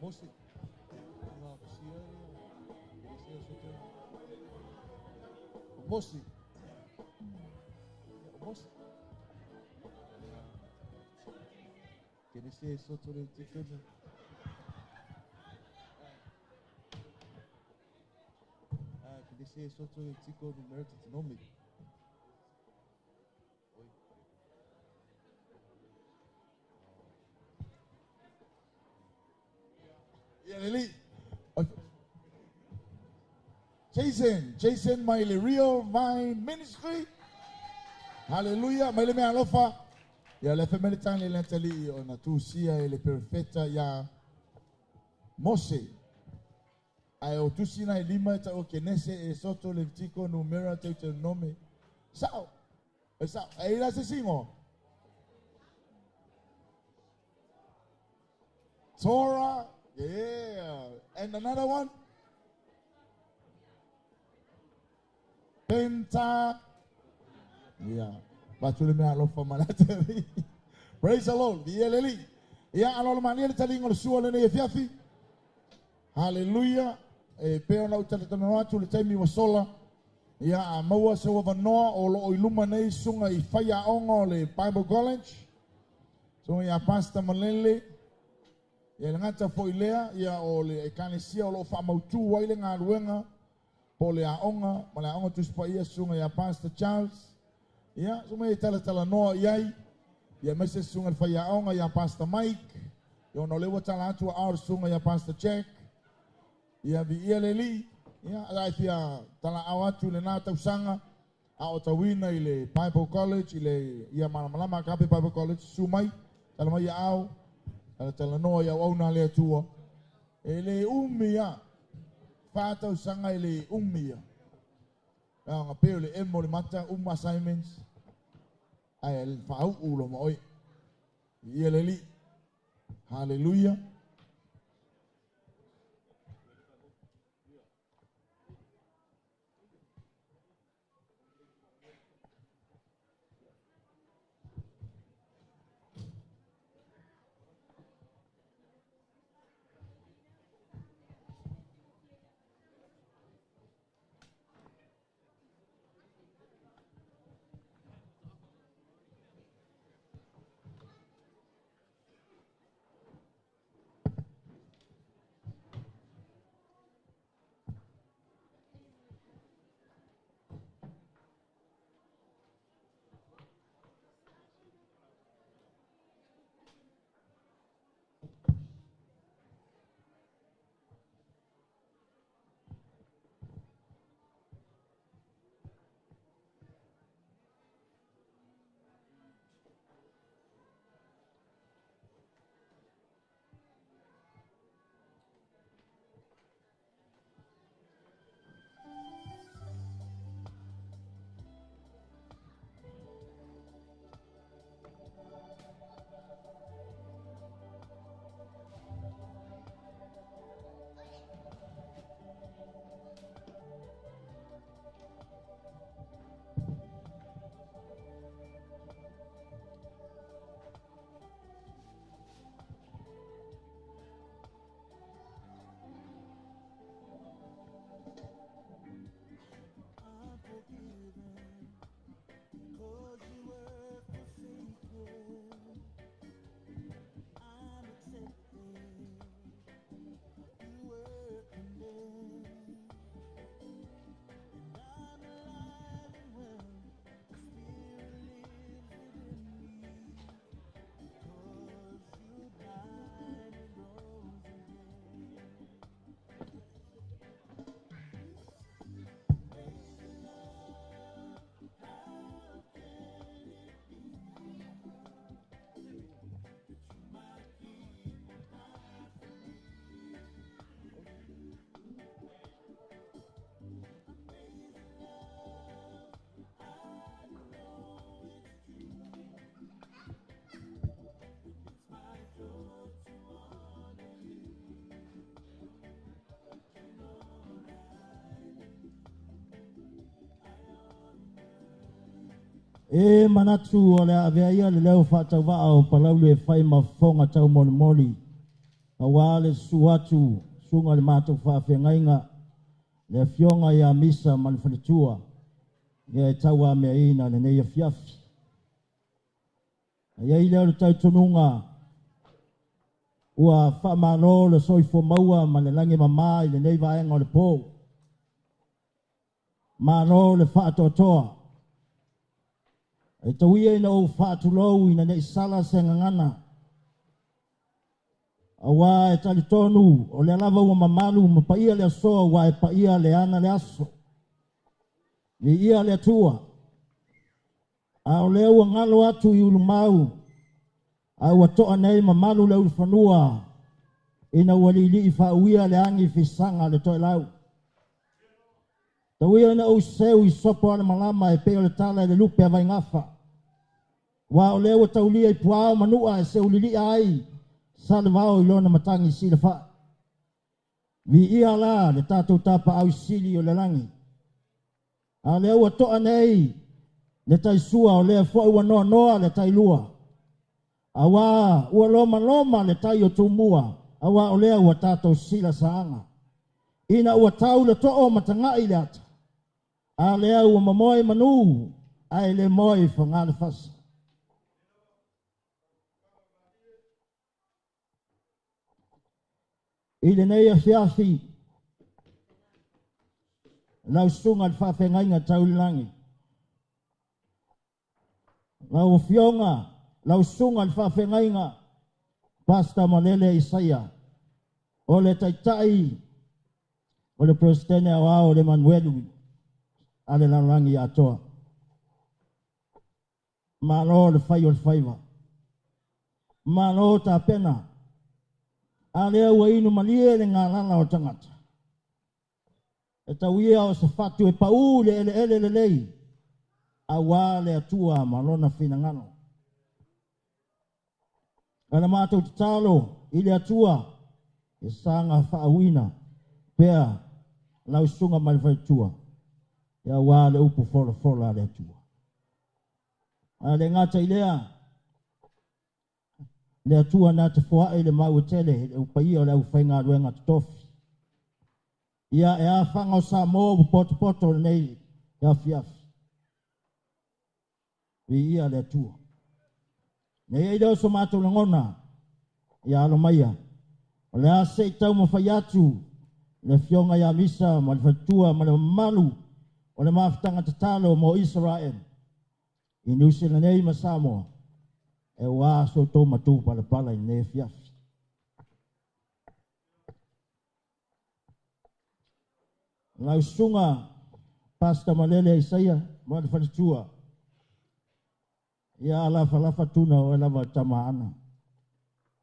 Mose. Mose. Mose. Kenese soto le tikona. Kenese soto le tiko numero tinomi. Jason, Jason mai le Real Vine Ministry. Hallelujah. Mai le mea alofa. Ia le femele tani le tali o na tusia e le perfecta ia Mose. Ai o tusina i lima ta o kenese e soto le tiko numera te te nome. Sao. E sao. E ila se singo. Torah. Yeah. And another one. Penta. Yeah. Batule mea alofa malate. Praise the Lord. Ieleli. Ia alola mania le talingo le sua lene e fiafi. Hallelujah. E peo na utalatano atu le taimi wa sola. Ia a maua se wavanoa o lo o iluma nei sunga i whaia ongo le Bible College. Sunga ia Pastor Malele. Ia le ngata fo ilea. Ia o le ekanesia o lo wha mautu waile ngā luenga. Po le aonga, ma le aonga tuspa ia sunga ia Pastor Charles. Ia, sunga ia tala tala noa iai. Ia mese sunga le whai aonga ia Pastor Mike. Ia ono lewa tala atua aor sunga ia Pastor Jack. Ia vi ia le li. Ia, ai fia tala au atu le nā tausanga. A o tawina i le Bible College, i le ia malamalama kape Bible College. Su mai, tala mai ia au. Tala tala noa ia au nā le atua. E le umi ia. Whātau sanga i le umia. Ngā ngā peo le emo le mata, uma assignments. Ai, le whaau ulo ma oi. Ia le li. Hallelujah. E manatu o le a avea ia le leo faatauvaa o Palauli e fai ma fofoga taumolimoli, auā le susu atu susuga i le matou faafeagaiga, le afioga ia Misa ma le faletua, ia e tauameaina lenei afiafi. E i ai lea o le talitonuga ua faamalo le soifua maua ma le lagi e mama i lenei vaega o le po. Malo le faatoatoa. E tau ia ina ou faatulou ina ne i sala se gagana, auā e talitonu o lea lava ua mamalu ma paia le aso, aua e paia le ana le aso. Viia le Atua. A o lea ua galo atu i Ulumau, a ua to'a nei mamalu le ulufanua ina ua liilii faauia le agi fisaga a le toelau. Tau ia ina ou seu i sopo a le malama e pei o le tala i le lupe a Vaigafa. Aua o lea ua taulia i puao manua e seulili'a ai Salevao i lona matagi silafai. Viia la le tatou tapaau sili o le lagi. A o lea ua to'a nei le taisua, o lea foi ua noanoa le tailua. Auā ua lomaloma le tai o Tumua, auā o lea ua tatou sila saaga. Ina ua tau le too ma taga'i le ata, a lea ua momoe manu ae le moe i faga le fasa. I lenei afiafi, lau susuga i le faafeagaiga tau i le lagi, lau afioga, lau susuga i le faafeagaiga, Pastor Malele Isaia, o le taitai o le Peresetene Aoao o le Emanuelu a le lalolagi atoa. Malo le fai o le faiva. Malo tapena. A lea ua inu malie le galala o tagata. E tau ia o se fatu e paū i le eleele lelei, auā le Atua ma Lona finagalo. A na matou tatalo i le Atua, ia saga faauuina pea lau susuga ma le faletua, auā le upu folafola a le Atua. A le gata i lea, le Atua na te foaʻi le mau e tele i le paia o le aufaigaluega totofi. Ia e a faga o Samoa ua potopoto lenei afiafi. Viia le Atua. Nei ai lea o so matou lagona, ia alo maia. O le a se i taumafai atu le afioga ia Misa ma le faletua ma le mamalu o le mafutaga tatalo mo Isaraelu i Niu Sila nei ma Samoa, e ua so outou matu palapala i lenei afiafi. Lau susuga Pastor Malele Isaia ma le faletua, ia alafalafa tuna o oe lava tama Aana.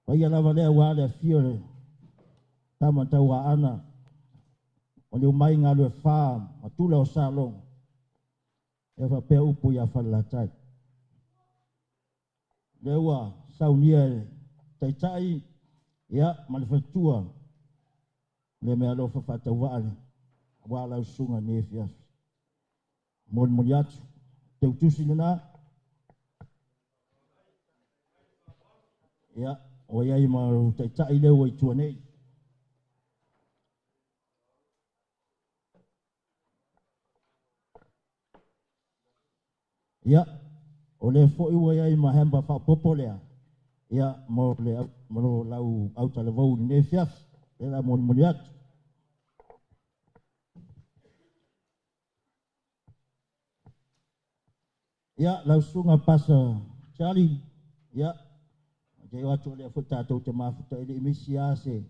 Paia lava lea ua le afio le tama tau Aana o le umai galue fa ma tula o Salogo. E faapea upu ia Falelatai. Lea ua saunia e taitai ia ma le faletua le mea alofa faatauvaa le aua lau susuga nei afiafi. Molimoli atu teutusi lena. Ia, ua i ai ma lou taitai lea ua i tua nei. Ia, o lea foi ua i ai ma hemba faaopoopo lea, ia, mo le mo lo lau autalavou i lenei afiafi. Lea o le a molimoli atu. Ia, lau susuga Pastor Charlie, ia, ou te io atu o lea foi tatou te mafuta e le i misi lava se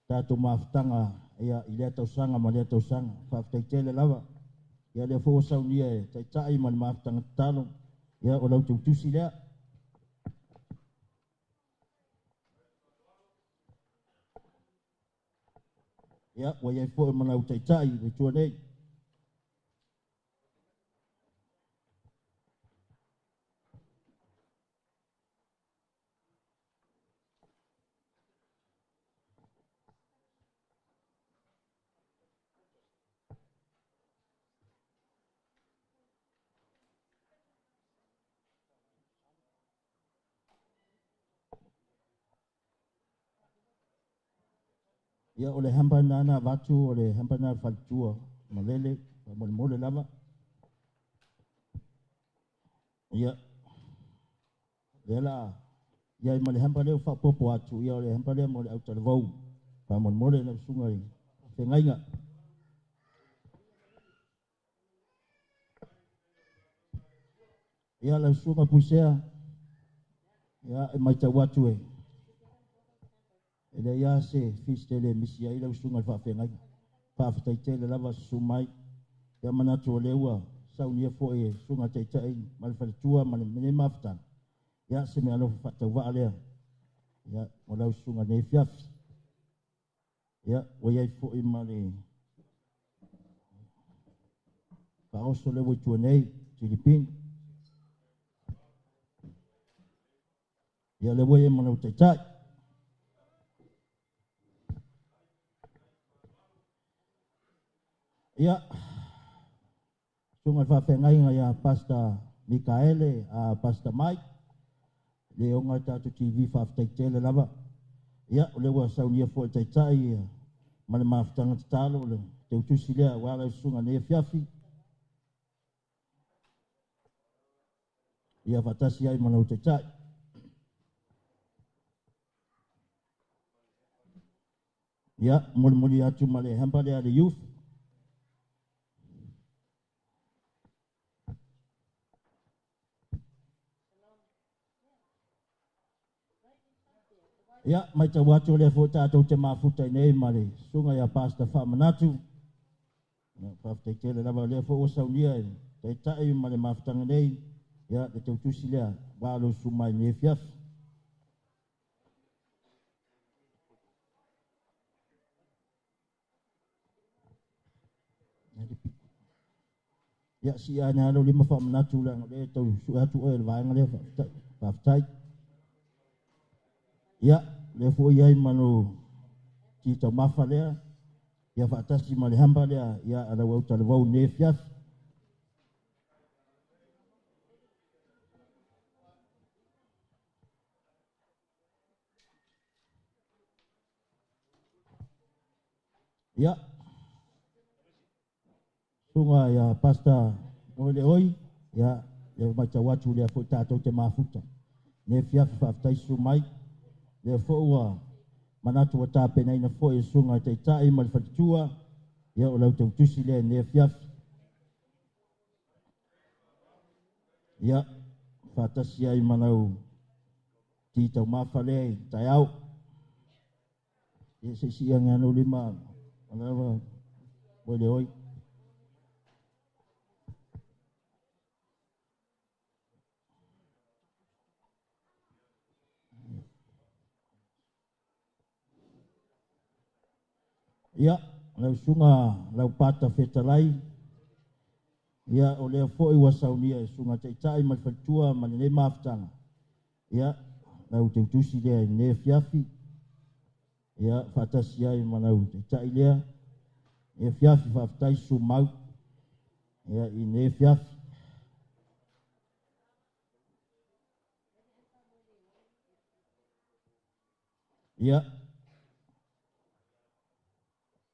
tatou mafutaga ia, i lea tausaga ma lea tausaga. Faafetai tele lava. Ia, lea foi ua saunia e taitai ma le mafutaga tatalo, ia, o lau teutusi lea. Ia, ua i ai foi ma lau taitai i tua nei. Ia o le hampa na na avatu o le hampa na faletua malele faamolemole lava. Ia lea la ia i ma le hampa lea ua faaopoopo atu, ia o le hampa lea mo le autalavou faamolemole lau susuga i feagaiga. Ia lau susuga Puisea, ia e matau atu e e leai lava se feast e le misi ai lau susuga i le faafeagaiga. Faafetai tele lava susu mai. Ia manatu o lea ua saunia foi e susuga taitai ma le faletua ma lenei mafutaga. Ia se mea alofa faatauvaa lea. Ia mo lau susuga nei afiafi. Ia ua iai foi ma le faaoso lea ua i tua nei, Filipini. Ia lea ua iai ma lau taitai. Ia, susuga i le faafeagaiga ia Pastor Mikaele, a Pastor Mike, le oga i tatou TV faafetai tele lava. Ia, o lea ua saunia foi le taitai ma le mafutaga tatalo o le teutusi lea aua lau susuga nei afiafi. Ia faatasi ai ma lau taitai. Ia, molimoli atu ma le hampa lea le youth. Ia, matau atu o lea foi tatou te mafuta i nei ma le susuga ia Pastor Faamanatu. Ia, faafetai tele lava o lea foi ua saunia e taitai ma le mafutaga nei, ia, le teutusi lea, ua lou susu mai nei afiafi. Ia, si ane alo lima faamanatu leaga o lea e tau sue atu oe i le vaega lea, faafetai. Faafetai. Ia, lea foi i ai ma lo ti taumafa lea, ia faatasi ma le hamba lea, ia a lau autalavou nei afiafi. Ia, susuga ia Pastor Noele Oi, ia, lea ua matau atu lea foi tatou te mafuta. Nei afiafi faafetai susu mai. Lea foi ua manatu ua tapenaina foi e susuga i taitai ma le faletua, ia o lau tautusi lea i lenei afiafi. Ia, faatasi ai ma lau ti taumafa lea i taeao. Ia se isi ane alo lima lava oi le oi. Ia, lau susuga Laupata Fetalai, ia o lea foi ua saunia e susuga taitai ma le faletua ma lenei mafutaga, ia lau teutusi lea i lenei afiafi, ia faatasi ai ma lau taitai lea, i afiafi faafetai susu mau, ia i lenei afiafi. Ia,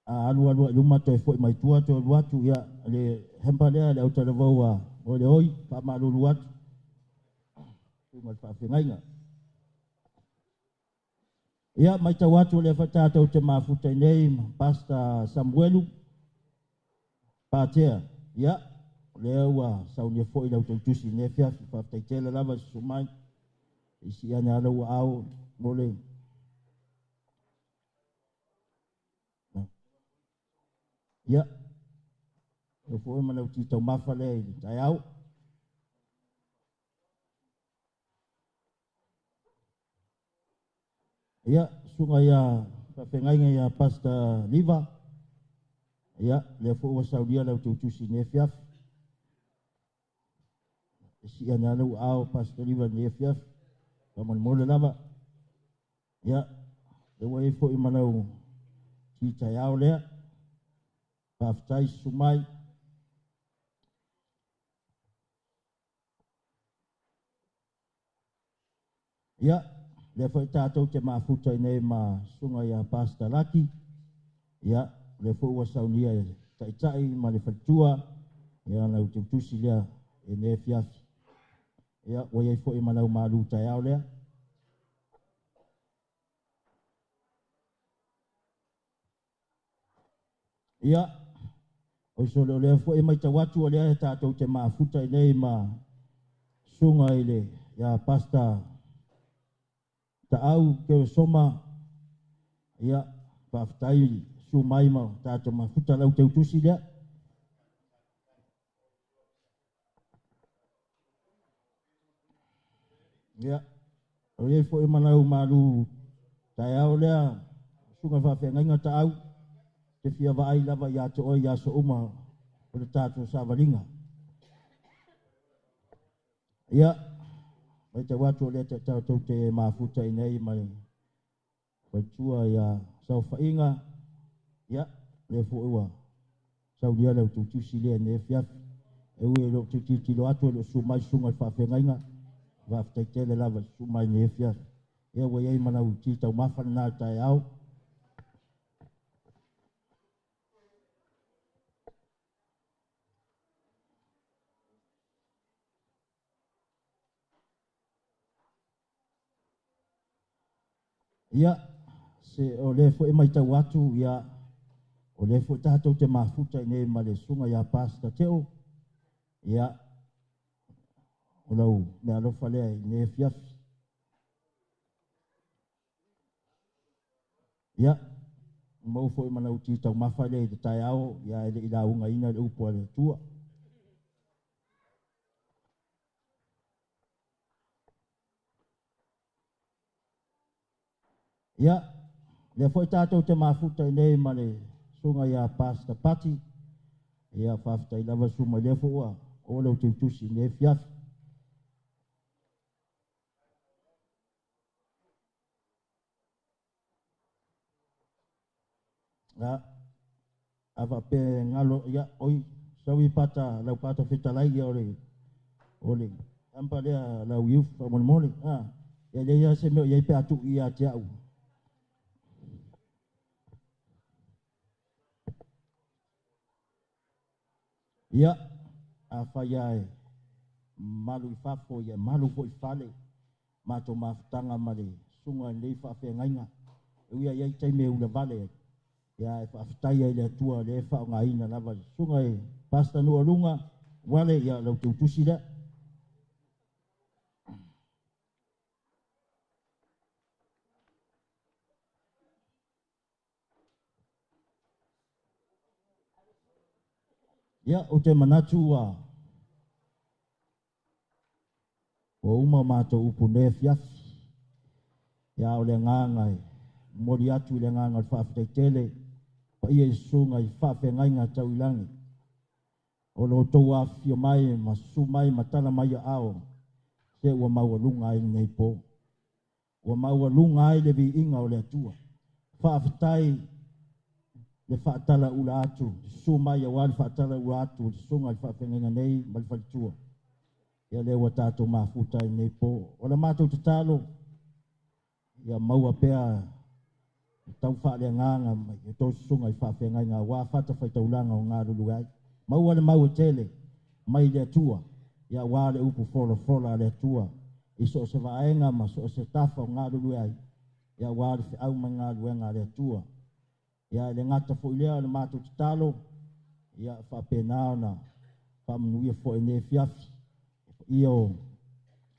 a alu alu ai luma toe foi mai tua toe alu atu, ia le hempa lea le autalavou a o le oi faamalulu atu susuga i le faafeagaiga. Ia, matau atu o lea foi tatou te mafuta i nei ma Pastor Samuelu Patea. Ia, o lea ua saunia foi lau tautusi i lenei afiafi. Faafetai tele lava susu mai. Isi ane ala ua ao mo le Ia, lea foi ma lau ti taumafa lea i le taeao. Ia, susuga ia faafeagaiga ia Pastor Liva. Ia, lea foi ua saunia lau teutusi i lenei afiafi. E sii ane lava lau aao Pastor Liva i lenei afiafi. Faamolemole lava. Ia, lea ua i ai foi ma lau ti taeao lea. Faafetai susu mai. Ia, lea foi tatou te mafuta i nei ma susuga ia Pastor Laki. Ia, lea foi ua saunia e taitai ma le faletua, ia lau teutusi lea e nei afiafi. Ia, ua iai foi ma lau malu taeao lea. Ia, o so lea foi e matau atu o lea e tatou te mafuta i nei ma susuga i le ia Pastor Taau Keosoma. Ia, faafetai su mai ma tatou mafuta lau teutusi lea. Ia, o iai foi ma lau malu taeao lea, susuga faafeagaiga Taau, te fia vaai lava ia te oe i aso uma o le tatou savaliga. Ia, matau atu o lea tatou te mafuta i nei ma le faletua ia Saofaiga. Ia, lea foi ua saunia lau teutusi lea nei afiafi. E ui e loo tilotilo atu e loo susu mai susuga i le faafeagaiga, faafetai tele lava i susu mai nei afiafi. Ia, ua iai ma lau ti taumafa lena le taeao. Ia, se o lea foi e matau atu, ia, o lea foi tatou te mafuta i nei ma le susuga ia Pastor Teo. Ia, o lau mea alofa lea i nei afiafi. Ia, maua foi ma lau ti taumafa lea i le taeao, ia e le i laugaina le upu a le Atua. Ia, lea foi tatou te mafuta i nei ma le susuga ia Pastor Pati. Ia, faafetai lava susu mai lea foi ua o lau teutusi i nei afiafi. Ia, a faapea galo, ia, oi, saui pata, lau pata fetalai, ia o le ampa lea lau youth faamolemole. Ah, ia leai lava se mea o i ai pe a tuu ia te au. Ia, afai lava e malu i fafo, ia malu foi i fale, matou mafutaga ma le susuga i lenei faafeagaiga. E ui lava i ai taimi e ulavale ai, ia e faafetai ai i le Atua lea e faaaogaina lava le susuga i Pastor Nuualuga, Wale, ia lau teutusi lea. Ia, ou te manatu ua uma matou upu nei afiafi. Ia, o le agaga e momoli atu i le agaga o le faafetai tele, paia i susuga i faafeagaiga tau i lagi. O lo outou afifio mai ma susu mai ma tala mai aao, se ua maualuga ai lenei po. Ua maualuga ai le viiga o le Atua. Faafetai le faatalaula atu, susu mai aua le faatalaula atu le susuga i le faafeagaiga nei ma le faletua. Ia lea ua tatou mafuta ai lenei po. O le matou tatalo, ia maua pea tau faaleagaga mai e tou susuga i faafeagaiga aua fatafaitaulaga o galulue ai. Maua le mau e tele mai le Atua, ia aua le upu folafola a le Atua i so o se vaega ma so o se tafa o galulue ai, ia aua le feau mai galuega a le Atua. Ia e le gata foi lea o le matou tatalo, ia faapena ona faamanuia foi nei afiafi ia o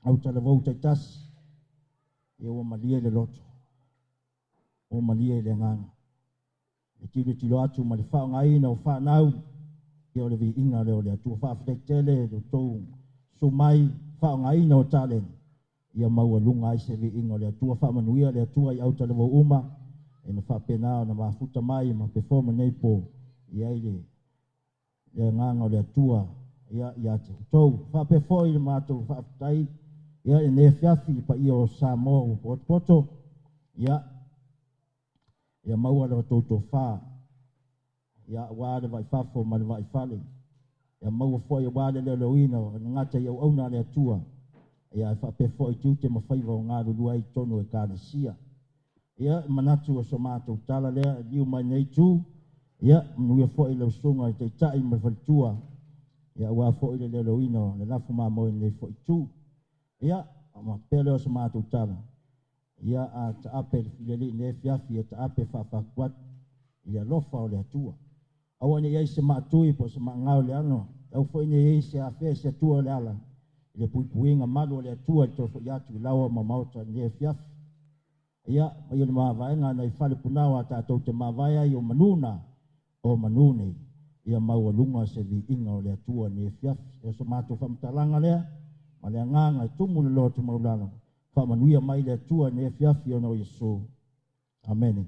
autalavou taitasi, ia ua malie le loto, ua malie le agaga. E tilotilo atu ma le faaaogaina o fanau, ia o le viiga lea o le Atua. Faafetai tele le tou susu mai faaaogaina o taleni, ia maualuga ai se viiga o le Atua. Faamanuia le Atua i autalavou uma, e na faapena ona mafuta mai ma perform nei po, i ai le agaga o le Atua ia ia te outou. Faapea foi le matou faafetai ia i lenei afiafi i paia o Samoa ua potopoto, ia ia maua le outou tofa, ia aua le vaifafo ma le vaifale, ia maua foi aua le leoleoina o le gata i auauna a le Atua, ia e faapea foi tiute ma faiva o galulue ai i totonu o ekalesia. Ia manatu o so matou tala lea liu mai nei tu. Ia, manuia foi lau susuga i le Taitai ma le faletua, ia aua foi le leoleoina o le lafu mamoe i lenei foi itu. Ia, ona faapea lea o se matou tala, ia a taape le filialii i lenei afiafi, ia taape faafatu atu i le alofa o le Atua. Aua ne i i ai se maatui po o se maagao i le ano, aua foi ne i i ai se afea i se Atua o le ala i le puipuiga malu o le Atua i le toe foi atu i laoa ma maota i lenei afiafi. Ia, mai o le mavaega nai Falepunao a tatou te mavae ai o manu na, o manu nei, ia maualuga se viiga o le Atua i lenei afiafi. O so matou faamatalaga lea, ma le agaga e tumu le loto maualalo, faamanuia mai le Atua i lenei afiafi ona o Iesu. Amene.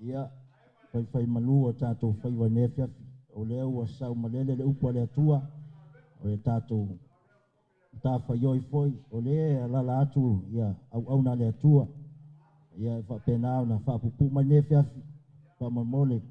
Ia, faifaimalu o tatou faiva i lenei afiafi, o lea ua sau malele le upu a le Atua, o le tatou matafaioi foi, o lea e alaala atu ia auauna a le Atua, ia e faapena ona faapuupuu mai lenei afiafi, faamolemole.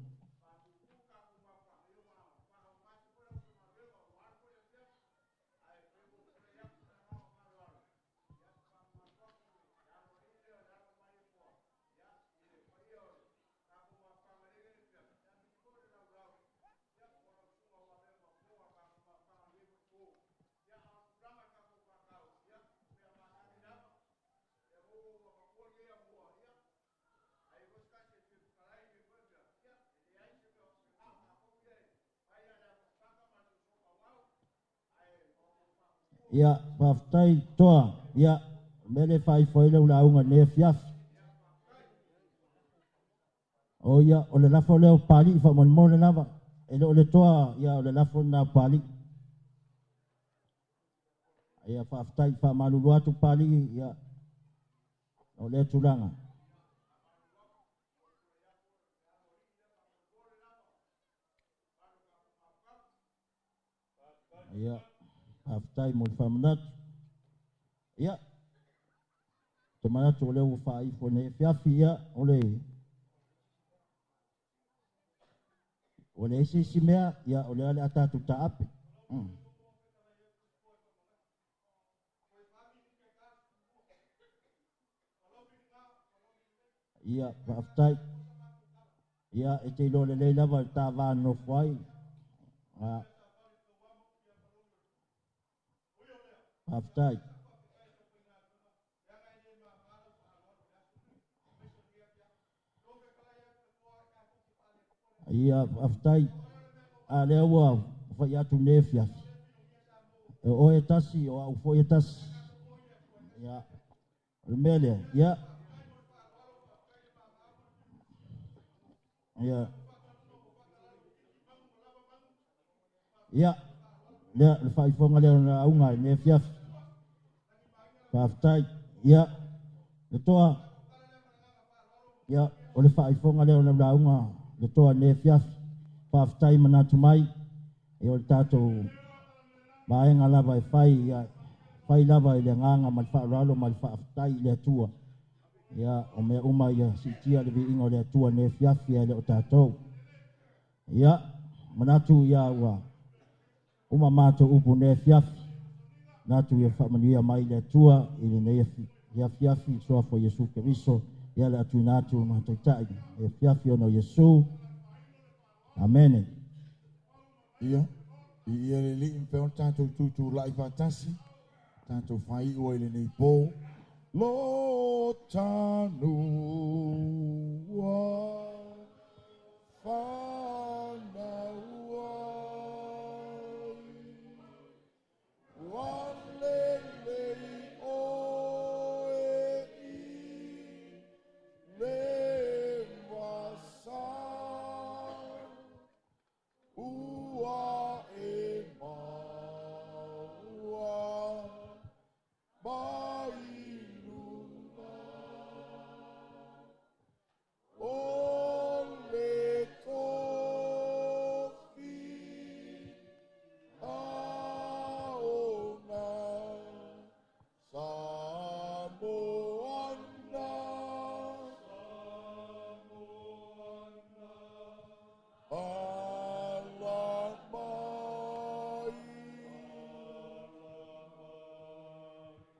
Ia, faafetai Toa. Ia, o le mea lea e faaifo ai lau lauga i lenei afiafi. O ia, o le lafo lea o Papalii faamolemole lava. E le o le Toa, ia o le lafo lena o Papalii. Ia, faafetai, faamalulu atu Papalii, ia, o lea tulaga. Ia, faafetai mo le faamanatu. Ia, te manatu o lea ua faaifo nei afiafi, ia, o le o le isi isi mea, ia, o lea o le a tatou taape. Ia, faafetai. Ia, e te iloa lelei lava i le ta va nofo ai. Faafetai. Ia, faafetai. A lea ua fai atu nei afiafi. E oe e tasi, o au foi e tasi. Ia, o le mea lea, ia. Ia. Ia, lea, le faaifoga lea o le lauga i lenei afiafi. Faafetai. Ia, le toa, ia, o le faaifoga lea o lau lauga le toa i lenei afiafi. Faafetai manatu mai, ia o le tatou Vaega lava e fai ia fai lava i le agaga ma le faaaloalo ma le faafetai i le Atua. Ia o mea uma ia siitia le viiga o le Atua i lenei afiafi ae le o tatou. Ia manatu ia ua uma matou upu i lenei afiafi. Manatu ia faamanuia mai le Atua i lenei afiafi i le suafa o Iesu Keriso. Ia le atuina atu ma taitai e afiafi ona o Iesu. Amene. Ia, i ia le lii mpe o tātou tūtū lai faatasi, tātou whaiua i lenei pō. Lo tanua whanaua wa lelei oe i le vasa ua e maua mai luna o le tofi aona Samoana ala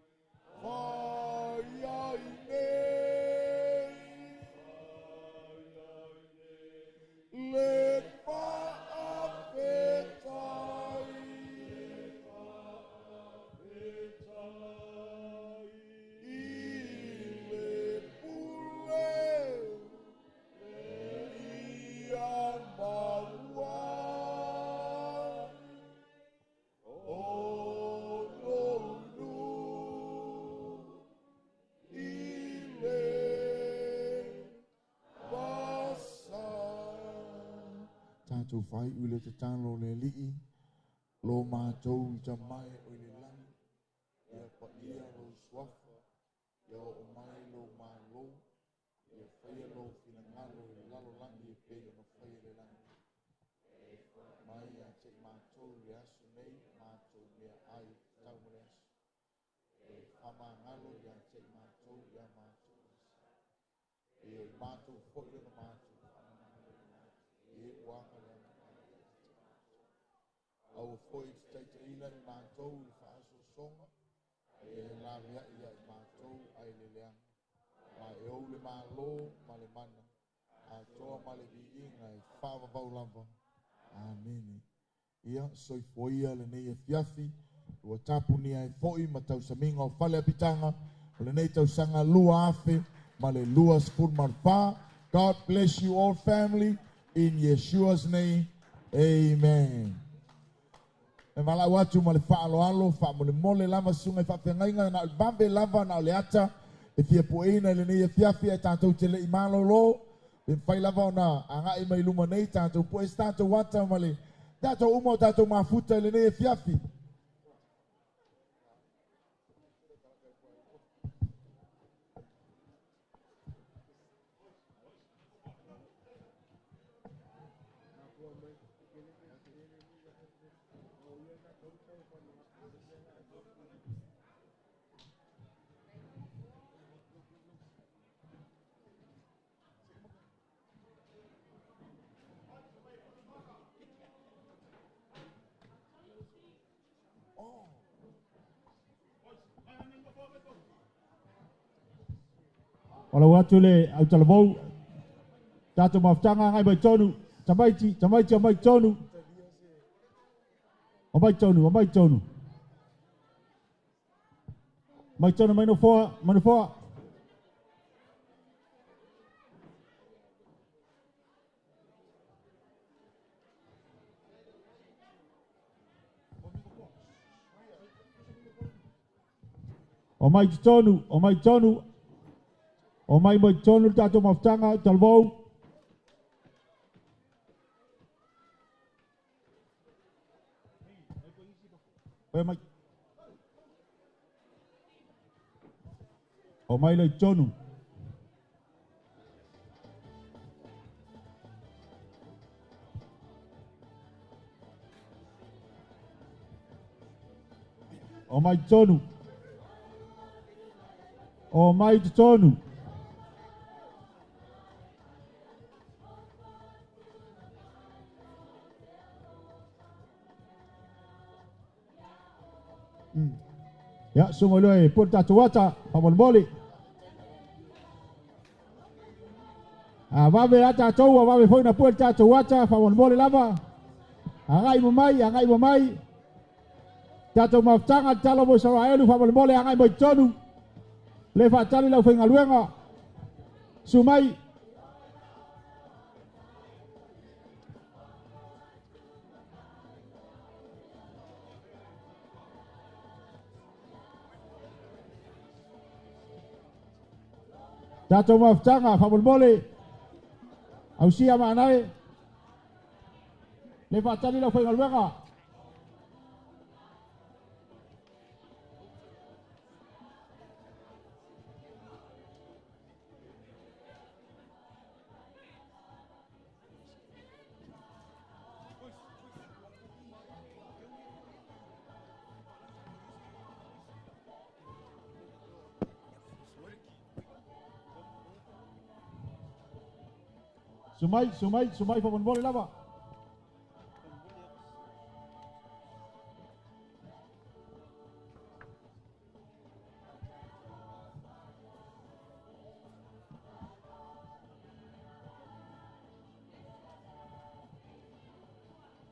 mai fai ai nei le faafetai i le pule ia maua o lou i le vasa. Tātou whai ui le te talo le lii, lo mātou i ta mai o i le langi, ia pa ia lo suafa, ia o mai lo malo, ia whaia lo finangalo i lalo langi e pei ona whaia le langi. Mai a te i mātou le aso nei, mātou mea ai tau mo le aso. E whamangalo ia te i mātou ia mātou asa. E o i mātou foi ona mātou whamangalo i mātou. E uanga le ana mai ia te te mātou. Aua foi te taitaina i mātou i le whaasoasoga, e lawe ai ia i mātou ai le leanga. Ma e ou le malo ma le mana, a toa ma le viiga e whaavavau lava. Amene. Ia, soifuaia lenei afiafi, ua tapunia e foi ma tausaminga o fale apitaga, o lenei tausaga 2024. God bless you all, family, in Yeshua's name. Amen. E malau atu ma le faaaloalo, faamolemole lava susuga i faafeagaiga, na o le vave lava, na o le ata, e fia pueina i lenei afiafi ae tatou te le i malolo. Pe mafai lava ona agai mai luma nei, tatou pue se tatou ata ma le tatou uma o tatou mafuta i lenei afiafi. O lau atu le au talavou, tātou mafutaga ngai mai tonu, tamaiti, tamaiti o mai tonu. O mai tonu, o mai tonu. Mai tonu, mai nofoa, mai nofoa. O mai tonu, o mai tonu. O mai mai tonu le tātou mafutaga, talavou. Oe mai. O mai le tonu. O mai tonu. O mai tonu. Ia, sumo loe, po tātou ata, whamolemole. A vave a tātou, a vave foi na po tātou ata, whamolemole lava. Agai mo mai, agai mo mai. Tātou mafutanga, talo mo Israelu, whamolemole, agai mo tonu. Le whaatali lau whaingaluenga. Sumai. Tātou mafutanga, whamolemole. Ausia maanae. Le whaatali lau whaingaluenga. Sumai, sumai, sumai, whamolemole lava.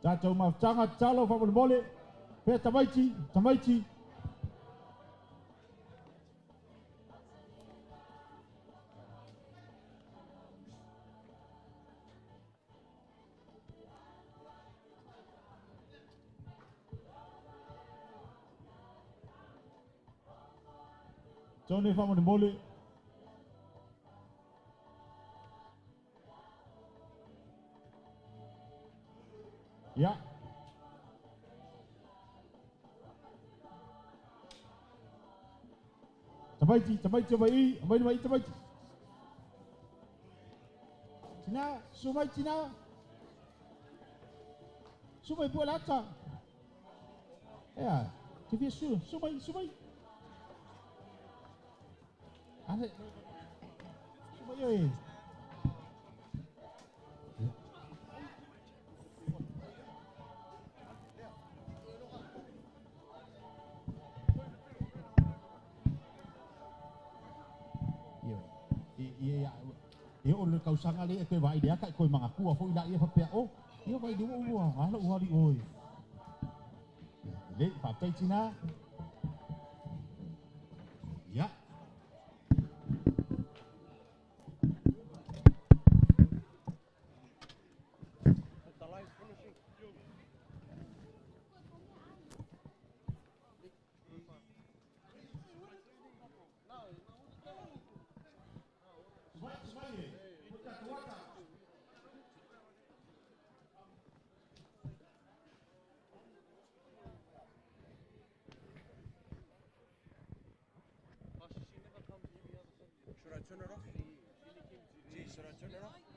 Tātou mafutanga, talo, whamolemole. Pea tamaiti, tamaiti. Tony whamolemole. Ia. Tamaiti, tamaiti mai i, mai mai tamaiti. Tina, sumai tina. Sumai pua lata. Ea, te fia su, sumai, sumai. Ale, sumai oe. E o le kausanga le e koe vai lea kai koe mangakua fo ila ia whapea o ia vai lea ua ngala ua li oi. Le, whaptai tina. Ia. Should I turn it off? Gee, should I turn it off?